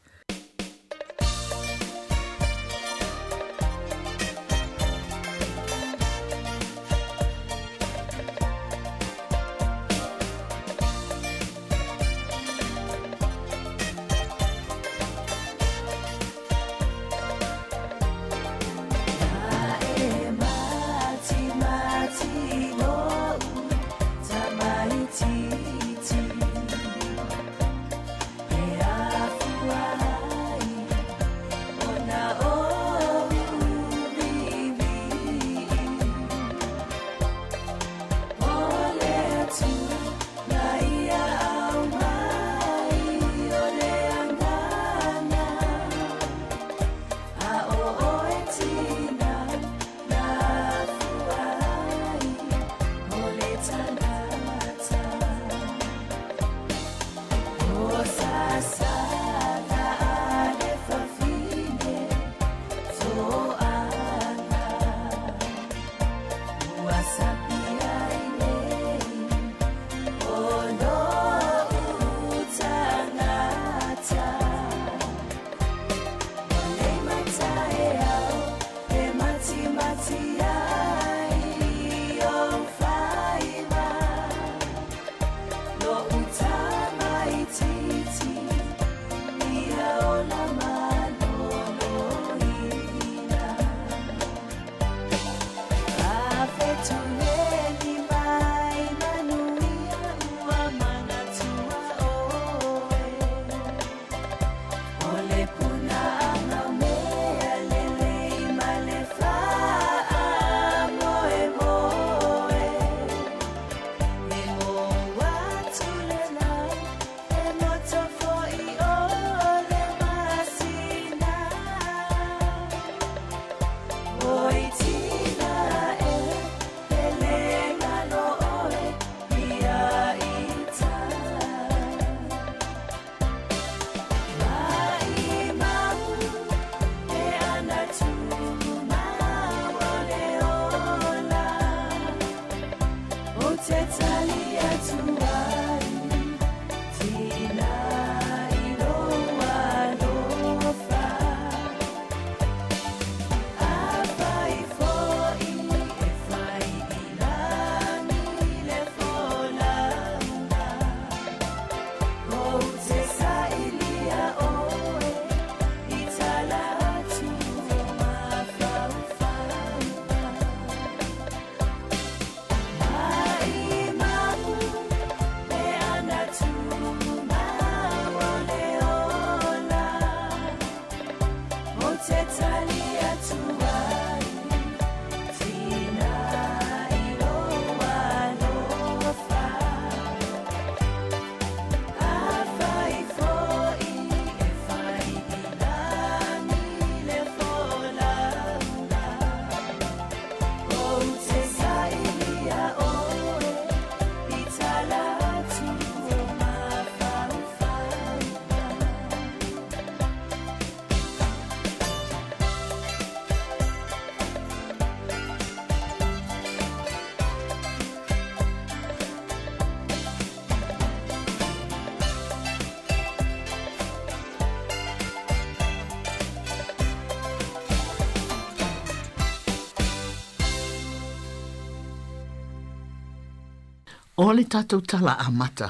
O le tatou tala amata.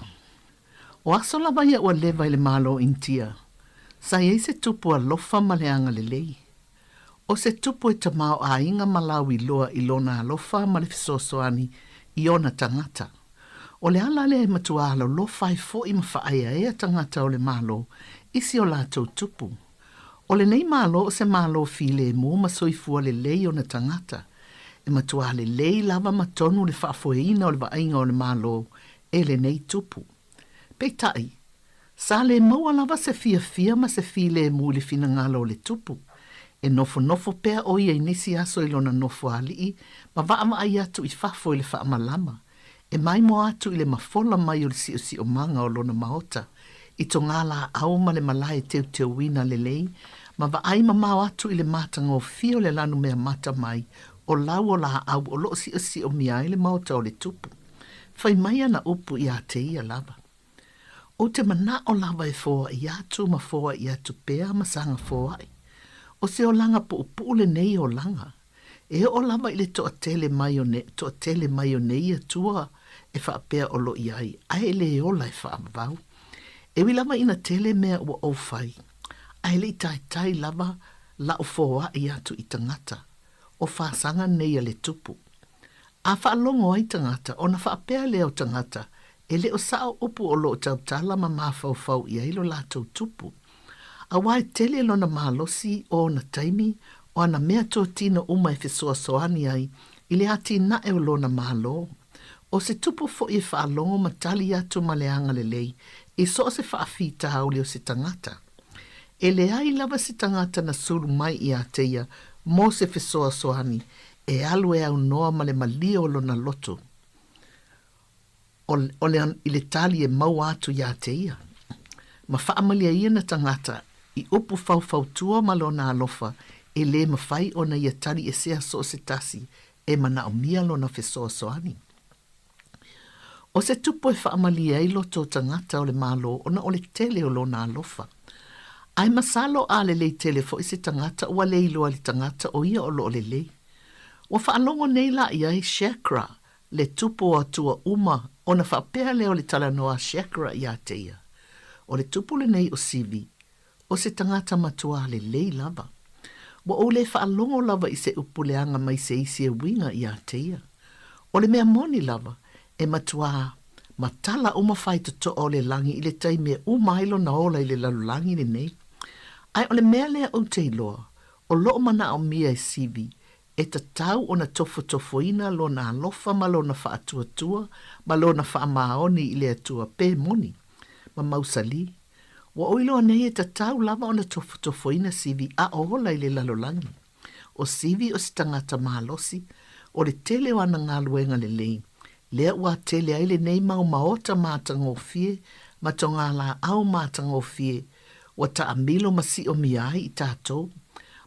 O aso lava ia ua leva i le Malo o Initia, sa i ai se tupu alofa ma le agalelei. O se tupu e tamaoaiga ma lauiloa i lona alofa ma le fesoasoani i ona tagata. O le ala lea e matua alolofa ai foi ma faaeaea tagata o le Malo i si o latou tupu. O lenei Malo o se Malo filemu ma soifua lelei ona tagata. E matua lelei lava ma tonu le faafoeina o le vaaiga o le Malo e lenei tupu. Peitai, sa le maua lava se fiafia ma se filemu i le finagalo o le tupu. E nofonofo pea ʻo ia i nisi aso i lona nofoalii ma vaavaai atu i fafo i le faamalama, e maimoa atu i le mafola mai o le siosiomaga o lona maota, i togalaau ma le malae teuteuina lelei, ma vaai mamao atu i le matagofie o le lanumeamata mai o lau o laau o loo siosiomia ai le maota o le tupu. Fai mai ana upu iā te ia lava. Ou te manaʻo lava e foaʻi atu ma foaʻi atu pea ma saga foaʻi. ʻO se olaga puʻupuʻu lenei olaga. E oo lava i le toatele mai o ne, toatele mai o neia tua e faapea o lo i ai, ae e le ola e faavavau. E ui lava ina tele mea ua ou fai, ae le i taitai lava laʻu foaʻi atu i tagata. O fasaga nei a le tupu. A faalogo ai tagata, ona faapea lea o tagata, e le o saʻo upu o loo tautala ma mafaufau i ai lo latou tupu. Auā e tele lona malosi o ona taimi, o ana mea totino uma e fesoasoani ai i le atinae o lona Malo. O se tupu foʻi e faalogo ma tali atu ma le agalelei i so o se faafitauli o se tagata. E leai lava se tagata na sulu mai iā te ia mo se fesoasoani e alu e aunoa ma le malie o lona loto o, o le, i le tali e maua atu iā te ia. Ma faamaliaina tagata i upu faufautua ma lona alofa e lē mafai ona ia tali esea so o se tasi e manaomia lona fesoasoani. O se tupu e faamalie ai loto o tagata o le Malo ona o le tele o lona alofa. Ae masalo a lelei tele foʻi se tagata ua le iloa i le tagata o ia o loo lelei. Ua faalogo nei la i ai Shakra le tupu o atua uma ona faapea lea o le talanoa a Shakra iā te ia. O le tupu lenei o Sivi, o se tagata matuā lelei lava. Ua ou le faalogo lava i se upu leaga mai se isi e uiga iā te ia. O le mea moni lava, e matuā matala uma faitotoa o le lagi i le taimi e uma ai lona ola i le lalolagi lenei. Ae o le mea lea ou te iloa, o loo manaomia e Sivi e tatau ona tofotofoina lona alofa ma lona faatuatua ma lona faamaoni i le Atua pe moni ma mausali. Ua ou iloa nei e tatau lava ona tofotofoina Sivi a o ola i le lalolagi. O Sivi o se tagata malosi, o le tele o ana galuega lelei, lea ua tele ai lenei mau maota matagofie ma togalaau matagofie ua taamilo ma siomia ai i tatou.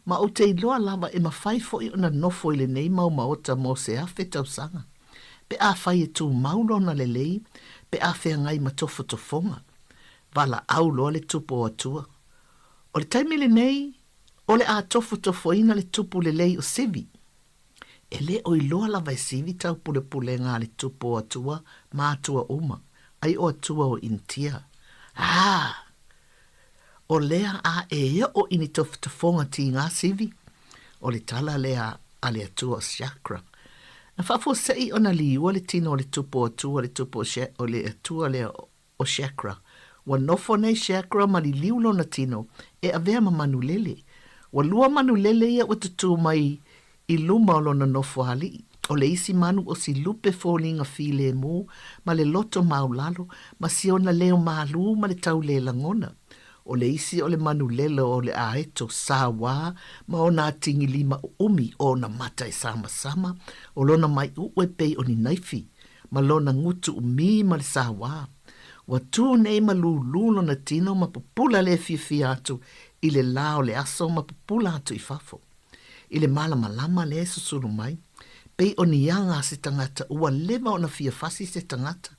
Ma ou te iloa lava e mafai foi ona nofo i lenei mau maota mo se afe tausaga, pe afai e tumau lona lelei pe a feagai ma tofotofoga. Valaau loa le Tupu o Atua. O le taimi lenei, o le a tofotofoina le tupu lelei o Sivi. E le o iloa lava e Sivi taupulepulega a le Tupu o Atua ma atua uma, ai o atua o Initia. Aa! O lea a e oo i ni tofotofoga tiga Sivi? O le tala lea a le atua o Shakra. Na faafuasei ona liua le tino o le Tupu o Atua le Tupu o le atua lea o Shakra. Ua nofo nei Shakra ma liliu lona tino e avea ma manulele. Ua lua manulele ia ua tutū mai i luma o lona nofo aliʻi. O le isi manu o si lupe foliga filemu ma le loto maulalo ma si ona leo malū ma le tau lē lagona. O le isi o le manulele o le aeto sauā ma ona atigilima ʻuʻumi o ona mata e samasama, o lona maiʻuʻu e pei o ni naifi ma lona gutu ʻumī ma le sauā. Ua tū nei ma lūlū lona tino ma pupula le fiafia atu i le lā o le aso ma pupula atu i fafo. I le malamalama lea e susulu mai, pei o ni aga a se tagata ua leva ona fia fasi se tagata.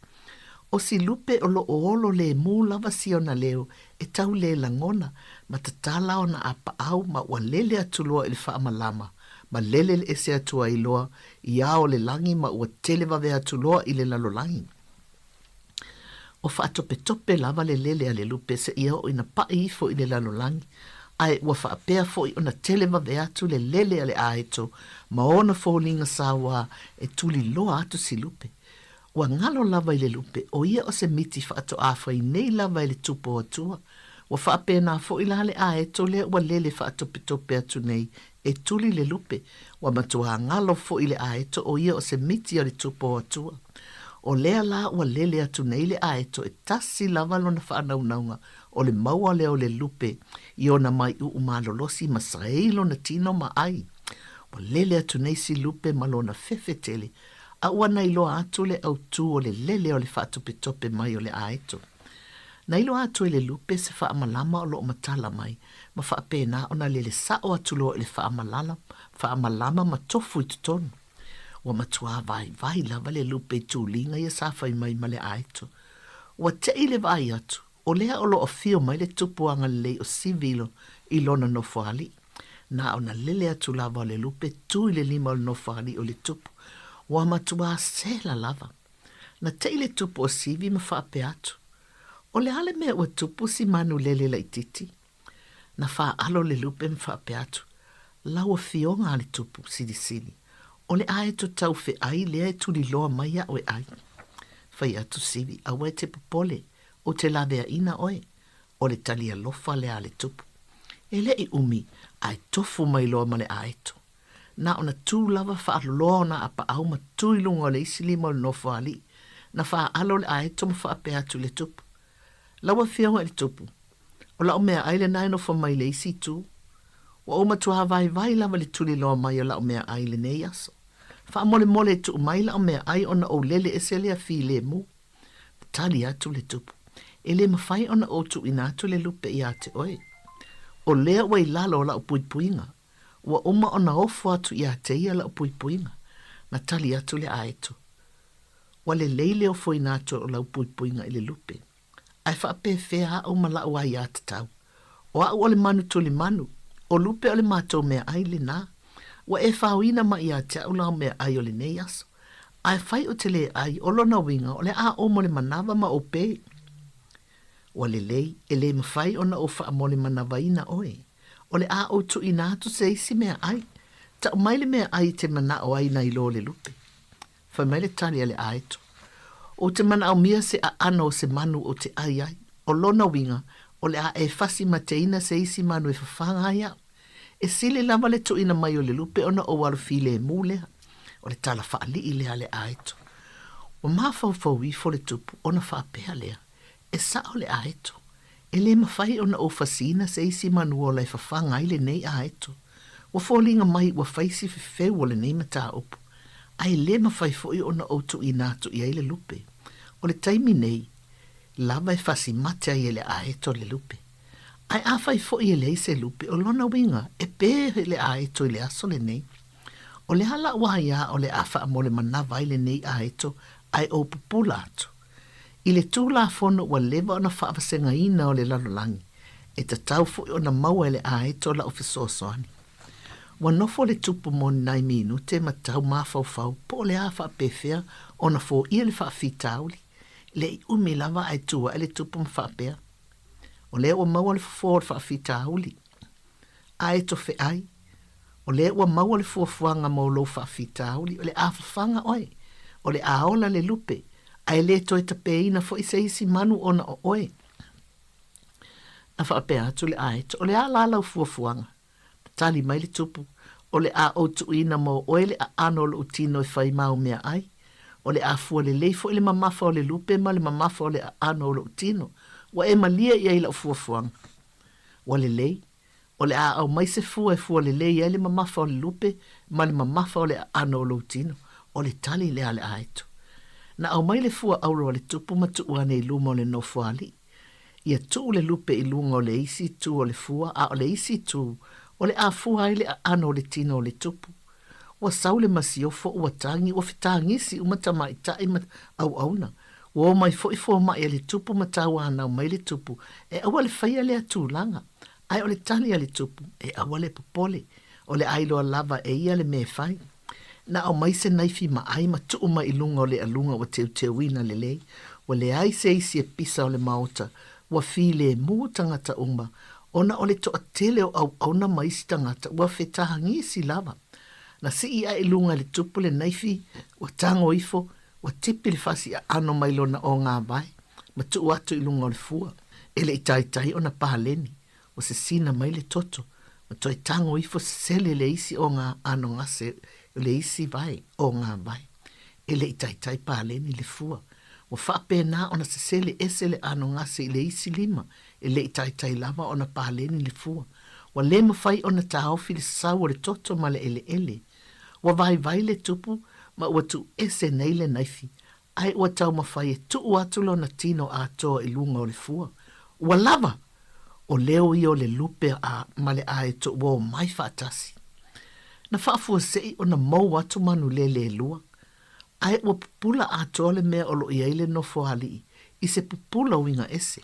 O si lupe o loʻo olo lēmū lava si ona leo e tau lē lagona ma tatala ona apaau ma ua lele atu loa i le faamalama ma lele le ese atu ai loa i ao o le lagi ma ua tele vave atu loa i le lalolagi. O faatopetope lava le lele a le lupe seia oo ina paʻi ifo i le lalolagi, ae ua faapea foi ona tele vave atu le lele a le aeto ma ona foliga sauā e tuli loa atu si lupe. Ua galo lava i le lupe, o ia o se miti faatoā fai nei lava e le tupu o Atua. Ua faapena foi la le aeto lea ua lele faatopetope atu nei e tuli le lupe, ua matuā galo foi le aeto o ia o se miti a le tupu o Atua. O lea la ua lele atu nei le aeto e tasi lava lona faanaunauga o le maua lea o le lupe i ona maiuʻu malolosi ma saei lona tino ma ai. Ua lele atu nei si lupe ma lona fefe tele a ua na iloa atu le autū o le lele o le faatopetope mai o le aeto. Na iloa atu e le lupe se faamalama o loo matala mai ma faapena ona lele sao atu loa i le faamalala, faamalama ma tofu i totonu. Ua matuā vaivai lava le lupe i tuliga ia sa fai mai ma le aeto. Ua teʻi le vaai atu, o lea o lo afio mai le tupu agalelei o Sivilo i lona nofoalii. Na ona lele atu lava o le lupe tu i le lima o le nofoalii o le tupu. Ua matuā sela lava. Na teʻi le tupu o Sivi ma faapea atu, O le a le mea ua tupu si manu lele laitiiti? Na faaalo le lupe ma faapea atu, Lau afioga a le tupu silisili, o le aeto tau feʻai lea e tuliloa mai aʻu e ʻai. Fai atu Sivi, Aua e te popole, ou te laveaina oe. O le tali alofa lea a le tupu. E le i ʻumi, ae tofu mai loa ma le aeto. Na ona tū lava faaloloa ona apaau ma tū i luga o le isi lima o le nofoalii. Na faaalo le aeto ma faapea atu i le tupu, Lau afioga i le tupu, o la'u meaai lenā e nofo mai i le isi itu. Ua ou matuā vaivai lava i le tuliloa mai o la'u meaai i lenei aso. Faamolemole e tuu mai la'u meaai ona ou lele ese lea filemu. Tali atu le tupu, E le mafai ona ou tuuina atu le lupe iā te oe. O lea ua i lalo o la'u puipuiga. Ua uma ona ofo atu iā te ia la'u puipuiga. Na tali atu le aeto, Ua lelei le ofoina atu o lau puipuiga i le lupe. Ae faapefea aʻu ma laʻu aiātatau? O aʻu o le manu tulimanu, o lupe o le matou meaʻai lenā. Ua e faoina mai iā te aʻu lau meaʻai o lenei aso. Ae fai o te lē ʻai, o lona uiga, o le a ou mo le manawa ma ou pē. Ua lelei, e lē mafai ona ou faamolemanavaina ʻoe. O le a ou tuuina atu se isi meaʻai. Taʻu mai le meaʻai i te manaʻo ai nai lo le lupe. Fai mai le tali a le aeto, Ou te manaomia se aʻana o se manu ou te ʻai ai. O lona uiga, o le a e fasi mateina se isi manu e fafaga ai aʻu. E sili lava le tuuina mai o le lupe ona ou alo filemu lea. O le tala faalii lea a le aeto. Ua mafaufau ifo le tupu ona faapea lea, E saʻo le aeto. E lē mafai ona ou fasiina se isi manu ola e fafaga ai lenei aeto. Ua foliga mai ua fai si fefeu o lenei mataupu, ae le mafai foi ona ou tuuina atu i ai le lupe. O le taimi nei lava e fasi mate ai e le aeto le lupe. Ae afai foi e leai se lupe, o lona uiga e pē le aeto i le aso lenei. O le a la'u aiā o le a faamolemanawa ai lenei aeto ae ou pupula atu. I le Tulafono ua leva ona faavasegaina o le lalolagi, e tatau foi ona maua e le aeto la'u fesoasoani. Ua nofo le tupu mo ni nai minute ma tau mafaufau po o le a faapefea ona foia le faafitauli. E le i umi lava ae tu ae le tupu ma faapea, O lea ua maua le fofo o le faafitauli. Aeto feai, o lea ua maua le fuafuaga mo lou faafitauli, o le a fafaga oe, o le a ola le lupe, ae le toe tapeina foi se isi manu ona o oe. Na faapea atu le aeto, O le a la lau fuafuaga? Na tali mai le tupu, O le a ou tuuina mo oe le aano o lou tino e fai māu meaai. O le a fua lelei foi le mamafa o le lupe ma le mamafa o le aano o lou tino. Ua e malie i ai lau fuafuaga. Ua lelei. O le a aumai se fua e fua lelei ai le mamafa o le lupe ma le mamafa o le aano o lou tino. O le tali lea a le aeto. Na aumai le fua auro a le tupu ma tuu ane i luma o le nofoalii. Ia tuu le lupe i luga o le isi itu o le fua a o le isi itu o le a fua ai le aano o le tino o le tupu. Ua sau le masiofo, ua tagi, ua fetagisi uma tamaitai ma auauna. Ua omai foi fomai a le tupu ma tauanau mai le tupu e aua le faia lea tulaga. Ae o le tali a le tupu, e aua le popole, o le a iloa lava e ia le mea e fai. Na aumai se naifi maai ma tuu mai i luga o le aluga ua teuteuina lelei, ua leai se isi e pisa o le maota, ua filemu tagata uma, ona o le toatele o auauna ma isi tagata ua fetagisi lava. Na sii ae i luga e le tupu le naifi, ua tago ifo, ua tipi le fasi aano mai lona ogāwae ma tuu atu i luga o le fua. E le i taitai ona paleni, ua sesina mai le toto, ma toe tago ifo sesele le isi o ngā ano gase o le isi vae o ngā vae. E le i taitai paleni le fua. Ua faapena ona sesele ese le ano gase i le isi lima, e le i taitai lava ona paleni le fua. Ua le mafai ona taofi le sau o le toto ma le eleele. Ua vaivai le tupu ma ua tuu ese nei le naifi, ae ua taumafai e tuu atu lona tino atoa i luga o le fua. Ua lava! O leo ia o le lupe a ma le aeto ua omai faatasi. Na faafuasei ona mou atu manu lele e lua, ae ua pupula atoa le mea o lo o i ai le nofoalii i se pupula uiga ese.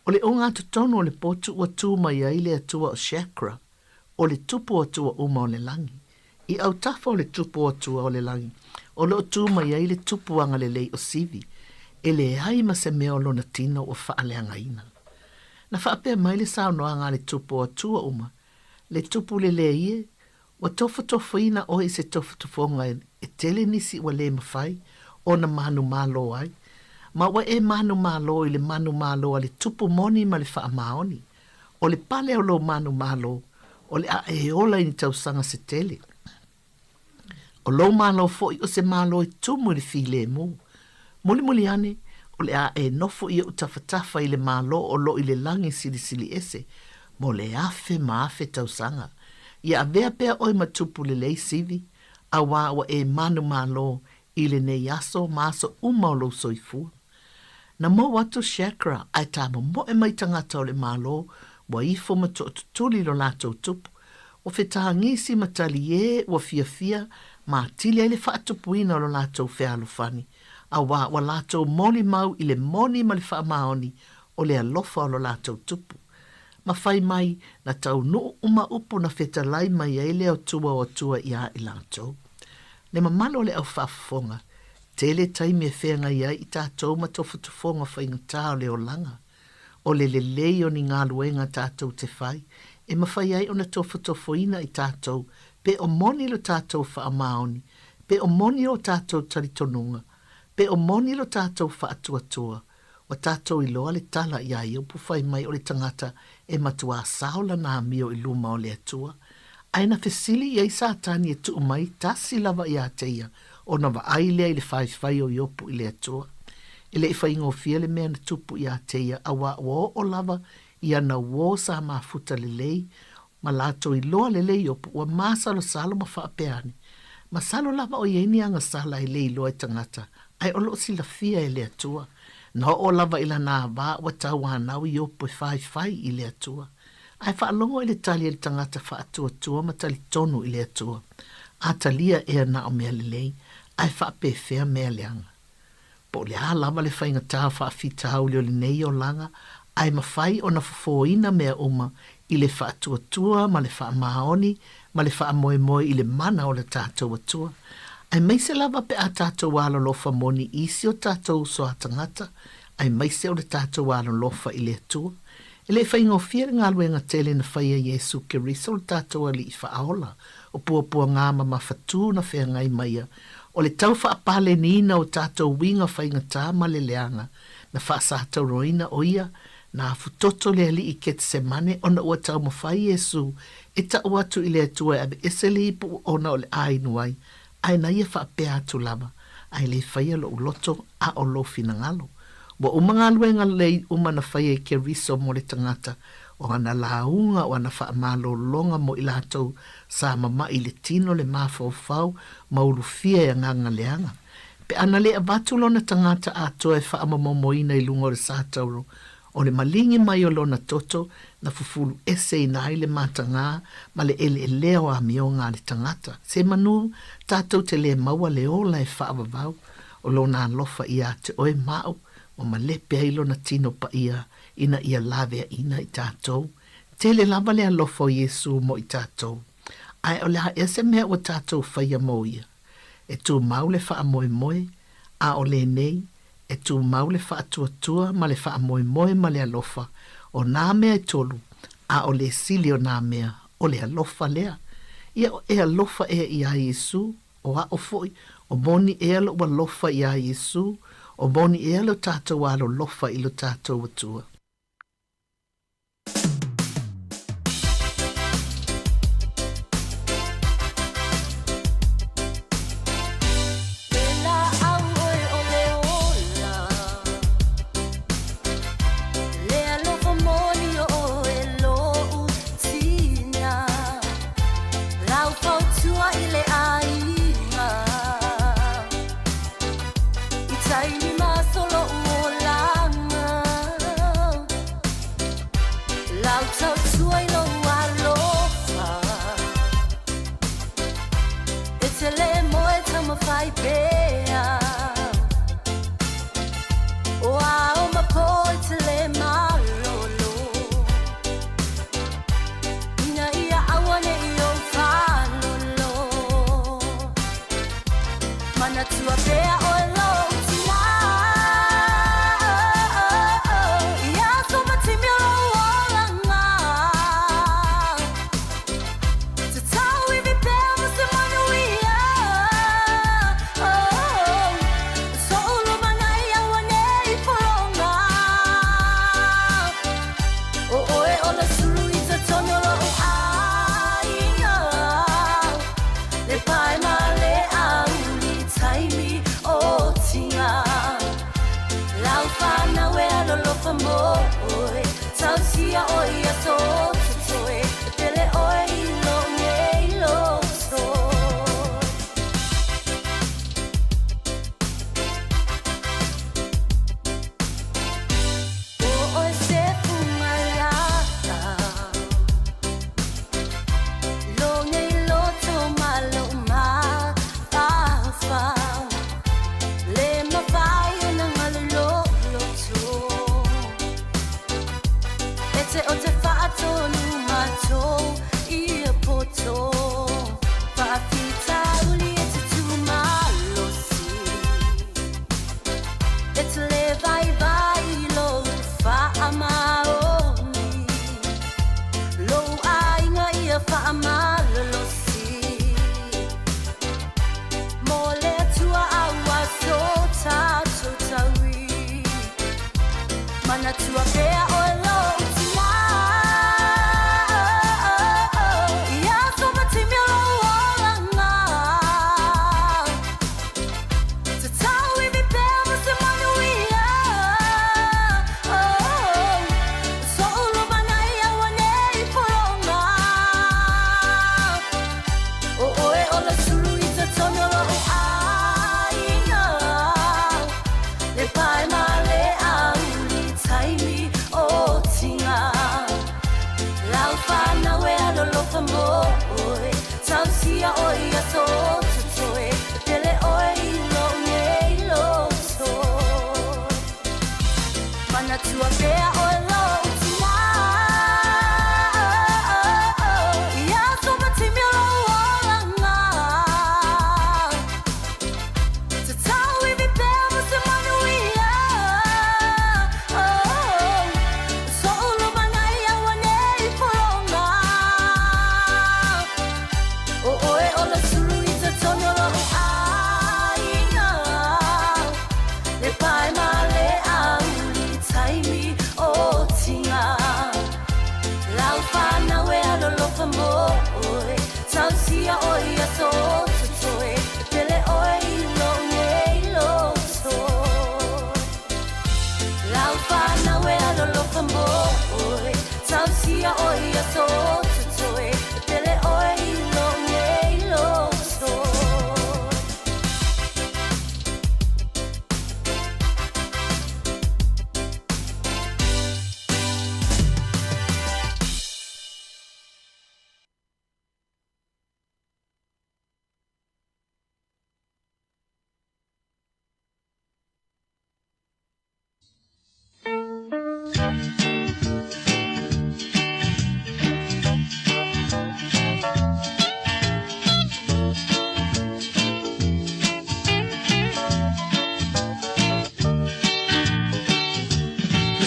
O le ogatotonu o le potu ua tu mai ai le atua o Shakra, o le tupu o atua uma o le lagi. I autafa o le tupu o atua o le lagi, o lo o tu mai ai le tupu agalelei o Sivi, e leai ma se mea o lona tino ua faaleagaina. Na faapea mai le saunoaga a le tupu o atua uma, Le tupu lelei e, ua tofotofoina oe i se tofotofoga e tele nisi ua le mafai ona manumalo ai, ma ua e manumalo i le manumalo a le tupu moni ma le faamaoni. O le pale o lou manumalo, o le a e ola i ni tausaga se tele. O lou malo foi o se malo e tumu i le filemu. Mulimuli ane, o le a e nofo i ou tafatafa i le malo o lo i le lagi silisili ese, mo le afe ma afe tausaga. Ia avea pea oe ma tupu lelei sivi, auā ua e manumalo i lenei aso ma aso uma o lou soifua. Na mou atu Shakra ae tamomoe mai tagata o le Malo ua ifo ma tootutuli lo latou tupu, ua fetagisi ma taliē ua fiafia ma atili ai le faatupuina o lo latou fealofani, auā ua latou molimau i le moni ma le faamaoni o le alofa o lo latou tupu. Ma fai mai na taunuu uma upu na fetalai mai ai le Atua o Atua iā i latou. Le mamalu o le au faafofoga, tele taimi e feagai ai i tatou ma tofotofoga faigata o le olaga. O le lelei o ni galuega tatou te fai, e mafai ai ona tofotofoina i tatou pe o moni lo tatou faamaoni, pe o moni o tatou talitonuga, pe o moni lo tatou faatuatua, Ua tatou iloa le tala iā Iopu fai mai o le tagata e matuā sao lana amio i luma o le Atua. Ae na fesili i ai Satani e tuu mai tasi lava iā te ia ona vaai lea i le faifai o Iopu i le Atua. E le i faigofie le mea na tupu iā te ia auā ua oo lava i ana uō sa mafuta lelei Ma latou iloa lelei Iopu ua masalosalo ma faapea ane, Masalo lava o i ai ni agasala e le iloa e tagata, ae o loo silafia e le Atua. Na oo lava i lana avā ua tauanau Iopu e faifai i le Atua. Ae faalogo i le tali a le tagata faatuatua ma talitonu i le Atua. A talia ea na o mea lelei, ae faapefea mea leaga? Po o le a lava le faigata o faafitauli o lenei olaga, ae mafai ona fofoina mea uma i le faatuatua ma le faamaoni ma le faamoemoe i le mana o le tatou Atua. Aemaise lava pe a tatou alolofa moni i isi o tatou uso a tagata, aemaise o le tatou alolofa i le Atua. E le i faigofie le galuega tele na faia e Iesu Keriso le tatou Alii Faaola, o puapuaga ma mafatū na feagai maia, o le tau faapaleniina o tatou uiga faigata ma le leaga, na faasatauroina o ia, na afutoto le Alii i Ketesemane ona ua taumafai Iesu e tau atu i le Atua e aveese le ipu ona o le a inu ai, ae na ia faapea atu lava, Ae le faia loʻu loto a o lou finagalo. Ua uma galuega lelei uma na faia i Keriso mo le tagata, o ana lauga, o ana faamalologa mo i latou sa mamaʻi i le tino, le mafaufau, ma ulufia e agaga leaga. Pe a na le avatu lona tagata atoa e faamomomoina i luga o le satauro, o le maligi mai o lona toto na fufulu eseina ai le matagā ma le eleelea o amioga a le tagata. Se manu, tatou te lē maua le ola e faavavau o lona alofa iā te oe ma aʻu ua malepe ai lona tino paia ina ia laveaʻina i tatou. Tele lava le alofa o Iesū mo i tatou. Ae o le a ea se mea ua tatou faia mo ia? E tumau le faamoemoe, a o lenei, e tumau le faatuatua ma le faamoemoe ma le alofa, o nā mea e tolu, a o le sili o nā mea, o le alofa lea. Ia o e alofa ea iā Iesū, o aʻu foʻi, o moni ea loʻu alofa iā Iesū, o moni ea lo tatou alolofa i lo tatou Atua.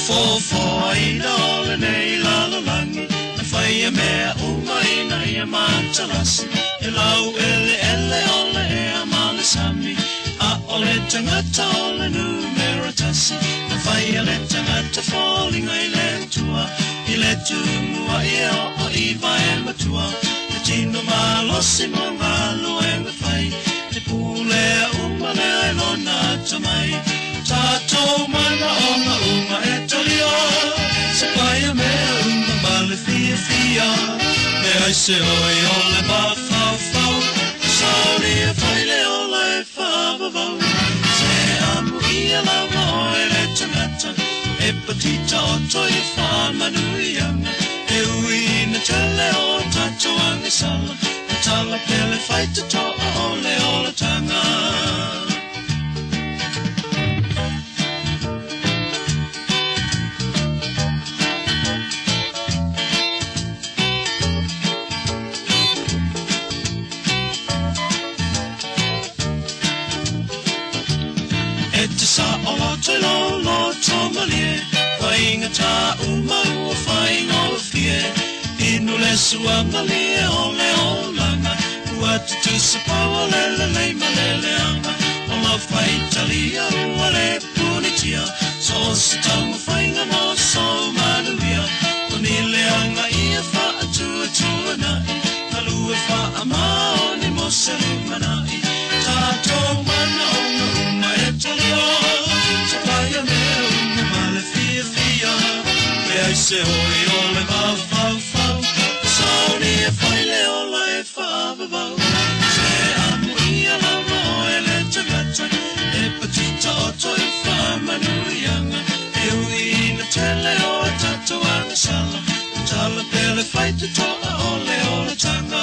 fōfōaina o lenei lalolagi na faia mea uma ina ia matalasi e laueleele o le ea ma le sami a o le tagata o le numera tasi na faia le tagata foliga i le Atua i le tumuaʻi e oo i vae matua le tino malosi mo galuega fai e pulea uma lea e lona atamai tatou manaoga uma e talia se paia mea uma ma le fiafia leai se oi o le mafaufau saunia fai le ola e faavavau se amuia lava oe le tagata e patita oto i faamanuiaga e ui ina tele o tatou agasala tatala pea le faitotoa o le olataga. E te saoloto i lou loto malie, faigata uma ua faigofie. Inu le sua malie o le olaga, ua tutusa pau o le lelei ma le leaga. O lau faitalia ua le punitia, so o se taumafaiga mo sou manuia. O ni leaga ia faatuatuanai, galue faamaoni mo se lumanai. Tatou manaoga uma e talia, se paia mea uma ma le fiafia. Leai se oi o le mafaufau, saunia fai le ola e faavavau. Se amuia lava oe le tagata, e patita oto i faamanuiaga. E ui ina tele o tatou agasala, tatala pea le faitotoa o le olataga.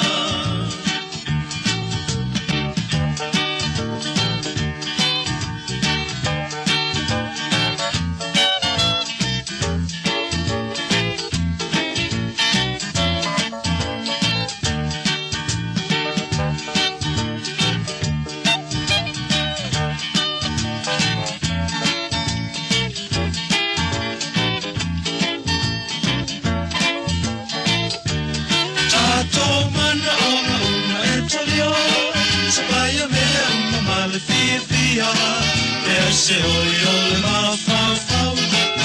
Tatou manaoga uma e talia, se paia mea uma ma le fiafia. Leai se oi o le mafaufau,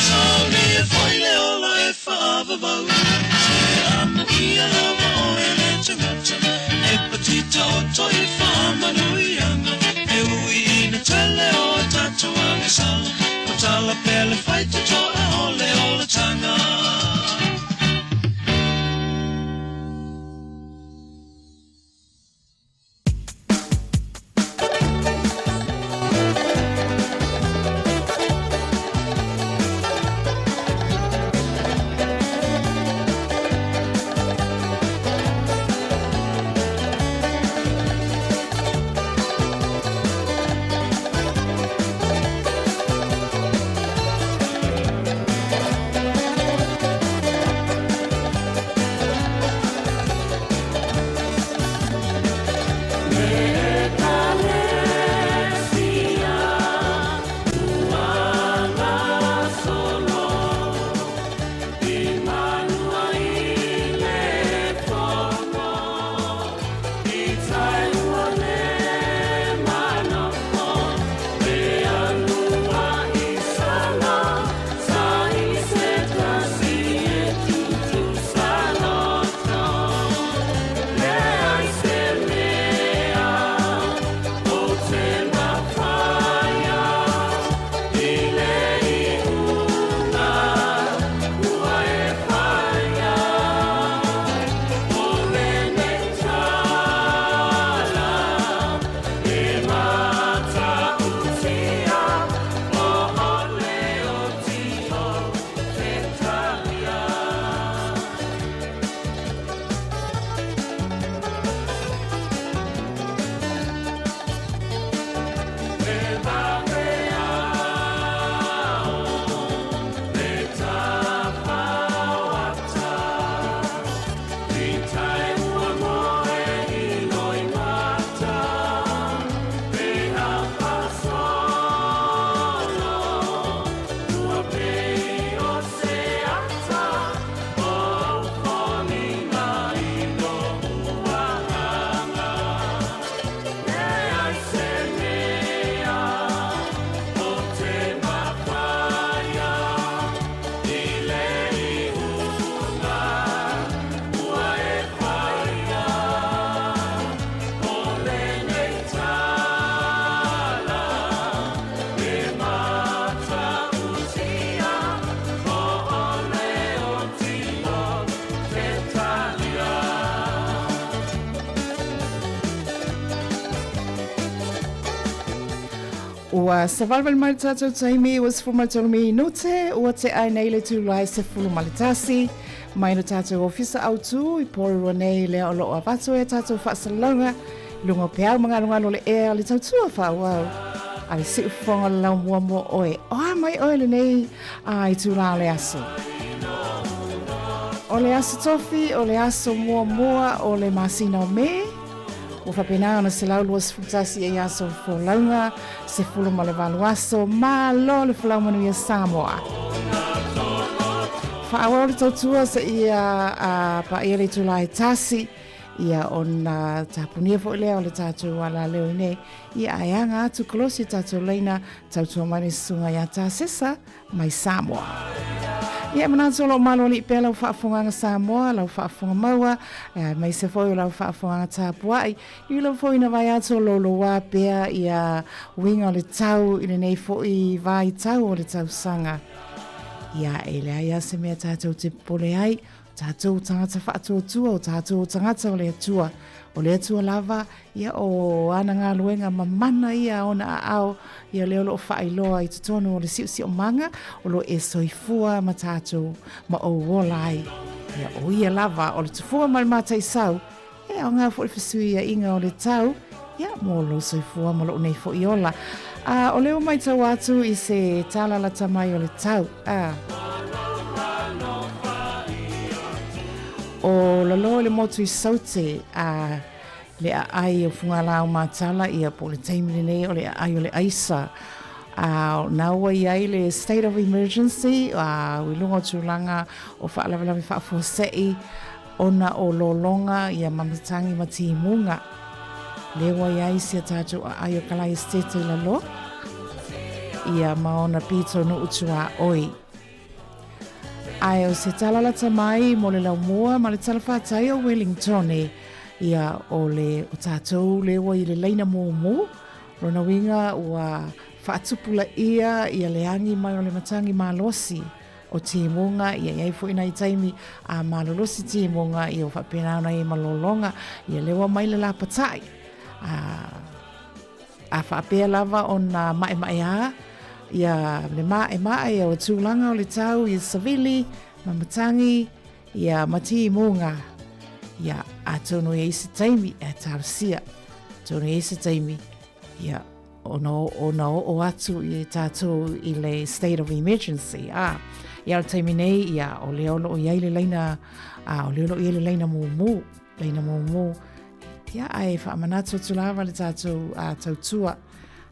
saunia fai le ola e faavavau. Se amuia lava oe le tagata, e patita oto i faamanuiaga. E ui ina tele o tatou agasala, tatala pea le faitotoa o le olataga.
Ua savalivali mai le tatou taimi, ua 13 minute, ua tea ai nei le itula e 11 mai le tatou ofisa autū i Porirua nei lea o loo avatu ai a tatou faasalalauga i luga o peau magalugalu o le ea le tautua faaauau a le siufofoga o le laumua mo oe. O a mai oe lenei a itula o le aso? O le aso tofi, o le aso muamua o le masina o Me, Ua faapena ona 121 ai aso o le folauga, 18 aso, malo le folau manuia Samoa. Faaauau le tautua seia a paia le itula e tasi, ia ona tapunia foi lea o le tatou alaleo i nei, ia ae aga atu kolosi tatou laina tautua mai le susuga ia Tasesa mai Samoa. Ia e manatu o lo o malualii pea lau faafofogaaga Samoa, lau faafofoga maua, aemaise foi o lau faafofogaaga tapuai, i lau foi ina vaai atu o louloua pea ia uiga o le tau i lenei foi vaitau o le tausaga. Ia e leai lava se mea tatou te popole ai, tatou tagata faatuatua, o tatou tagata o le Atua. O le Atua lava, ia o ana galuega mamana ia a ona aao, ia lea o lo o faailoa i totonu o le siosiomaga, o lo o e soifua ma tatou ma ou ola ai. Ia o ia lava o le tufua ma le mataisau, E aoga foi le fesuiaiga o le tau, ia, mo lou soifua ma lou nei foi ola. A, o lea ua matau atu i se tala lata mai o le tau, a. O lalo i le motu i Saute, a, le aai o Fugalao Matala, ia, po o le taimi lenei o le aai o le aisa. A, na ua i ai le state of emergency, a, i luga o tulaga o faalavelave faafuasei, Ona o lologa ia ma matagi ma timuga. Lea ua i ai si a tatou aai o Kalaesetete i lalo, ia ma ona pito nuu tuaoi. Ae o se tala lata mai mo le laumua ma le tala whātai o Wellingtone, ia o le o tatou le ua i le laina mumu, lona uiga ua faatupulaia ia le agi mai o le matagi malosi. O timuga, ia i ai foi nai taimi a malolosi timuga, ia ua faapena ona i ai ma lologa, ia lea ua mai le lapatai. A, a faapea lava ona maemaea, ia le maemae ia o tulaga o le tau, ia savili, ma matagi, ia ma timuga, ia atonu i ai se taimi e talosia, atonu i ai se taimi, ia ona, ona oo atu i tātou i le state of emergency. A, ia o le taimi nei, ia, o lea o loo i ai le laina, a, o lea o loo i ai le laina mumu, laina mumu. Ia, ae faamanatu atu lava le tātou a, tautua,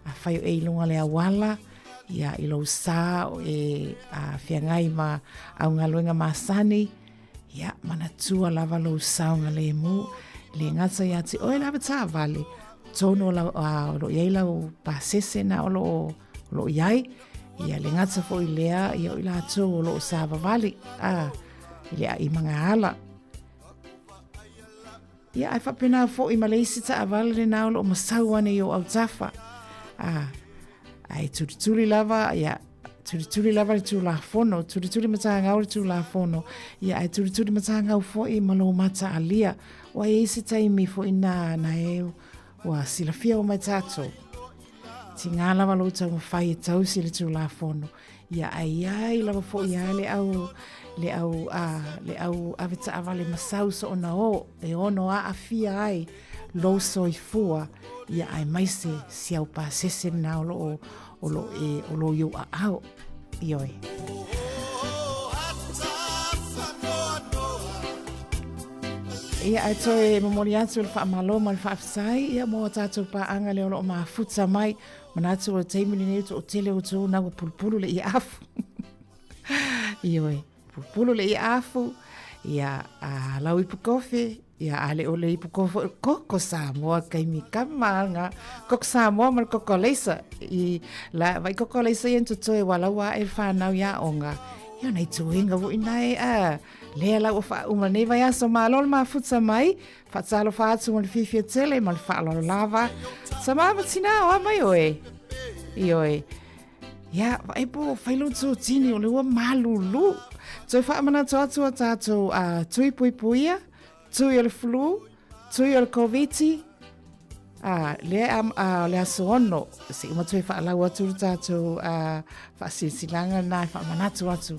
a whai o e i lunga le awala, ia, i lou sā o e a, feagai ma au galuega masani, Ia, manatua lava lou saogalemu, le gata ia te oe le avetaavale, tonu o lau, a, o lo o i ai lau pasese na o lo o, o lo o i ai, ia le gata foi lea, ia o i latou o lo o savavali, a, i le a'i magaala. Ia, ae faapena foi ma le isi taavale lena o lo o masau ane i o autafa. A, ae tulituli lava, ia, tulituli lava le Tulafono, tulituli matagau le Tulafono, ia, ae tulituli matagau foi ma lou mataalia. Ua i ai se taimi foi na, na e, ua silafia uma e tatou. Tigā lava lou taumafai e tausi le Tulafono. Ia, ae i ai lava foi a le au, le au, a, le au avetaavale masau soona o, e ono aafia ai lou soifua, ia aemaise si au pasese lena o loo, o loo e, o loo i ou aao. Ioe. Ia, ae toe momoli atu le faamalo ma le faafetai ia mo a tatou paaga lea o loo mafuta mai. Manatu o le taimi lenei o toatele o outou na ua pulupulu le iafu. Ioe, pulupulu le iafu, ia a lau ipu kofe, ia a le o le ipu kofe, koko Samoa kaimi kama nga, koko Samoa ma le koko leisa. I la vai koko leisa ia ntotoe wa lau a e whanau ia onga. Ia nei tuinga wo ina e a. Lea lau o wha uma nei vai aso malo le mafuta mai. Faatalofa atu ma le fiafia tele ma le faaaloalo lava. Tama ma tina o a mai oe. Ioe. Ia, vaai po fai lou totini o le ua malulu. Toe faamanatu atu a tatou a tui puipuia, tui o le flu, tui o le Koviti. A, lea a, o le aso 6, se i uma toe faalau atu le tatou faasilasilaga lena e faamanatu atu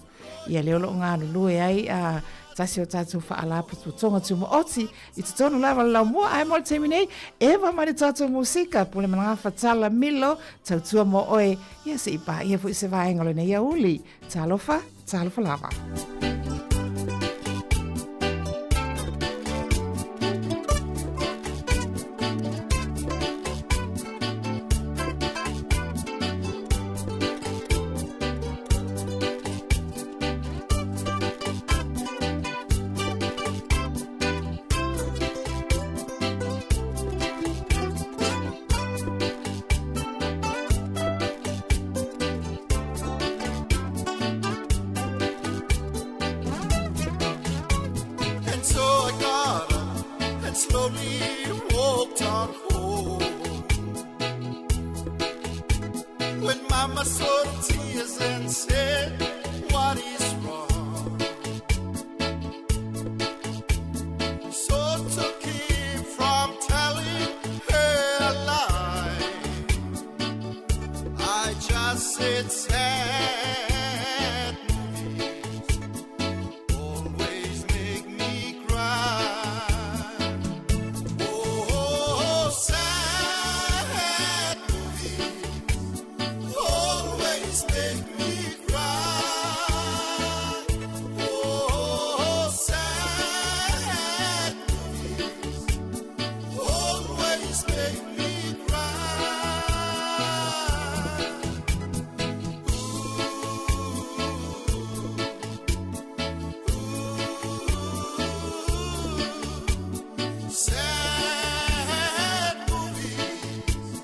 ia lea o lo o galulue ai a, tasi o tatou faalapotopotoga tumaoti i totonu lava o le laumua. Ae mo le taimi nei, eva mai le tatou musika, Pule ma Lagafa, Tala Milo, tautua mo oe, ia se i paia foi se vaega o lenei aoauli. Talofa, talofa lava.
And so I got up and slowly walked on home. When Mama saw the tears and said, What is wrong? So to keep from telling her a lie, I just said sad movies always make me cry. Oh, sad movies always make me cry. Oh, sad movies always make me cry. Sad movies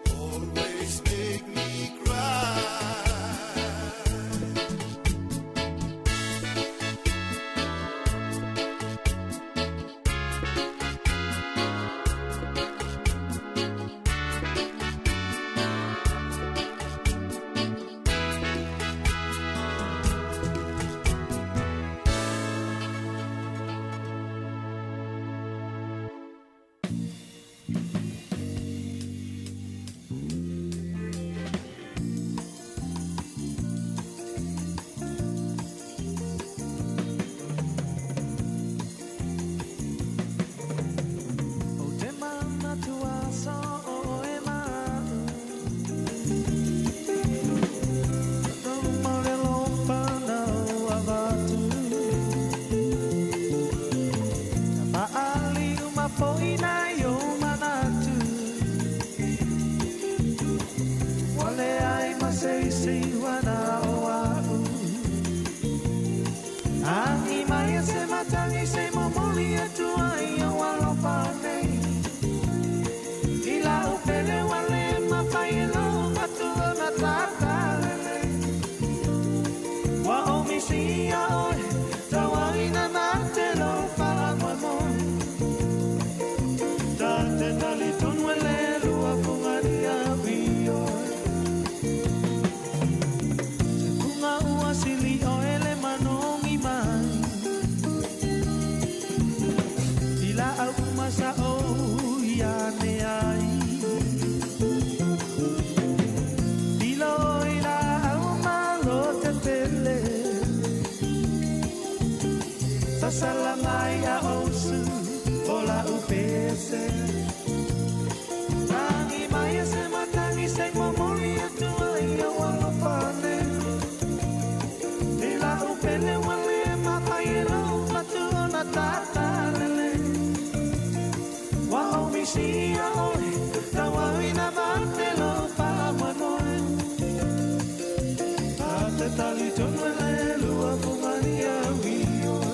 always make me cry.
O te manatua so o e ma'u Tau le lompa na o avatu Faali uma foina i o manatu Wale ai ma se isi wana o a'u Agi mai e se matangi se momoli atu ai o alofa nei I lau pele wale mawhai e lau matua na tātālele Wa o misi ia oe, tauaina mā te lau whaamoemoe Tā te tali tonu e le lua fungani a ui oe Te punga ua sili o ele manongi mai I la au masa o ia ne ai I lo i la au malo te pele Sasala mai a osu o la upese Tangi mai e se matangi se momoli atu ai o alofa nei I la upele wale mawhai e lau matu o na tātālele Wa o misi a oe, tauau ina mate lo whaamoemoe Tā te tali tonu e le lua fungani a ui oe.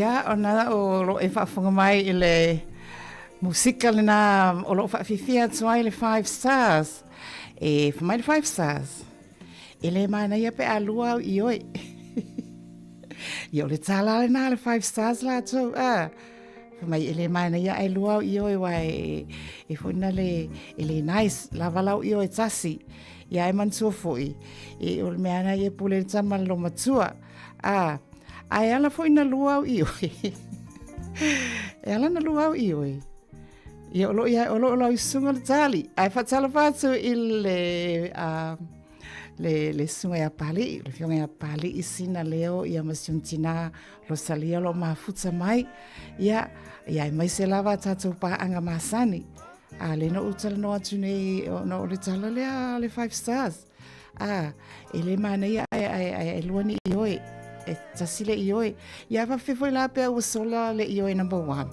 Ia, ona o lo o e faafofoga mai i le musika lena o lo o faafiafia atu ai le Five Stars. E fai mai le Five Stars, e le manaia pe a lua au ioe. Ia, o le tala lena a le Five Stars latou, a. Fai mai, e le manaia ae lua au ioe, wa e, e foi na le, e le nice, lava lau ioe tasi. Ia, e manatua foi, e, o le mea na ia pule le tama le lomatua. A, ae ala foi na lua au ioe. E ala na lua au ioe. Ia, o lo ia, o lo lau susuga le tali. Ae faatalofa atu i le, a, le, le susuga ia Pali'i, le afioga ia Pali'i Sina Leo, ia ma si ona tinā Rosalia o lo o mafuta mai. Ia, ia aemaise lava a tātou pāaga masani. A, lea na ou talanoa atu nei, ona o le tala lea a le Five Stars. A, e le manaia ae, ae, ae, ae lua ni ioe, e tasi le ioe. Ia faapefea foi la pea ua sola le ioe number one.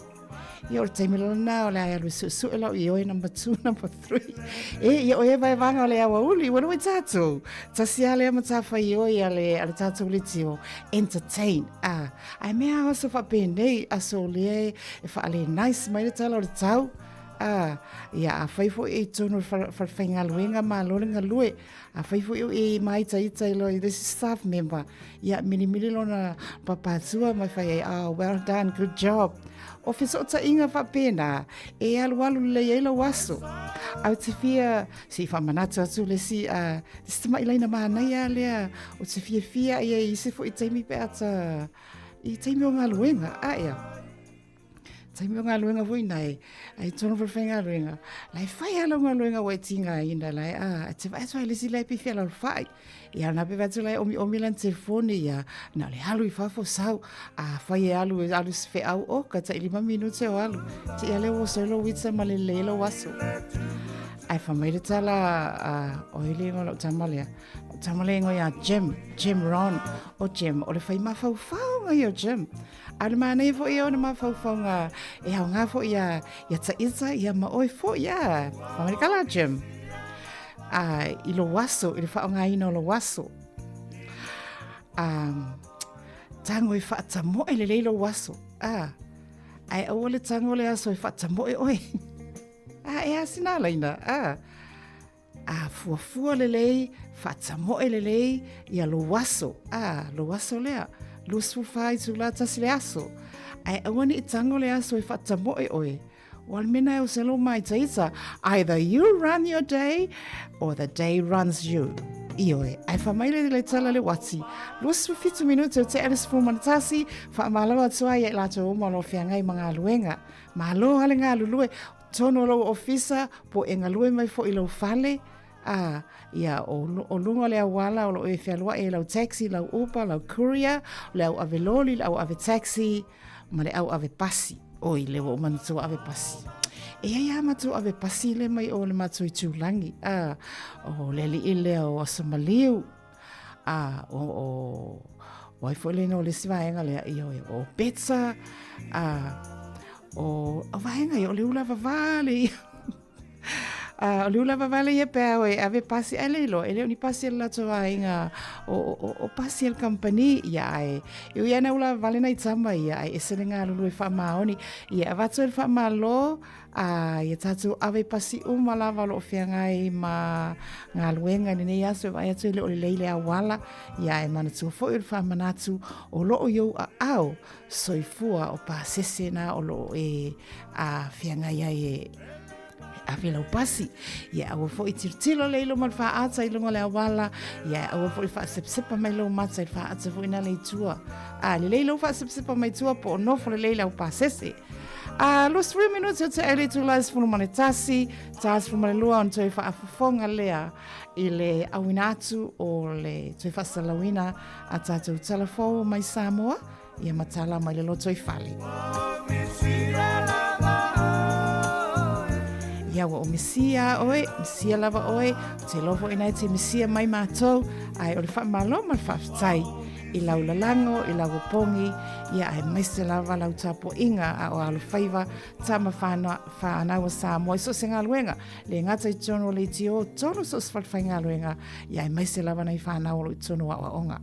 Ia o le taimi loa lena o le a e alu e suesue lau ioe number two, number three. E, ia o e vaevaega o le aoauli, ua lua tātou. Tasi lava lea matafaioi a le, a le tātou leitio, entertain. A, ae mea a aso faapenei, aso o lea e faale nice mai le tala o le tau. Ā, ia, afai foi e i totonu o le falefaigaluega, malo le galue. Afai foi o e māitaita i lo, i le isi staff member, ia, milimili lona papatua ma fai ai, oh, well done, good job. O fesootaiga faapena, e alualu lelei ai lou aso. Ae ou te fia, se i faamanatu atu le isi, uh, le isi tamai laina manaia lea, ou te fiafia i ai i isi foi taimi pe a ta, i taimi o galuega, a ea. Taimi o galuega foi nei, ai tonu foi faigaluega, la e fai lava lau galuega ua e tigaina la e, a, e te vaai atu ai le isi la e pei fealaalafa'i. Ia na pe vaai atu la e omiomi lana telefoni ia, na o le alu i fafo sau, afai e alu e alu i se feau, oka, tailima minute o alu, te ia lea ua oso ai lou ita ma lelei ai lou aso. Ae fai mai le tala a, o ai le igoa o lau tama lea, lau tama lea e igoa ia Jim, Jim Ron, o Jim, o le fai mafaufauga ia o Jim. A o le manaia foi ia o ona mafaufauga e aoga foi ia, ia Taita, ia ma oe foi, ia. Whanganikala, Jim. A, i lou aso, i le faaaogaina o lou aso. A, tago e faatamoe lelei lou aso. A, ae aua le tago le aso e faatamoe oe. A, e a sina laina. A, A fuafua lelei, faatamoe lelei ia lou aso, a, lou aso lea, 24 itulā tasi le aso. Ae aua ne i tago le aso e faatamoe oe. Ua le mea na e o se lou māitaita, either you run your day or the day runs you. Ioe, ae fai mai le, le tala le uati. 27 minute o te ea le 11, faamalo atu ai ia i latou uma o lo o feagai ma galuega. Malo lava le galulue, Tonu o lou ofisa, po e galue mai foi i lou fale, a, ia, o, o luga o le auala o lo o e fealuai e lau taxi, lau Uber, lau courier, o le au ave loli, le au ave taxi, ma le au ave pasi. Oi, lea ua ou manatua ave pasi. E ai a matou ave pasi le mai o le matou itulagi, a, o le alii lea o Asamaliu, a, o, o, o ai foi le igoa o le isi vaega lea, ioe, o Betsa, a, o, o vaega ia, o le ula vavale ia. A, o le ula vavale ia pe a oe ave pasi, ae le iloa, e le o ni pasi a le latou aiga, o, o, o, o pasi a le kamupani, ia ae, e ui lava ina ula vavale nai tama ia, ae ese le galulue faamaoni, ia e avatu ai le faamalo, A ia tatou ave pasi uma lava o lo o feagai ma galuega i lenei aso e vaai atu e le o lelei le auala, ia ae manatua foi o le faamanatu o lo o i ou aao soifua o pasese na o lo o e a feagai ai e ave lau pasi. Ia aua foi tilotilo le i luma o le faaata i luga o le auala, ia aua foi faasepasepa mai lou mata i le faaata foi na le i tua. A lelei lou faasepasepa mai tua po o nofo lelei lau pasese. A 20 minute o te ea i le itula e 11, ta 12 ona toe faafofoga lea i le auina atu o le toe faasalalauina a tatou tala fou mai Samoa, ia ma tala mai le lotoifale. Ia ua ou misia oe, misia lava oe, ou te iloa foi na e te misia mai mātou, ae o le faamalo ma le faafetai i lau lalago, i lau opogi, ia aemaise lava lau tapuaiga a o alofaiva tama whānau a Samoa i so o se galuega, le gata i totonu o le itio, tonu so o se falefaigaluega, ia aemaise lava nai whānau o lo i totonu o aoaoga.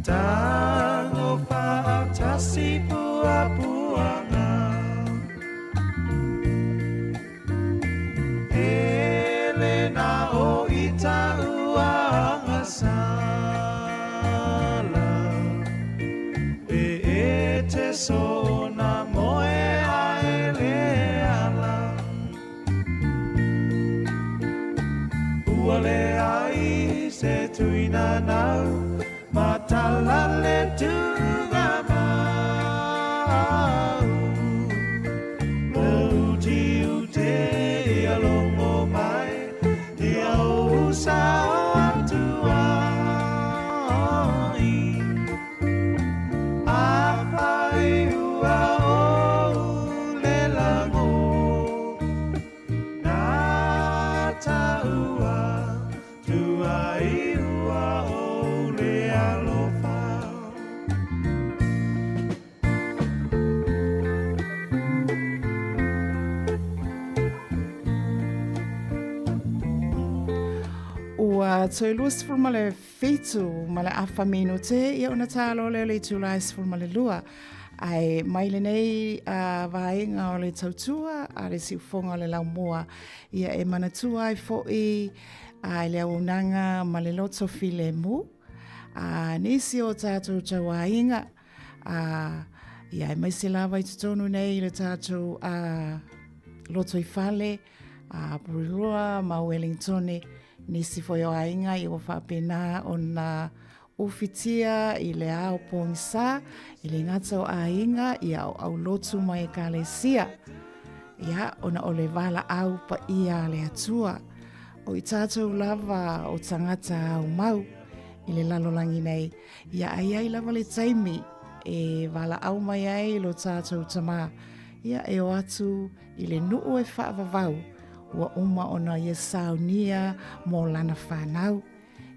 Tago fa'atasi puapuaga E le na o i ta'uaga sala E e te sona moe a e le ala Ua le ai se tuina nau Matala le tuga mau Lo uti ute ia longo mai Ia o sao atu ai A whai ua o le lango Nā tāua tua i ua o le alofa.
Ua toe 27 ma le afa minute ia ona tālo lea o le itula e 12. Ae mai lenei vaega o le tautua a le siufoga o le laumua ia e manatua ai fo'i i le auaunaga ma le loto filemu a nisi o tatou tauaiga a ia aemaise lava i totonu nei i le tatou a loto i fale a Porirua ma Wellingtone nisi foi o aiga ia ua faapena ona ufitia i le ao pogisa e le gata o aiga ia o aulotu ma ekalesia ia ona o le valaau paia a le Atua o i tatou lava o tagata ao mau i le lalolagi nei ia ai ai lava le taimi e valaau mai ai lo tatou Tama ia e o atu i le nuu e faavavau ua uma ona ia saunia mo lana fanau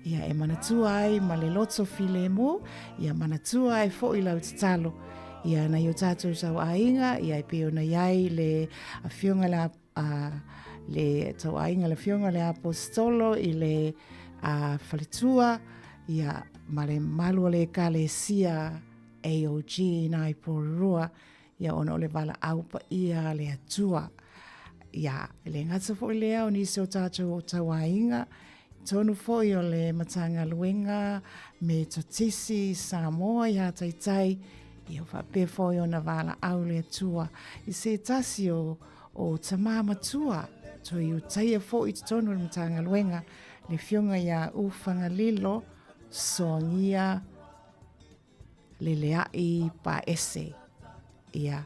Ia e manatua ai ma le loto filemu, ia manatua ai fo'i lau tatalo. Ia nai o tatou tauaiga, ia e pei ona i ai le afioga le, a, le tauaiga le afioga le Aposetolo i le a, faletua, ia ma le mamalu o le Ekalesia AOG i nai Porirua, ia ona o le valaau paia a le Atua. Ia, e le gata foi lea o nisi o tatou o tauaiga, tonu foi o le Matagaluega Metotisi Samoa i Hataitai, ia faapea foi ona valaau le Atua i se tasi o, o tamā matua, toi utaia foi i totonu o le Matagaluega, le afioga ia Ufagalilo Soagia leleaʻi paese. Ia,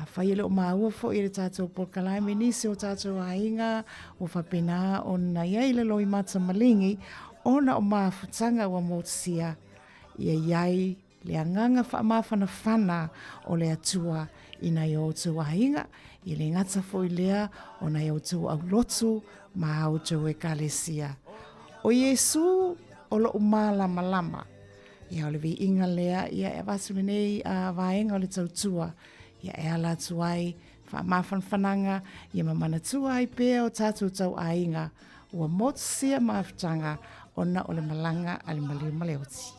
afai e le o māua foi e le tatou polokalame nisi o tatou aiga ua faapena ona i ai le loimata maligi ona o mafutaga ua motusia, ia i ai le agaga faamafanafana o le Atua i nai o outou aiga, ia le gata foi lea o nai outou aulotu ma a outou ekalesia. O Iesū o loʻu mālamalama. Ia, o le viiga lea, ia, e avatu lenei vaega o le tautua, ia, e ala atu ai faamafanafanaga, ia ma manatua ai pea o tatou tauaiga, ua motusia mafutaga ona o le malaga a le maliu ma le oti.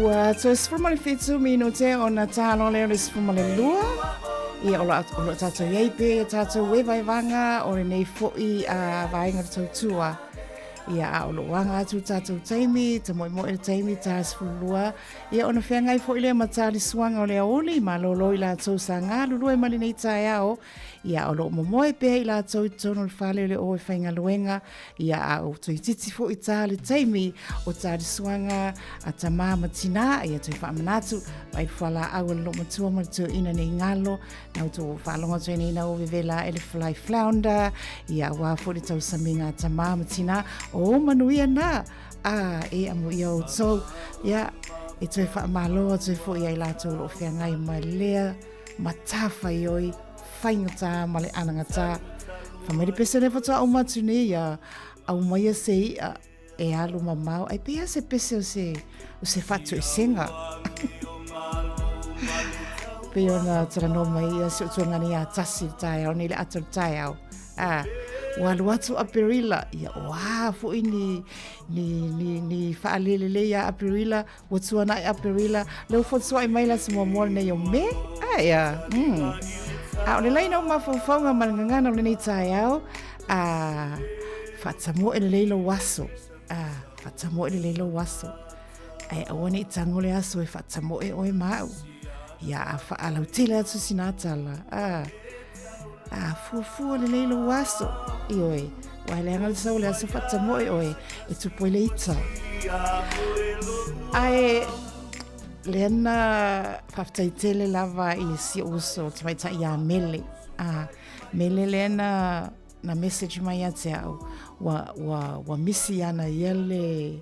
Ua toe 17 minute ona tālo lea o le 12. Ia, o lo tātou iai pea ia tātou e vaevaga o lenei fo'i a vaega o le tautua. Ia, a o lo aga atu tātou taimi, ta moemoe le taimi, tā 12. Ia, ona wheangai fo'i lea ma tā le suanga o le aoli, malōlō i lātou sa galulue ma lenei taeao. Ia, o lo momoe pea i lātou i totonu o le fale o le o e whaingaluenga. Ia, a o toeitiiti fo'i tā le taimi o tā le suaga a tamā ma tinā, ia toe faamanatu, mai le fualaau a le loomatua ma le toeaina nei galo, na outou faalogo atu ai nei ina ua vevela ae le fly flounder, ia auā foi le tausamiga a tamā ma tinā, o manuia na, a e amuia outou, ia, e toe faamalo atu ai foi ia i latou o lo o feagai ma lea matafaioi faigata ma le anagata. Fai mai le pese lea faatoa uma atu nei ia aumaia se i'a e alu mamao ai pei a se pese o se, o se fatoesega. Pei ona talanoa mai ia si o tuangani ia tasi le taeao nei le ata o le taeao. Ah, ua alu atu Aperila, ia o a foi ni, ni, ni, ni faalelelei ia Aperila, Ua tuanai Aperila, le ua fotuaʻi mai le aso muamua lenei o Me. A ea, A o le laina o mafaufauga ma le gagana o lenei taeao, a faatamoe lelei lou aso. A faatamoe lelei lou aso. Ae aua ne i tago le aso e faatamoe oe ma au. Ia a faalautele atu sina tala. A a fuafua lelei lou aso. Ioe, ua e leaga le sau o le aso faatamoe oe e tupu ai le ita. Ae lea na faafetai tele lava i si ou uso tamaitai iā Mele. A, Mele lea na, na message mai ia te au, ua, ua, ua misi ana ia le,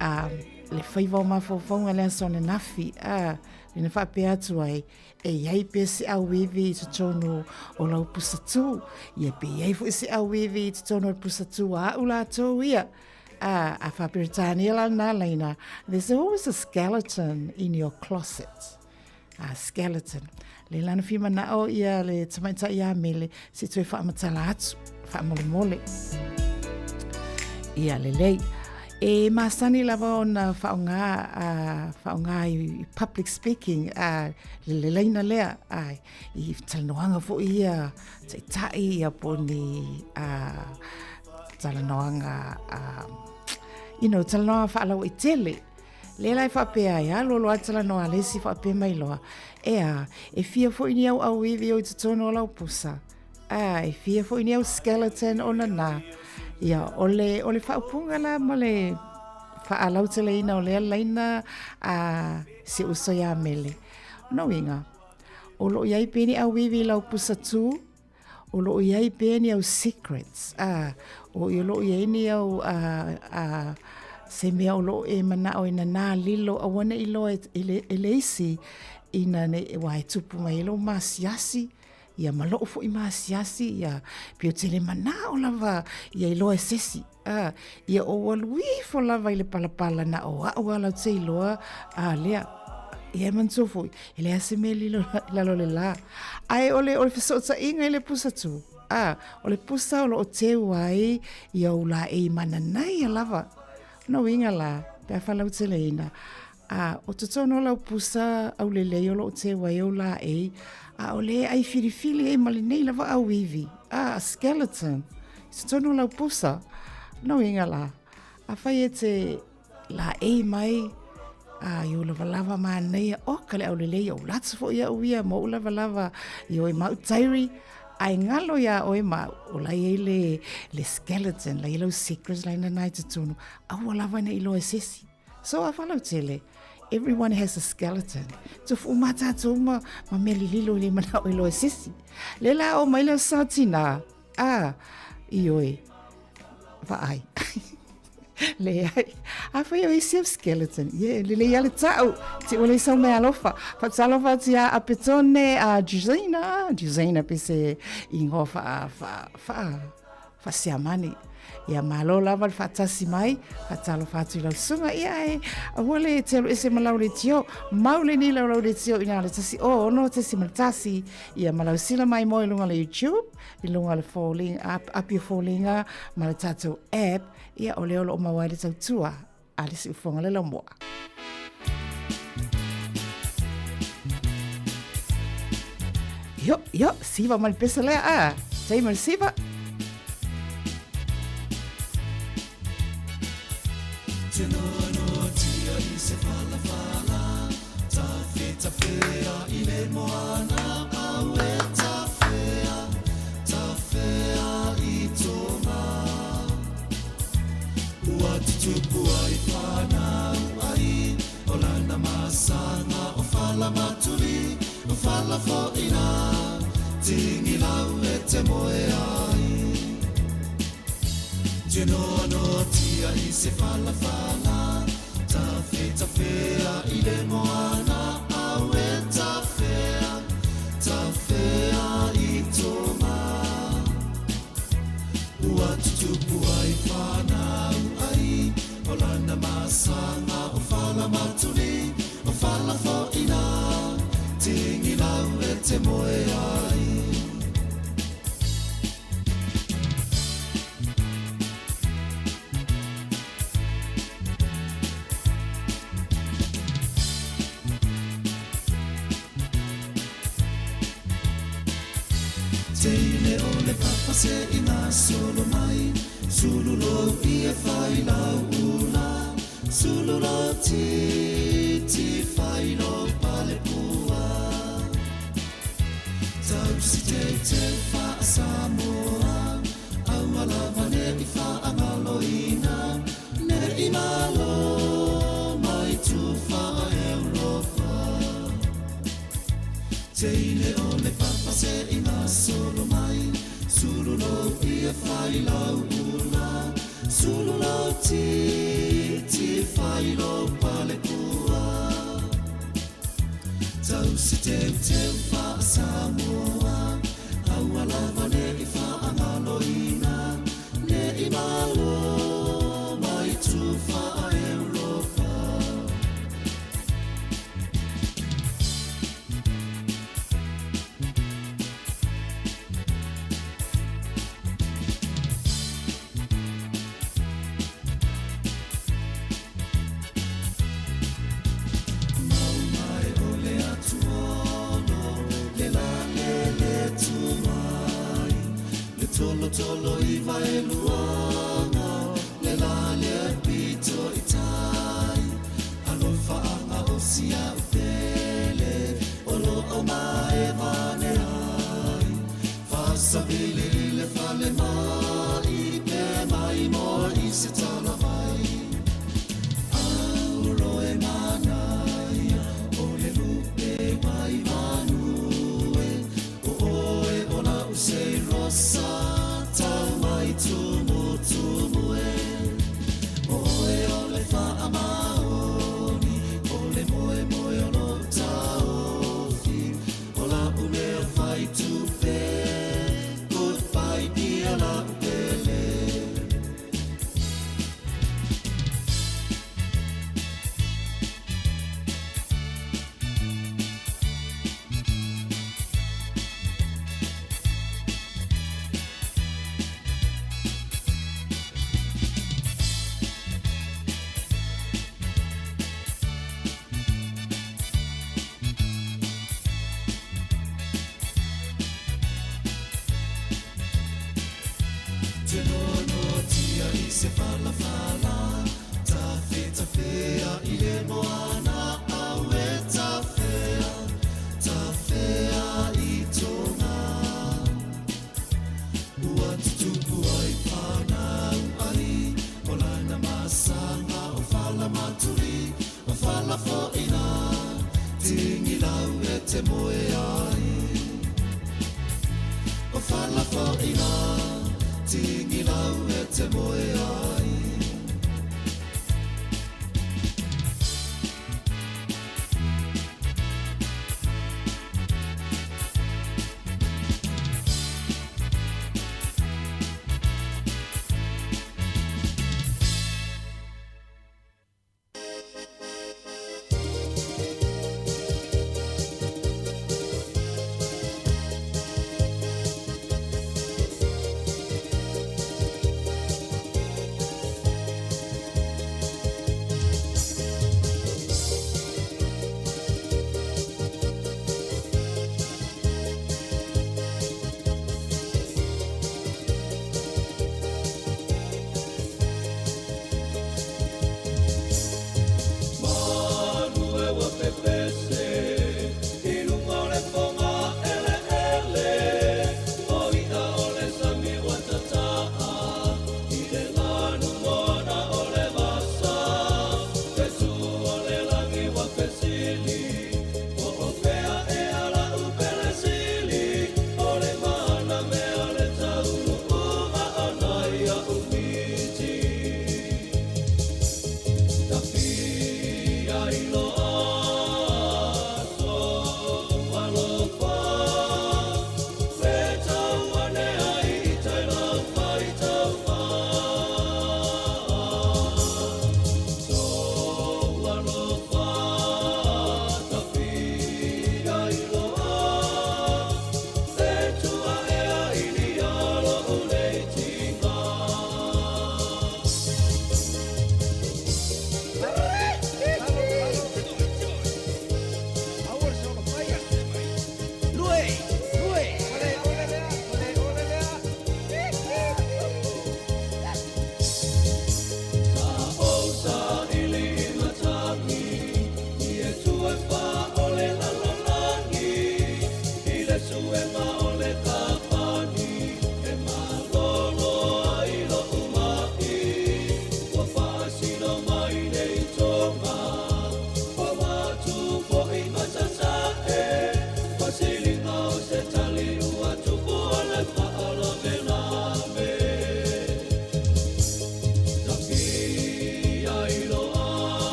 a, le faiva o mafaufauga le aso ananafi. A, lea na faapea atu ai, E i ai pea se auivi i totonu o lau pusatū, ia pe i ai foi se auivi i totonu o le pusatū a a'u latou ia. A, a Faa-Peretania la lena laina, There's always a skeleton in your closet. A skeleton. Le la na fia mana'o ia le tamaitai iā Mele, se i toe faamatala atu, faamolemole. Ia, lelei. E masani lava ona faaaoga a faaaoga i public speaking a le laina lea a i talanoaga foi ia taitai ia po o ni a talanoaga a you know talanoaga faalauaitele. Lea la e faapea ai, alu alu lava talanoa a le isi faapea mai loa, ʻEā, e fia foi ni au auivi o i totonu o lau pusa. A, e fia foi ni au skeleton o nanā. Ia, o le, o le faaupuga la ma le faalauteleina o lea laina a si ou uso iā Mele. O lona uiga, o lo o i ai pea ni auivi i lau pusa tū, o lo o i ai pea ni au secrets, a, o i o lo o i ai ni au a, a, se mea o lo o e manao e nanā lilo aua ne i loa e le, e le isi ina ne i, ua e tupu mai ai lou masiasi, Ia ma loʻu foʻi maasiasi, ia pei ou te le manaʻo lava ia iloa e sesi. A, ia ou alu ifo lava i le palapala na o aʻu a latou te iloa a lea. Ia e manatua foi, e leai se mea lilo i lalo o le lā. Ae o le, o le fesootaiga i le pusa tū. A, o le pusa o loo teu ai ia ou laei mananaia lava. O lona uiga la, pe a faalauteleina, A, o totonu o lau pusa aulelei o loo teu ai ou laei, a o le ai filifili ai ma lenei lava auivi, a, a skeleton, i totonu o lau pusa. No uiga la, afai e te laei mai, a, i ou lavalava manaia, oka le aulelei, o latu foi au ia ma ou lavalava i oe ma au tairi, ae galo iā oe ma au, o la i ai le, le skeleton, la i ai lau secrets la i nana i totonu, aua lava ne i loa e sesi. So a falautele, everyone has a skeleton. Tofu uma tātou uma ma mea lililo i le manao i loa e sesi. Le la o mai le sa tina. A, ioe, vaai. Leai. A fai o isi au skeleton. Ye, lelei ia le ta'u. Te ua le sau mea alofa. Faatalofa atu ia Apetone a Josina. Josina pe se ingoa faa, faa, faa, Faa-Siamani. Ia malo lava le faatasi mai, faatalofa atu i lau susuga, ia e aua le te alu ese ma lau leitio, mau lenei lau lau leitio ina le 106.1, ia ma lau sila mai mo i luga o le YouTube, i luga o le Foliga, api o Foliga ma le tatou app, ia o lea o lo o maua ai le tautua a le Siufofoga le Laumua. Io, io, siva ma le pesa lea, a. Taimi o le siva.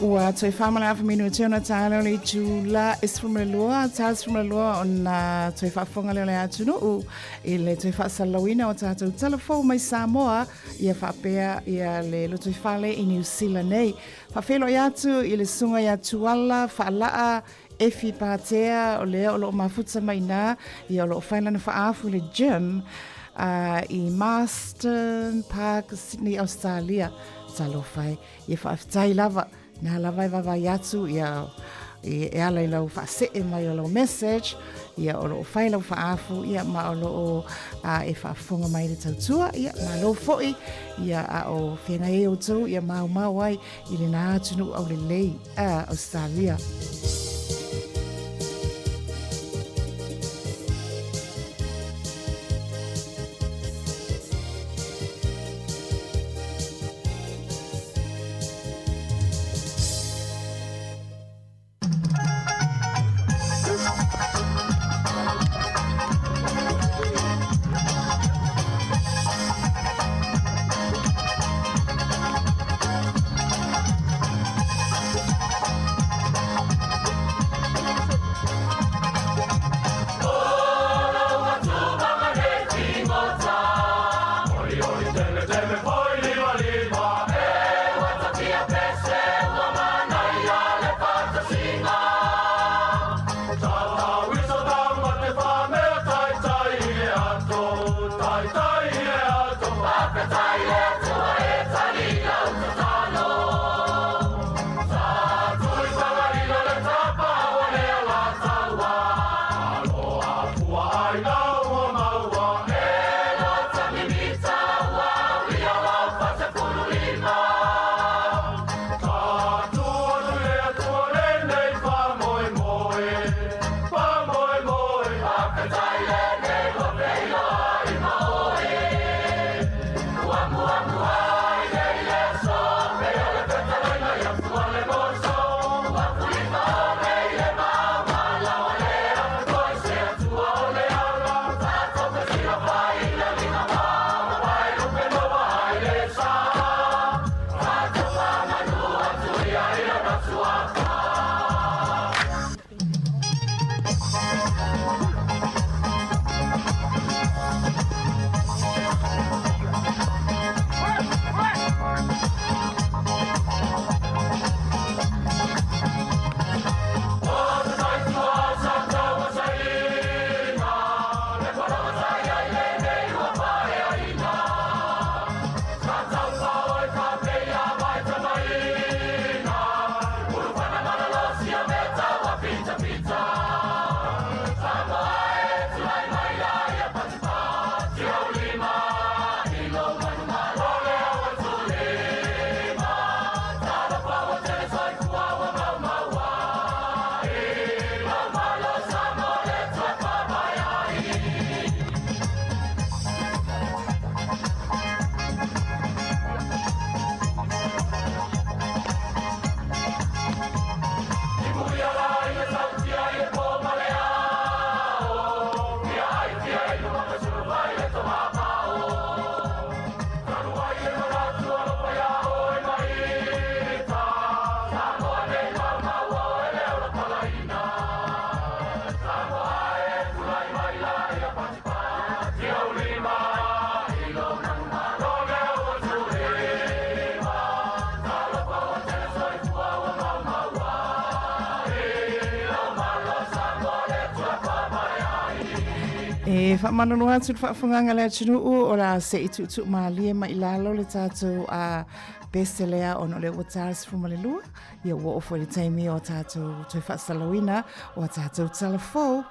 Ua toe whamana minute ona taalo le itula e 12, ta 12 ona toe faafofoga lea o le atunuu i le toe faasalalauina o tatou tala fou mai Samoa ia faapea ia le lotoifale i Niu Sila nei. Faafeiloai atu i le susuga ia Tuala Faalaa Efi Patea o lea o lo o mafuta mai inā ia o lo o fai lana faaafu i le gym i Marsden Park, Sydney, Australia. Talofa e. Ia faafetai lava, na lava e vaavaai atu ia e ala i lau faasee mai o lau message, ia o lo o fai lau faaafu, ia ma o lo o e faafofoga mai le tautua, ia malo foi, ia a o feagai ai outou, ia maumau ai i lena atunuu aulelei, Australia. E faamalolo atu le faafogaga a le atunuu o le a se i tuutuu malie mai i lalo le tatou a pese lea ona o lea ua ta le 12 ia ua oo foi le taimi o tatou toe faasalauina o a tatou tala fou.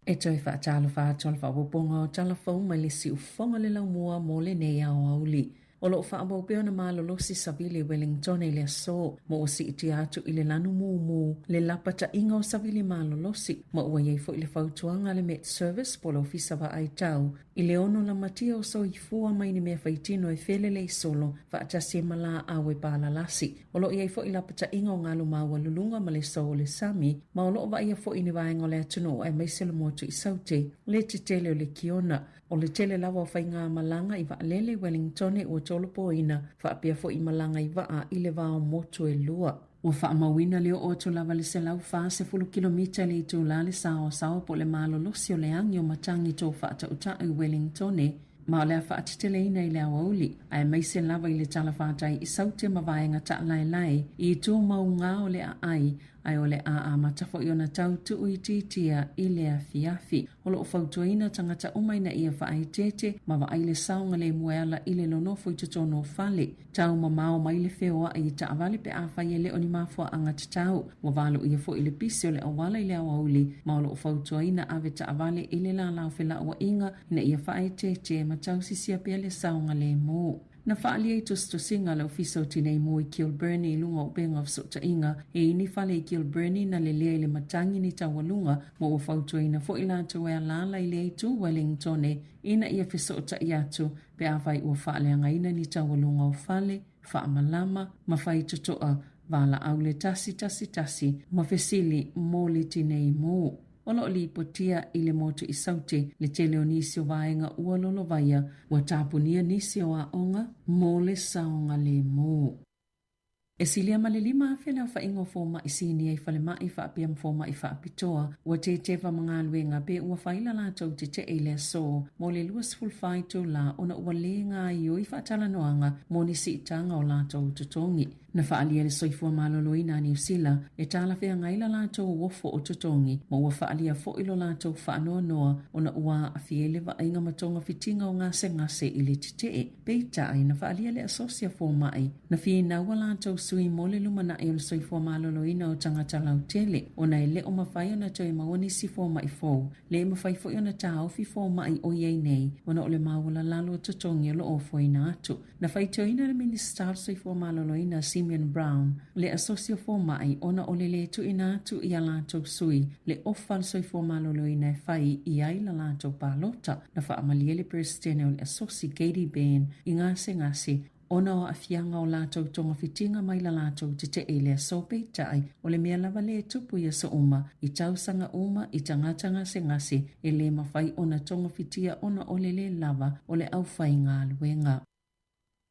E toe faatalofa atu o le faaopoopoga o tala fou mai le siufofoga le laumua mo lenei aoauli. O lo o faaauau pea ona malolosi savili i Wellingtone i le aso, ma ua siitia atu i le lanu mumu le lapataiga o savili malolosi, ma ua i ai foi le fautuaga a le Met Service po o le Ofisa Vaai Tau i le ono lamatia o soifua mai ni mea faitino e felelei solo faatasi ai ma laau e palalasi. O lo o i ai foi lapataiga o galu maualuluga ma le sou o le sami, ma o lo o vaaia foi i ni vaega o le atunuu aemaise le motu i Saute, le tetele o le Kiona. O le tele lava o faigamalaga i vaalele i Wellingtone ua tolopoina, faapea foi i malaga i vaa i le va o motu e lua. Ua faamauina le oo atu lava i le 140 kilomita i le itula le saoasaoa po o le malolosi o le agi o matagi tou faatautaʻu i Wellingtone, ma o le a faateteleina i le aoauli, aemaise lava i le talafatai i Saute ma vaega taalaelae i itu mauga o le aai ae o le a amata foi ona tau tuuitiitia i le afiafi. O lo o fautuaina tagata uma ina ia faaeteete ma vaai le saogalemu e ala i le nonofo i totonu o fale. Tau mamao mai le feoai i taavale pe afai e le o ni mafuaaga tatau. Ua valoia foi le pisi o le auala i le aoauli ma o lo o fautuaina ave taavale i le lalau felauaiga ina ia faaeteete ma tausisia pea le saogalemu. Na faaalia i tusitusiga a le Ofisa o Tinei Mu i Kilbirnie i luga o upega o fesootaiga, e i ni fale i Kilbirnie na lelea i le matagi ni taualuga, ma ua fautuaina foi latou e alaala i lea itu Wellingtone ina ia fesootai atu pe afai ua faaleagaina ni taualuga o fale, faamalama, ma faitotoa, valaau le 111 ma fesili mo le Tinei Mu. O lo o lipotia i le motu i Saute le tele o nisi o vaega ua lolovaia, ua tapunia nisi o aoga mo le saogalemu. E silia ma le 5,000 le aofaiga o fomai sinia i falemai faapea ma fomai faapitoa ua teteva ma galuega pe ua fai la latou tetee i le aso mo le 24 itula ona ua le gaoioi faatalanoaga mo ni siitaga o latou totogi. Na faaalia le soifua maloloina a Niu Sila e talafeagai la latou ofo o totogi, ma ua faaalia foi lo latou faanoanoa ona ua aafia i le vaaiga ma togafitiga o gasegase i le tetee. Peitai, na faaalia le asosi a fomai, na finau a latou sui mo le lumanai o le soifua maloloina o tagata lautele, ona e le o mafai ona toe maua nisi fomai fou, le mafai foi ona taofi fomai o i ai nei ona o le maualalalo o totogi o lo o ofoina atu. Na faitioina le Minisita o le Soifua Maloloina Simeon Brown le asosi o fomai ona o le lē tuuina atu i a latou sui le ofa a le Soifua Maloloina e fai i ai la latou palota. Na faamalie le Peresetene o le asosi Katie Beirne i gasegase ona o aafiaga o latou togafitiga mai la latou tetee i le aso peitai o le mea lava lea e tupu i aso uma, i tausaga uma, i tagata gasegase e lē mafai ona togafitia ona o le lē lava o le aufaigaluega.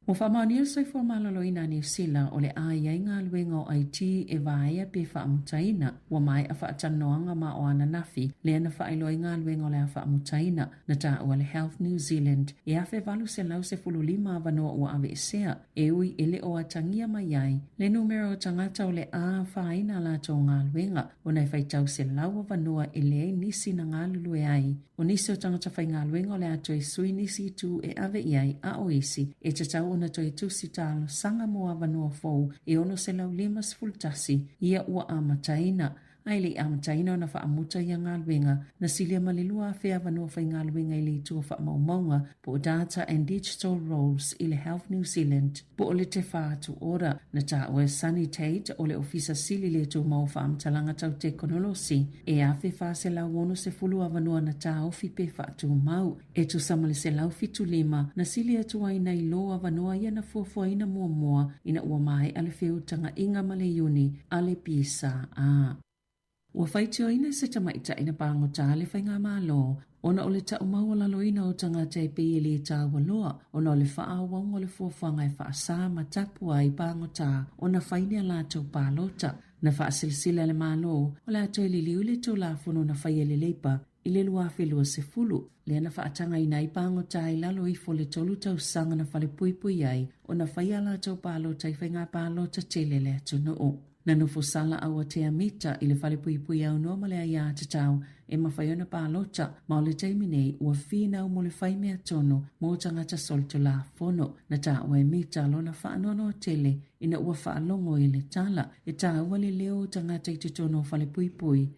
Ua faamaonia le soifua maloloina a Niu Sila o le a i ai galuega o IT e vaea pe faamutaina. Ua maea faatalanoaga ma o ananafi lea na faailoa ai galuega o le a faamutaina. Na taua le Health New Zealand e 1815 avanoa ua aveesea, e ui e le o atagia mai ai le numera o tagata o le a afaina a latou galuega ona e faitau selau avanoa e leai nisi na galulue ai. O nisi o tagata faigaluega o le a toe sui nisi itu e ave i ai, a o isi e tatau ona toe tusi talosaga mo avanoa fou e 651 ia ua amataina. A e le i amataina ona faamuta ia galuega, na silia ma le 2,000 avanoa faigaluega i le itu o faamaumauga po o Data and Digital Roles i le Health New Zealand po o le Te Whatu Ora. Na taua e Sunny Tate o le Ofisa Sili le Tumau o Faamatalaga Tau Tekonolosi e 1,460 avanoa na taofi pe faatumau e tusa ma le 175 na sili atu ai nai lo avanoa ia na fuafuaina muamua ina ua maea le feutagaiga ma le Iuni a le PSA. Ua faitioina e se tamaitai na pagota le Faigamalo Ona o le ta'u maualaloina o tagata e pei e lē taua loa ona o le faaauauga o le fuafuaga e faasā ma tapu ai pagotā ona fai ni a latou palota. Na faasilasila e le Malo o le a toe liliu le Tulafono na faia e le Leipa i le 2020, lea na faatagaina ai pagota i lalo ifo o le tolu tausaga na falepuipui ai ona fai a latou palota i faiga palota tele a le atunuu. Na nofo sala auatea mita i le falepuipui aunoa ma le aiatatau e mafai ona palota, ma o le taimi nei ua finau mo le fai mea tonu mo tagata solitulafono. Na taua e Mita lona faanoanoa tele ina ua faalogo i le tala e taua le leo o tagata i totonu o falepuipui.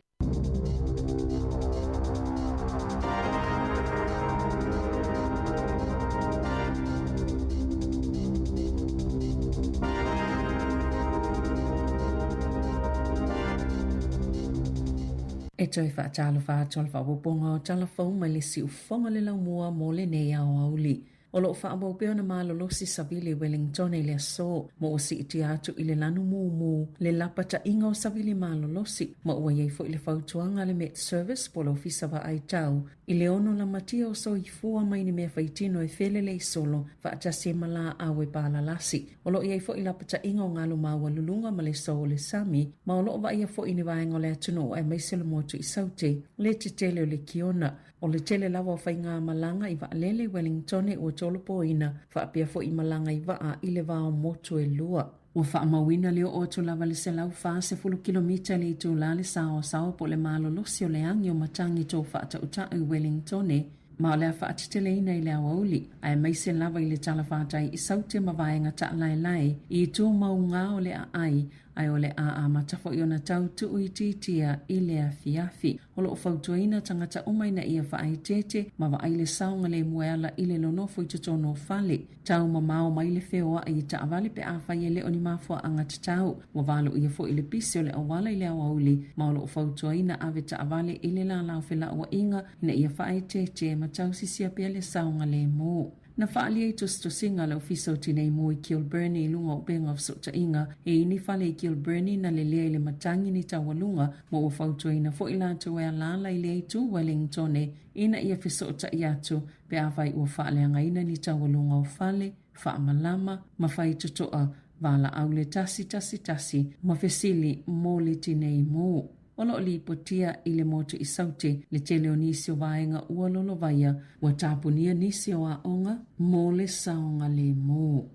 E toe faatalofa atu a le faaopoopoga o tala fou mai le siufofoga le laumua mo lenei aoauli. O lo o faaauau pea ona malolosi savili i Wellington i le aso, ma ua siitia atu i le lanu mumu le lapataiga o savili malolosi, ma ua i ai foi le fautuaga a le Met Service po o le Ofisa Vaai Tau i le ono lamatia o soifua mai ni mea faitino e felelei solo faatasi ai ma laau e palalasi. O lo o i ai foi lapataiga o galu maualuluga ma le sou o le sami, ma o lo o vaaia foi ni vaega o le atunuu aemaise le motu i Saute, le tetele o le Kiona. O le tele lava o faigamalaga i vaalele i Wellingtone ua tolopoina, faapea foi i malaga i vaa i le va o motu e lua. Ua faamauina le oo atu lava i le 140 kilomita i le itulā le saoasaoa po o le malolosi o le agi o matagi tou faatautaʻu i Wellingtone, ma o le a faateteleina i le aoauli, aemaise lava i le talafatai i Saute ma vaega taalaelae i itu maugā o le aai, ae o le a amata foi ona tau tuuitiitia i le afiafi. O lo o fautuaina tagata uma ina ia faaeteete ma vaai le saogalemu e ala i le nonofo i totonu o fale. Tau mamao mai le feoai i taavale pe afai e le o ni mafuaaga tatau. Ua valoia foi le pisi o le auala i le aoauli ma o lo o fautuaina ave taavale i le lalau felauaiga ina ia faaeteete ma tausisia pea le saogalemu. Na faaalia i tusitusiga a le Ofisa o Tinei Mu i Kilbirnie i luga o upega o fesootaiga e i ni fale i Kilbirnie na lelea i le matagi ni taualuga ma ua fautuaina foi latou e alaala i lea itu Wellingtone ina ia fesootai atu pe afai ua faaleagaina ni taualuga o fale, faamalama ma faitotoa valaau le 111 ma fesili mo le Tinei Mu. O lo o lipotia i le motu i Saute le tele o nisi o vaega ua lolovaia ua tapunia nisi o aoga mo le saogalemu.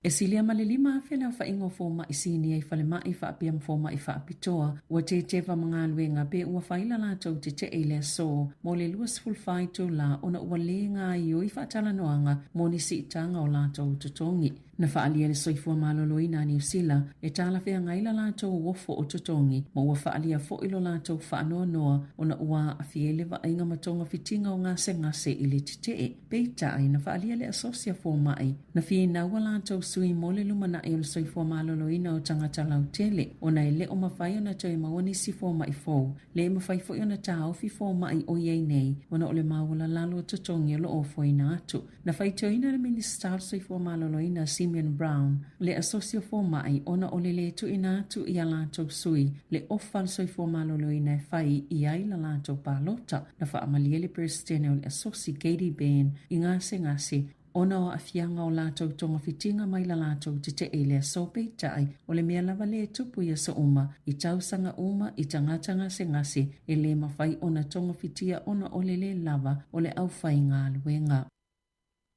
E silia ma le 5,000 le aofaiga o fomai sinia i falemai faapea ma fomai faapitoa ua teteva ma galuega pe ua fai la latou tetee i le aso mo le 24 itulā ona ua lē gaoioi faatalanoaga mo ni siitaga o latou totogi. Na faaalia le soifua maloloina a Niu Sila e talafeagai la latou ofo o totogi ma ua faaalia foi lo latou faanoanoa ona ua aafia i le vaaiga ma togafitiga o gasegase i le tetee. Peitai, na faaalia le asosi a fomai na finau a latou sui mo le lumanai o le soifua maloloina o tagata lautele ona e le o mafai ona toe maua nisi fomai fou. Le mafai foi ona taofi fomai o i ai nei ona o le maualalalo o totogi o lo o ofoina atu. Na faitioina le Minisita o le Soifua Maloloina Simeon Brown le asosi o fomai ona o le lē tuuina atu i a latou sui le ofa a le Soifua Maloloina e fai i ai la latou palota. Na faamalie le Peresetene o le asosi Katie Beirne i gasegase ona o aafiaga o latou togafitiga mai la latou tetee i le aso peitai o le mea lava lea e tupu i aso uma i tausaga uma i tagata gasegase e lē mafai ona togafitia ona o le lē lava o le aufaigaluega.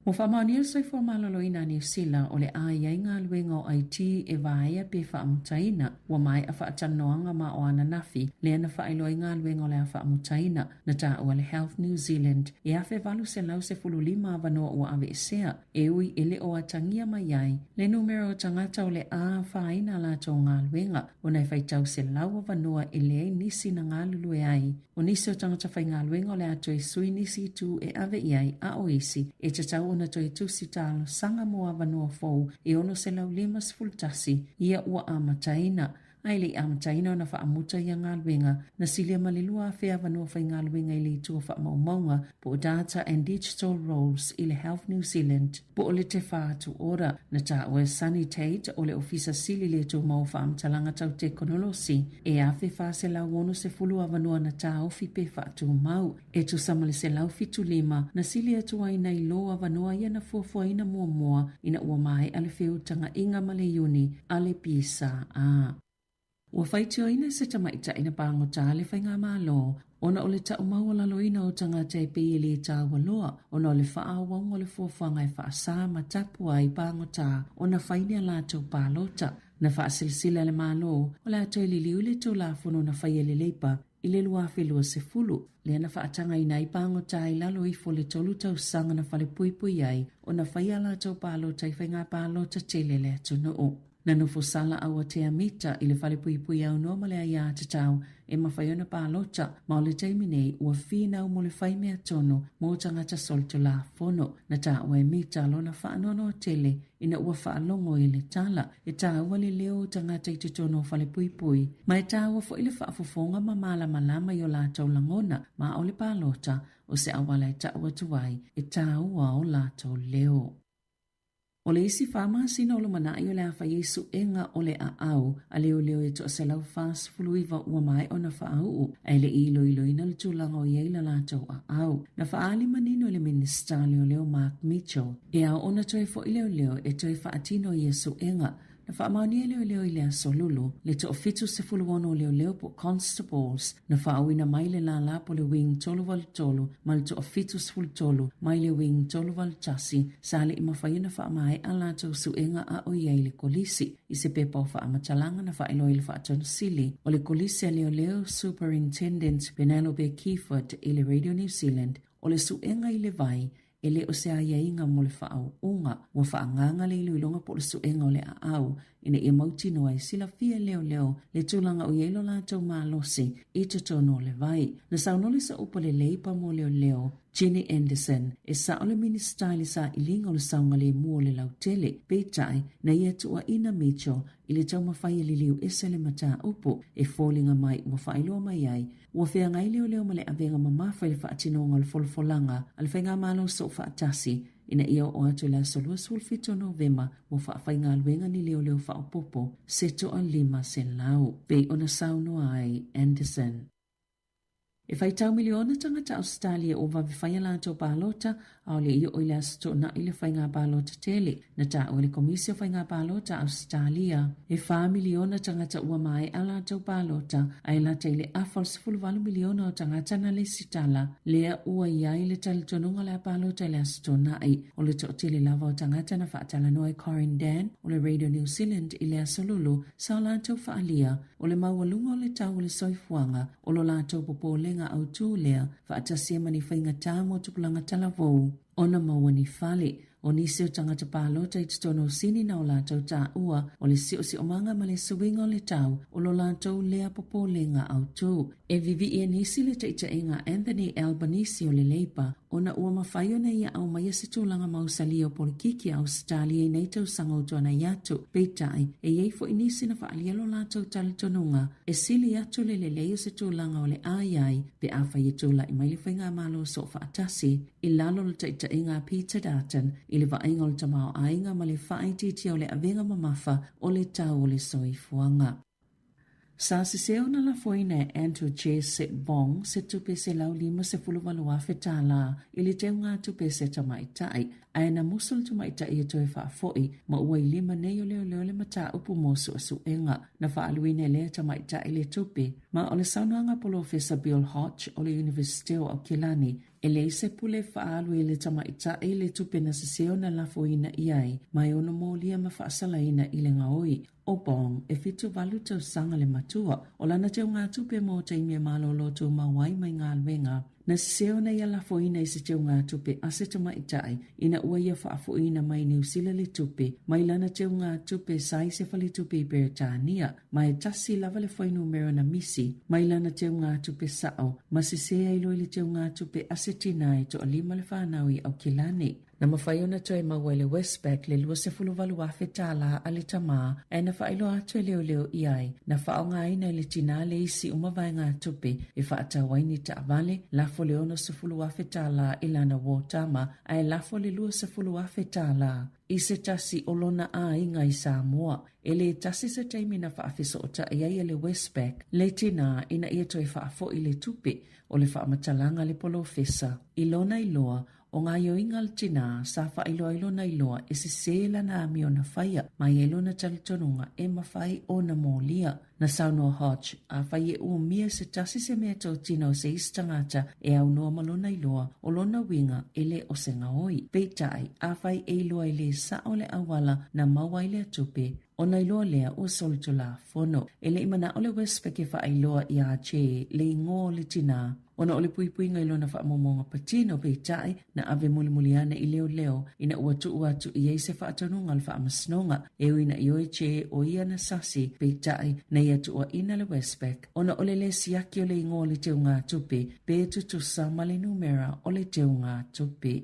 Ua faamaonia le soifua maloloina a Niu Sila o le a i ai galuega o IT e vaea pe faamutaina. Ua maea faatalanoaga ma o ananafi lea na faailoa ai galuega o le a faamutaina. Na taua le Health New Zealand e 1815 avanoa ua aveesea, e ui e le o atagia mai ai le numera o tagata o le a afaina a latou galuega ona e faitau selau avanoa e leai nisi na galulue ai. O nisi o tagata faigaluega o le a toe sui nisi itu e ave i ai, a o isi e tatau ona toe tusi talosaga mo avanoa fou e 651 ia ua amataina. Ae le i amataina ona faamuta ia galuega, na silia ma le 2,000 avanoa faigaluega i le itu o faamaumauga po o Data and Digital Roles i le Health New Zealand po o le Te Whatu Ora. Na taua e Sunny Tate o le Ofisa Sili le Tumau o Faamatalaga Tau Tekonolosi e 1,460 avanoa na taofi pe faatumau. E tusa ma le 175 na sili atu ai nai lo avanoa ia na fuafuaina muamua ina ua maea le feutagaʻiga ma le Iuni a le PSA. Ua faitioina se tamaitai na pagota le Faigamalo ona o le tau maualaloina o tagata e pei e le taua loa ona o le faaauauga o le fuafuaga e faasā ma tapu ai pagota ona fai ni a latou palota. Na faasilasila e le Malo o le a toe liliu le Tulafono na faia e le Leipa i le 2020, lea na faatagaina ai pagota i lalo ifo o le tolu tausaga na falepuipui ai ona fai a latou palota i faiga palota tele a le atunuu. Na nofo sala auatea mita i le falepuipui aunoa ma le aiatatau e mafai ona palota, ma o le taimi nei ua finau mo le fai mea tonu mo tagata solitulafono. Na taua e Mita lona faanoanoa tele ina ua faalogo i le tala, e taua le leo o tagata i totonu o falepuipui, ma e taua foi le faafofoga ma malamalama i o latou lagona, ma o le palota o se auala e tau atu ai e taua o latou leo. O le isi fa masina o lumanai o le a fai ai suega o le aau a leoleo e 149 ua maea ona faauu, ae le i iloiloina le tulaga o i ai la latou aau. Na faaali manino e le Minisita o Leoleo Mark Mitchell, E ao ona toe fo'i leoleo e toe faatino ia suega. Na faamaonia e leoleo i le Aso Lulu, le toa-76 o leoleo po o constables na faauuina mai le lālā po o le Wing 383 ma le toa-73 mai le Wing 381 sa le i mafai ona faamaea latou suega a o i ai le kolisi. I se pepa o faamatalaga na faailoa i le Faatonu Sili o le Kolisi a Leoleo Superintendent Penelope Keyford i le Radio New Zealand, o le suega i le vai E le o se aiaiga mo le faaūūga, ua faaagaaga le iloiloga po o le suega o le aau ina ia mautinoa e silafia e leoleo le tulaga o i ai lo latou malosi i totonu o le vai. Na saunoa le Saʻupa Lelei pa mo Leoleo, Ginny Andersen, e sao le Minisita i le sailiga o le saogalemu o le lautele, peitai, na ia tuuaina Mitchell i le taumafai e liliu ese le mataupu e foliga mai ua faailoa mai ai Ua feagai leoleo ma le avega mamafa i le faatinoga o le folafolaga a le Faigamalo Soofaatasi ina ia oo atu i le aso 27 o Novema ua faafaigaluega ni leoleo faaopoopo se toa 500, pei ona saunoa ai Anderson. E faitau miliona tagata Ausetalia ua vave fai a latou palota Aole i oo i le Aso Toonai le faiga palota tele na taua e le Komisi o Faiga Palota a Ausetalia. E fa miliona tagata ua maea latou palota, ae lata i le afa o le 18 miliona o tagata na lesitala lea ua i ai le talitonuga o le a palota i le Aso Toonai. O le toatele lava o tagata na faatalanoa e Corin Dann o le Radio New Zealand i le Aso Lulu sa o latou faaalia o le maualuga o le tau o le soifuaga o lo latou popolega autū lea faatasi ai ma ni faigata mo tupulaga talavou ona maua ni fale. O nisi o tagata palota i totonu o Sini na o latou taua o le siosiomaga ma le suiga o le tau o lo latou lea popolega autū. E vivii e nisi le taitaiga a Anthony Albanese o le Leipa ona ua mafai ona ia aumaia se tulaga mausali o polokiki a Ausetalia i nei tausaga o tuanai atu. Peitai, e i ai foi nisi na faaalia lo latou talitonuga e sili atu le lelei o se tulaga o le a i ai pe afai e tulai mai le Faigamalo Soofaatasi i lalo o le taitaiga a Peter Dutton i le vaaiga o le tamaoaiga ma le faaitiitia o le avega mamafa o le tau o le soifuaga. Sa sese ona lafoina e Andrew Jesse Bong se tupe $158,000 i le teugatupe a se tamaitai, ae na musu le tamaitai e toe faafoi ma ua i lima nei o leoleo le mataupu mo suesuega. Na faaaluina e lea tamaitai le tupe, ma o le saunoaga a Polofesa Bill Hodge o le Iunivesite o Aukilani, e leai se pule e faaalu e le tamaitai le tupe na sese ona lafoina i ai, ma e ono molia ma faasalaina i le gaoi. ʻO Bong, e 78 tausaga le matua, o lana teugatupe mo taimi e malolo tumau ai mai galuega. Na sese ona ia lafoina i se teugatupe a se tamaitai ina ua ia faafoiina mai Niu Sila le tupe mai lana teugatupe sa i se faletupe i Beretania, ma e tasi lava le fuainumera na misi mai lana teugatupe sao ma sese ai loa i le teugatupe a se tina e toalima le fanau i Aukilani. Na mafai ona toe maua e le Westpac le $28,000 tālā a le tamā ae na faailoa atu e leoleo i ai na faaaogaina e le tinā le isi uma vaegatupe e faatau ai ni taavale, lafo le $60,000 tālā i lana uō tama ae lafo le $20,000 tālā i se tasi o lona aiga i Samoa. E lē tasi se taimi na faafesootai ai e le Westpac le tinā ina ia toe faafo'i le tupe o le faamatalaga a le polofesa. I lona iloa, o gaoioiga a le tinā sa faailoa ai lona iloa e sesē lana amio na faia ma e i ai lona talitonuga e mafai ona molia. Na saunoa Hodge, afai e umia se tasi se mea totino o se isi tagata e aunoa ma lona iloa, o lona uiga e le o se gaoi. Peitai, afai e iloa e lē sa'o le auala na maua ai lea tupe, ona iloa lea ua solitulafono. E le i manaʻo le Westpac e faailoa iā Che le igoa o le tinā, ona o le puipuiga i lona faamaumauga patino, peitai, na ave mulimuli ane i leoleo ina ua tuu atu i ai se faatonuga a le faamasinoga e ui ina ioe Che o ia na sasi, peitai, na ia tuuaina le Westpac ona o le lē siaki o le igoa o le teugatupe pe tutusa ma le numera o le teugatupe.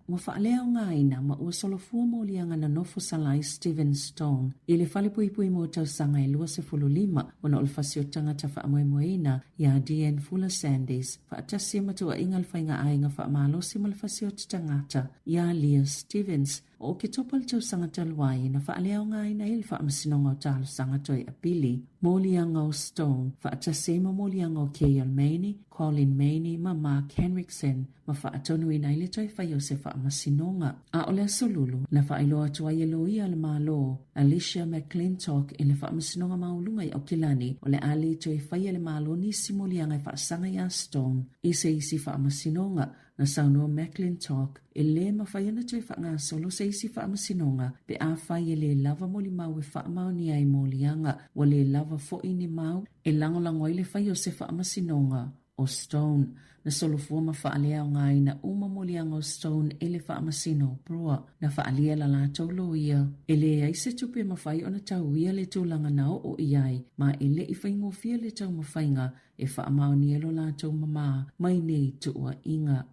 Ua faaleaogaina ma ua solofua moliaga na nofo salai Steven Stone i le falepuipui mo tausaga e 25 ona o le fasi o tagata faamoemoeina iā Deanne Fuller Sandys faatasi ma tuuaiga le faiga aiga faamalosi ma le fasi o tagata iā Leah Stevens. O Oketopa le tausaga talu ai na faaleaogaina ai le Faamasinoga o Talosaga Toe Apili. Moliaga o Stone faatasi ai ma moliaga o Kael Maney, Colin Maney ma Mark Henriksen ma faatonuina ai le toe fai o se faamasinoga. A o le Aso Lulu, na faailoa atu ai e loia a le Malo, Alicia McClintock i le Faamasinoga Maualuga i Aukilani, o le a le toe faia e le Malo nisi moliaga e faasaga iā Stone i se isi faamasinoga. Na saunoa McClintock, e lē mafai ona toe faagasolo se isi faamasinoga pe afai e lē lava molimau e faamaonia ai moliaga, ua lē lava fo'i ni mau e lagolago ai le fai o se faamasinoga. o Stone. Na solofua ma faaleaogaina uma moliaga o Stone e le Faamasino o Brewer. Na faaalia la latou loia, e leai se tupe e mafai ona tauia le tulaga na oo i ai, ma e le i faigofie le taumafaiga e faamaonia lo latou mamā mai nei tuuaiga.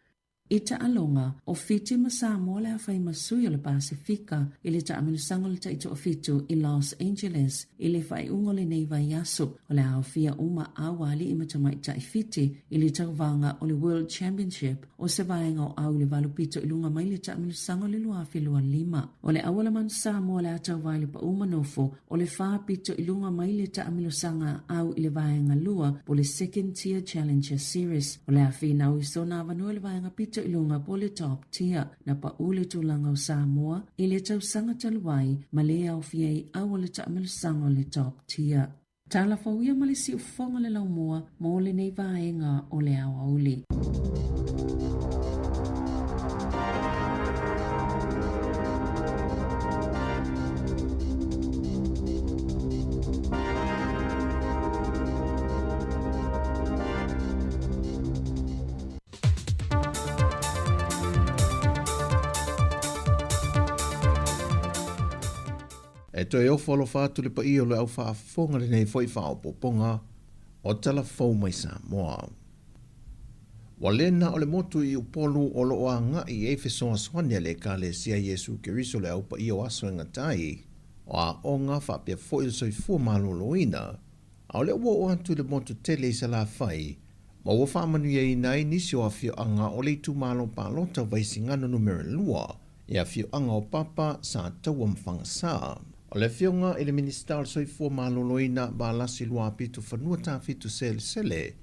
I taaloga, o Fiti ma Samoa le a fai ma sui o le Pasefika i le taamilosaga o le taitoafitu i Los Angeles i le faaiuga o lenei vaiaso. O le a aofia uma aualii ma tamaitai Fiti i le tauvaga o le World Championship o se vaega o au i le valu pito i luga mai le taamilosaga o le 2025. O le auala manu Samoa le a tauva i le pau ma nofo o le fa pito i luga mai le taamilosaga au i le vaega lua po o le Second Tier Challenger Series. O le a finau i sona avanoa i le vaega pito i luga po o le Top Tier. Na pau le tulaga o Samoa i le tausaga talu ai ma lē aofia ai au o le taamilosaga o le Top Tier. Tala fou ia ma le siufofoga o le laumua mo lenei vaega o le aoauli.
E toe ofo alofa atu le paia o le au faafofoga lenei foi faaopoopoga o Tala Fou mai Samoa. Ua le na o le motu i Upolu o lo o agai i ai fesoasoani a le Ekalesia Iesu Keriso le Au Paia o Aso e Gata ai, o aoga faapea foi le soifua maloloina, a o lea ua oo atu i le motu tele i Salafai, ma ua faamanuiaina ai nisi o afioaga o le itumalo palota o Vaisigano Numera 2, i afioaga o Papa, Sataua ma Fagasā. O le Afioga i le Minisita o le Soifua Maloloina, Valasi Luapito Fanua Tafitu Selesele,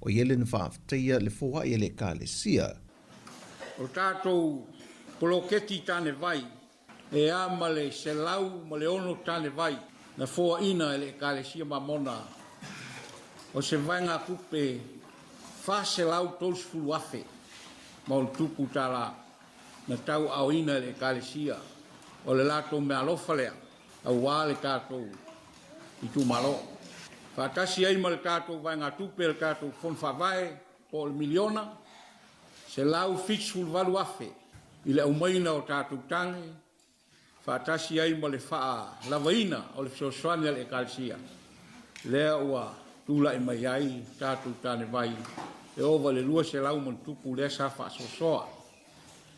o ia le na faafetaia le foai a le Ekalesia.
O tatou poloketi tane vai e a ma le 106 tane vai na foaina e le Ekalesia Mamona o se vaegatupe 430,000 ma ona tupu tala na tauaaoina e le Ekalesia o le latou meaalofa lea aua le tatou itumalo. Faatasi ai ma le tatou vaegatupe a le tatou Fono Faavae po o le miliona 178,000 i le aumaina o tatou tane faatasi ai ma le faalavaina o le fesoasoani a le Ekalesia lea ua tulai mai ai tatou tanevai e ova i le 200 ma ona tupu lea sa faasoasoa.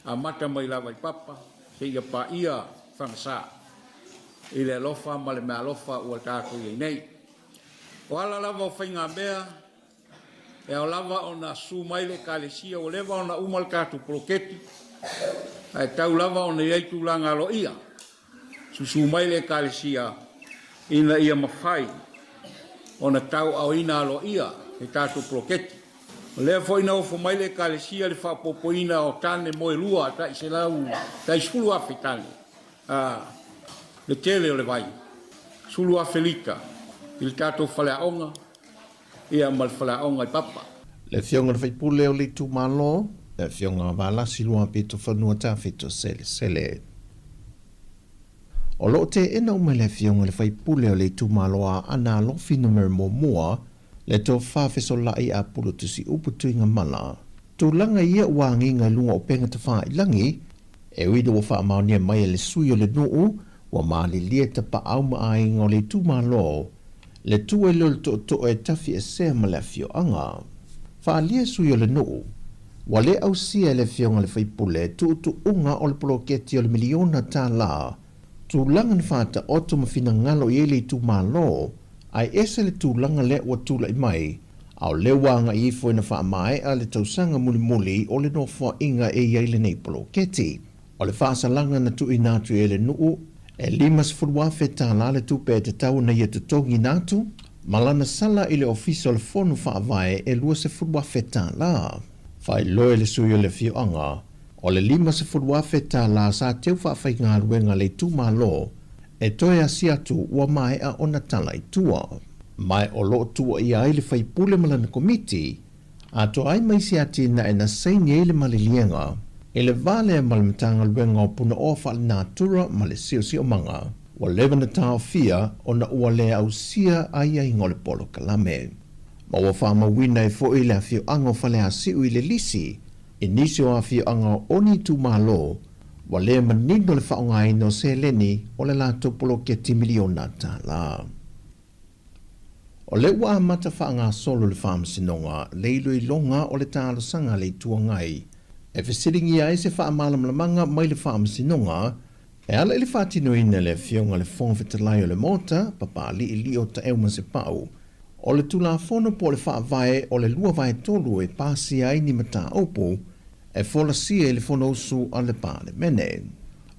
Amata mai lava i Papa seia paia Fagasa i le alofa ma le meaalofa ua tatou i ai nei. O ala lava o faigamea, e ao lava ona susu mai le Ekalesia, ua leva ona uma le tatou poloketi, ae tau lava ona i ai tulaga aloaia, susu mai le Ekalesia ina ia mafai ona tauaaoina aloaia le tatou poloketi. O lea foi na ofo mai le Ekalesia le faaopoopoina o tane moelua tai selau, tai 10,000 tane, a, le tele o le vai, 10,000 lita i le tatou faleaoga, ia ma le faleaoga i Papa.
Le Afioga i le Faipule o le Itumalo, le Afioga Valasi Luapito Fanua Tafito Selesele. O lo o teena uma e le Afioga i le Faipule o le Itumalo Aana Alofi Numera Muamua le tofa fesola'i a Pulutusiupu Tuigamala. Tulaga ia ua agiga i luga o upega tafailagi, e ui ina ua faamaonia mai e le sui o le nuu ua malilie tapaau ma aiga o le itumalo le tu ai lea o le tootoo e tafiesea ma le afioaga. Faaalia sui o le nuu, ua le ausia e le afioga i le faipule tuutuuga o le poloketi o le miliona tala, tulaga na faataoto ma finagalo i ai le itumalo, ae ese le tulaga lea ua tulai mai, a o lea ua agai ifo ina faamaea le tausaga mulimuli o le nofoaiga e i ai lenei poloketi. O le faasalaga na tuuina atu e le nuu, e $50,000 le tupe e tatau ona ia totogiina atu, ma lana sala i le Ofisa o le Fono Faavae e $20,000. Faailoa e le sui o le afioaga, o le $50,000 sa teu faafaigaluega a le itumalo e toe asi atu ua maea ona tala i tua. Ma o lo o tuuaia ai le faipule ma lana komiti, atoa ai ma isi atinae na saini ai le maliliega i le va lea ma le Matagaluega o Punaoa Faalenatura ma le Siosiomaga, ua leva na taofia ona ua le ausia aiaiga o le polokalame. Ma ua faamauina ai foi le afioaga o Faleasiu i le lisi i nisi o afioaga o ni itumalo ua le manino le faaaogaina o seleni o le latou poloketi miliona tala. O lea ua amata faagasolo le Faamasinoga le iloiloga o le talosaga a le Itu Agai e fesiligia ai se faamalamalamaga mai le Faamasinoga e ala i le faatinoina e le Afioga i le Fofoga Fetalai o le Maota, Papalii Lio Taeu Masepau, o le Tulafono po o le Faavae o le 2/3 e pasia ai ni mataupu e folasia i le Fonousu a le Palemene.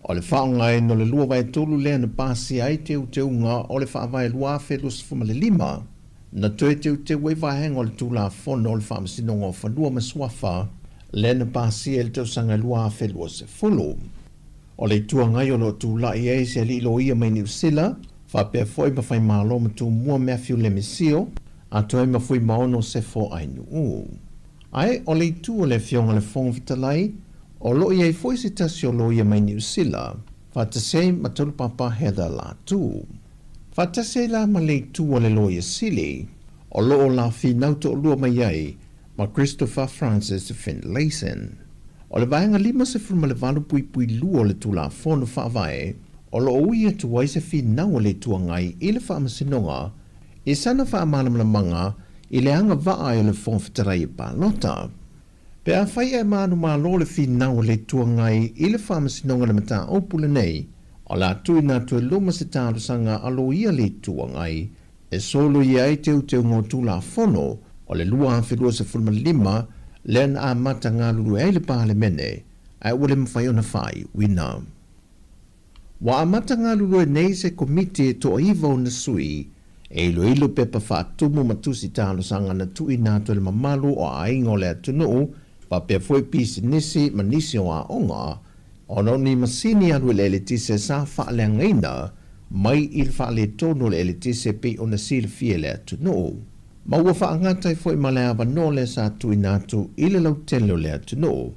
O le faaaogaina o le 2/3 lea na pasia ai teuteuga o le Faavae 2025, na toe teuteu ai vaega o le Tulafono o le Faamasinoga o Fanua ma Suafa lea na pasia i le tausaga 2020. O le Itu Agai o lo o tulai ai se alii loia mai Niu Sila, faapea foi ma Faimalo ma Tumua Matthew Lemisio, atoa ai ma Fuimaono Sefo Ainuu. Ae o le itu o le Afioga i le Fofoga Fetalai, o lo o i ai foi se tasi o loia mai Niu Sila, faatasi ai ma Taulupapa Heather Latu. Faatasi ai la ma le itu o le Loia Sili, o lo o la finau toalua mai ai ma Christopher Francis Finlayson. O le Vaega 58.2 o le Tulafono Faavae, o lo o ui atu ai se finau a le Itu Agai i le Faamasinoga I sana faamalamalamaga i le agavaa ai o le Fofoga Fetalai e palota. Pe afai ae manumalo le finau a le Itu Agai i le Faamasinoga i le mataupu lenei, o le a tuuina atu e luma se talosaga a loia le Itu Agai e soloia ai teuteuga o Tulafono o le 2025 lea na amata galulue ai le Palemene ae ua le mafai ona faaiuina. Ua amata galulue nei se komiti e toaiva ona sui e iloilo pepa faatumu ma tusi talosaga na tuuina atu e le mamalu o aiga o le atunuu faapea foi pisinisi ma nisi o aoga ona o ni masini alu i le eletise sa faaleagaina mai i le faaletonu o le eletise pei ona silafia e le atunuu ma ua faagata ai foi ma le avanoa lea sa tuuina atu i le lautele o le atunuu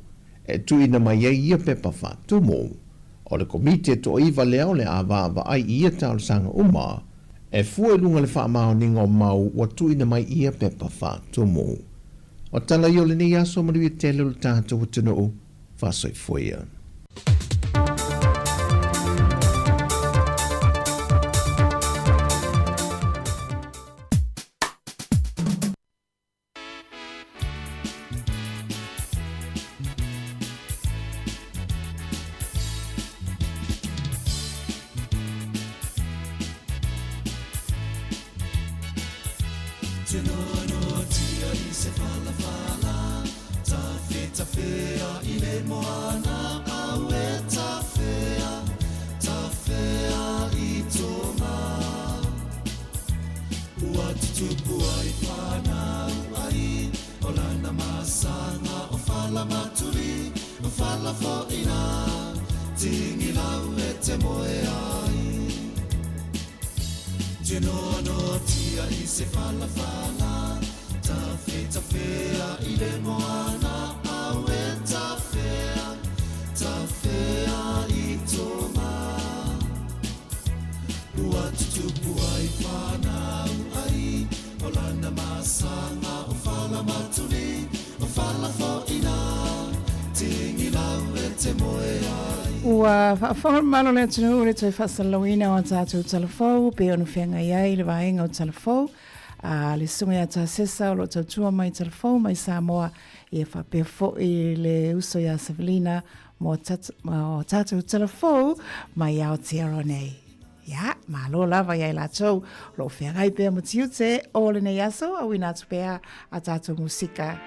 e tuuina mai ai ia pepa faatumu. O le Komiti e toaiva lea o le a vaavaai i ia talosaga uma, e fua i luga le faamaoniga o mau ua tuuina mai i ia pepa faatumu. O tala ia o lenei aso manuia tele o le tatou atunuu. Faasoifua ia.
te noanoatia i se falafala Tafetafea i le moana Auē tafea, tafea i Tonga Ua tutupu ai whanau ai O lana masaga o fala matuli O fala foʻi Tigilau e te moe ai Te noanoatia i se falafala Tafetafea i le moana Auē tafea, tafea i Tonga Ua tutupu ai fanau ai O lana masaga o fala matuli O fala foʻi Tigilau e te moe ai.
Ua faafofoga le mamalu o le atunuu i le toe faasalalauina o a tatou tala fou pei ona feagai ai le vaega o tala fou a le Susuga ia Tasesa o lo o tautua mai i tala fou mai Samoa ia faapea foi le uso ia Savelina mo a tatou tala fou mai Aotearoa nei. Ia, malo lava ia i latou o lo o feagai pea ma tiute o lenei aso, auina atu pea a tatou musika.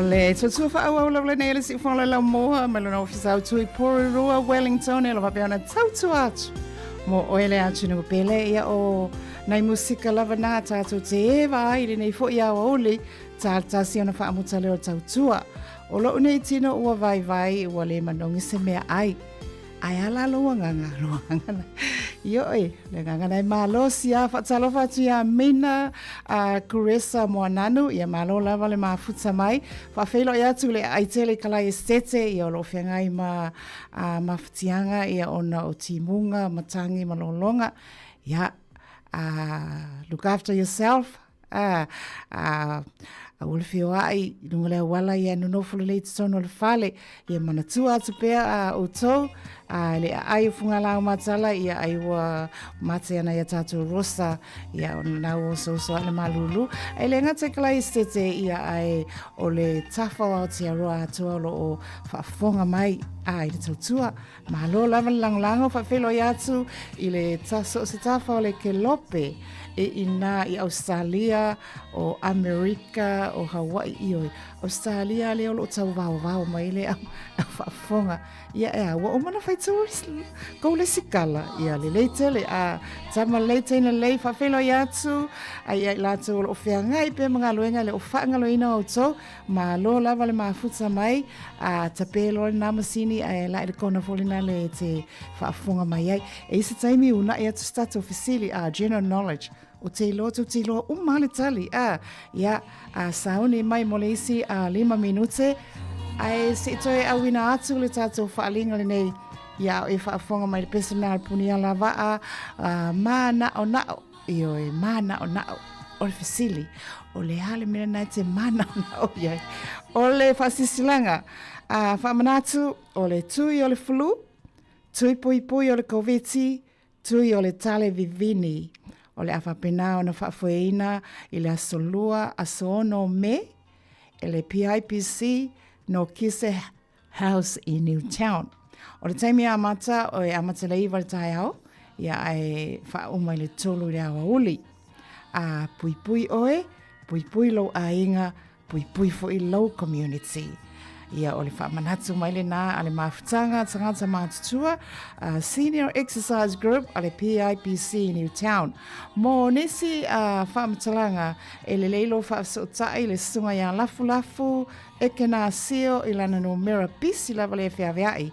O le tautua faaauau lava lenei a le Siufono Laumua mai lona ofisa autu i Porirua, Wellington, e lo faapea ona tautua atu mo oe le atunuu pele. Ia o nai musika lava nā tātou te eva ai lenei foi aoauli tātasi ona faamuta leo tautua. O lou nei tino ua vaivai ua le manogi se mea ai. Ae a la lou agaga, lou agaga na. Ioe, le agaga na e malosi a faatalofa atu iā Mina a Kuresa Moananu, ia malo lava le mafuta mai. Faafeiloai atu le aai tele i Kalai Esitete, ia o lo o feagai ma a, mafatiaga ia ona o timuga, matagi ma lologa. Ia, a, look after yourself, Ā, ā, aua le feoaʻi i luga o le auala, ia nonofo lelei i totonu o le fale, ia manatua atu pea a outou, a le aai o Fugalā o Matala, ia ai ua mate ana ia tātou Rosa, ia ona nā ua osooso aʻe le malūlū. E le gata i ka Esetete, ia ae o le tafa o Aotearoa atoa o lo o faafofoga mai, a i le tautua, Malo lava le lagolago, faafeiloai atu i le so o se tafa o le kelope e inā i Ausetalia, o Amerika, o Hawaii, ioe, Ausetalia lea o lo o tauvaovao mai le au, au faafofoga. Ia ea, ua uma ona fai tou le sikala, ia lelei tele, a tama lelei teine lelei, faafeiloai atu ai ia i latou o lo o feagai pea ma galuega e le o faagaloina outou, Malo lava le mafuta mai, a tape loa lena masini ae la i le kona foi lena le te faafofoga mai ai. E i se taimi uunai atu se tatou fesili, a general knowledge, o te iloa tou te iloa uma le tali, a ia, a sauni mai mo le isi a 5 minute, ae se i toe auina atu le tatou faaaliga lenei ia e faafofoga mai le pese lena a le Puniala Vaa, a, mānaonao. Ioe, mānaonao. O le fesili, o le a le mea lena e te mānaonao i ai? O le faasilasilaga, a faamanatu, o le tui o le flu, tui puipui o le Koviti, tui o le tale vivini. O le a faapena ona faafoeina i le aso Lua, aso 6 o Me, e le PIPC no Kise House i Newtown. O le taimi amata, o e amata le 9 le taeao, ia ae faauma i le 3 i le aoauli. A puipui oe, puipui lou aiga, puipui foi lou community. Ia o le faamanatu mai lena a le mafutaga tagata matutua, Senior Exercise Group a le PIPC i Newtown. Mo nisi faamatalaga, e lelei lou faafesootai i le susuga ia Lafulafu Ekenasio i lana numera pisi lava lea e feaveai.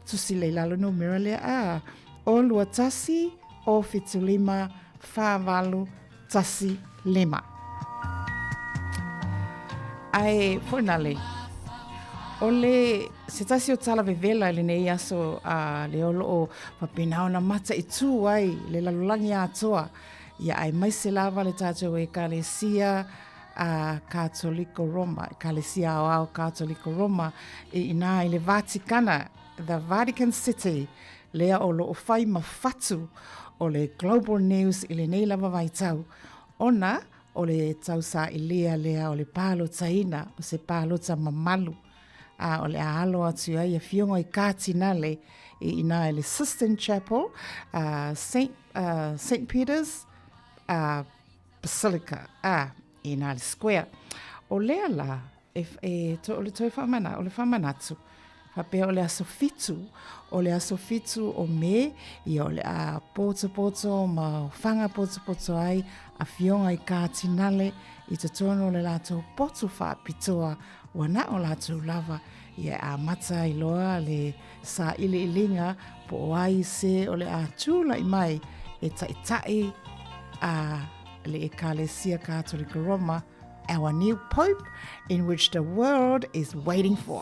Tusi lea i lalo numera lea a o 21 o 75 48 15. Ae foi na le. O le se tasi o tala vevela i lenei aso a le o loo faapena ona mataitū ai le lalolagi atoa ia aemaise lava le tatou Ekalesia a Katoliko Roma, Ekalesia Aoao Katoliko Roma, i inā i le Vatikana, the Vatican City, lea o lo o fai ma fatu o le Global News i lenei lava vaitau, ona o le tausailia lea o le palotaina, o se palota mamalu, a o le a alo atu ai afioga i Katinale i inā i le Sistine Chapel, St. Peter's, Basilica, ā, i nā le square. O lea la, e, e, to, o le toe whaamana, o le whaamanatu, faapea o le aso fitu, o le aso fitu o Me, ia o le a poto ma whanga poto ai, a fionga i kātinale, i totonu o le lātou potu whaapitoa, ua na o lātou lava, ia a mata i loa le sailiiliga po o ai se o le a tulaʻi mai e taʻitaʻi a le Ekalesia Katolika Roma, our new Pope, in which the world is waiting for.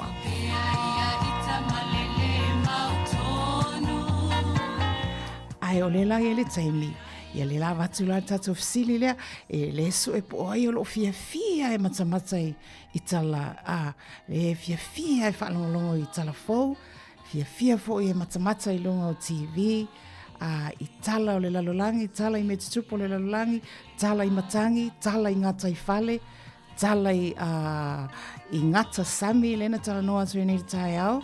Ae o le la ia le taimi, ia le lava atu la le tatou fesili lea, e le sue po o ai o loo fiafia e matamata i, i tala, a, e fiafia e faalogologo i tala fou, fiafia foi e matamata i luga o TV, a, i tala o le lalolagi, tala i mea tutupu o le lalolagi, tala i matagi, tala i ngā taifale, tala i, a, i ngata sami, lena talanoa atu nei le taeao,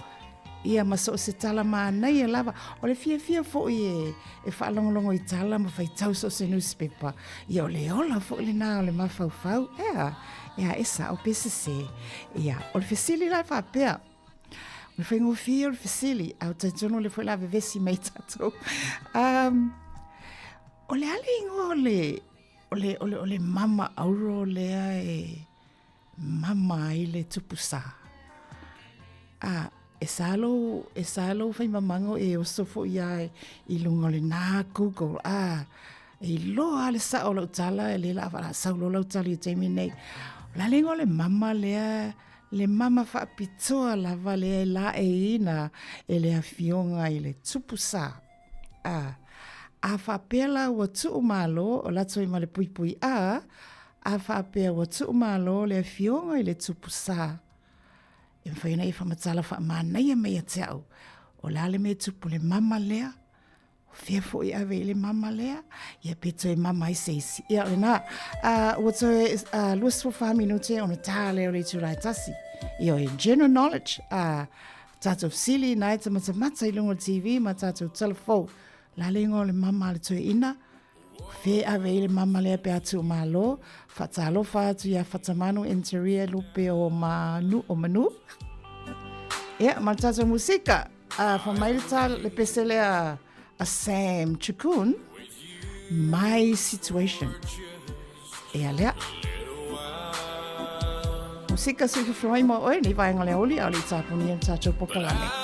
ia ma so o se tala mānaia lava. O le fiafia foi e, e faalogologo i tala ma faitau so o se newspaper. Ia o le ola foi lena o le mafaufau, ea. Ia, e sa'o pe sesē. Ia, o le fesili la e faapea, o le faigofie o le fesili, a o talitonu o lea foi o le a vevesi mai tatou. Um, o le a le igoa o le, o le, o le, o le mama auro lea e mama ai le tupu sā? A, e sa lou, e sa lou faimamaga o e oso foi a i luga o lenā Google, a, e iloa a le sao o lau tala, e le la la sau loa lau tala i le taimi nei. O le a le igoa o le mama lea, le mama faapitoa lava lea e laeiina e le afioga i le tupu sā. A, a faapea la ua tuu malo, o latou i ma le puipui A, a faapea ua tuu malo le afioga i le tupu sā, E mafai ona e faamatala faamanaia mai ia te au, o le a le mea e tupu i le mama lea, o fea foi e ave i le mama lea, ia pe toe mama ai se isi. Ia, o lena, uh, ua toe uh, 24 minute ona tā lea o le itula e tasi. Ia, o general knowledge, uh, tātou fesili, nā e te matamata i lunga o le TV ma tātou telefou. La le ingoa o le mama a le toeaina, Fe ave i le mama lea pe atu o Malo, faatalofa atu ia Fatamanu Interior Lupe o Manu, o Manu. Ia, ma le tātou musika, uh, fa mai le tā le pese lea a Sam Chukun, My Situation. Ia lea. Musika sui fafloi mo oe, nei vaenga le aoli, a o le tāpuni e tātou pokalame.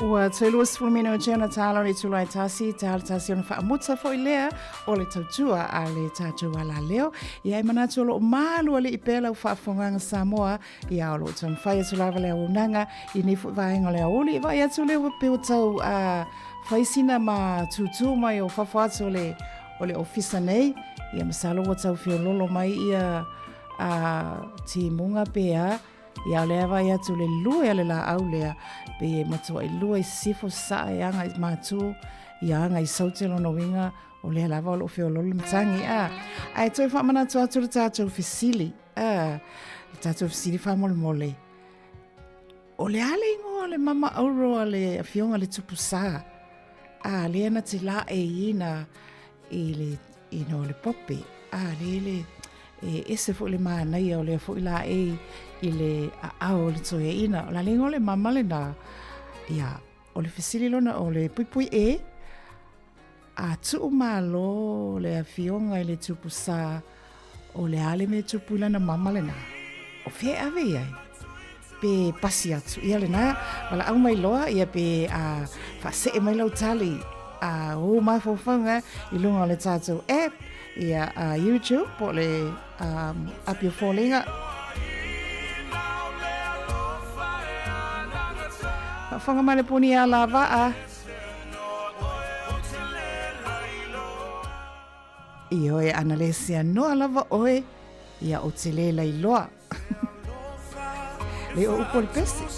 Ua toe 20 minute ona tāla o le itula e tasi, tāla tasi ona faamuta foi lea o le tautua a le tātou alaleo. Ia e manatu o loo malu ali'i pea lau faafofogaga Samoa, ia o loo taumafai atu lava le auaunaga i nei foi vaega o le aoauli. E vaai atu lea ua pei ua tau uh, fai sina ma tūtū mai o fafo atu o le, o le ofisa nei. Ia masalo ua tau feololo mai ia uh, timuga pe a. Ia o lea vaai atu le lue a le laau lea, pei e matuai lua i sisifo sasaa e aga i Matu, ia aga i Saute lona uiga, o lea lava o loo feololo le matagi a. Ae toe faamanatu atu le tatou fesili, a, le tatou fesili faamolemole. O le a le igoa o le mama auro a le afioga le Tupu Sa, a lea na te laeiina i le inoa o le Pope, a lea le e ese foi le manaia o lea foi laei i le aao o le toeaina. O le a le igoa o le mama lena? Ia, o le fesili lona o le puipui e, A tuu malo le afioga i le tupu sa, o le a le mea tupu i lana mama lena? O fea e ave i ai? Pe pasi atu ia lena, valaau mai loa ia pe a faasee mai lau tali a ou mafaufauga i luga o le tatou app, ia a YouTube po o le um, api o foliga. Faafofoga mai le puni a Lavaa. Ioe, ana le seanoa lava oe, ia ou te le lailoa. Le o upu o le pese.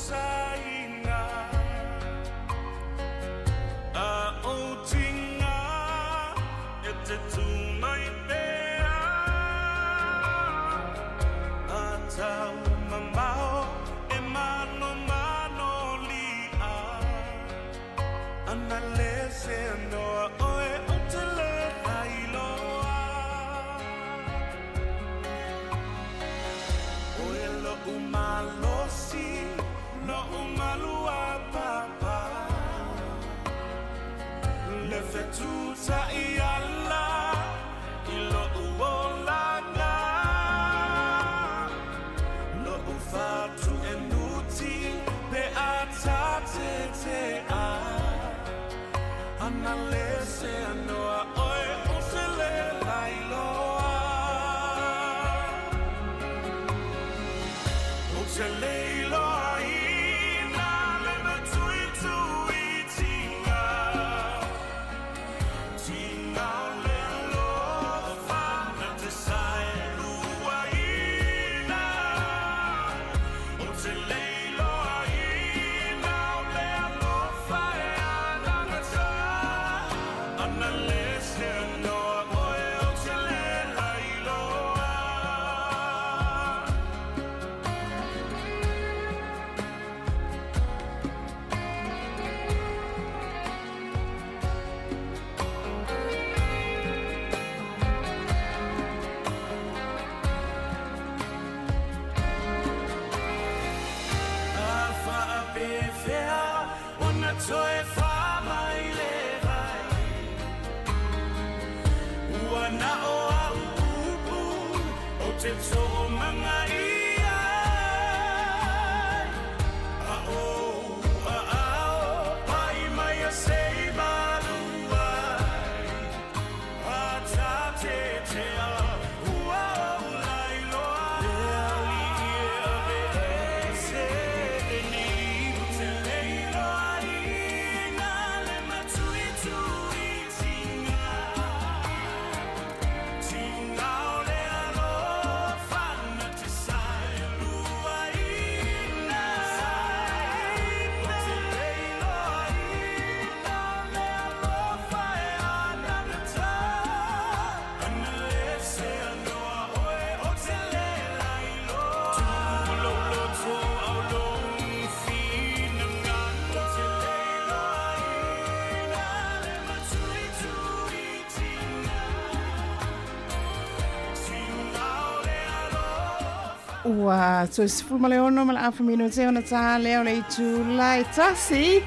Ua toe 16 ma le afa minute ona tā lea o le itula e tasi.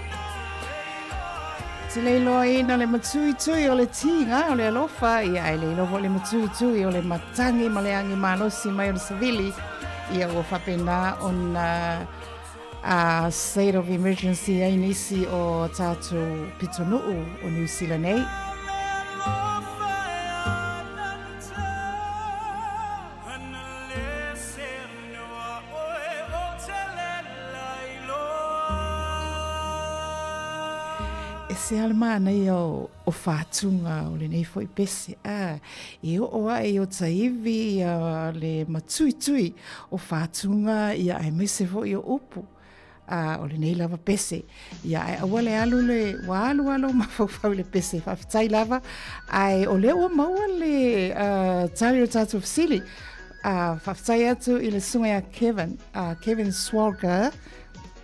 Te le iloaina le matuitui o le tiga o le alofa, ia e le iloa foi le matuitui o le matagi ma le agi malosi mai o le savili, ia ua faapena ona a state of emergency ai nisi o tatou pitonuu o Niu Sila nei. E se a le manaia o, o whātūnga o lenei foi pese. A, e oo ae i o taivi ia le matuitui o whātūnga ia aemaise foi o upu. A, o lenei lava pese. Ia ae aua le alu le, ua alu lava lou mafaufau i le pese. Faafetai lava. Ae o lea ua maua le uh, tali o tatou fesili. Uh, faafetai atu i le susuga ia Kevin, uh, Kevin Swalger.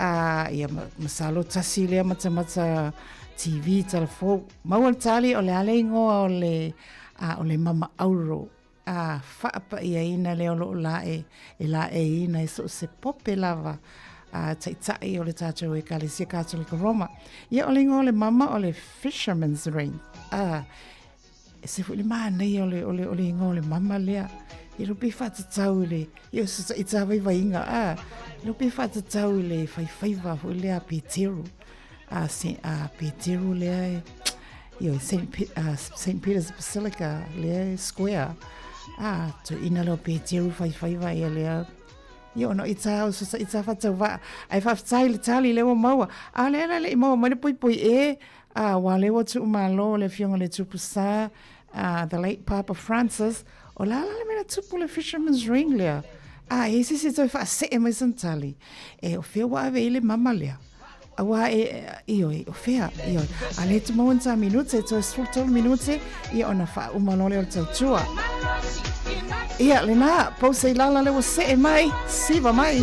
A, ia, masalo tasi lea matamata TV talafou. Maua le tali o le a le igoa o le, a, o le mama auro. A, faapaiaina lea o loo lae, e laeiina i so o se pope lava a taitai o le tatou Ekalesia Katolika Roma. Ia, o le igoa o le mama o le Fisherman's Ring. A, ese foi le manaia o le, o le, o le igoa o le mama lea. E lo pe faatatau i le, ia o se i tā vaivaiga, a, e lo pe faatatau i le faifaiva foi lea a Peteru. A, se, a Peteru lea e, ioe, St. Pe, St. Peter's Basilica lea e square. A, toeaina lea o Peteru faifaiva ia lea, Ia ona i tā o sa i tā whatau waa. Ai whaafetai le tali le ua maua. A le ala le i maua mai le poipoi e, a ua le ua tuu malo le afioga le tupu sa, a the late Papa Francis, o la la le mea na tupu le Fisherman's Ring lea. A e se se toe whaasee mai sana tali. E o fea ua ave i le mama lea. Aua e, ioe, o fea, ioe. A le tu maua ni tā minute, toe 13 minute, ia ona whaauma loa lea o le tautua. Ia, lena, pau se ilala le ua see mai, siva mai.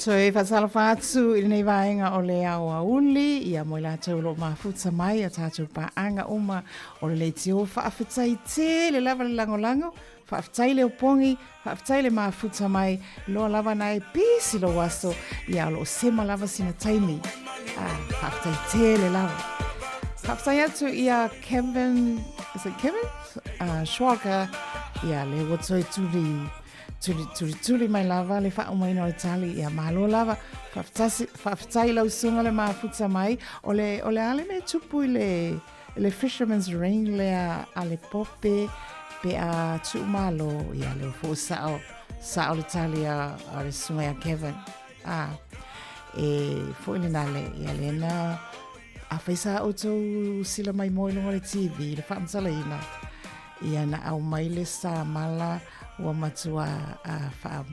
Toe faatalofa atu i lenei vaega o le aoauli, ia mo i latou o lo o mafuta mai a tatou paaga uma o le leitio. Faafetai tele lava le lagolago, faafetai le opogi, faafetai le mafuta mai, loa lava na e pisi lou aso, ia o lo o sema lava sina taimi. Ah, faafetai tele lava. Faafetai atu ia Kevin, is it Kevin? Schwalger, ia le ua toe tuli Tuli, tuli, tuli mai lava le faaumaina o le tali, ia malo lava. Faafetasi, faafetai lau susuga le mafuta mai. O le, o le a le mea tupu i le, le Fisherman's Ring lea a le Pope pe a tuu malo, ia lea foi sao, sao le tali a, a le susuga ia Kevin. Ah, e foi lena le, ia lena, afai sa outou sila mai mo i luga o le TV, le faamatalaina, ia na aumai le samala ua matua a, wha,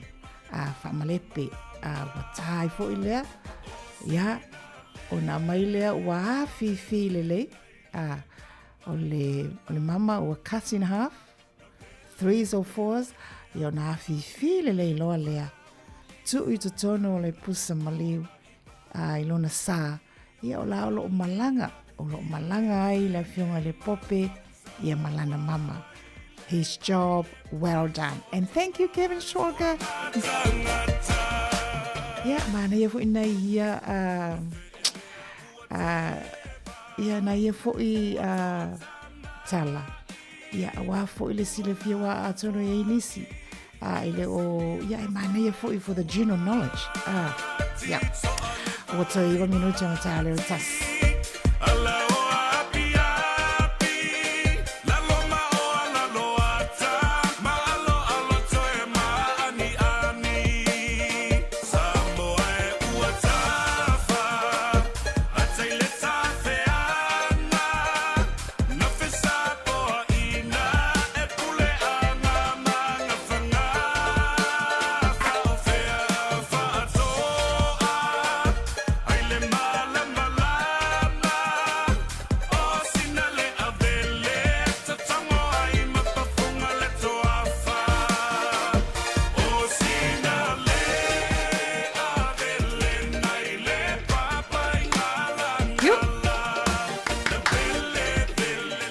a whaamalepe a ua tā ai foi lea ia ona aumai lea ua afifi lelei a o le, o le mama ua cut in half threes or fours ia ona afifi lelei loa lea tuu i totonu o le pusa maliu a i lona sa ia o la o loo malaga o loo malaga ai le afioga i le Pope ia ma lana mama. His job well done. And thank you, Kevin Schwalger. Ia, manaia foi nai ia, ia nai ia foi tala. Ia, auā foi le silafia wa atonu e ai nisi. E le o, ia, e manaia foi for the general knowledge. Ia, ua toe iwa minuti ona taea lea o le tasi.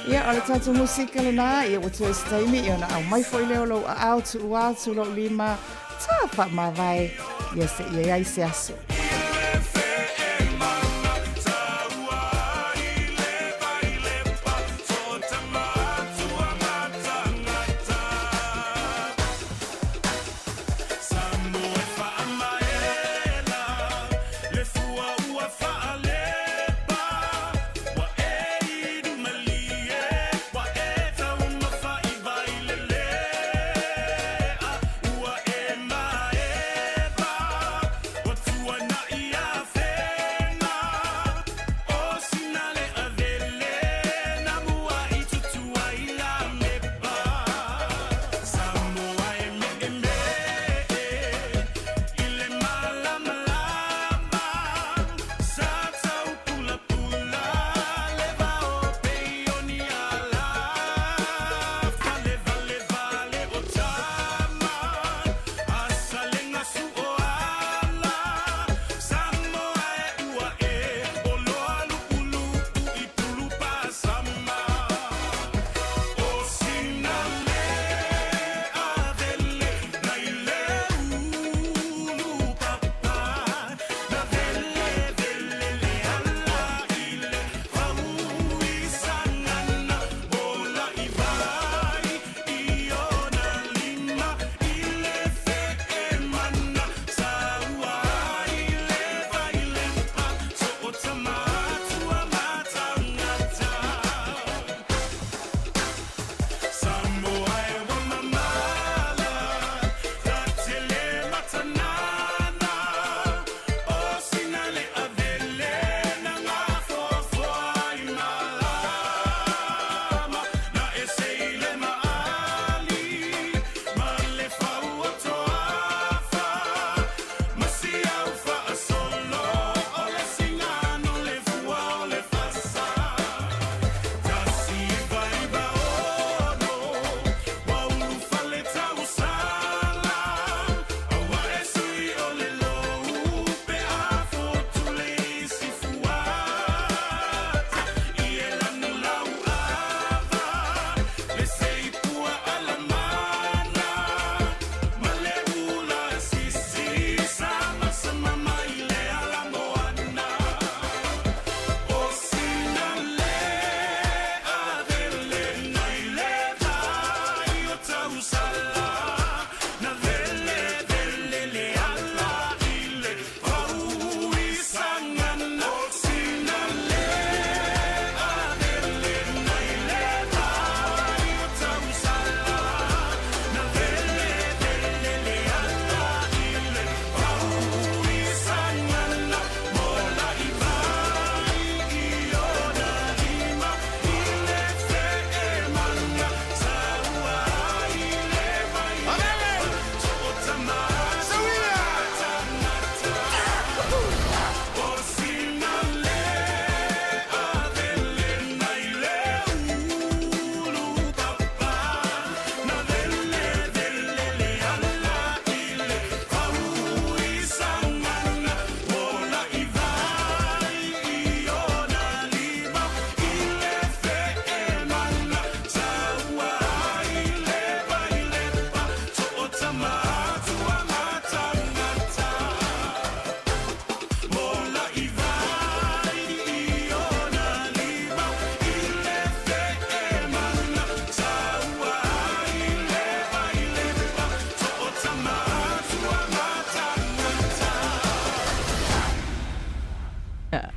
Ia, o le tatou musika lenā, ia ua toe se taimi, ia ona aumai foi lea o lou aao, tuu atu lou lima, tā faamavae, ia seia i ai se aso.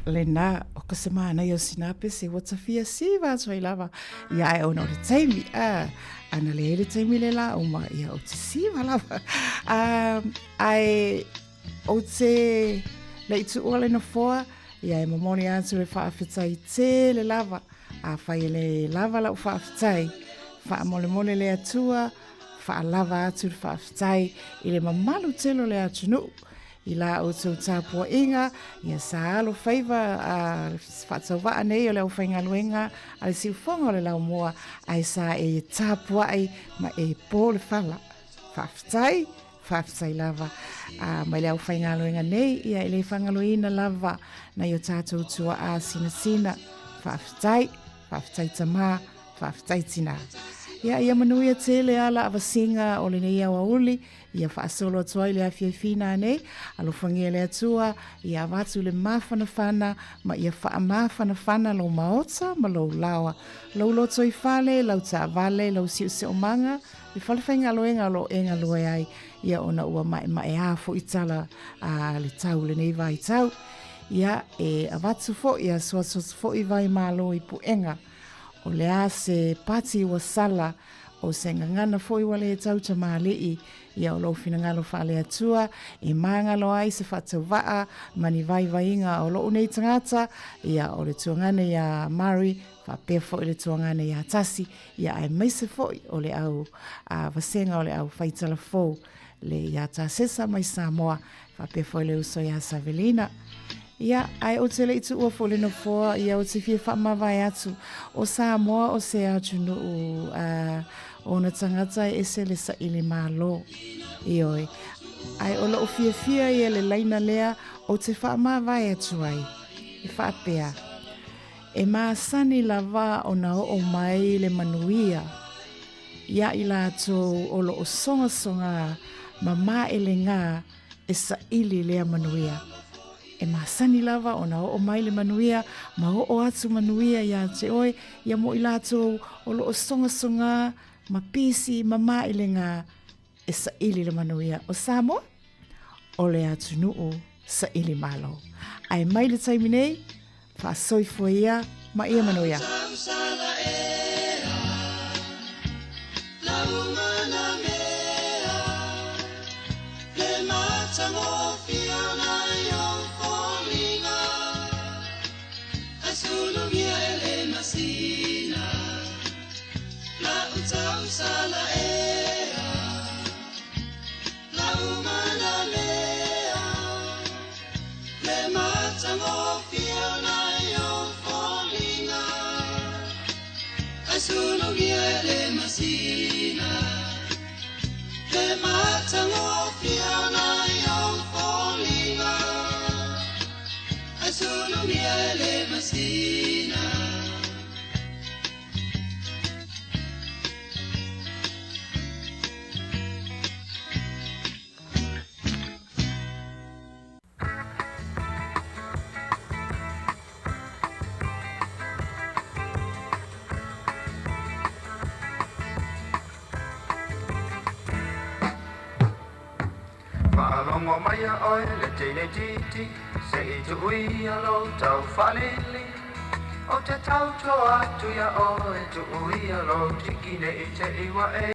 Lena, o ka se mānaia o sina pese, ua tafia siva atu ai lava, ia ae ona o le taimi, a, ana le le taimi le la uma, ia o te siva lava. A, ae, o te le i tuua le nofoa, ia e momoli atu le faafetai tele lava, a fai e le lava lau faafetai, faamolemole le Atua, faalava atu le faafetai i le mamalu tele o le atunuu, I la outou tapuaiga, ia sa alo faiva a le faatauvaa nei o le aufaigaluega a le siufoga o le laumua, ae sa e tapuai ma e po le fala. Faafetai, faafetai lava. A mai le aufaigaluega nei, ia e le faagaloina lava nai o tatou tuaa sinasina. Faafetai, faafetai tamā, faafetai tinā. Ia, ia manuia tele a la avasiga o lenei aoauli, Ia faasolo atu ai le afiafi nanei, alofagia le Atua, ia avatu le mafanafana ma ia faamafanafana lou maota ma lou laoa, lou lotoifale, lau taavale, lau siosiomaga, le fale faigaluega o lo o e galue ai, ia ona ua maemaea foi tala a le tau i lenei vaitau. Ia e avatu foi, ia asuasu atu foi vai malo i puega. O le a se pati ua sala, o se gagana foi ua le tau tamalii, ia o lou finagalo faale-Atua e magalo ai se faatauvaa ma ni vaivaiga o lou nei tagata, ia o le tuagane iā Murray, faapea foi le tuagane iā Tasi, ia aemaise foi o le au vasega o le au faitala fou le iā Tasesa mai Samoa, Faapea foi le uso iā Savelina. Ia, ae ou te le i tuua foi le nofoa, ia ou te fia faamavae atu, o Samoa o se atunuu a ona tagata e ese le saili malo. Ioe. Ae o lou fiafia ia le laina lea ou te faamavae atu ai. E faapea, e masani lava ona oo mai le manuia Iā i latou o lo o sogasoga ma māʻelegā e saili lea manuia. E masani lava ona oo mai le manuia ma oo atu manuia iā te oe, ia mo i latou o lo o sogasoga ma pisi ma māʻelegā e saili le manuia. O Samoa, o le atunuu saili malo. Ae mai le taimi nei, faasoifua ia ma ia manuia.
Faalogo mai ia oe le teine itiiti, se i tuuia lou taufaalili. Ou te tautua atu iā oe, tuuia lou tiki ne i te i ua e.